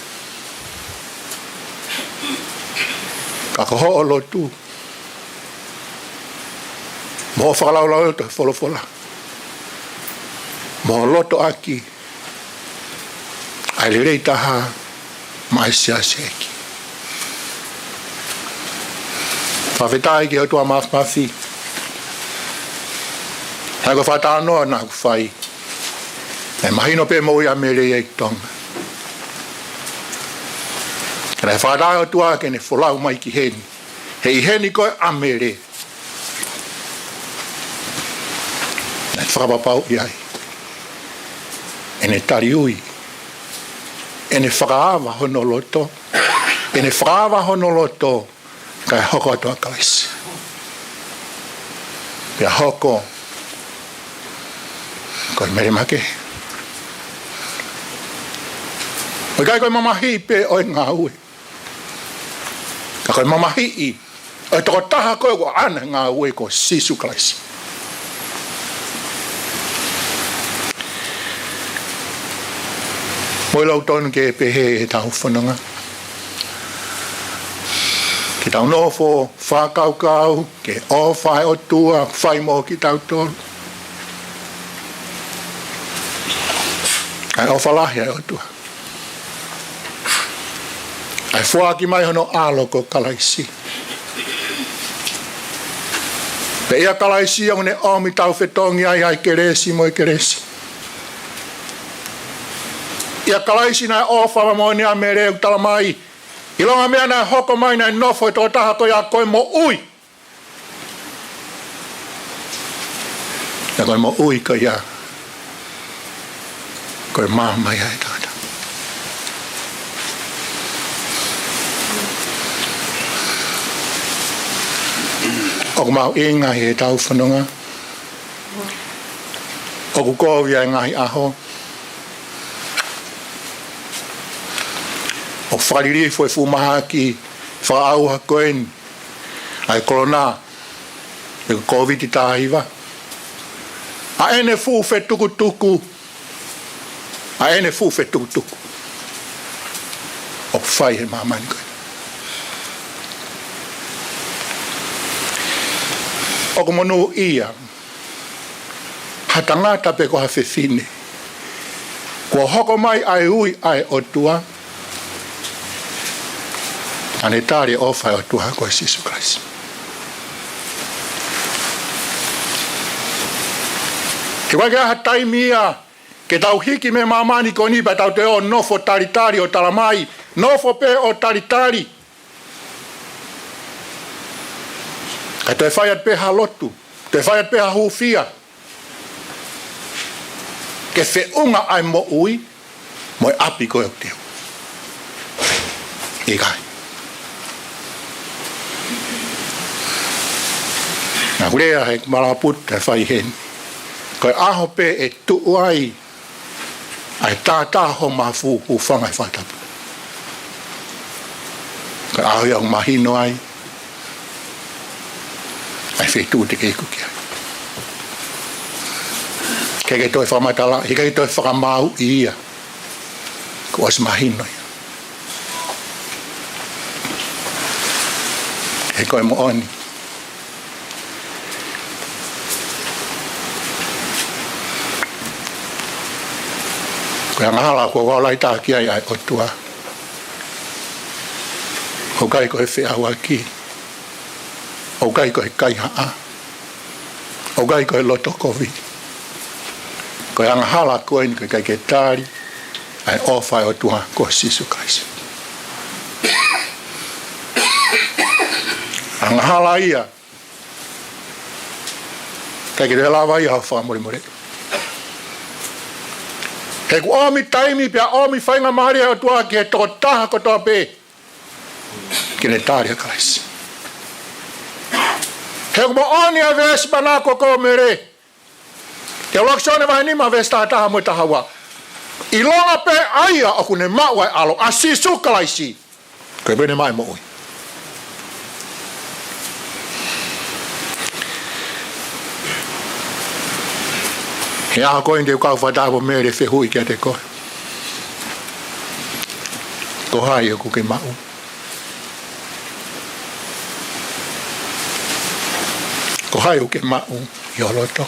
Ka ko hoʻo lotu. Mo hoʻo fakalaulauloto he folofola. Mo hoʻo lotoʻaki ʻa e lelei taha maʻa e siasi ʻEiki. Fakafetaʻi ki he ʻOtua Māfimafi. Naʻe ko e fakatalanoa naʻa ku fai. Naʻe mahino pē moʻui ʻa Mele ia ʻi Tonga. Ka naʻe fakataha ʻOtua ke ne folau mai ki heni. He ʻi heni ko ē ʻa Mele, naʻe fakapapauʻi ai ʻene taliui, ʻene fakaava hono loto, ʻene fakaava hono loto, kae hoko atu ʻa Kalaisi. Pea hoko ko e Mele Makehe. ʻOku ʻikai ko e mamahiʻi pē ʻo e ngāue, ka ko e mamahiʻi ʻo e tokotaha ko ē ʻoku ʻaʻana e ngāue, ko Sīsū Kalaisi. Mou lau tonu ke pehē ʻetau fononga. Ke tau nofo fakakaukau ki he ʻofa ʻa e ʻOtua ʻoku fai mo kitautolu. ʻA e ʻofa lahi ʻa e ʻOtua, ʻa e foaki mai hono ʻAlo ko Kalaisi. Pea ʻia Kalaisi ʻoku ne ʻomi taufetongi ai ʻa e kelesi mo e kelesi. ʻIa Kalaisi naʻe ʻofa māʻoniʻoni ʻa Mele, ʻoku tala mai, ʻilonga e meʻa naʻe hoko mai, naʻe nofo e tokotaha ko ia ko e moʻui. Pea ko e moʻui ko ia ko e maama ia ʻo e tangata. ʻOku mahuʻinga ʻi heʻetau fononga, ʻoku kovi ʻa e ngaahi ʻaho, ʻoku fakalilifu e fuʻu mahaki fakaʻauha ko eni ʻa e kolona, ʻa e Kōviti taha hiva. ʻA ʻene fuʻu fetukutuku, ʻa ʻene fuʻu fetukutuku ʻoku fai he māmani ko eni. ʻOku monūʻia ha tangata pe ko ha fefine kuo hoko mai ʻa e ui ʻa e ʻOtua, ʻa ʻene tali e ʻofa ʻa e ʻOtua ko Sīsū Kalaisi. He ʻoku ʻikai ke ʻi ai ha taimi ia ke tau hiki mei māmani ko eni pea tau toe ō ʻo nofo talitali ʻo tala mai, nofo pē ʻo talitali, kae toe fai atu pē ha lotu, toe fai atu pē ha hūfia, ke feʻunga ʻa e moʻui mo e ʻapi ko ē ʻoku te ō. ʻIkai. Naʻa ku lea he malaputa ʻe fai heni, ko e ʻaho pē ʻe tuʻu ai ʻa e tātā ho mafu, hūfanga he fakatapu, ko e ʻaho ia ʻoku mahino ai ʻa e feituʻu te ke iku ki ai. ʻIkai ke toe fakamatala, ʻikai ke toe fakamāuʻi ia. Kuo ʻosi mahino ia. He ko e moʻoni, ko e angahala kuo vaolahi taha ki ai ʻa e ʻOtua, ʻoku ʻikai ko e feʻauaki, ʻoku ʻikai ko e kaihaʻa, ʻoku ʻikai ko e loto kovi. Ko e angahala ko eni ʻoku ʻikai ke tali ʻa e ʻofa ʻa e ʻOtua ko Sīsū Kalaisi. Angahala ia, ʻikai ke toe lava ia ʻo fakamolemoleʻi. He kuo ʻomi taimi pea ʻomi faingamālie ʻa e ʻOtua ki he tokotaha kotoa pē ke ne tali ʻa Kalaisi. He ʻoku moʻoni ʻa e veesi manako ko Mele. ʻUluaki Sione vahe nima veesi taha taha mo e taha ua. ʻIlonga pē ʻa ia ʻoku ne maʻu ʻa e ʻAlo, ʻa Sīsū Kalaisi, ko ia pē ʻoku ne maʻu e moʻui. He ʻaho ko eni te u kau fakataha mo Mele ʻo fehuʻi kiate koe, ko hai ʻoku ke maʻu? Ko hai ʻoku ke maʻu ʻi ho loto?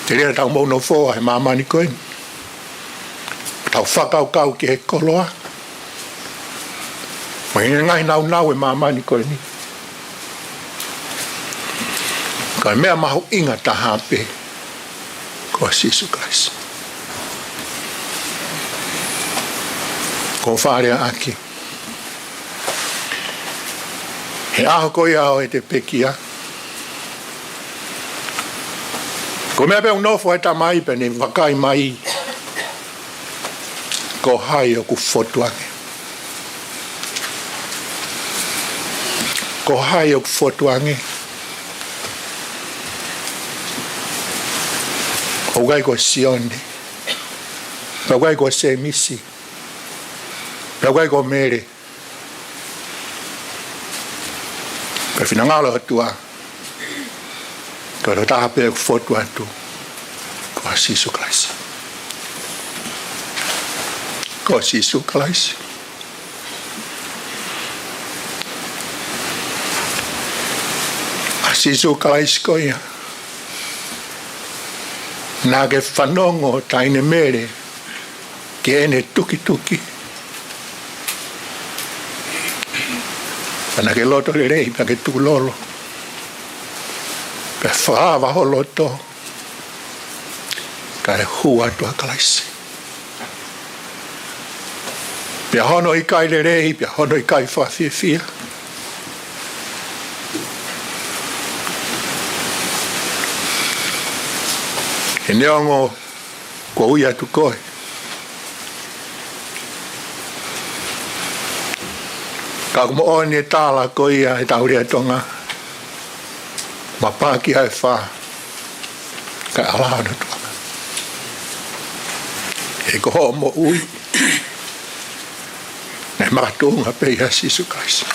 Telia tau mou nofo ʻi he māmani ko eni, tau fakakaukau ki he koloa mo e ngaahi nāunau ʻo e māmani ko eni. Ko e meʻa mahuʻinga taha pē ko Sīsū Kalaisi. Ko e faleʻi ʻaki he ʻaho ko ia ʻo ʻete pekia, ko e meʻa pē ʻoku nofo ai e Tamai pea ne vakai mai, ko hai ʻoku fotu ange? Ko hai ʻoku fotu ange? ʻOku ʻikai ko Sione, pea ʻoku ʻikai ko Sēmisi, pea ʻoku ʻikai ko Mele. Ko e finangalo ʻOtua, ko e tokotaha pē ʻoku fotu atu, ko Sīsū Kalaisi. Ko Sīsū Kalaisi. ʻA Sīsū Kalaisi ko ia naʻa ke fanongo, Taʻahine Mele, ki heʻene tukituki. Pea naʻa ke loto lelei, pea ke tukulolo, pea fakaava ho loto, kae hū atu ʻa Kalaisi. Pea hono ʻikai lelei, pea hono ʻikai fakafiefia, he neongo kuo ui atu koe, ka ʻoku moʻoni e tala ko ia ʻetau lea Tonga, mapaki ʻa e fā, kae ʻala hono tuʻa. He ko hoʻo moʻui naʻe makatuʻunga pē ʻia Sīsū Kalaisi.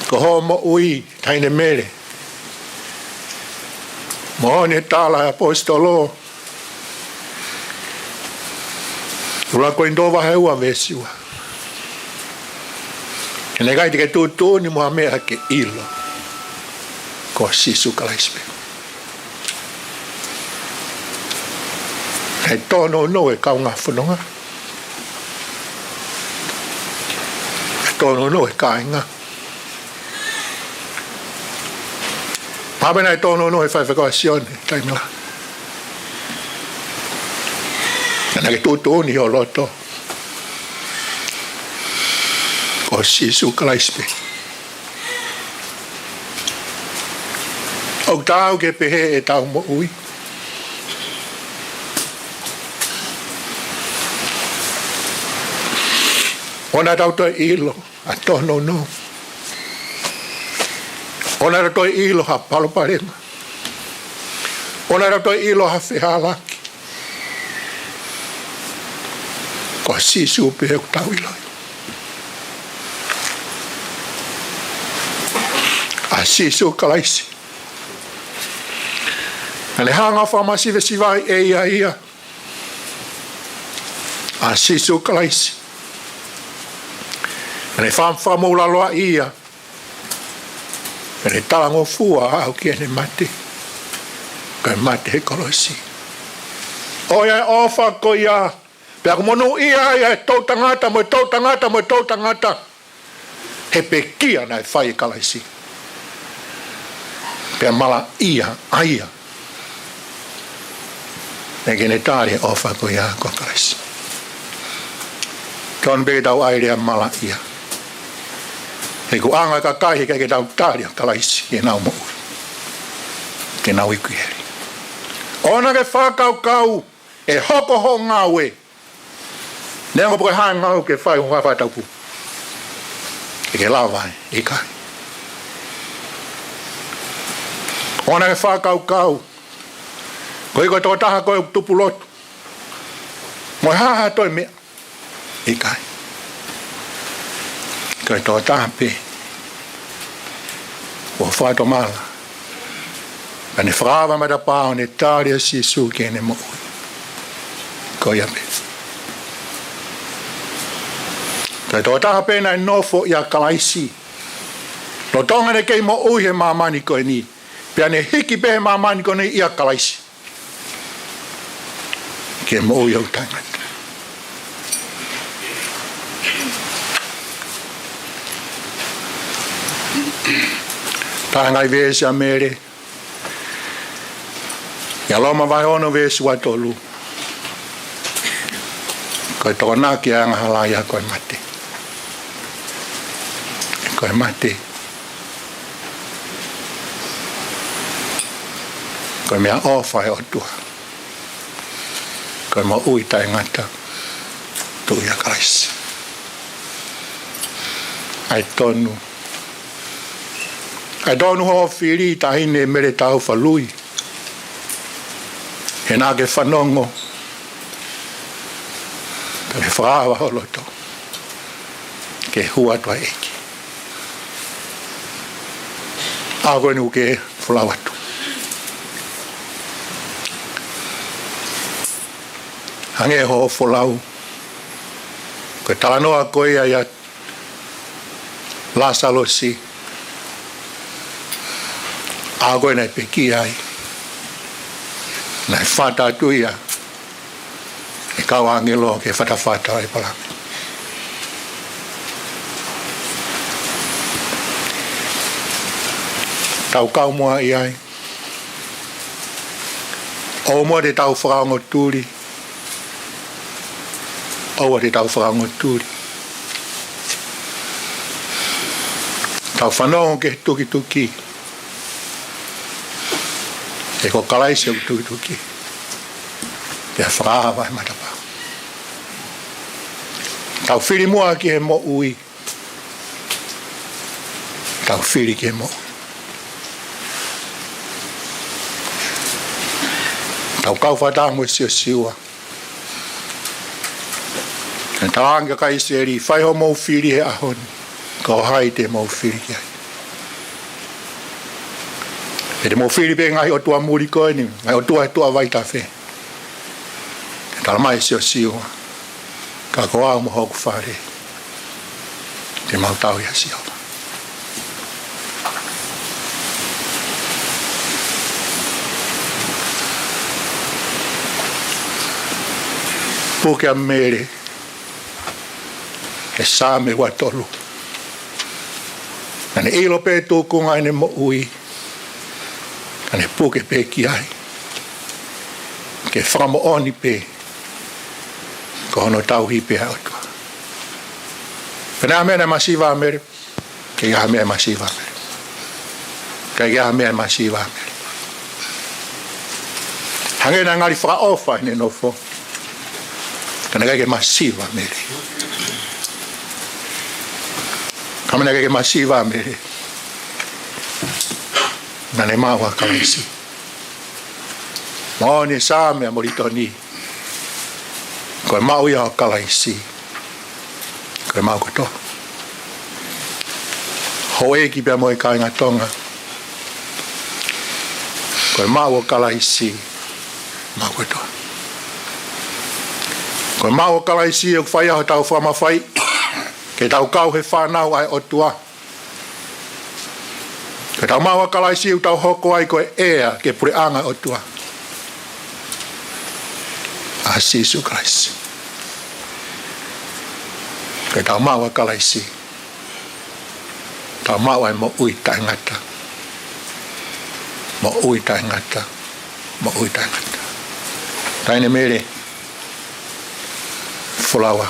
Ko hoʻo moʻui, Taʻahine Mele, moʻoni e tala ʻa e ʻaposetolo, ʻUluaki Kolinitō vahe ua veesi ua, he naʻe ʻikai te ke tuʻutuʻuni mo ha meʻa ke ʻilo, ko Sīsū Kalaisi pē. Naʻe tōnounou e kaungā fononga, naʻe tōnounou e kāinga. Mahalo pē naʻe tōnounou e faifekau ʻa Sione, taimi lahi. Naʻa ke tuʻutuʻuni ho loto, ko Sīsū Kalaisi pē. ʻOku taau ke pehē ʻetau moʻui, ʻoua naʻa tau toe ʻilo ʻa e tōnounou. ʻOua naʻa tau toe ʻilo ha palopalema. ʻOua naʻa tau toe ʻilo ha fehālaaki. Ko Sīsū pē ʻoku tau ʻiloʻi. ʻA Sīsū Kalaisi. Naʻa ne hanga ʻo fakamasivesivaʻi ʻe ia ia. ʻA Sīsū Kalaisi. Naʻa ne faka-, fakamoʻulaloaʻi ia. Naʻa ne talangofua ʻo aʻu ki heʻene mate, ko e mate he kolosi. ʻOiauē, ʻofa ko ia, pea ʻoku monūʻia ai ʻa e toʻutangata mo e toʻutangata mo e toʻutangata he pekia naʻe fai ʻe Kalaisi. Pea malaʻia ʻa ia naʻe ʻikai ke ne tali e ʻofa ko ia ko Kalaisi. Tonu pē ke tau ʻai e lea malaʻia, he ʻoku anga e kakai he ʻikai ke nau tali ʻa Kalaisi ki heʻenau moʻui, ke nau iku ʻi heli. ʻOua naʻa ke fakakaukau ʻe hoko hoʻo ngāue, neongo pe ko e hā e ngāue ʻoku ke fai, ʻoku ke fai fakatapu, ke ke lava ai, ʻikai. ʻOua naʻa ke fakakaukau koeʻuhi ko e tokotaha koe ʻoku tupu lotu mo e hā ha toe meʻa, ʻikai. Ko e tokotaha pē kuo fakatomala, pea ne fakaava matapā ʻo ne tali ʻa Sīsū ki heʻene moʻui. Ko ia pē. Ko e tokotaha pē naʻe nofo ʻia Kalaisi, lolotonga ʻene kei moʻui he māmani ko eni, pea ne hiki pē he māmani ko eni ʻia Kalaisi ki he moʻui ʻoku taʻengata. Talangai veesi ʻa Mele, ʻia Loma vahe ono veesi ua tolu. Ko e tokonaki ʻa e angahala ia ko e mate. Ko e mate. Ko e meʻaʻofa ʻa e ʻOtua. Ko e moʻui taʻengata. Tuʻu ʻia Kalaisi. ʻA e tonu. ʻA e tonu hoʻo fili taʻahine Mele Taufa Lui. He naʻa ke fanongo. Pea ke fakaava ho loto. Ke hū atu ʻa e ʻEiki. ʻA ko eni ʻoku ke folau atu. Hangē hoʻo folau. Ko e talanoa ko ia ʻia Lāsalosi. ʻA ko ē naʻe pekia ai. Naʻe fata atu ia ʻe he kau ʻāngelo ki he fatafata ʻo ʻĒpalahame. Tau kau muʻa ʻi ai. ʻOua muʻa te tau fakaongo tuli. ʻOua te tau fakaongo tuli. Tau fanongo ki he tukituki. He ko Kalaisi ʻoku tukituki. Pea fakaava ʻa e matapā. Tau fili muʻa ki he moʻui. Tau fili ki he moʻui. Tau kau fakataha mo Siosiua. Naʻe talaange kia ʻIsileli, fai hoʻomou fili he ʻaho ni. Ko hai te mou fili ki ai? He te mou fili pē ngaahi ʻotua muli ko eni, ngaahi ʻotua he tuʻa vaitafe. Talamai ʻe Siosiua, ka ko au mo hoku fale, te mau tauhi ʻa Sihova. Puke ʻa Mele he Saame ua tolu. Naʻa ne ʻilo pē tūkunga ʻene moʻui, ka ne puke pē ki ai. Ke fakamoʻoni pē, ko hono tauhi pē ʻa e ʻOtua. Pea naʻe ʻi ai ha meʻa naʻe masiva ai ʻa Mele? ʻIkai ha meʻa masiva ai ʻa Mele. ʻIkai ha meʻa masiva ai ʻa Mele. Hangē naʻe ngali fakaʻofa ʻene nofo. Ka naʻe ʻikai ke masiva ʻa Mele. Ka naʻe ʻikai ke masiva ʻa Mele. Naʻa ne maʻu ʻa Kalaisi. Moʻoni e Saame ʻa Molitoni. Ko e maʻu ia ʻo Kalaisi, ko e maʻu kotoa. Houʻeiki pea mo e kāinga Tonga. Ko e maʻu ʻo Kalaisi, maʻu kotoa. Ko e maʻu ʻo Kalaisi ʻoku fai ai hotau fakamafaiʻi. Ke tau kau he fānau ʻa e ʻOtua. Ke tau maʻu ʻa Kalaisi ʻoku tau hoko ai ko e heir ki he puleʻanga ʻo e ʻOtua. ʻA Sīsū Kalaisi. Ke tau maʻu ʻa Kalaisi. Tau maʻu ai moʻui taʻengata. Moʻui taʻengata. Moʻui taʻengata. Taʻahine Mele. Folau ā.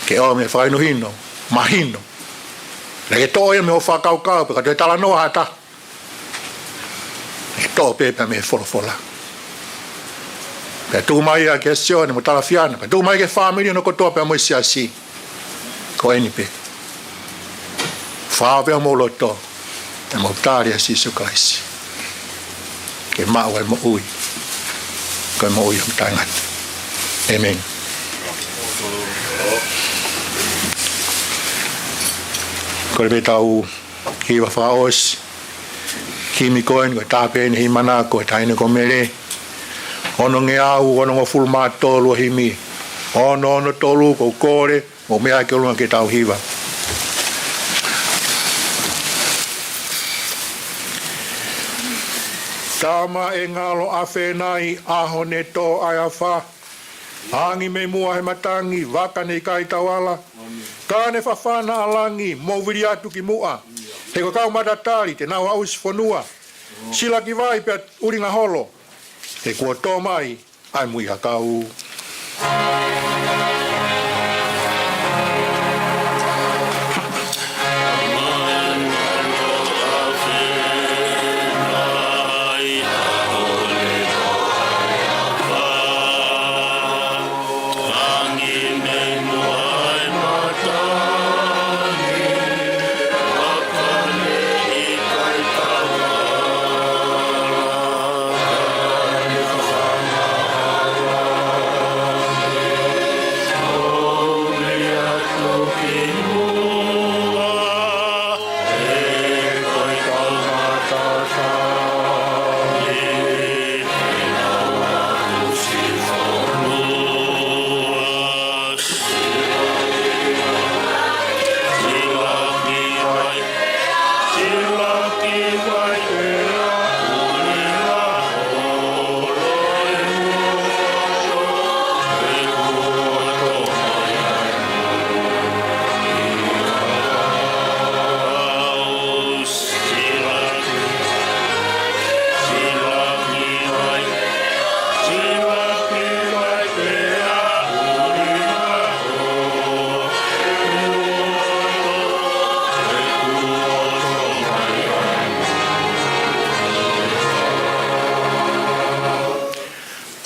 Ke ʻomi e fakahinohino, mahino. Naʻa ke toʻo ia mei hoʻo fakakaukau, pe ko e talanoa ʻa ha taha. Naʻa ke toʻo pē pea mei he folofola. Pea tuku mai ia kia Sione mo Talafiana, pea tuku mai ki he fāmili hono kotoa pea mo e siasi. Ko eni pē. Fakaava pē homou loto. Pea mou tali ʻa Sīsū Kalaisi. Ke maʻu ai moʻui. Ko e moʻui ʻoku taʻengata. ʻĒmeni. Kole pē tau hiva fakaʻosi. Himi ko eni ko e tāpeni himi ʻa e taʻahine ko Mele. Onongeau onongofulu mā tolu ʻa e himi. Ono ono tolu, ko e kole. Mou meʻa ki ʻolunga ke tau hiva. Tama ʻe ngalo ʻafē nai ʻaho ne tō ʻa e afā. Angi mei muʻa he matangi vaka ne ʻikai tau ala. Ka ne fafana ʻa langi, mou vili atu ki muʻa. He ko e kau matatali te nau aʻusi fonua. Silaki vai pea ʻulinga holo. He kuo tō mai ʻa e muihakau.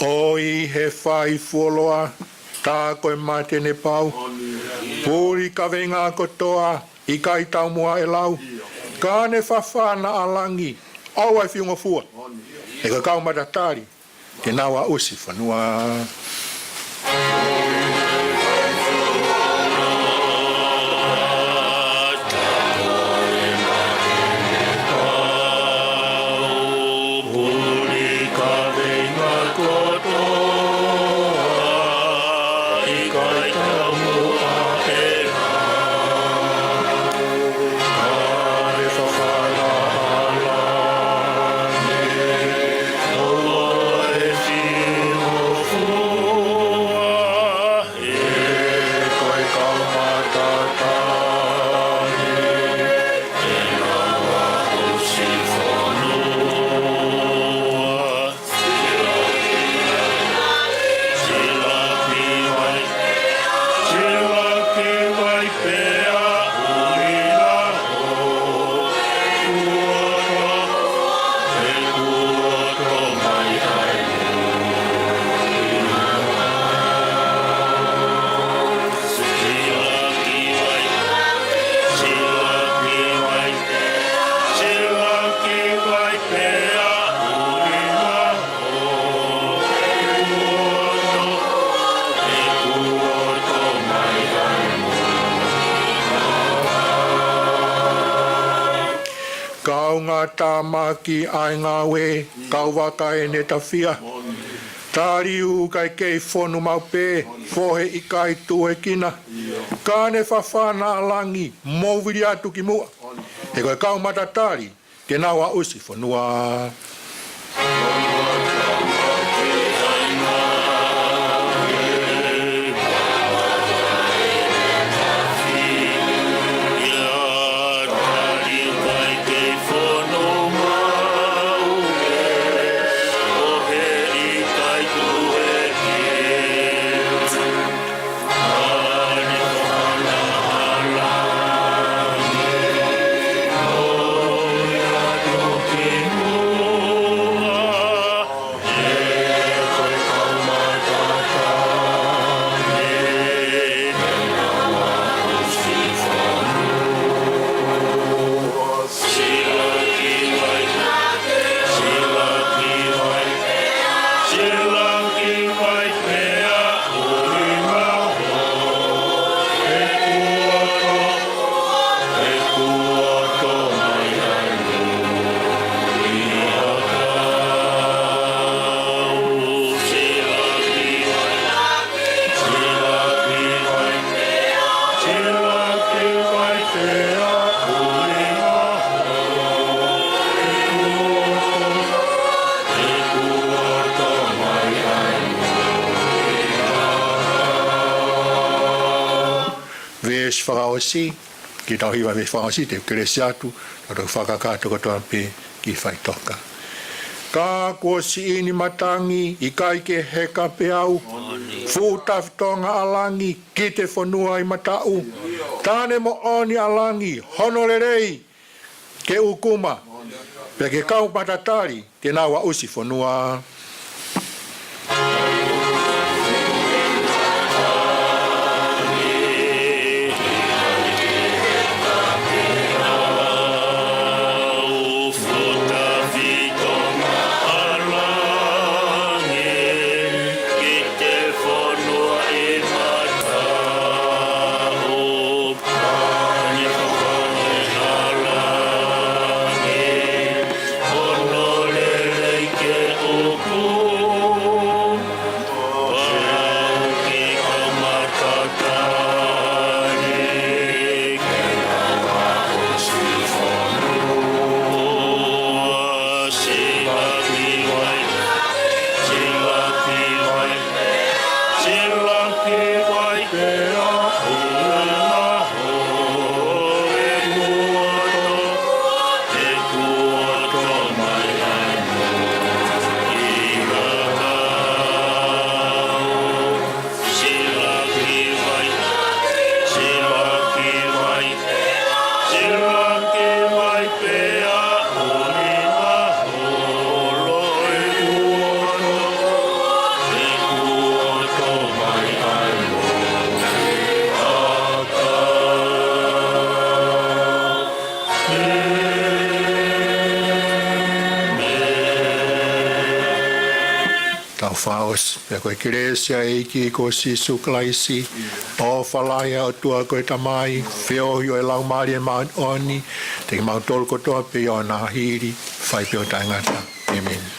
ʻOi he fai fuoloa, tā ko e mate ne pau. Puli kaveinga kotoa, ʻikai taumuʻa ʻe lau. Ka ne fafana ʻa langi, ʻoua ʻe fiungofua. He ko e kau matatali te nau aʻusi fonua. Kau ngata maki ʻa e ngāue, kau vaka ʻene tafia. Taliu kae kei fonu maʻu pē, fohe ʻikai tuʻu ʻe kina. Ka ne fafana ʻa langi, mou vili atu ki muʻa. He ko e kau matatali te nau aʻusi fonua. fakaʻosi, ki heʻetau hiva fakaʻosi, te u kelesi atu, tau fakakakato kotoa pē ki he faʻitoka. Ka kuo siʻi ni matangi, ʻikai ke heka pē au, fuʻu tafitonga ʻa langi, ki te fonua ʻi mataʻu, tane moʻoni ʻa langi, hono lelei, ke ʻukuma, pea ke kau matatali, te nau aʻusi fonua. Tau fakaʻosi, pea ko e kelesi ʻa e ʻEiki ko Sīsū Kalaisi, ʻofa lahi ʻa e ʻOtua ko e Tamai, feohi ʻo e Laumālie Māʻoniʻoni, te kimautolu kotoa pē ʻi ʻona hili, fai pē ʻo taʻengata. ʻĒmeni.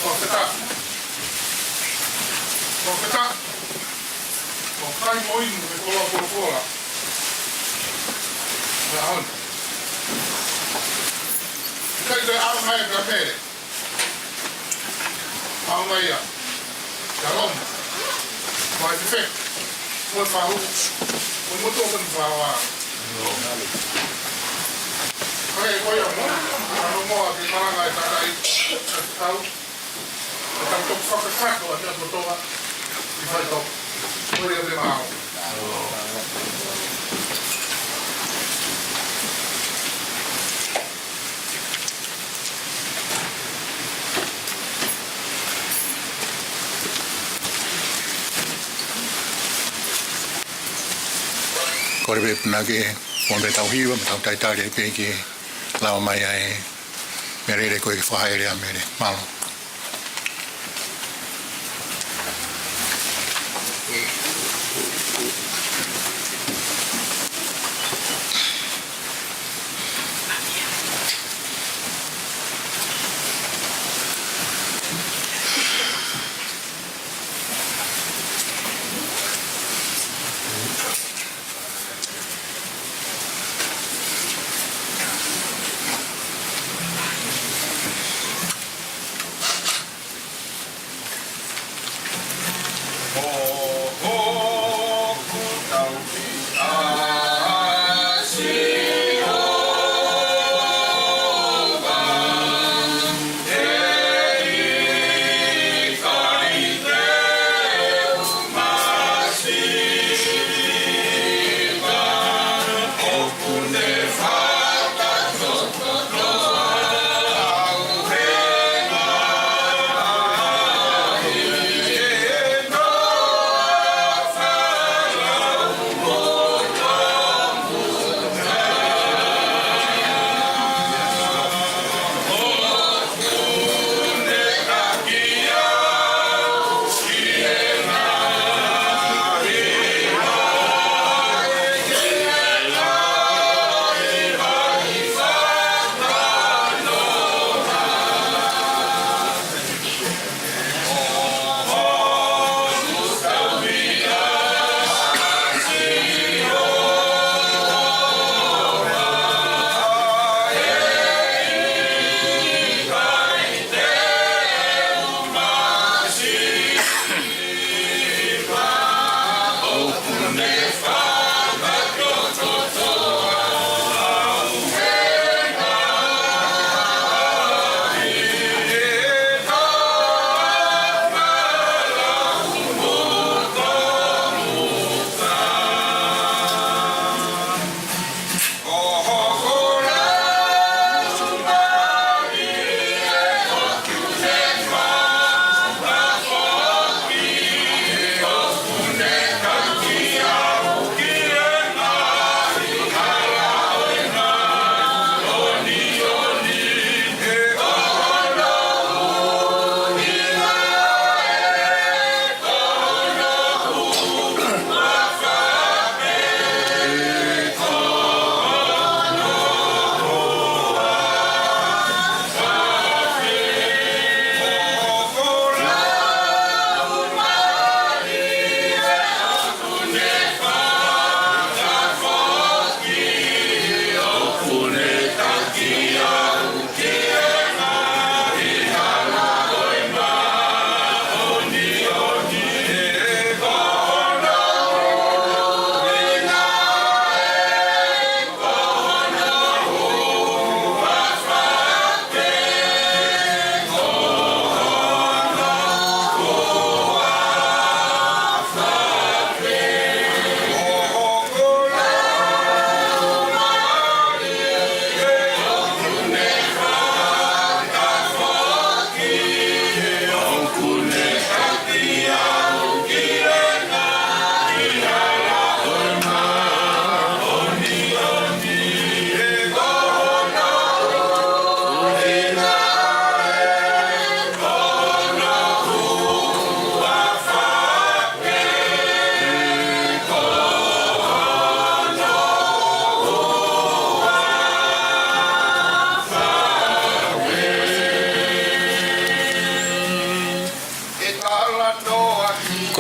ʻOkatā. ʻOkatā. ʻOkai mo inu me kola kola kola. Nā hon. Kai te ʻaonga ia kia Mele. ʻAonga ia. Shalom. Mai te fek. Mo e fahu. Mo e motu o kani fahu. Kai ko ia mo. Ano mo a ki malanga e takai. Kau. Ka tau toki fakakakato ʻa e meʻa kotoa ʻi faʻitoka. Ko ia te mau. Kole pē punake, ʻoua pē tau hiva, mo tau talitali pē ke lava mai ai. Mele ko e fai lea Mele. Mālō.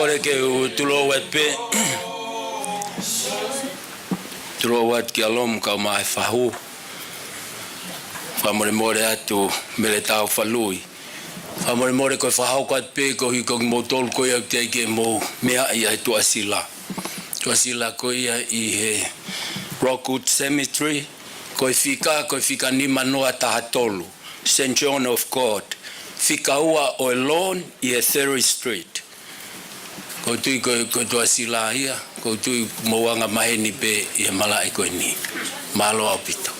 Kole ke u tulou atu pē. Tulou atu kia Lomu kau mai fahu. Fakamolemole atu Meletau Falui. Fakamolemole ko e fakahoko atu pē ko e hiko kimoutolu ko ia ʻoku teʻeki ke mou meaʻi ʻa e tuʻasila. Tuʻasila ko ia ʻi he Rockwood Cemetery, ko e fika, ko e fika nima noa taha tolu, Saint John of God, fika ua ʻo e lawn ʻi he Ferry Street. ʻOku ou tui ko, ko e tuʻasila ia, ʻoku ou tui mou anga maheni pē ʻi he malaʻe ko eni. Mālō ʻaupito.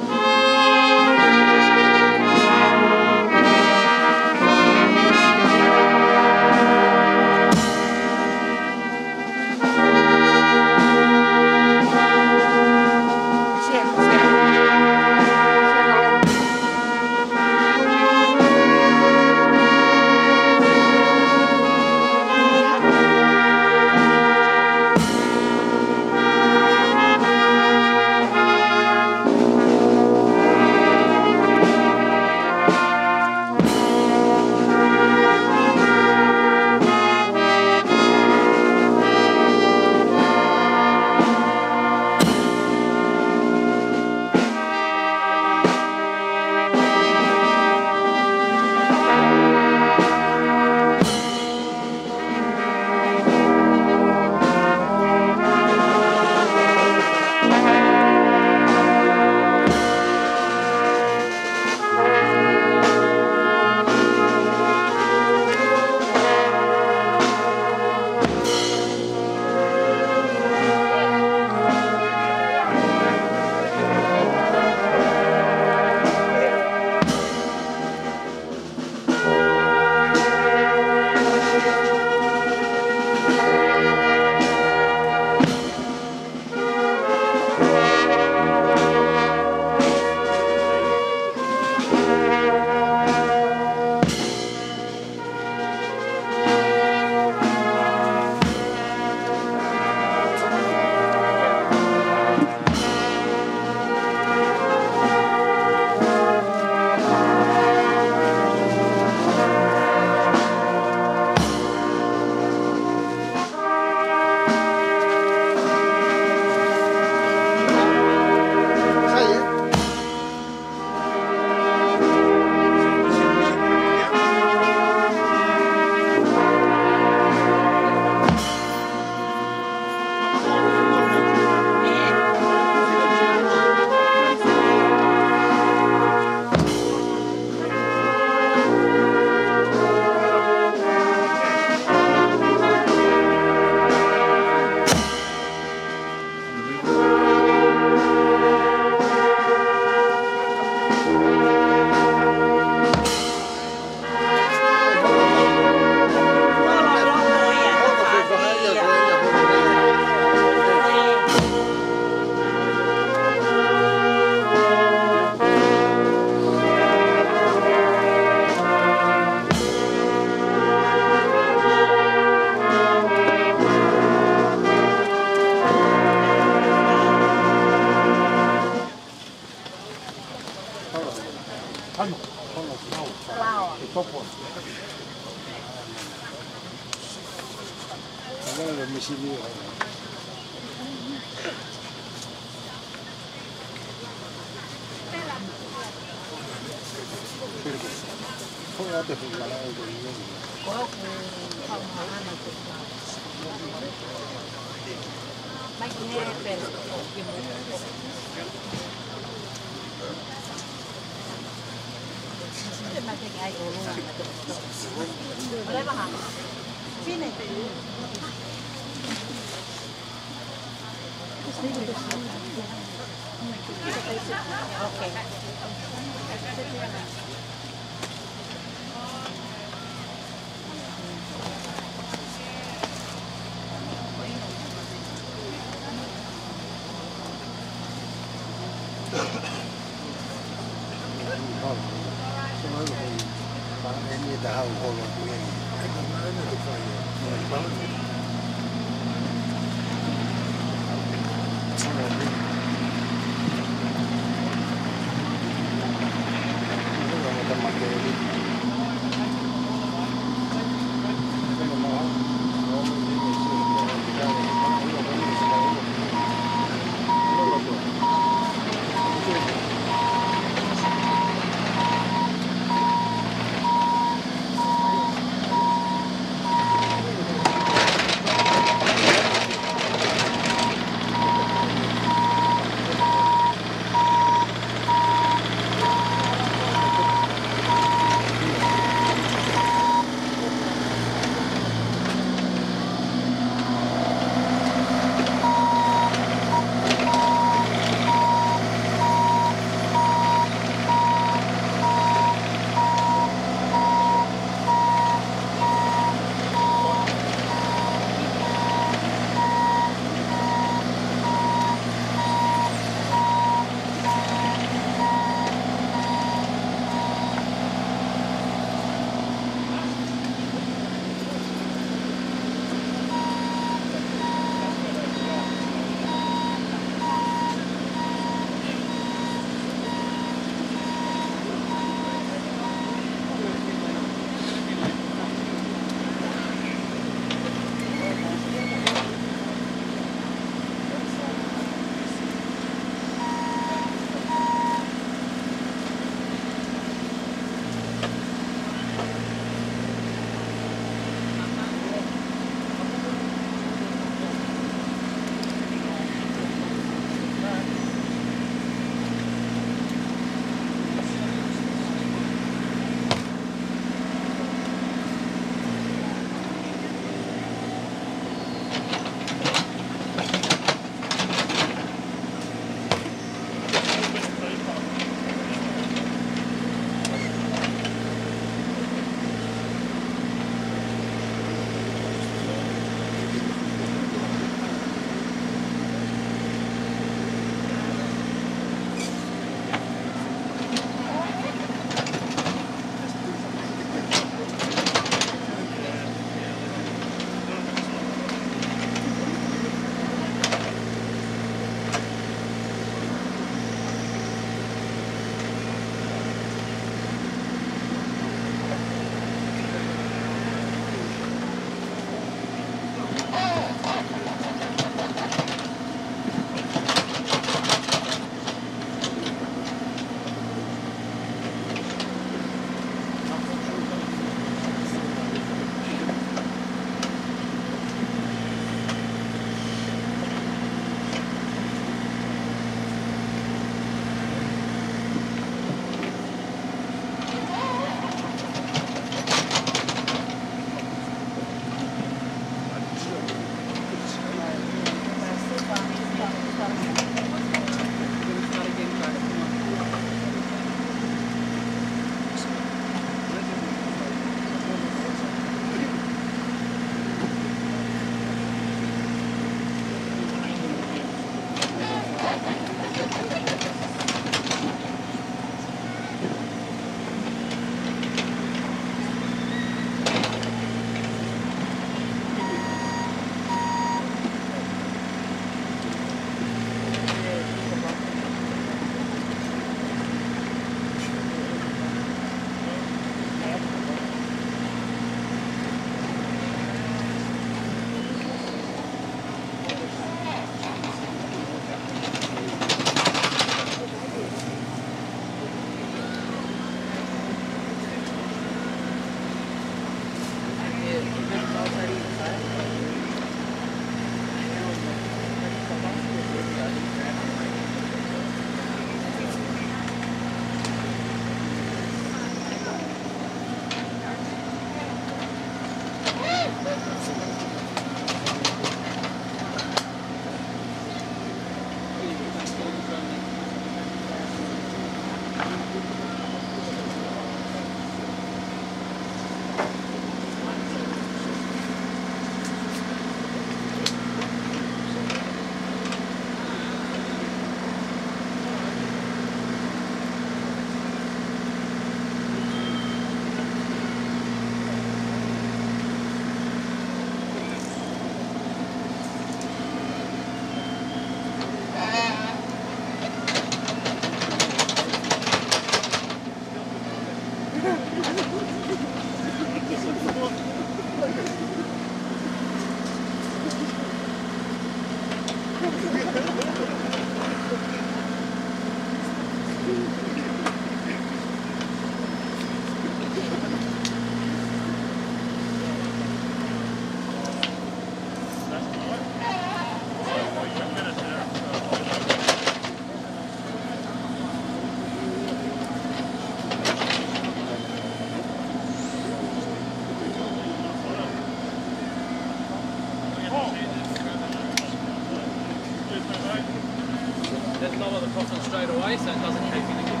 Lower the coffin straight away so it doesn't cave in again.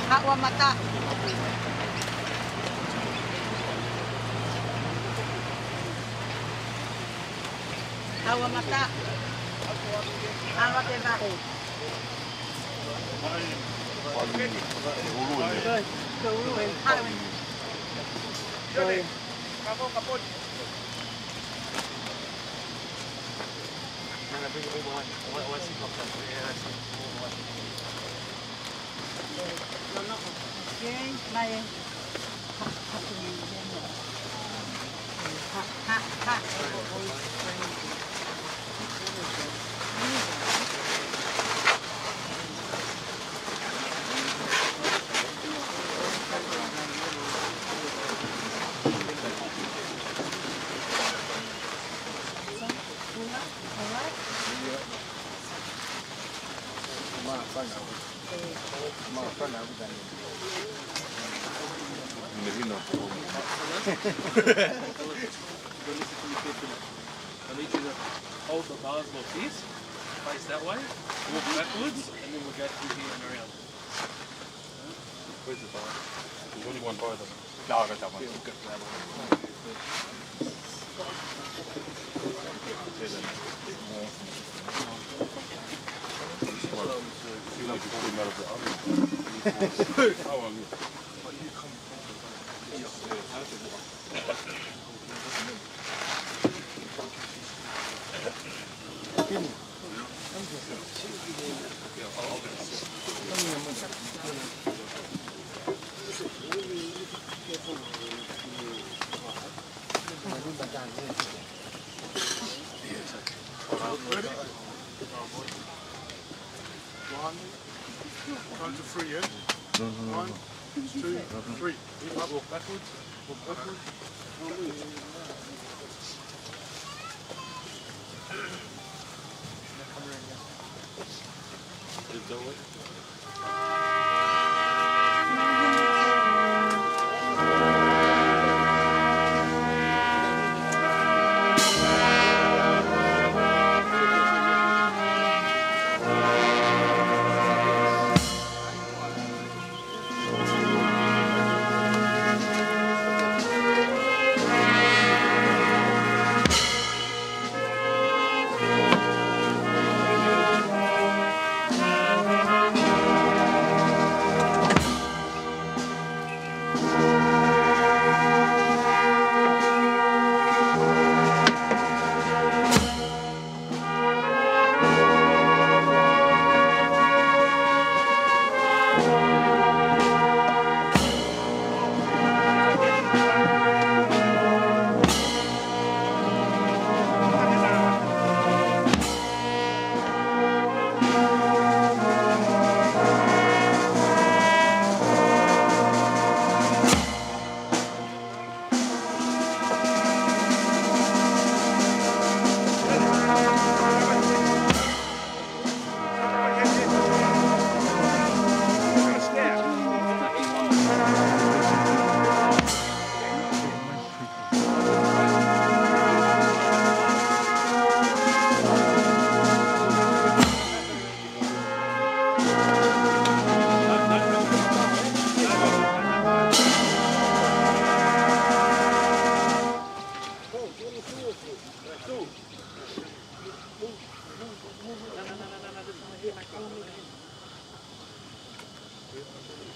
Haʻua mata. Haʻua mata. Haʻua te vahe. Ko e ulu e. Haʻua. I need you to hold the bars like this, face that way, walk backwards, and then we'll go through here and around. Where's the bar? There's only one bar, though. No, I got that one. Yeah, we'll go for that one. Ready? One. Count to three, yeah? One, two, three. Walk backwards. Walk backwards.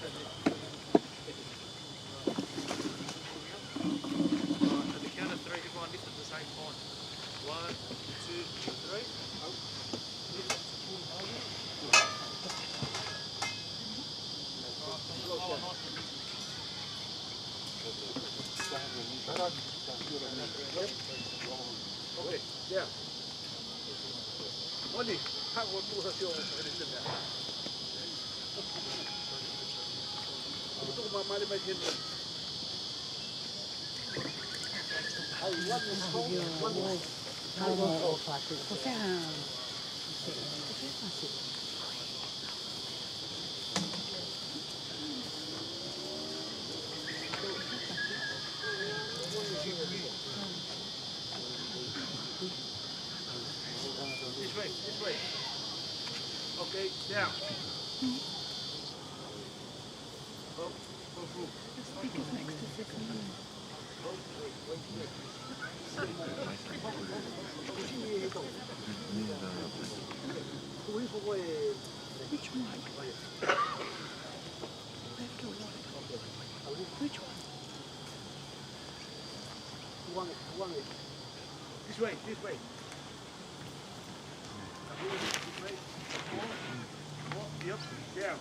At the count of three, everyone lift at the same time. One, two, three. Lift. Slower, nice one. Okay, down. Oli, haʻu ʻo tuʻu hake ʻo hake ʻo hake. ʻO tuʻu māmālie mai heni. This way, this way. Okay, down. Go, go through. Which one? Left or right? Which one? This way, this way. This way. Up, up, down.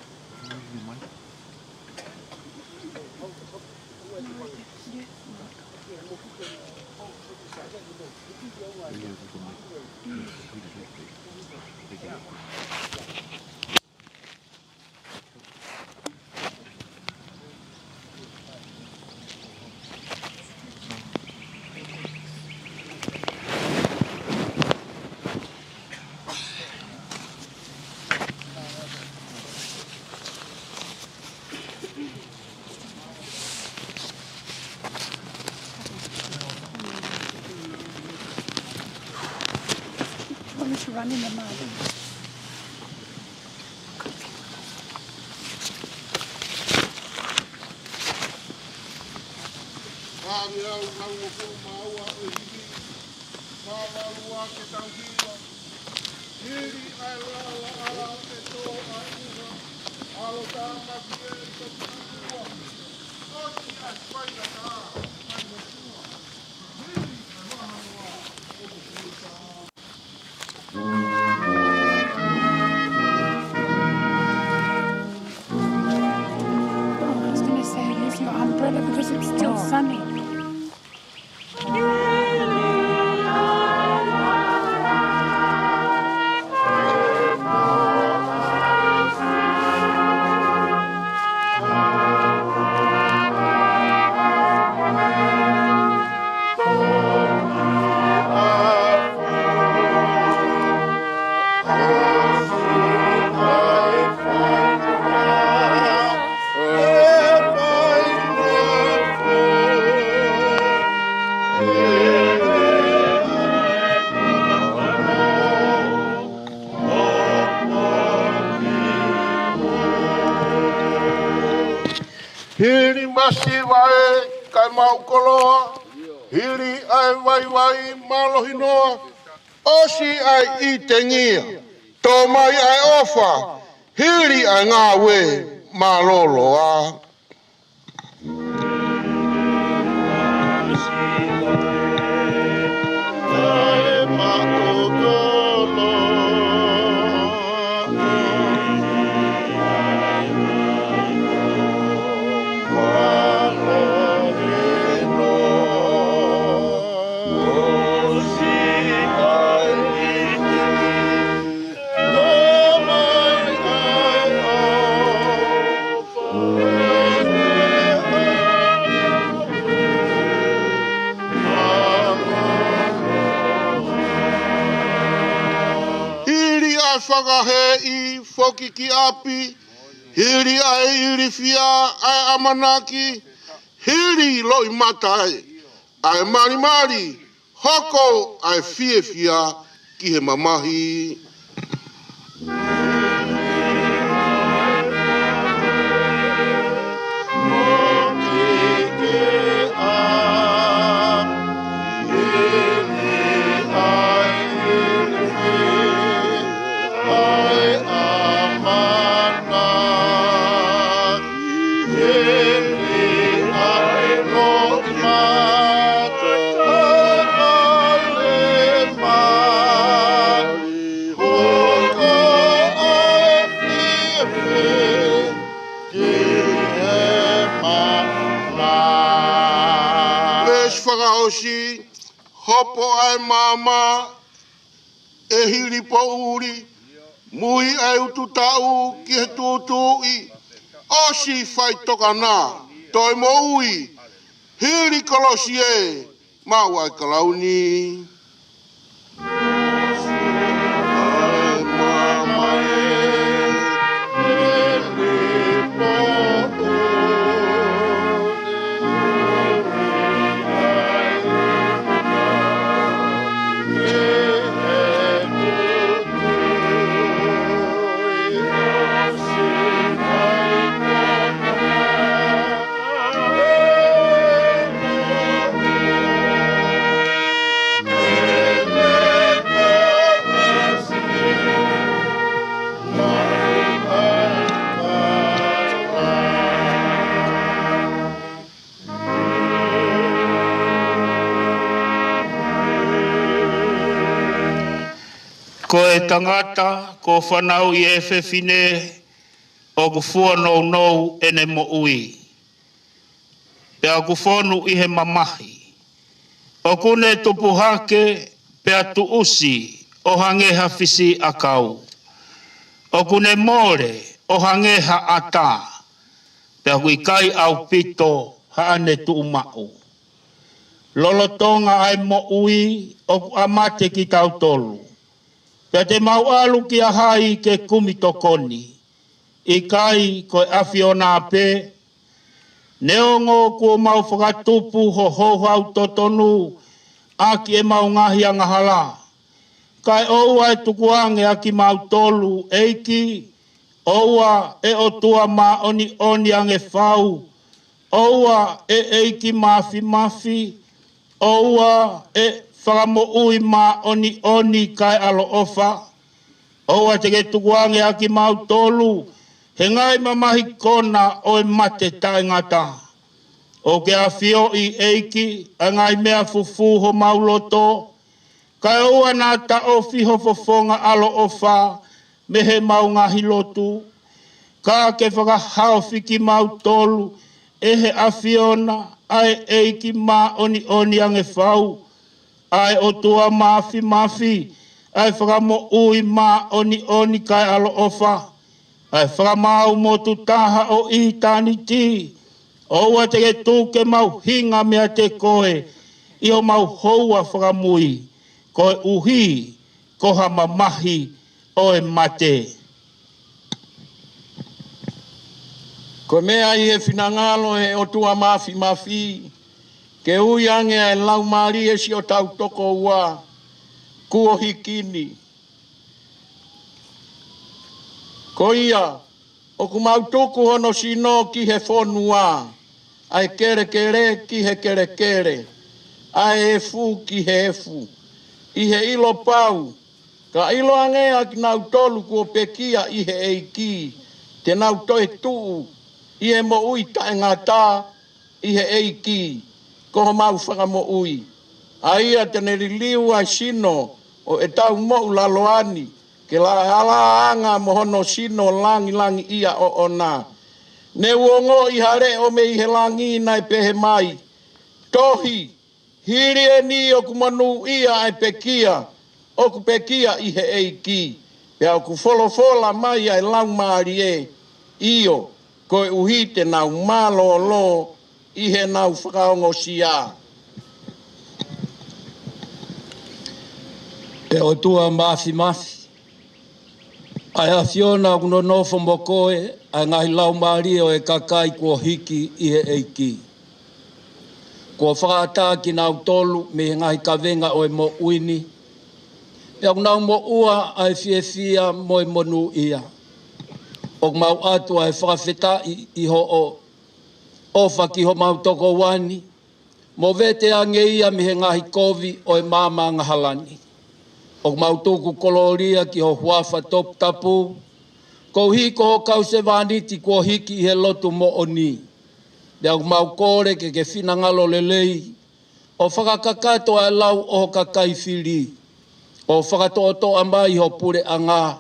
Wanted to run in the mud. Ngaahi au nau o ko maua e hiki. Mavalu ake tau hiva. Hili ʻa e lala ala e tō ʻa e ʻuha. ʻAlo tāmaki e i tō ʻuha. ʻOsi ʻa e faingataʻa. Hili ʻa e mahanoa. Oh, I was gonna say, use your umbrella because it's still sunny. Hili masiva ē kae maʻu koloa, hili ʻa e vaivai mālohi noa, ʻosi ʻa e ʻitengia, tō mai ʻa e ʻofa, hili ʻa e ngāue mālōlō ā. Hili ʻa e fakahēʻi foki ki ʻapi, hili ʻa e ilifia ʻa e ʻamanaki, hili loʻimata ē ʻa e malimali, hoko ʻa e fiefia ki he mamahi. Veesi fakaʻosi, hopo ʻa e maama ʻe hili poʻuli, mui ʻa e ututaʻu ki he tuʻutuʻuni, ʻosi faʻitokanga, toe moʻui, hili kolosi ē, maʻu ʻa e kalauni. Ko e tangata kuo fanauʻi ʻe he fefine, ʻoku fua nounou ʻene moʻui, pea ʻoku fonu ʻi he mamahi. ʻOku ne tupu hake, pea tuʻusi ʻo hangē ha fisiʻi ʻakau. ʻOku ne mole ʻo hangē ha ʻata, pea ʻoku ʻikai ʻaupito haʻane tuʻumaʻu. Lolotonga ʻa e moʻui ʻoku ʻamate kitautolu, pea te mau ʻalu kia hai ke kumi tokoni? ʻIkai ko e ʻAfiona pē? Neongo kuo mau fakatupu ho houhau totonu ʻaki ʻemau ngaahi angahala, kae ʻoua ʻe tukuange ʻa kimautolu, ʻEiki, ʻoua ʻe ʻOtua māʻoniʻoni ange fau, ʻoua ʻe ʻEiki māfimafi, ʻoua ʻe Fakamoʻui māʻoniʻoni kae ʻaloʻofa. ʻOua te ke tukuange ʻa kimautolu he ngaahi mamahi kona ʻo e mate taʻengata. ʻOku ke ʻafioʻi, ʻEiki, ʻa e ngaahi meʻa fufū homau loto, kae ʻoua naʻa taʻofi ho fofonga ʻaloʻofa mei heʻemau ngaahi lotu, ka ke fakahaofi kimautolu ʻe he ʻAfiona, ʻa e ʻEiki māʻoniʻoni ange fau, ʻa e ʻOtua māfimafi, ʻa e Fakamoʻui māʻoniʻoni kae ʻaloʻofa, ʻa e Fakamaau motu taha ʻo ʻitāniti. ʻOua te ke tuku ke mau hinga meiate koe ʻi homau houa fakamui, koeʻuhi ko ha mamahi ʻo e mate. Ko e meʻa ʻi he finangalo ʻo e ʻOtua māfimafi, ke ui ange ʻa e laumālie siʻotau tokoua kuo hiki ni. Ko ia, ʻoku mau tuku hono sino ki he fonua, ʻa e kelekele ki he kelekele, ʻa e efu ki he efu, ʻi he ʻilo pau, ka ʻiloange ʻa kinautolu kuo pekia ʻi he ʻEiki, te nau toetuʻu ʻi he moʻui taʻengata ʻi he ʻEiki, ko homau Fakamoʻui. ʻA ia te ne liliu ʻa e sino ʻo ʻetau moʻulaloa ni, ke laʻalaʻanga mo hono sino langilangiʻia ʻoʻona. Ne u ongoʻi ha leʻo mei he langi naʻe pehē mai, Tohi, hili eni ʻoku monūʻia ʻa e pekia, ʻoku pekia ʻi he ʻEiki. Pea ʻoku folofola mai ʻa e laumālie, ʻio, koeʻuhi te nau mālōlō ʻi heʻenau fakaongosia. ʻE ʻOtua māfimafi, ʻa e ʻAfiona, ʻoku nonofo mo koe ʻa e ngaahi laumālie ʻo e kakai kuo hiki ʻi he ʻEiki. Kuo fakaʻatā kinautolu mei he ngaahi kavenga ʻo e moʻui ni, pea ʻoku nau moʻua ʻa e fiefia mo e monūʻia. ʻOku mau ʻatu ʻa e fakafetaʻi ʻi hoʻo ʻofa ki homau tokoua ni, mo vete ange ia mei he ngaahi kovi ʻo e maama angahala ni. ʻOku mau tuku kolōlia ki ho huafa toputapu, koeʻuhi ko ho kau sevāniti kuo hiki ʻi he lotu moʻoni. Pea ʻoku mau kole ke ke finangalo lelei, ʻo fakakakato ʻa e lau ʻo ho kakai fili, ʻo fakatoʻotoʻa mai ho puleʻanga,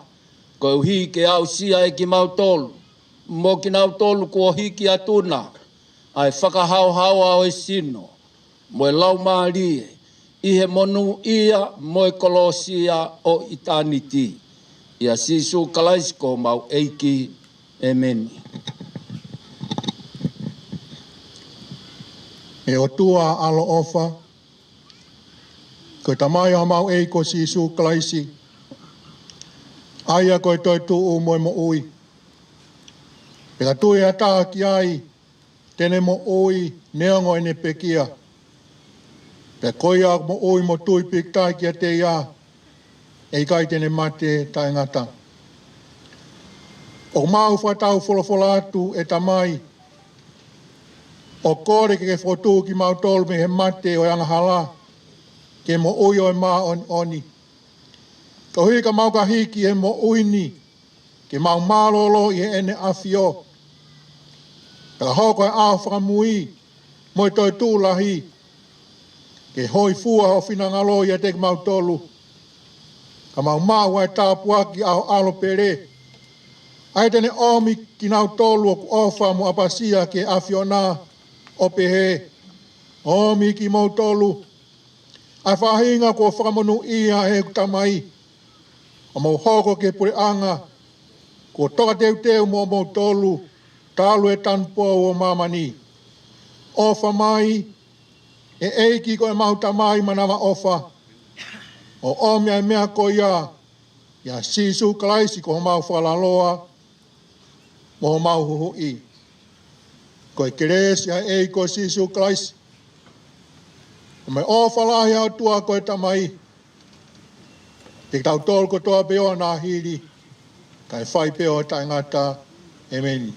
koeʻuhi ke aʻusia ʻe kimautolu mo kinautolu kuo hiki atu na ʻa e fakahaohaoa ʻo e sino mo e laumālie ʻi he monūʻia mo e kolosia ʻo ʻitāniti. ʻIa Sīsū Kalaisi ko homau ʻEiki. ʻĒmeni. ʻE ʻOtua ʻaloʻofa, ko e Tamai ʻo homau ʻEiki ko Sīsū Kalaisi, ʻa ia ko e toetuʻu mo e moʻui. Pea ka tui ʻe ha taha ki ai, te ne moʻui neongo ʻene pekia. Pea ko ia ʻoku moʻui mo tui pīkitai kiate ia, ʻe ʻikai te ne mate taʻengata. ʻOku mau fakatau folofola atu, ʻe Tamai, ʻo kole ke ke fokotuʻu kimautolu mei he mate ʻo e angahala ki he moʻui ʻo e māʻoniʻoni. Koeʻuhi ka mau ka hiki he moʻui ni, ke mau mālōlō ʻi heʻene ʻAfio. Pea ka hoko e ʻaho fakamui mo e toetuʻu lahi, ke hōifua ho finangalo ʻiate kimautolu. Ka mau maʻu ʻa e tāpuaki ʻa ho ʻAlo pele, ʻa ia te ne ʻomi kinautolu ʻoku ʻofa mo ʻapasia ki he ʻAfiona, ʻo pehē: ʻOmi kimoutolu, ʻa e faʻahinga kuo fakamonūʻia ʻe heʻeku Tamai, ʻo mou hoko ki he puleʻanga kuo tokateuteu moʻomoutolu talu e tanupou ʻo māmani. ʻOfa mai, ʻe ʻEiki ko ʻemau Tamai manavaʻofa, ʻo ʻomi ʻa e meʻa ko ia ʻia Sīsū Kalaisi ko homau Fakalaloa mo homau Huhuʻi. Ko e kelesi ʻa e ʻEiki ko Sīsū Kalaisi, mo e ʻofa lahi ʻa e ʻOtua ko e Tamai, ʻiate kitautolu kotoa pē ʻo ʻaho ni, kae fai pē ʻo taʻengata. ʻĒmeni.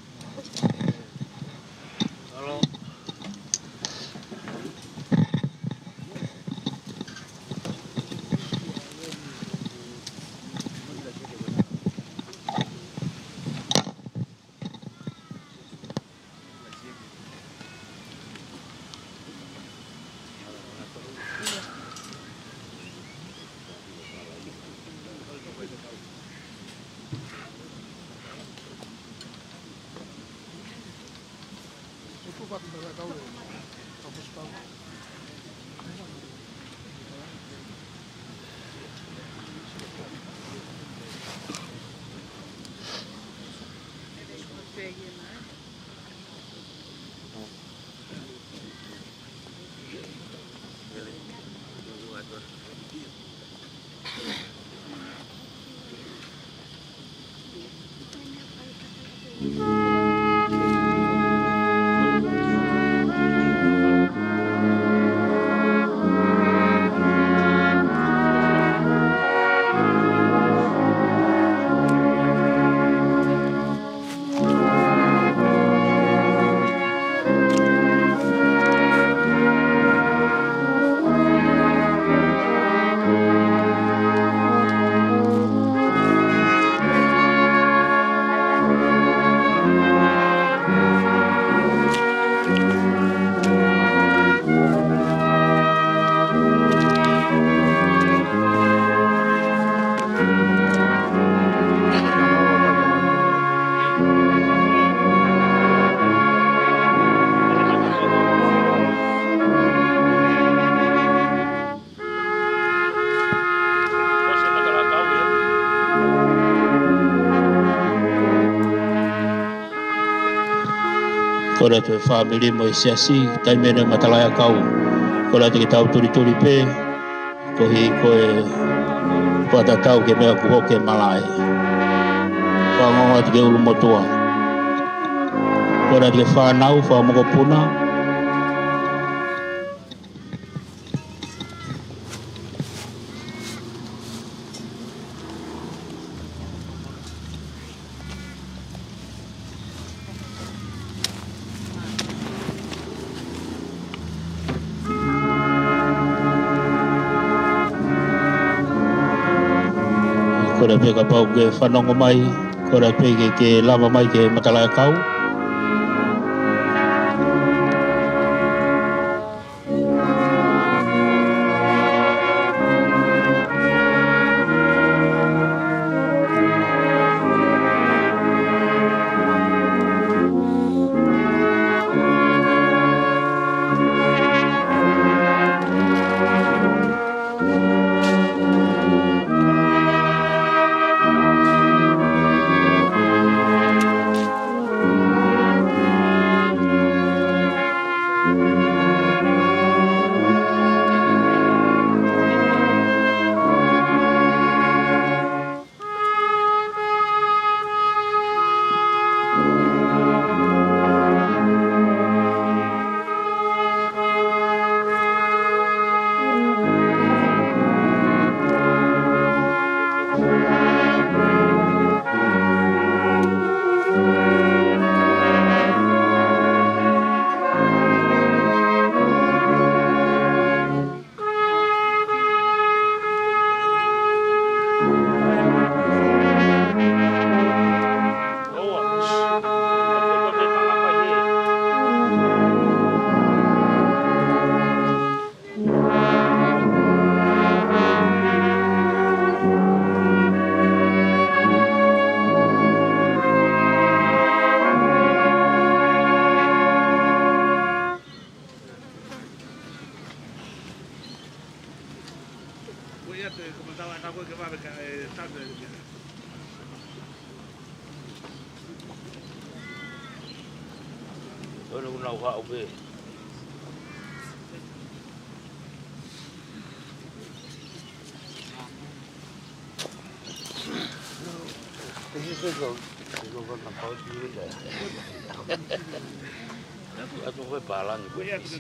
Kole atu e fāmili mo e siasi, taimi ʻeni ʻo e matalaʻiʻakau, kole atu ke tau tulituli pē, koeʻuhi ko e fakatatau ki he meʻa kuo hoko ʻi malaʻe. Fakaongoongo atu ki he ʻulumotuʻa. Kole atu ki he fānau, fakamokopuna. Kole pē kapau ʻoku ke fanongo mai, kole pē ke ke lava mai ki he matalaʻiʻakau. Ko ena kuo nau haʻu pē. Atu, atu ko e pālangi, ko e fisi.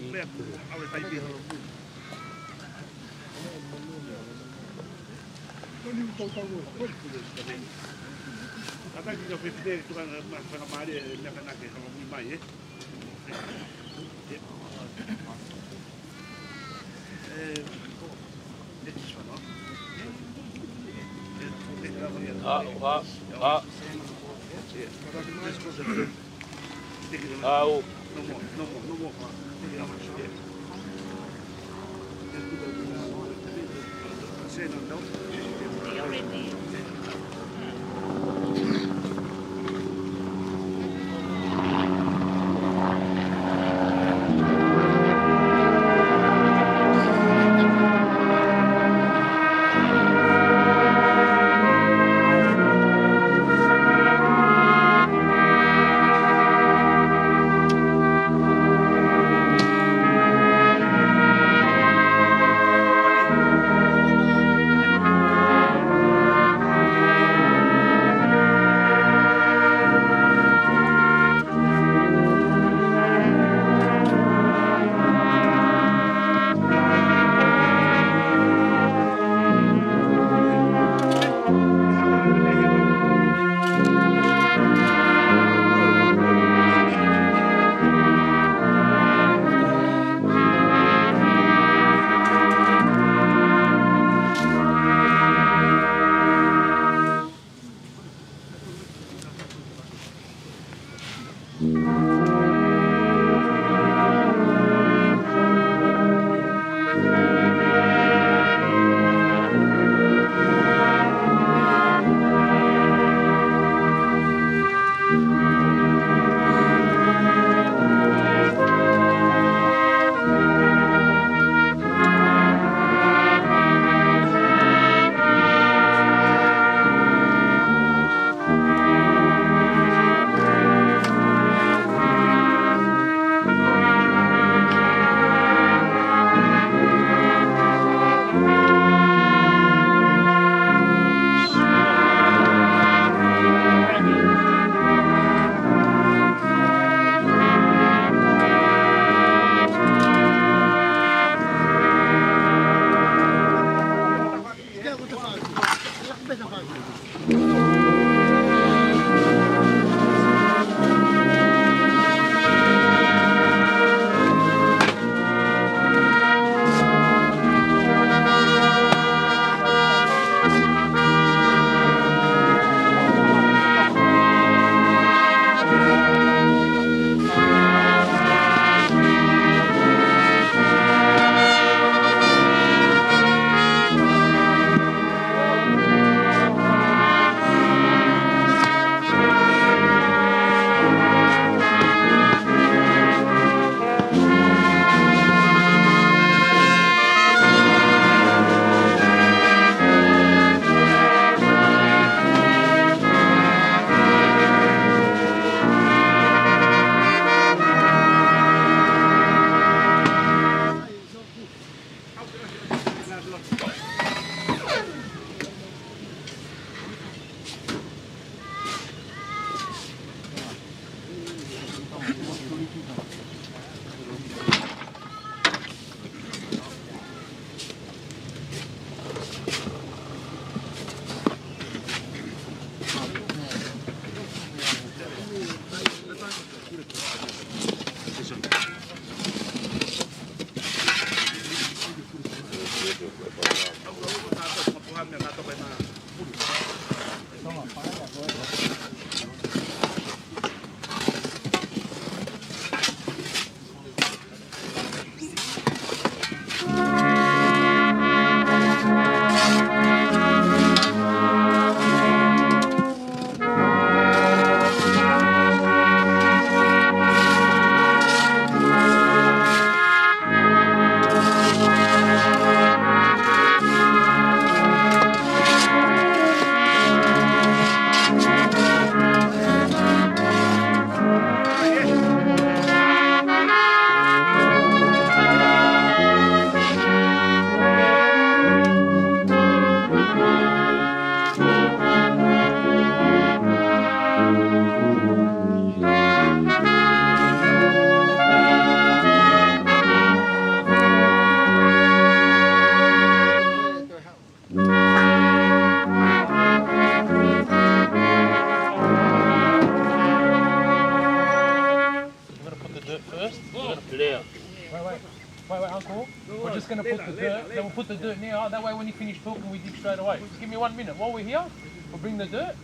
Wait, wait, Uncle. We're just going to put the dirt. Then we'll put the dirt now. That way, when you finish talking, we dig straight away. Just give me one minute. While we're here, we'll bring the dirt.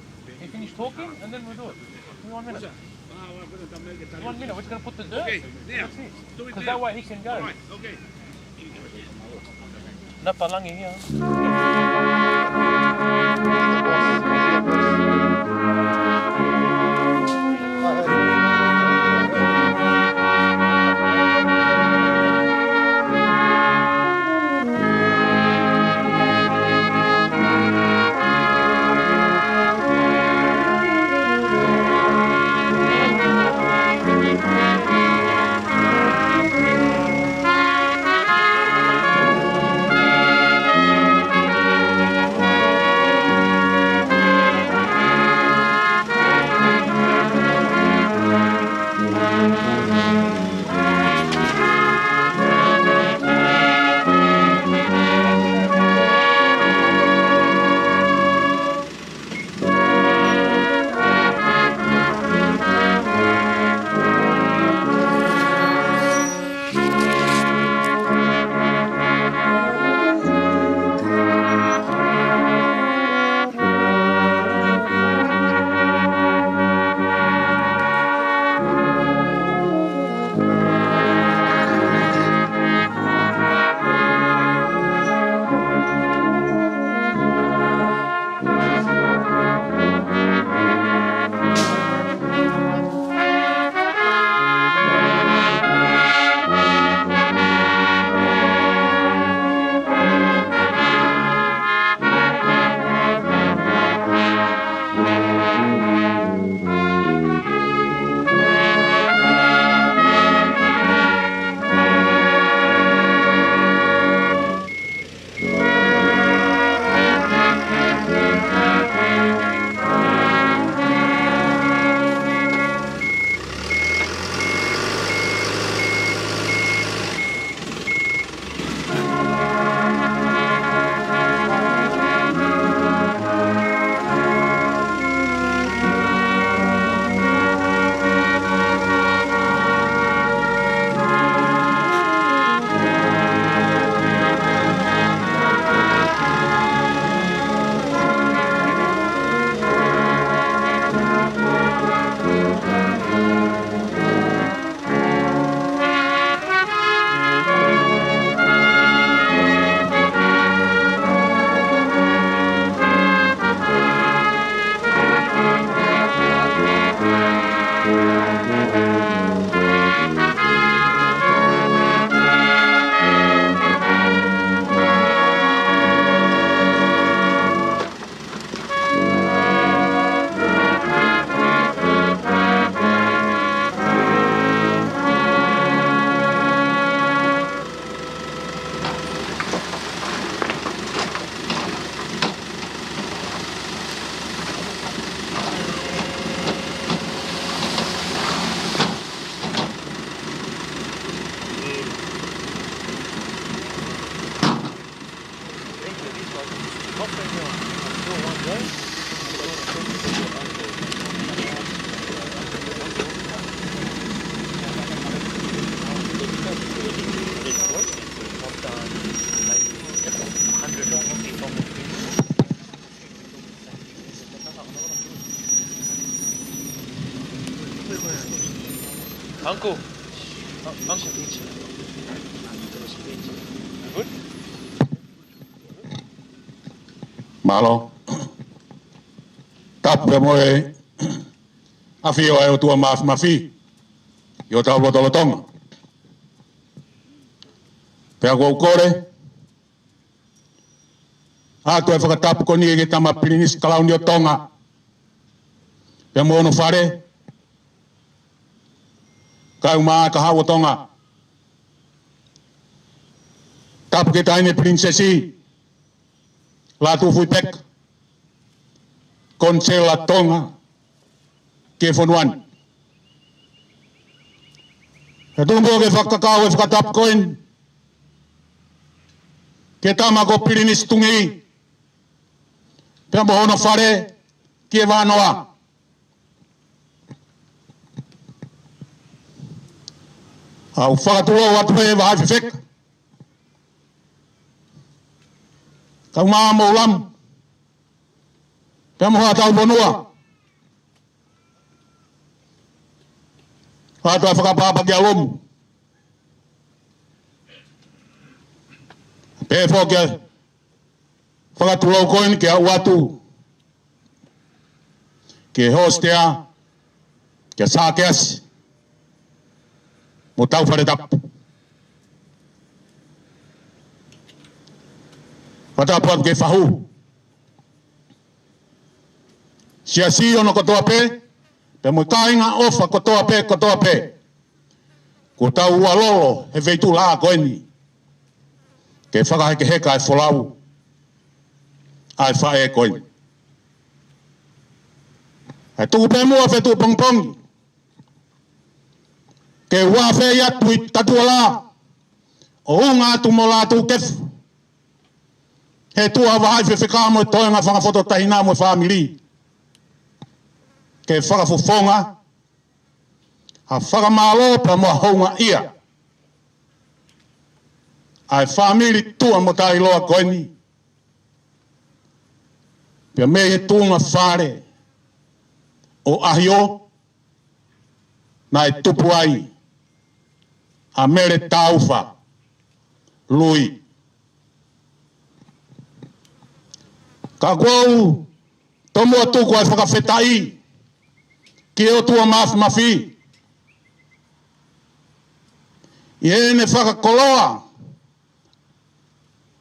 You finish talking, and then we'll do it. Give me one minute. One minute. We're just going to put the dirt. Okay, now. That's it. Because that way he can go. All right, okay. Napa Langi here. Uncle. Uncle. Good? Mālō. Tapu mo e ʻafio ʻa e ʻOtua Māfimafi ʻi hotau lotolotonga. Pea ʻoku ou kole atu e fakatapu ko eni ki he Tama Pilinisi Kalauni ʻo Tonga pea mo hono fale, kae ʻumaʻā e kahaʻu ʻo Tonga. Tapu ki he Taʻahine Pilinisesi Lātūfuipeka, Konisela Tonga ki he fonua ni. Pea tuku muʻa ke fakakakato e fakatapu ko eni ki he tama ko Pilinisi Tungī pea mo hono fale ki he vānoa. ʻOku ou fakatulou atu he vahaʻa fefeka Kau mā mo Lamu, pea mo haʻatau fonua. Haʻatau fakaʻapaʻapa kia Lomu. Pea foki fakatulou ko eni ke aʻu atu ki he hostea, kia Sākeasi mo Taufaʻātapu. Fakatapu atu ki he fahu, siasi ʻoʻona kotoa pē, pea mo e kāinga ʻofa kotoa pē, kotoa pē. Kuo tau ʻalu lolo he feituʻu laʻā ko eni ke fakahekeheka e folau ʻa e faʻē ko eni. ʻE tuku pē muʻa Fetuʻu Pongipongi ke u ʻafeʻi atu ʻi Tatuʻalaʻā, ʻo ʻunga atu mo Lātūkefu, he tuʻa vahaʻi fefeka mo e toenga fanga foto taʻahine mo e fāmili, ke fakafofonga ha fakamālō pea mo ha houngaʻia ʻa e fāmili tuʻa mo taʻeʻiloa ko eni, pea mei he tuʻunga fale ʻo ʻAhio naʻe tupu ai ʻa Mele Taufa Lui. Ka ʻoku ou tomuʻa tuku ʻa e fakafetaʻi ki he ʻOtua Māfimafi ʻi heʻene fakakoloa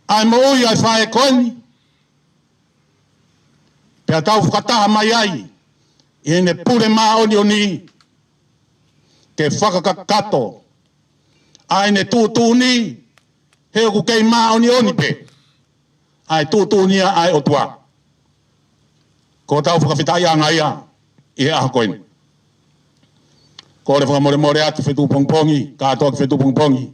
ʻa e moʻui ʻa e faʻē ko eni, pea tau fakataha mai ai ʻi heʻene pule māʻoniʻoni ke fakakakato ʻa ʻene tuʻutuʻuni, he ʻoku kei māʻoniʻoni pē ʻa e tuʻutuʻuni ʻa e ʻOtua. Ko hotau fakafetaʻiʻanga ia ʻi he ʻaho ko eni. Kole fakamolemole atu Fetuʻu Pongipongi, kātoa ki Fetuʻu Pongipongi.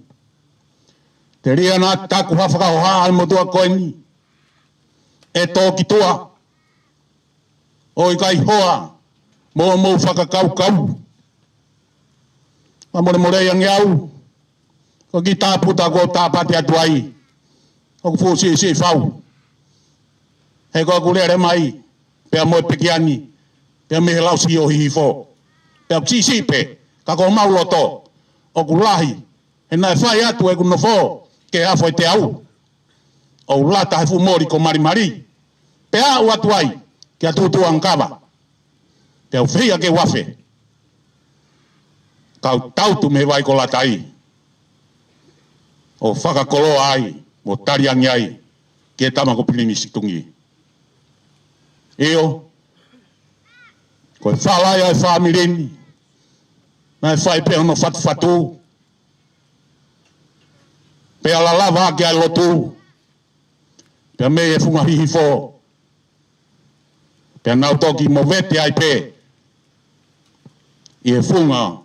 Telia naʻa taku ha fakahohaʻa ʻa e motuʻa ko eni ʻe tō ki tuʻa, ʻo ʻikai hoa mo hoʻomou fakakaukau. Fakamolemole ange au, ko e kiʻi tāputa kuo tāpati atu ai ʻoku fuʻu siʻisiʻi fau. He ko ʻeku lele mai pea mo e pekia ni, pea mei he lausi ʻo Hihifo, pea ʻoku siʻisiʻi pē, ka ko homau loto ʻoku lahi, he naʻe fai atu ʻeku nofo ki he afo ʻe teau, ʻo u lata he fuʻu moli ko Malimali, pea aʻu atu ai kia Tutuʻangakava, pea u fehiʻa ke u afe, kau tautu mei he vai ko Latai, ʻo fakakoloa ai mo tali ange ai ki he tama ko Pilinisi Tungi. ʻIo, ko e fala ia ʻo e fāmili ni, naʻe fai pē hono fatufatu, pea lalava ʻaki ʻa e lotu, pea mei he funga Hihifo, pea nau toki movete ai pē ʻi he funga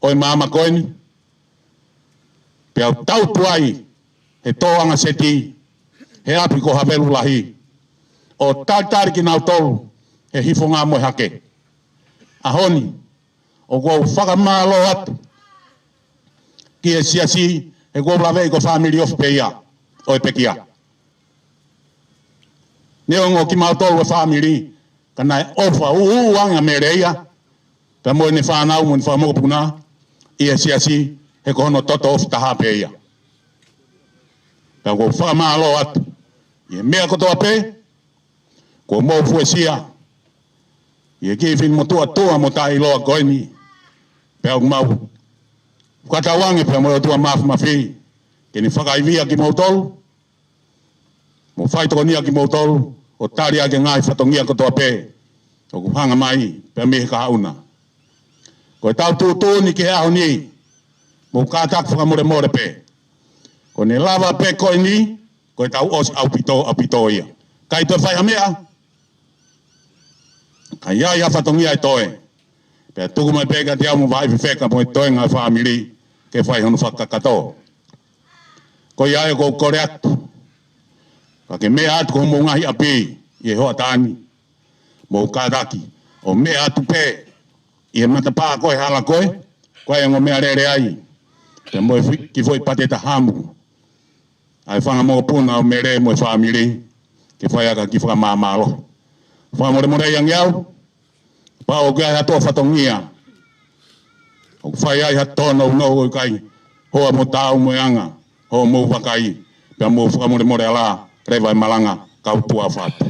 ʻo e maama ko eni, pea u tautu ai he tōʻanga seti he ʻapi ko Havelu Lahi, ʻo talitali kinautolu he hifonga mo e hake. ʻAho ni, ʻoku ou fakamālō atu ki he siasi, he ʻoku ou laveʻi ko e fāmili ofi pē ia ʻo e pekia. Neongo kimautolu ʻa e fāmili, ka naʻe ʻofa ʻuʻuʻu ange ʻa Mele ia, pea mo ʻene fānau mo ʻene fanga mokopuna ʻi he siasi, he ko hono toto ofi taha pē ia. Pea ʻoku ou fakamālō atu ʻi he meʻa kotoa pē kuo mou fuesia ʻi he kiʻi finemotuʻa tuʻa mo taʻeʻiloa ko eni. Pea ʻoku mau fakatauange pea mo e ʻOtua Māfimafi ke ne fakaivia kimoutolu, mo faitokonia kimoutolu, ʻo tali ʻaki e ngaahi fatongia kotoa pē ʻoku hanga mai pea mei he kahaʻu na. Ko ʻetau tuʻutuʻuni ki he ʻaho ni, mou kātaki fakamolemole pē. Ko ʻene lava pē ko eni, ko ʻetau ʻosi ʻaupito, ʻaupito ia. ʻIkai toe fai ha meʻa, ka ʻi ai ha fatongia ʻe toe, pea tuku mai pē kiate au mo Vahaʻi Fefeka mo e toenga ʻo e fāmili ke fai hono fakakakato. Ko ia ʻoku ou kole atu, ka ke meʻa atu ki homou ngaahi ʻapi ʻi he hoʻatā ni, mou kātaki ʻo meʻa atu pē ʻi he matapā ko ē hala ko ē, ko e ongo meʻalele ai, pea mo e fi-, kiʻi foʻi pateta hamu ʻa e fanga mokopuna ʻo Mele mo e fāmili, ke fai ʻaki ha kiʻi fakamāmālohi. Fakamolemole ange au, kapau ʻoku ʻi ai ha toe fatongia ʻoku fai ai ha tōnounou ʻoku ʻikai hoa mo taau mo e anga hoʻomou vakai, pea mou fakamolemole ʻalā leva e malanga, kau tuʻa ʻofa atu.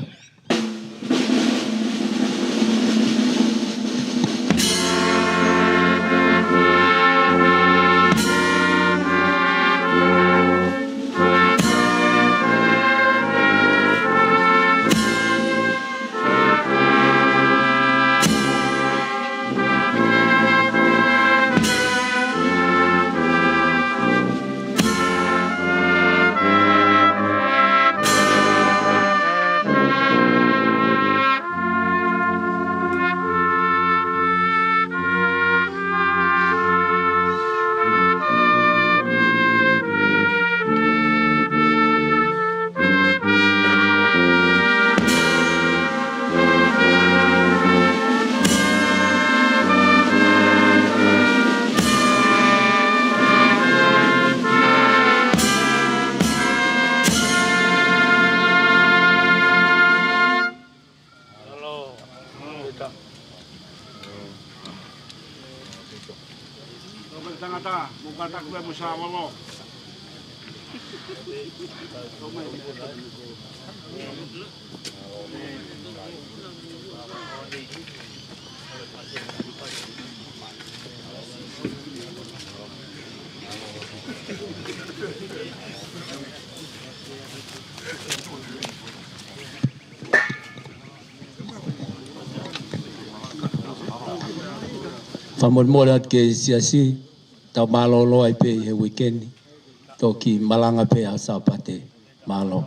Tangata, mo ka taku e mo sa walo. Fakamolemole atu ki he siasi, tau mālōlō ai pē ʻi he uike ni, toki malanga pē ʻaho Sāpate. Mālō.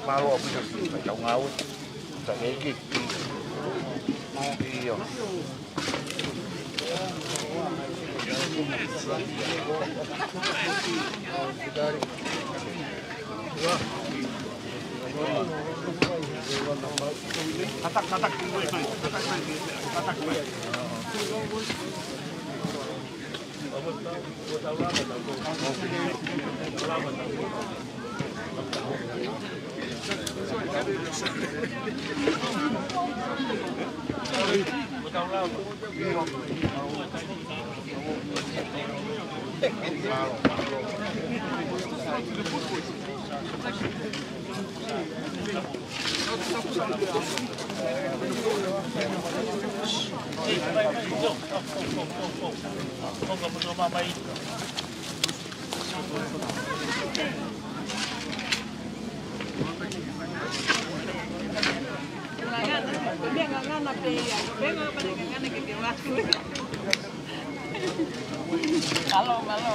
Mālō ʻaupito. Tau ngāue. Sa ʻEiki. ʻIo. Mālō, mālō.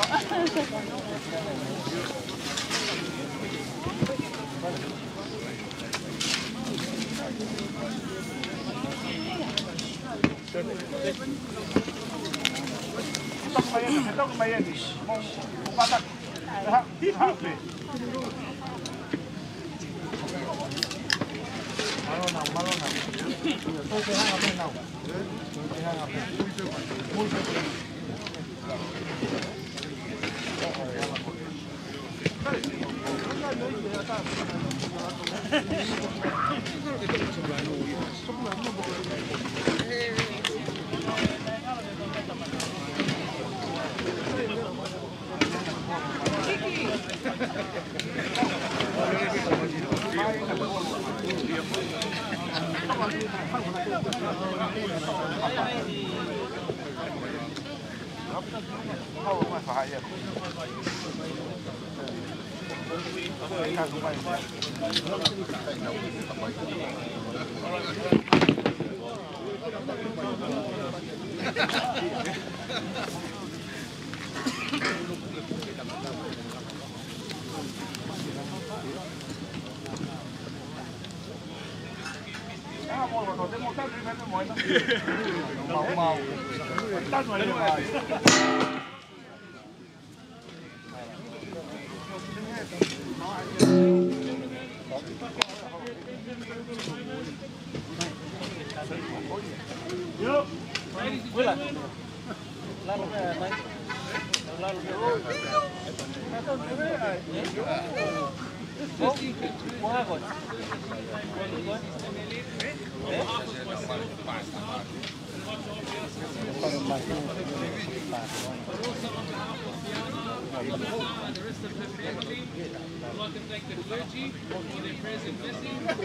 I'd like to thank the clergy for their prayers and blessings, but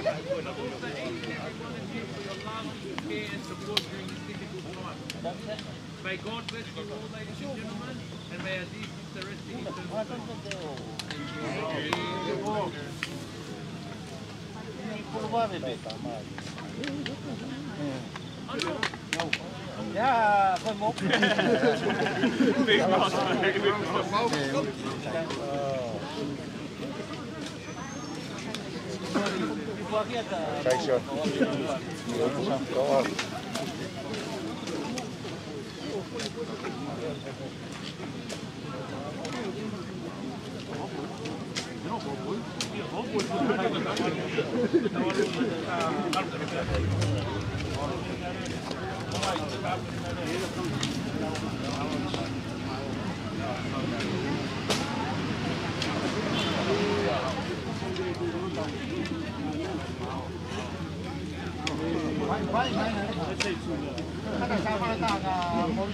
also thank you everyone in here for your love, care, and support during this difficult time. May God bless you all, ladies and gentlemen, and may our dear sister rest in eternal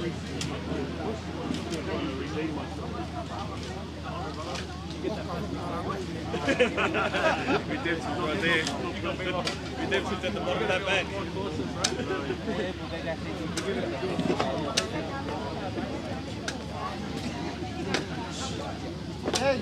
peace. Redemption right there. Redemption at the bottom of that bank. Hey!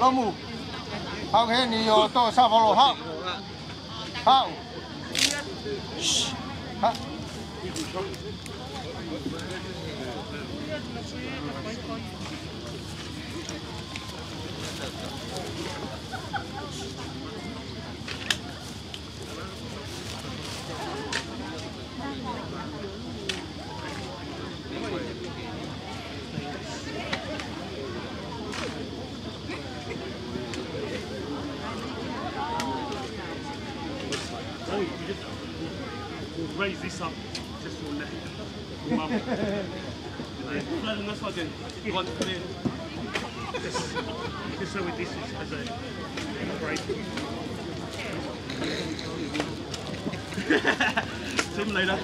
Lomu. Haʻu heni ʻo toʻo Savolo, haʻu. Haʻu. Shh. Haʻu. Oh, you just, we'll raise this up just for now. Mum. Flooding this one again. Go on, clear. Just, just so with this is as a break. See you later.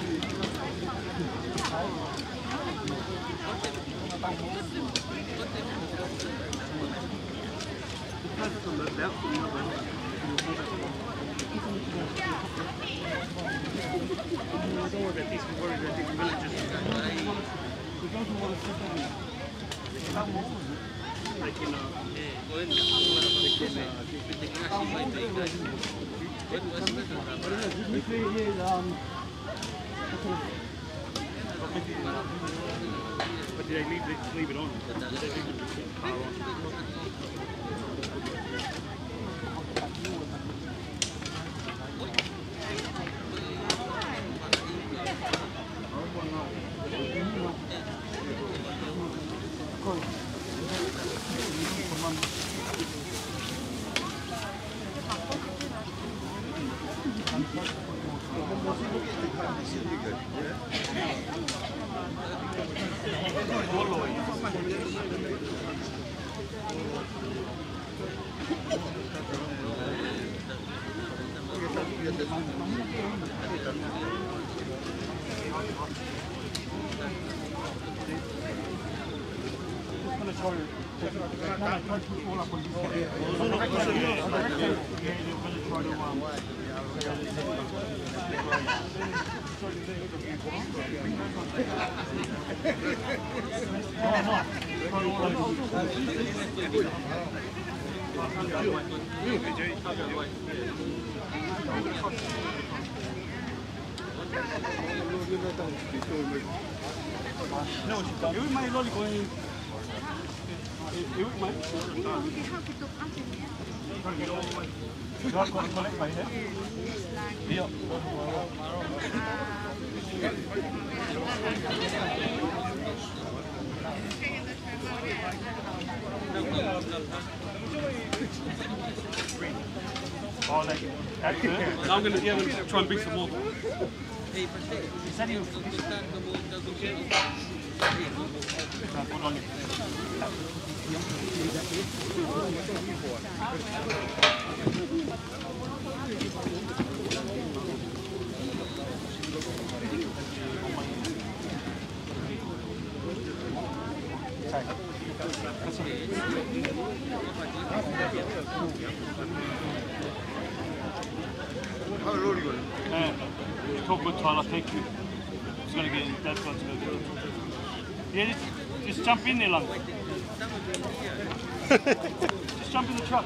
But do they leave it, leave it on? Now I'm gonna, yeah, I'm gonna try and bring some more. Uh, talk with Tyler, thank you. He's gonna get in, Dad's gonna go. Yeah, just, just jump in there, Lung. Just jump in the truck.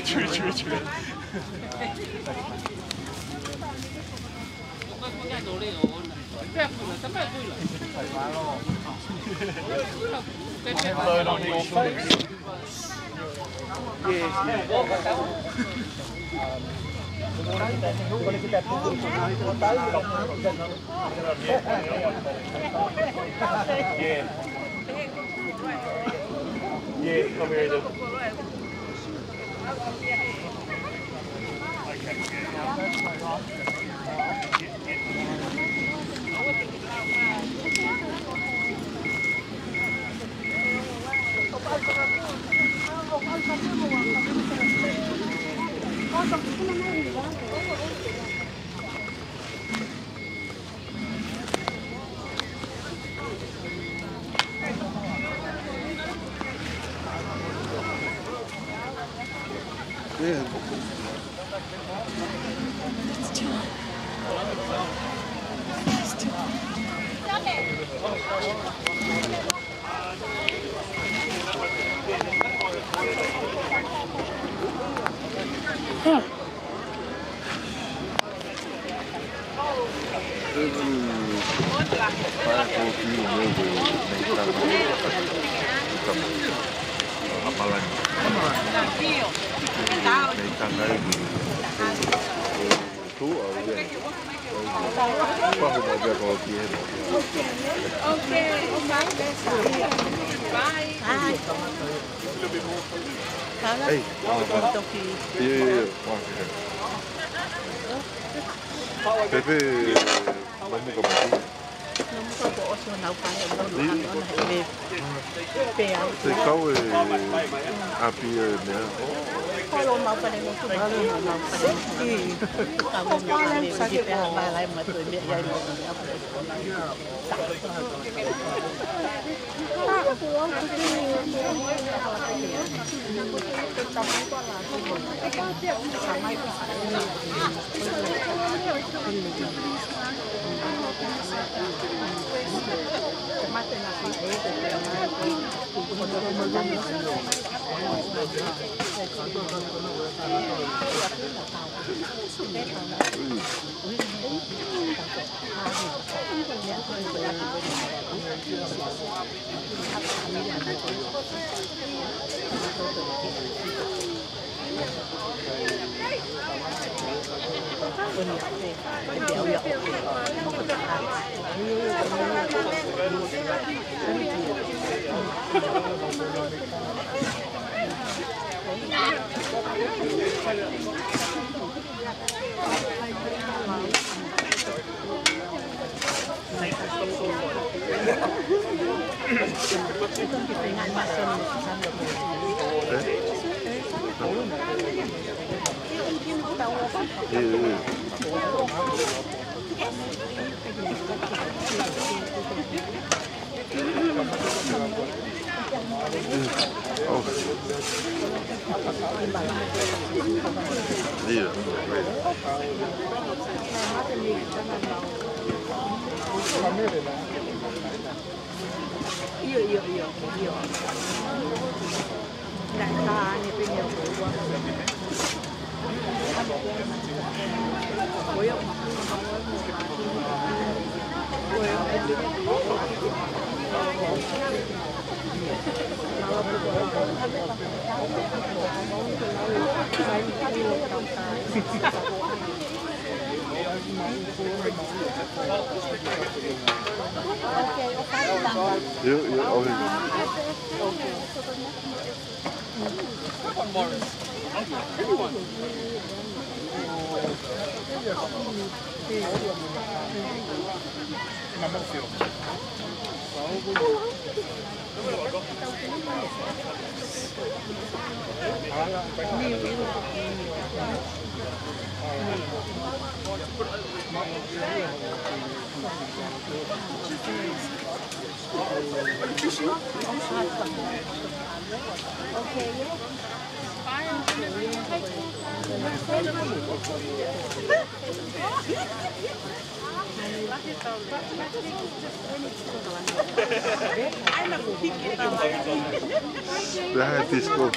True, true, true. Load on your face. Yeah. Yeah, come here, look. Yeah. Hey, yeah, yeah, yeah. Pepe, vamos a comer. Te kau e ʻapi e meʻa. Vähän disco.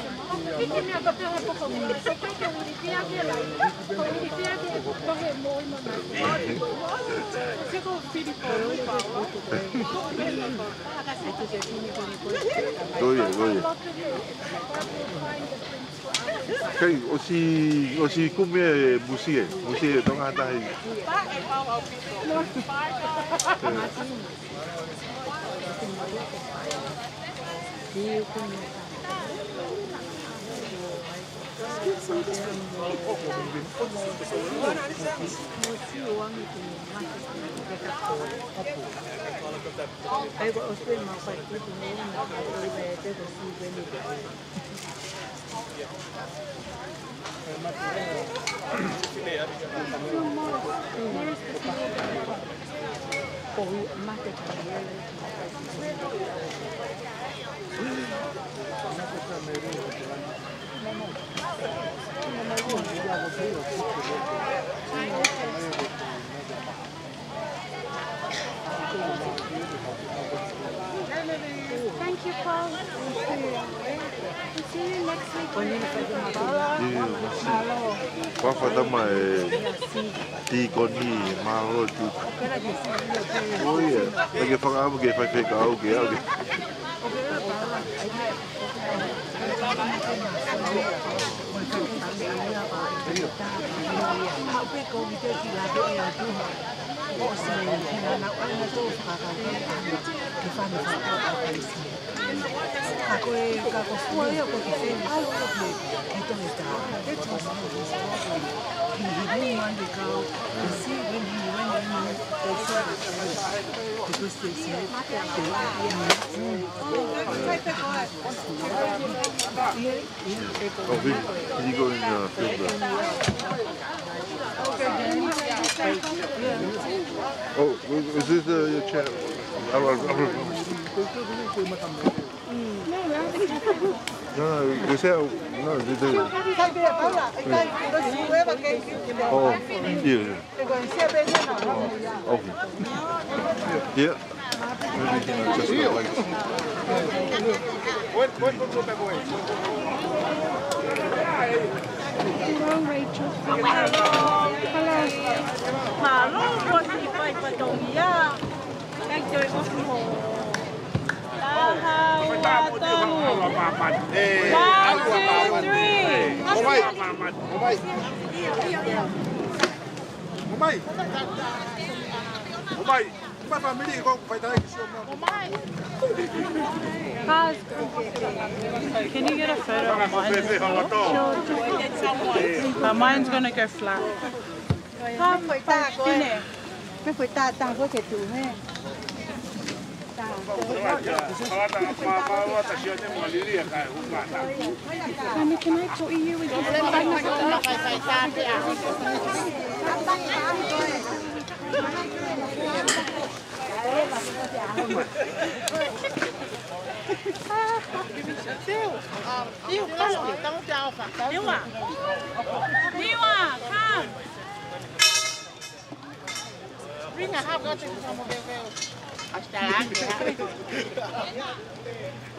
Go ahead, go ahead. Kai, ʻosi, ʻosi kumi e musie, musie Tonga tahi. Thank you, Paul. We'll see you next week. Ia, masi. Fakaʻamu mai e tīkoni, mālō atu. ʻOi, ē. Ke fakaʻamu ke faifekau ke au ke. Oh, he, he go in, uh, field, uh, oh, is this, uh, your chair? I don't, I don't. No, no, is that, no, this is. Oh, yeah. Okay. Yeah. Maybe, uh, just the lights. Hello, Rachel. Hello. Mālō, ko si pai patongia. Kai toi ko si ho. Taha, ua, tolu. One, two, three. ʻOmai. ʻOmai. ʻOmai. ʻOmai. Pause. Can you get a photo of mine as well? Sure. But mine's gonna go flat. Pine. Mommy, can I put you with this? Niwa, come. Bring a hug out to some of the girls. Hasta la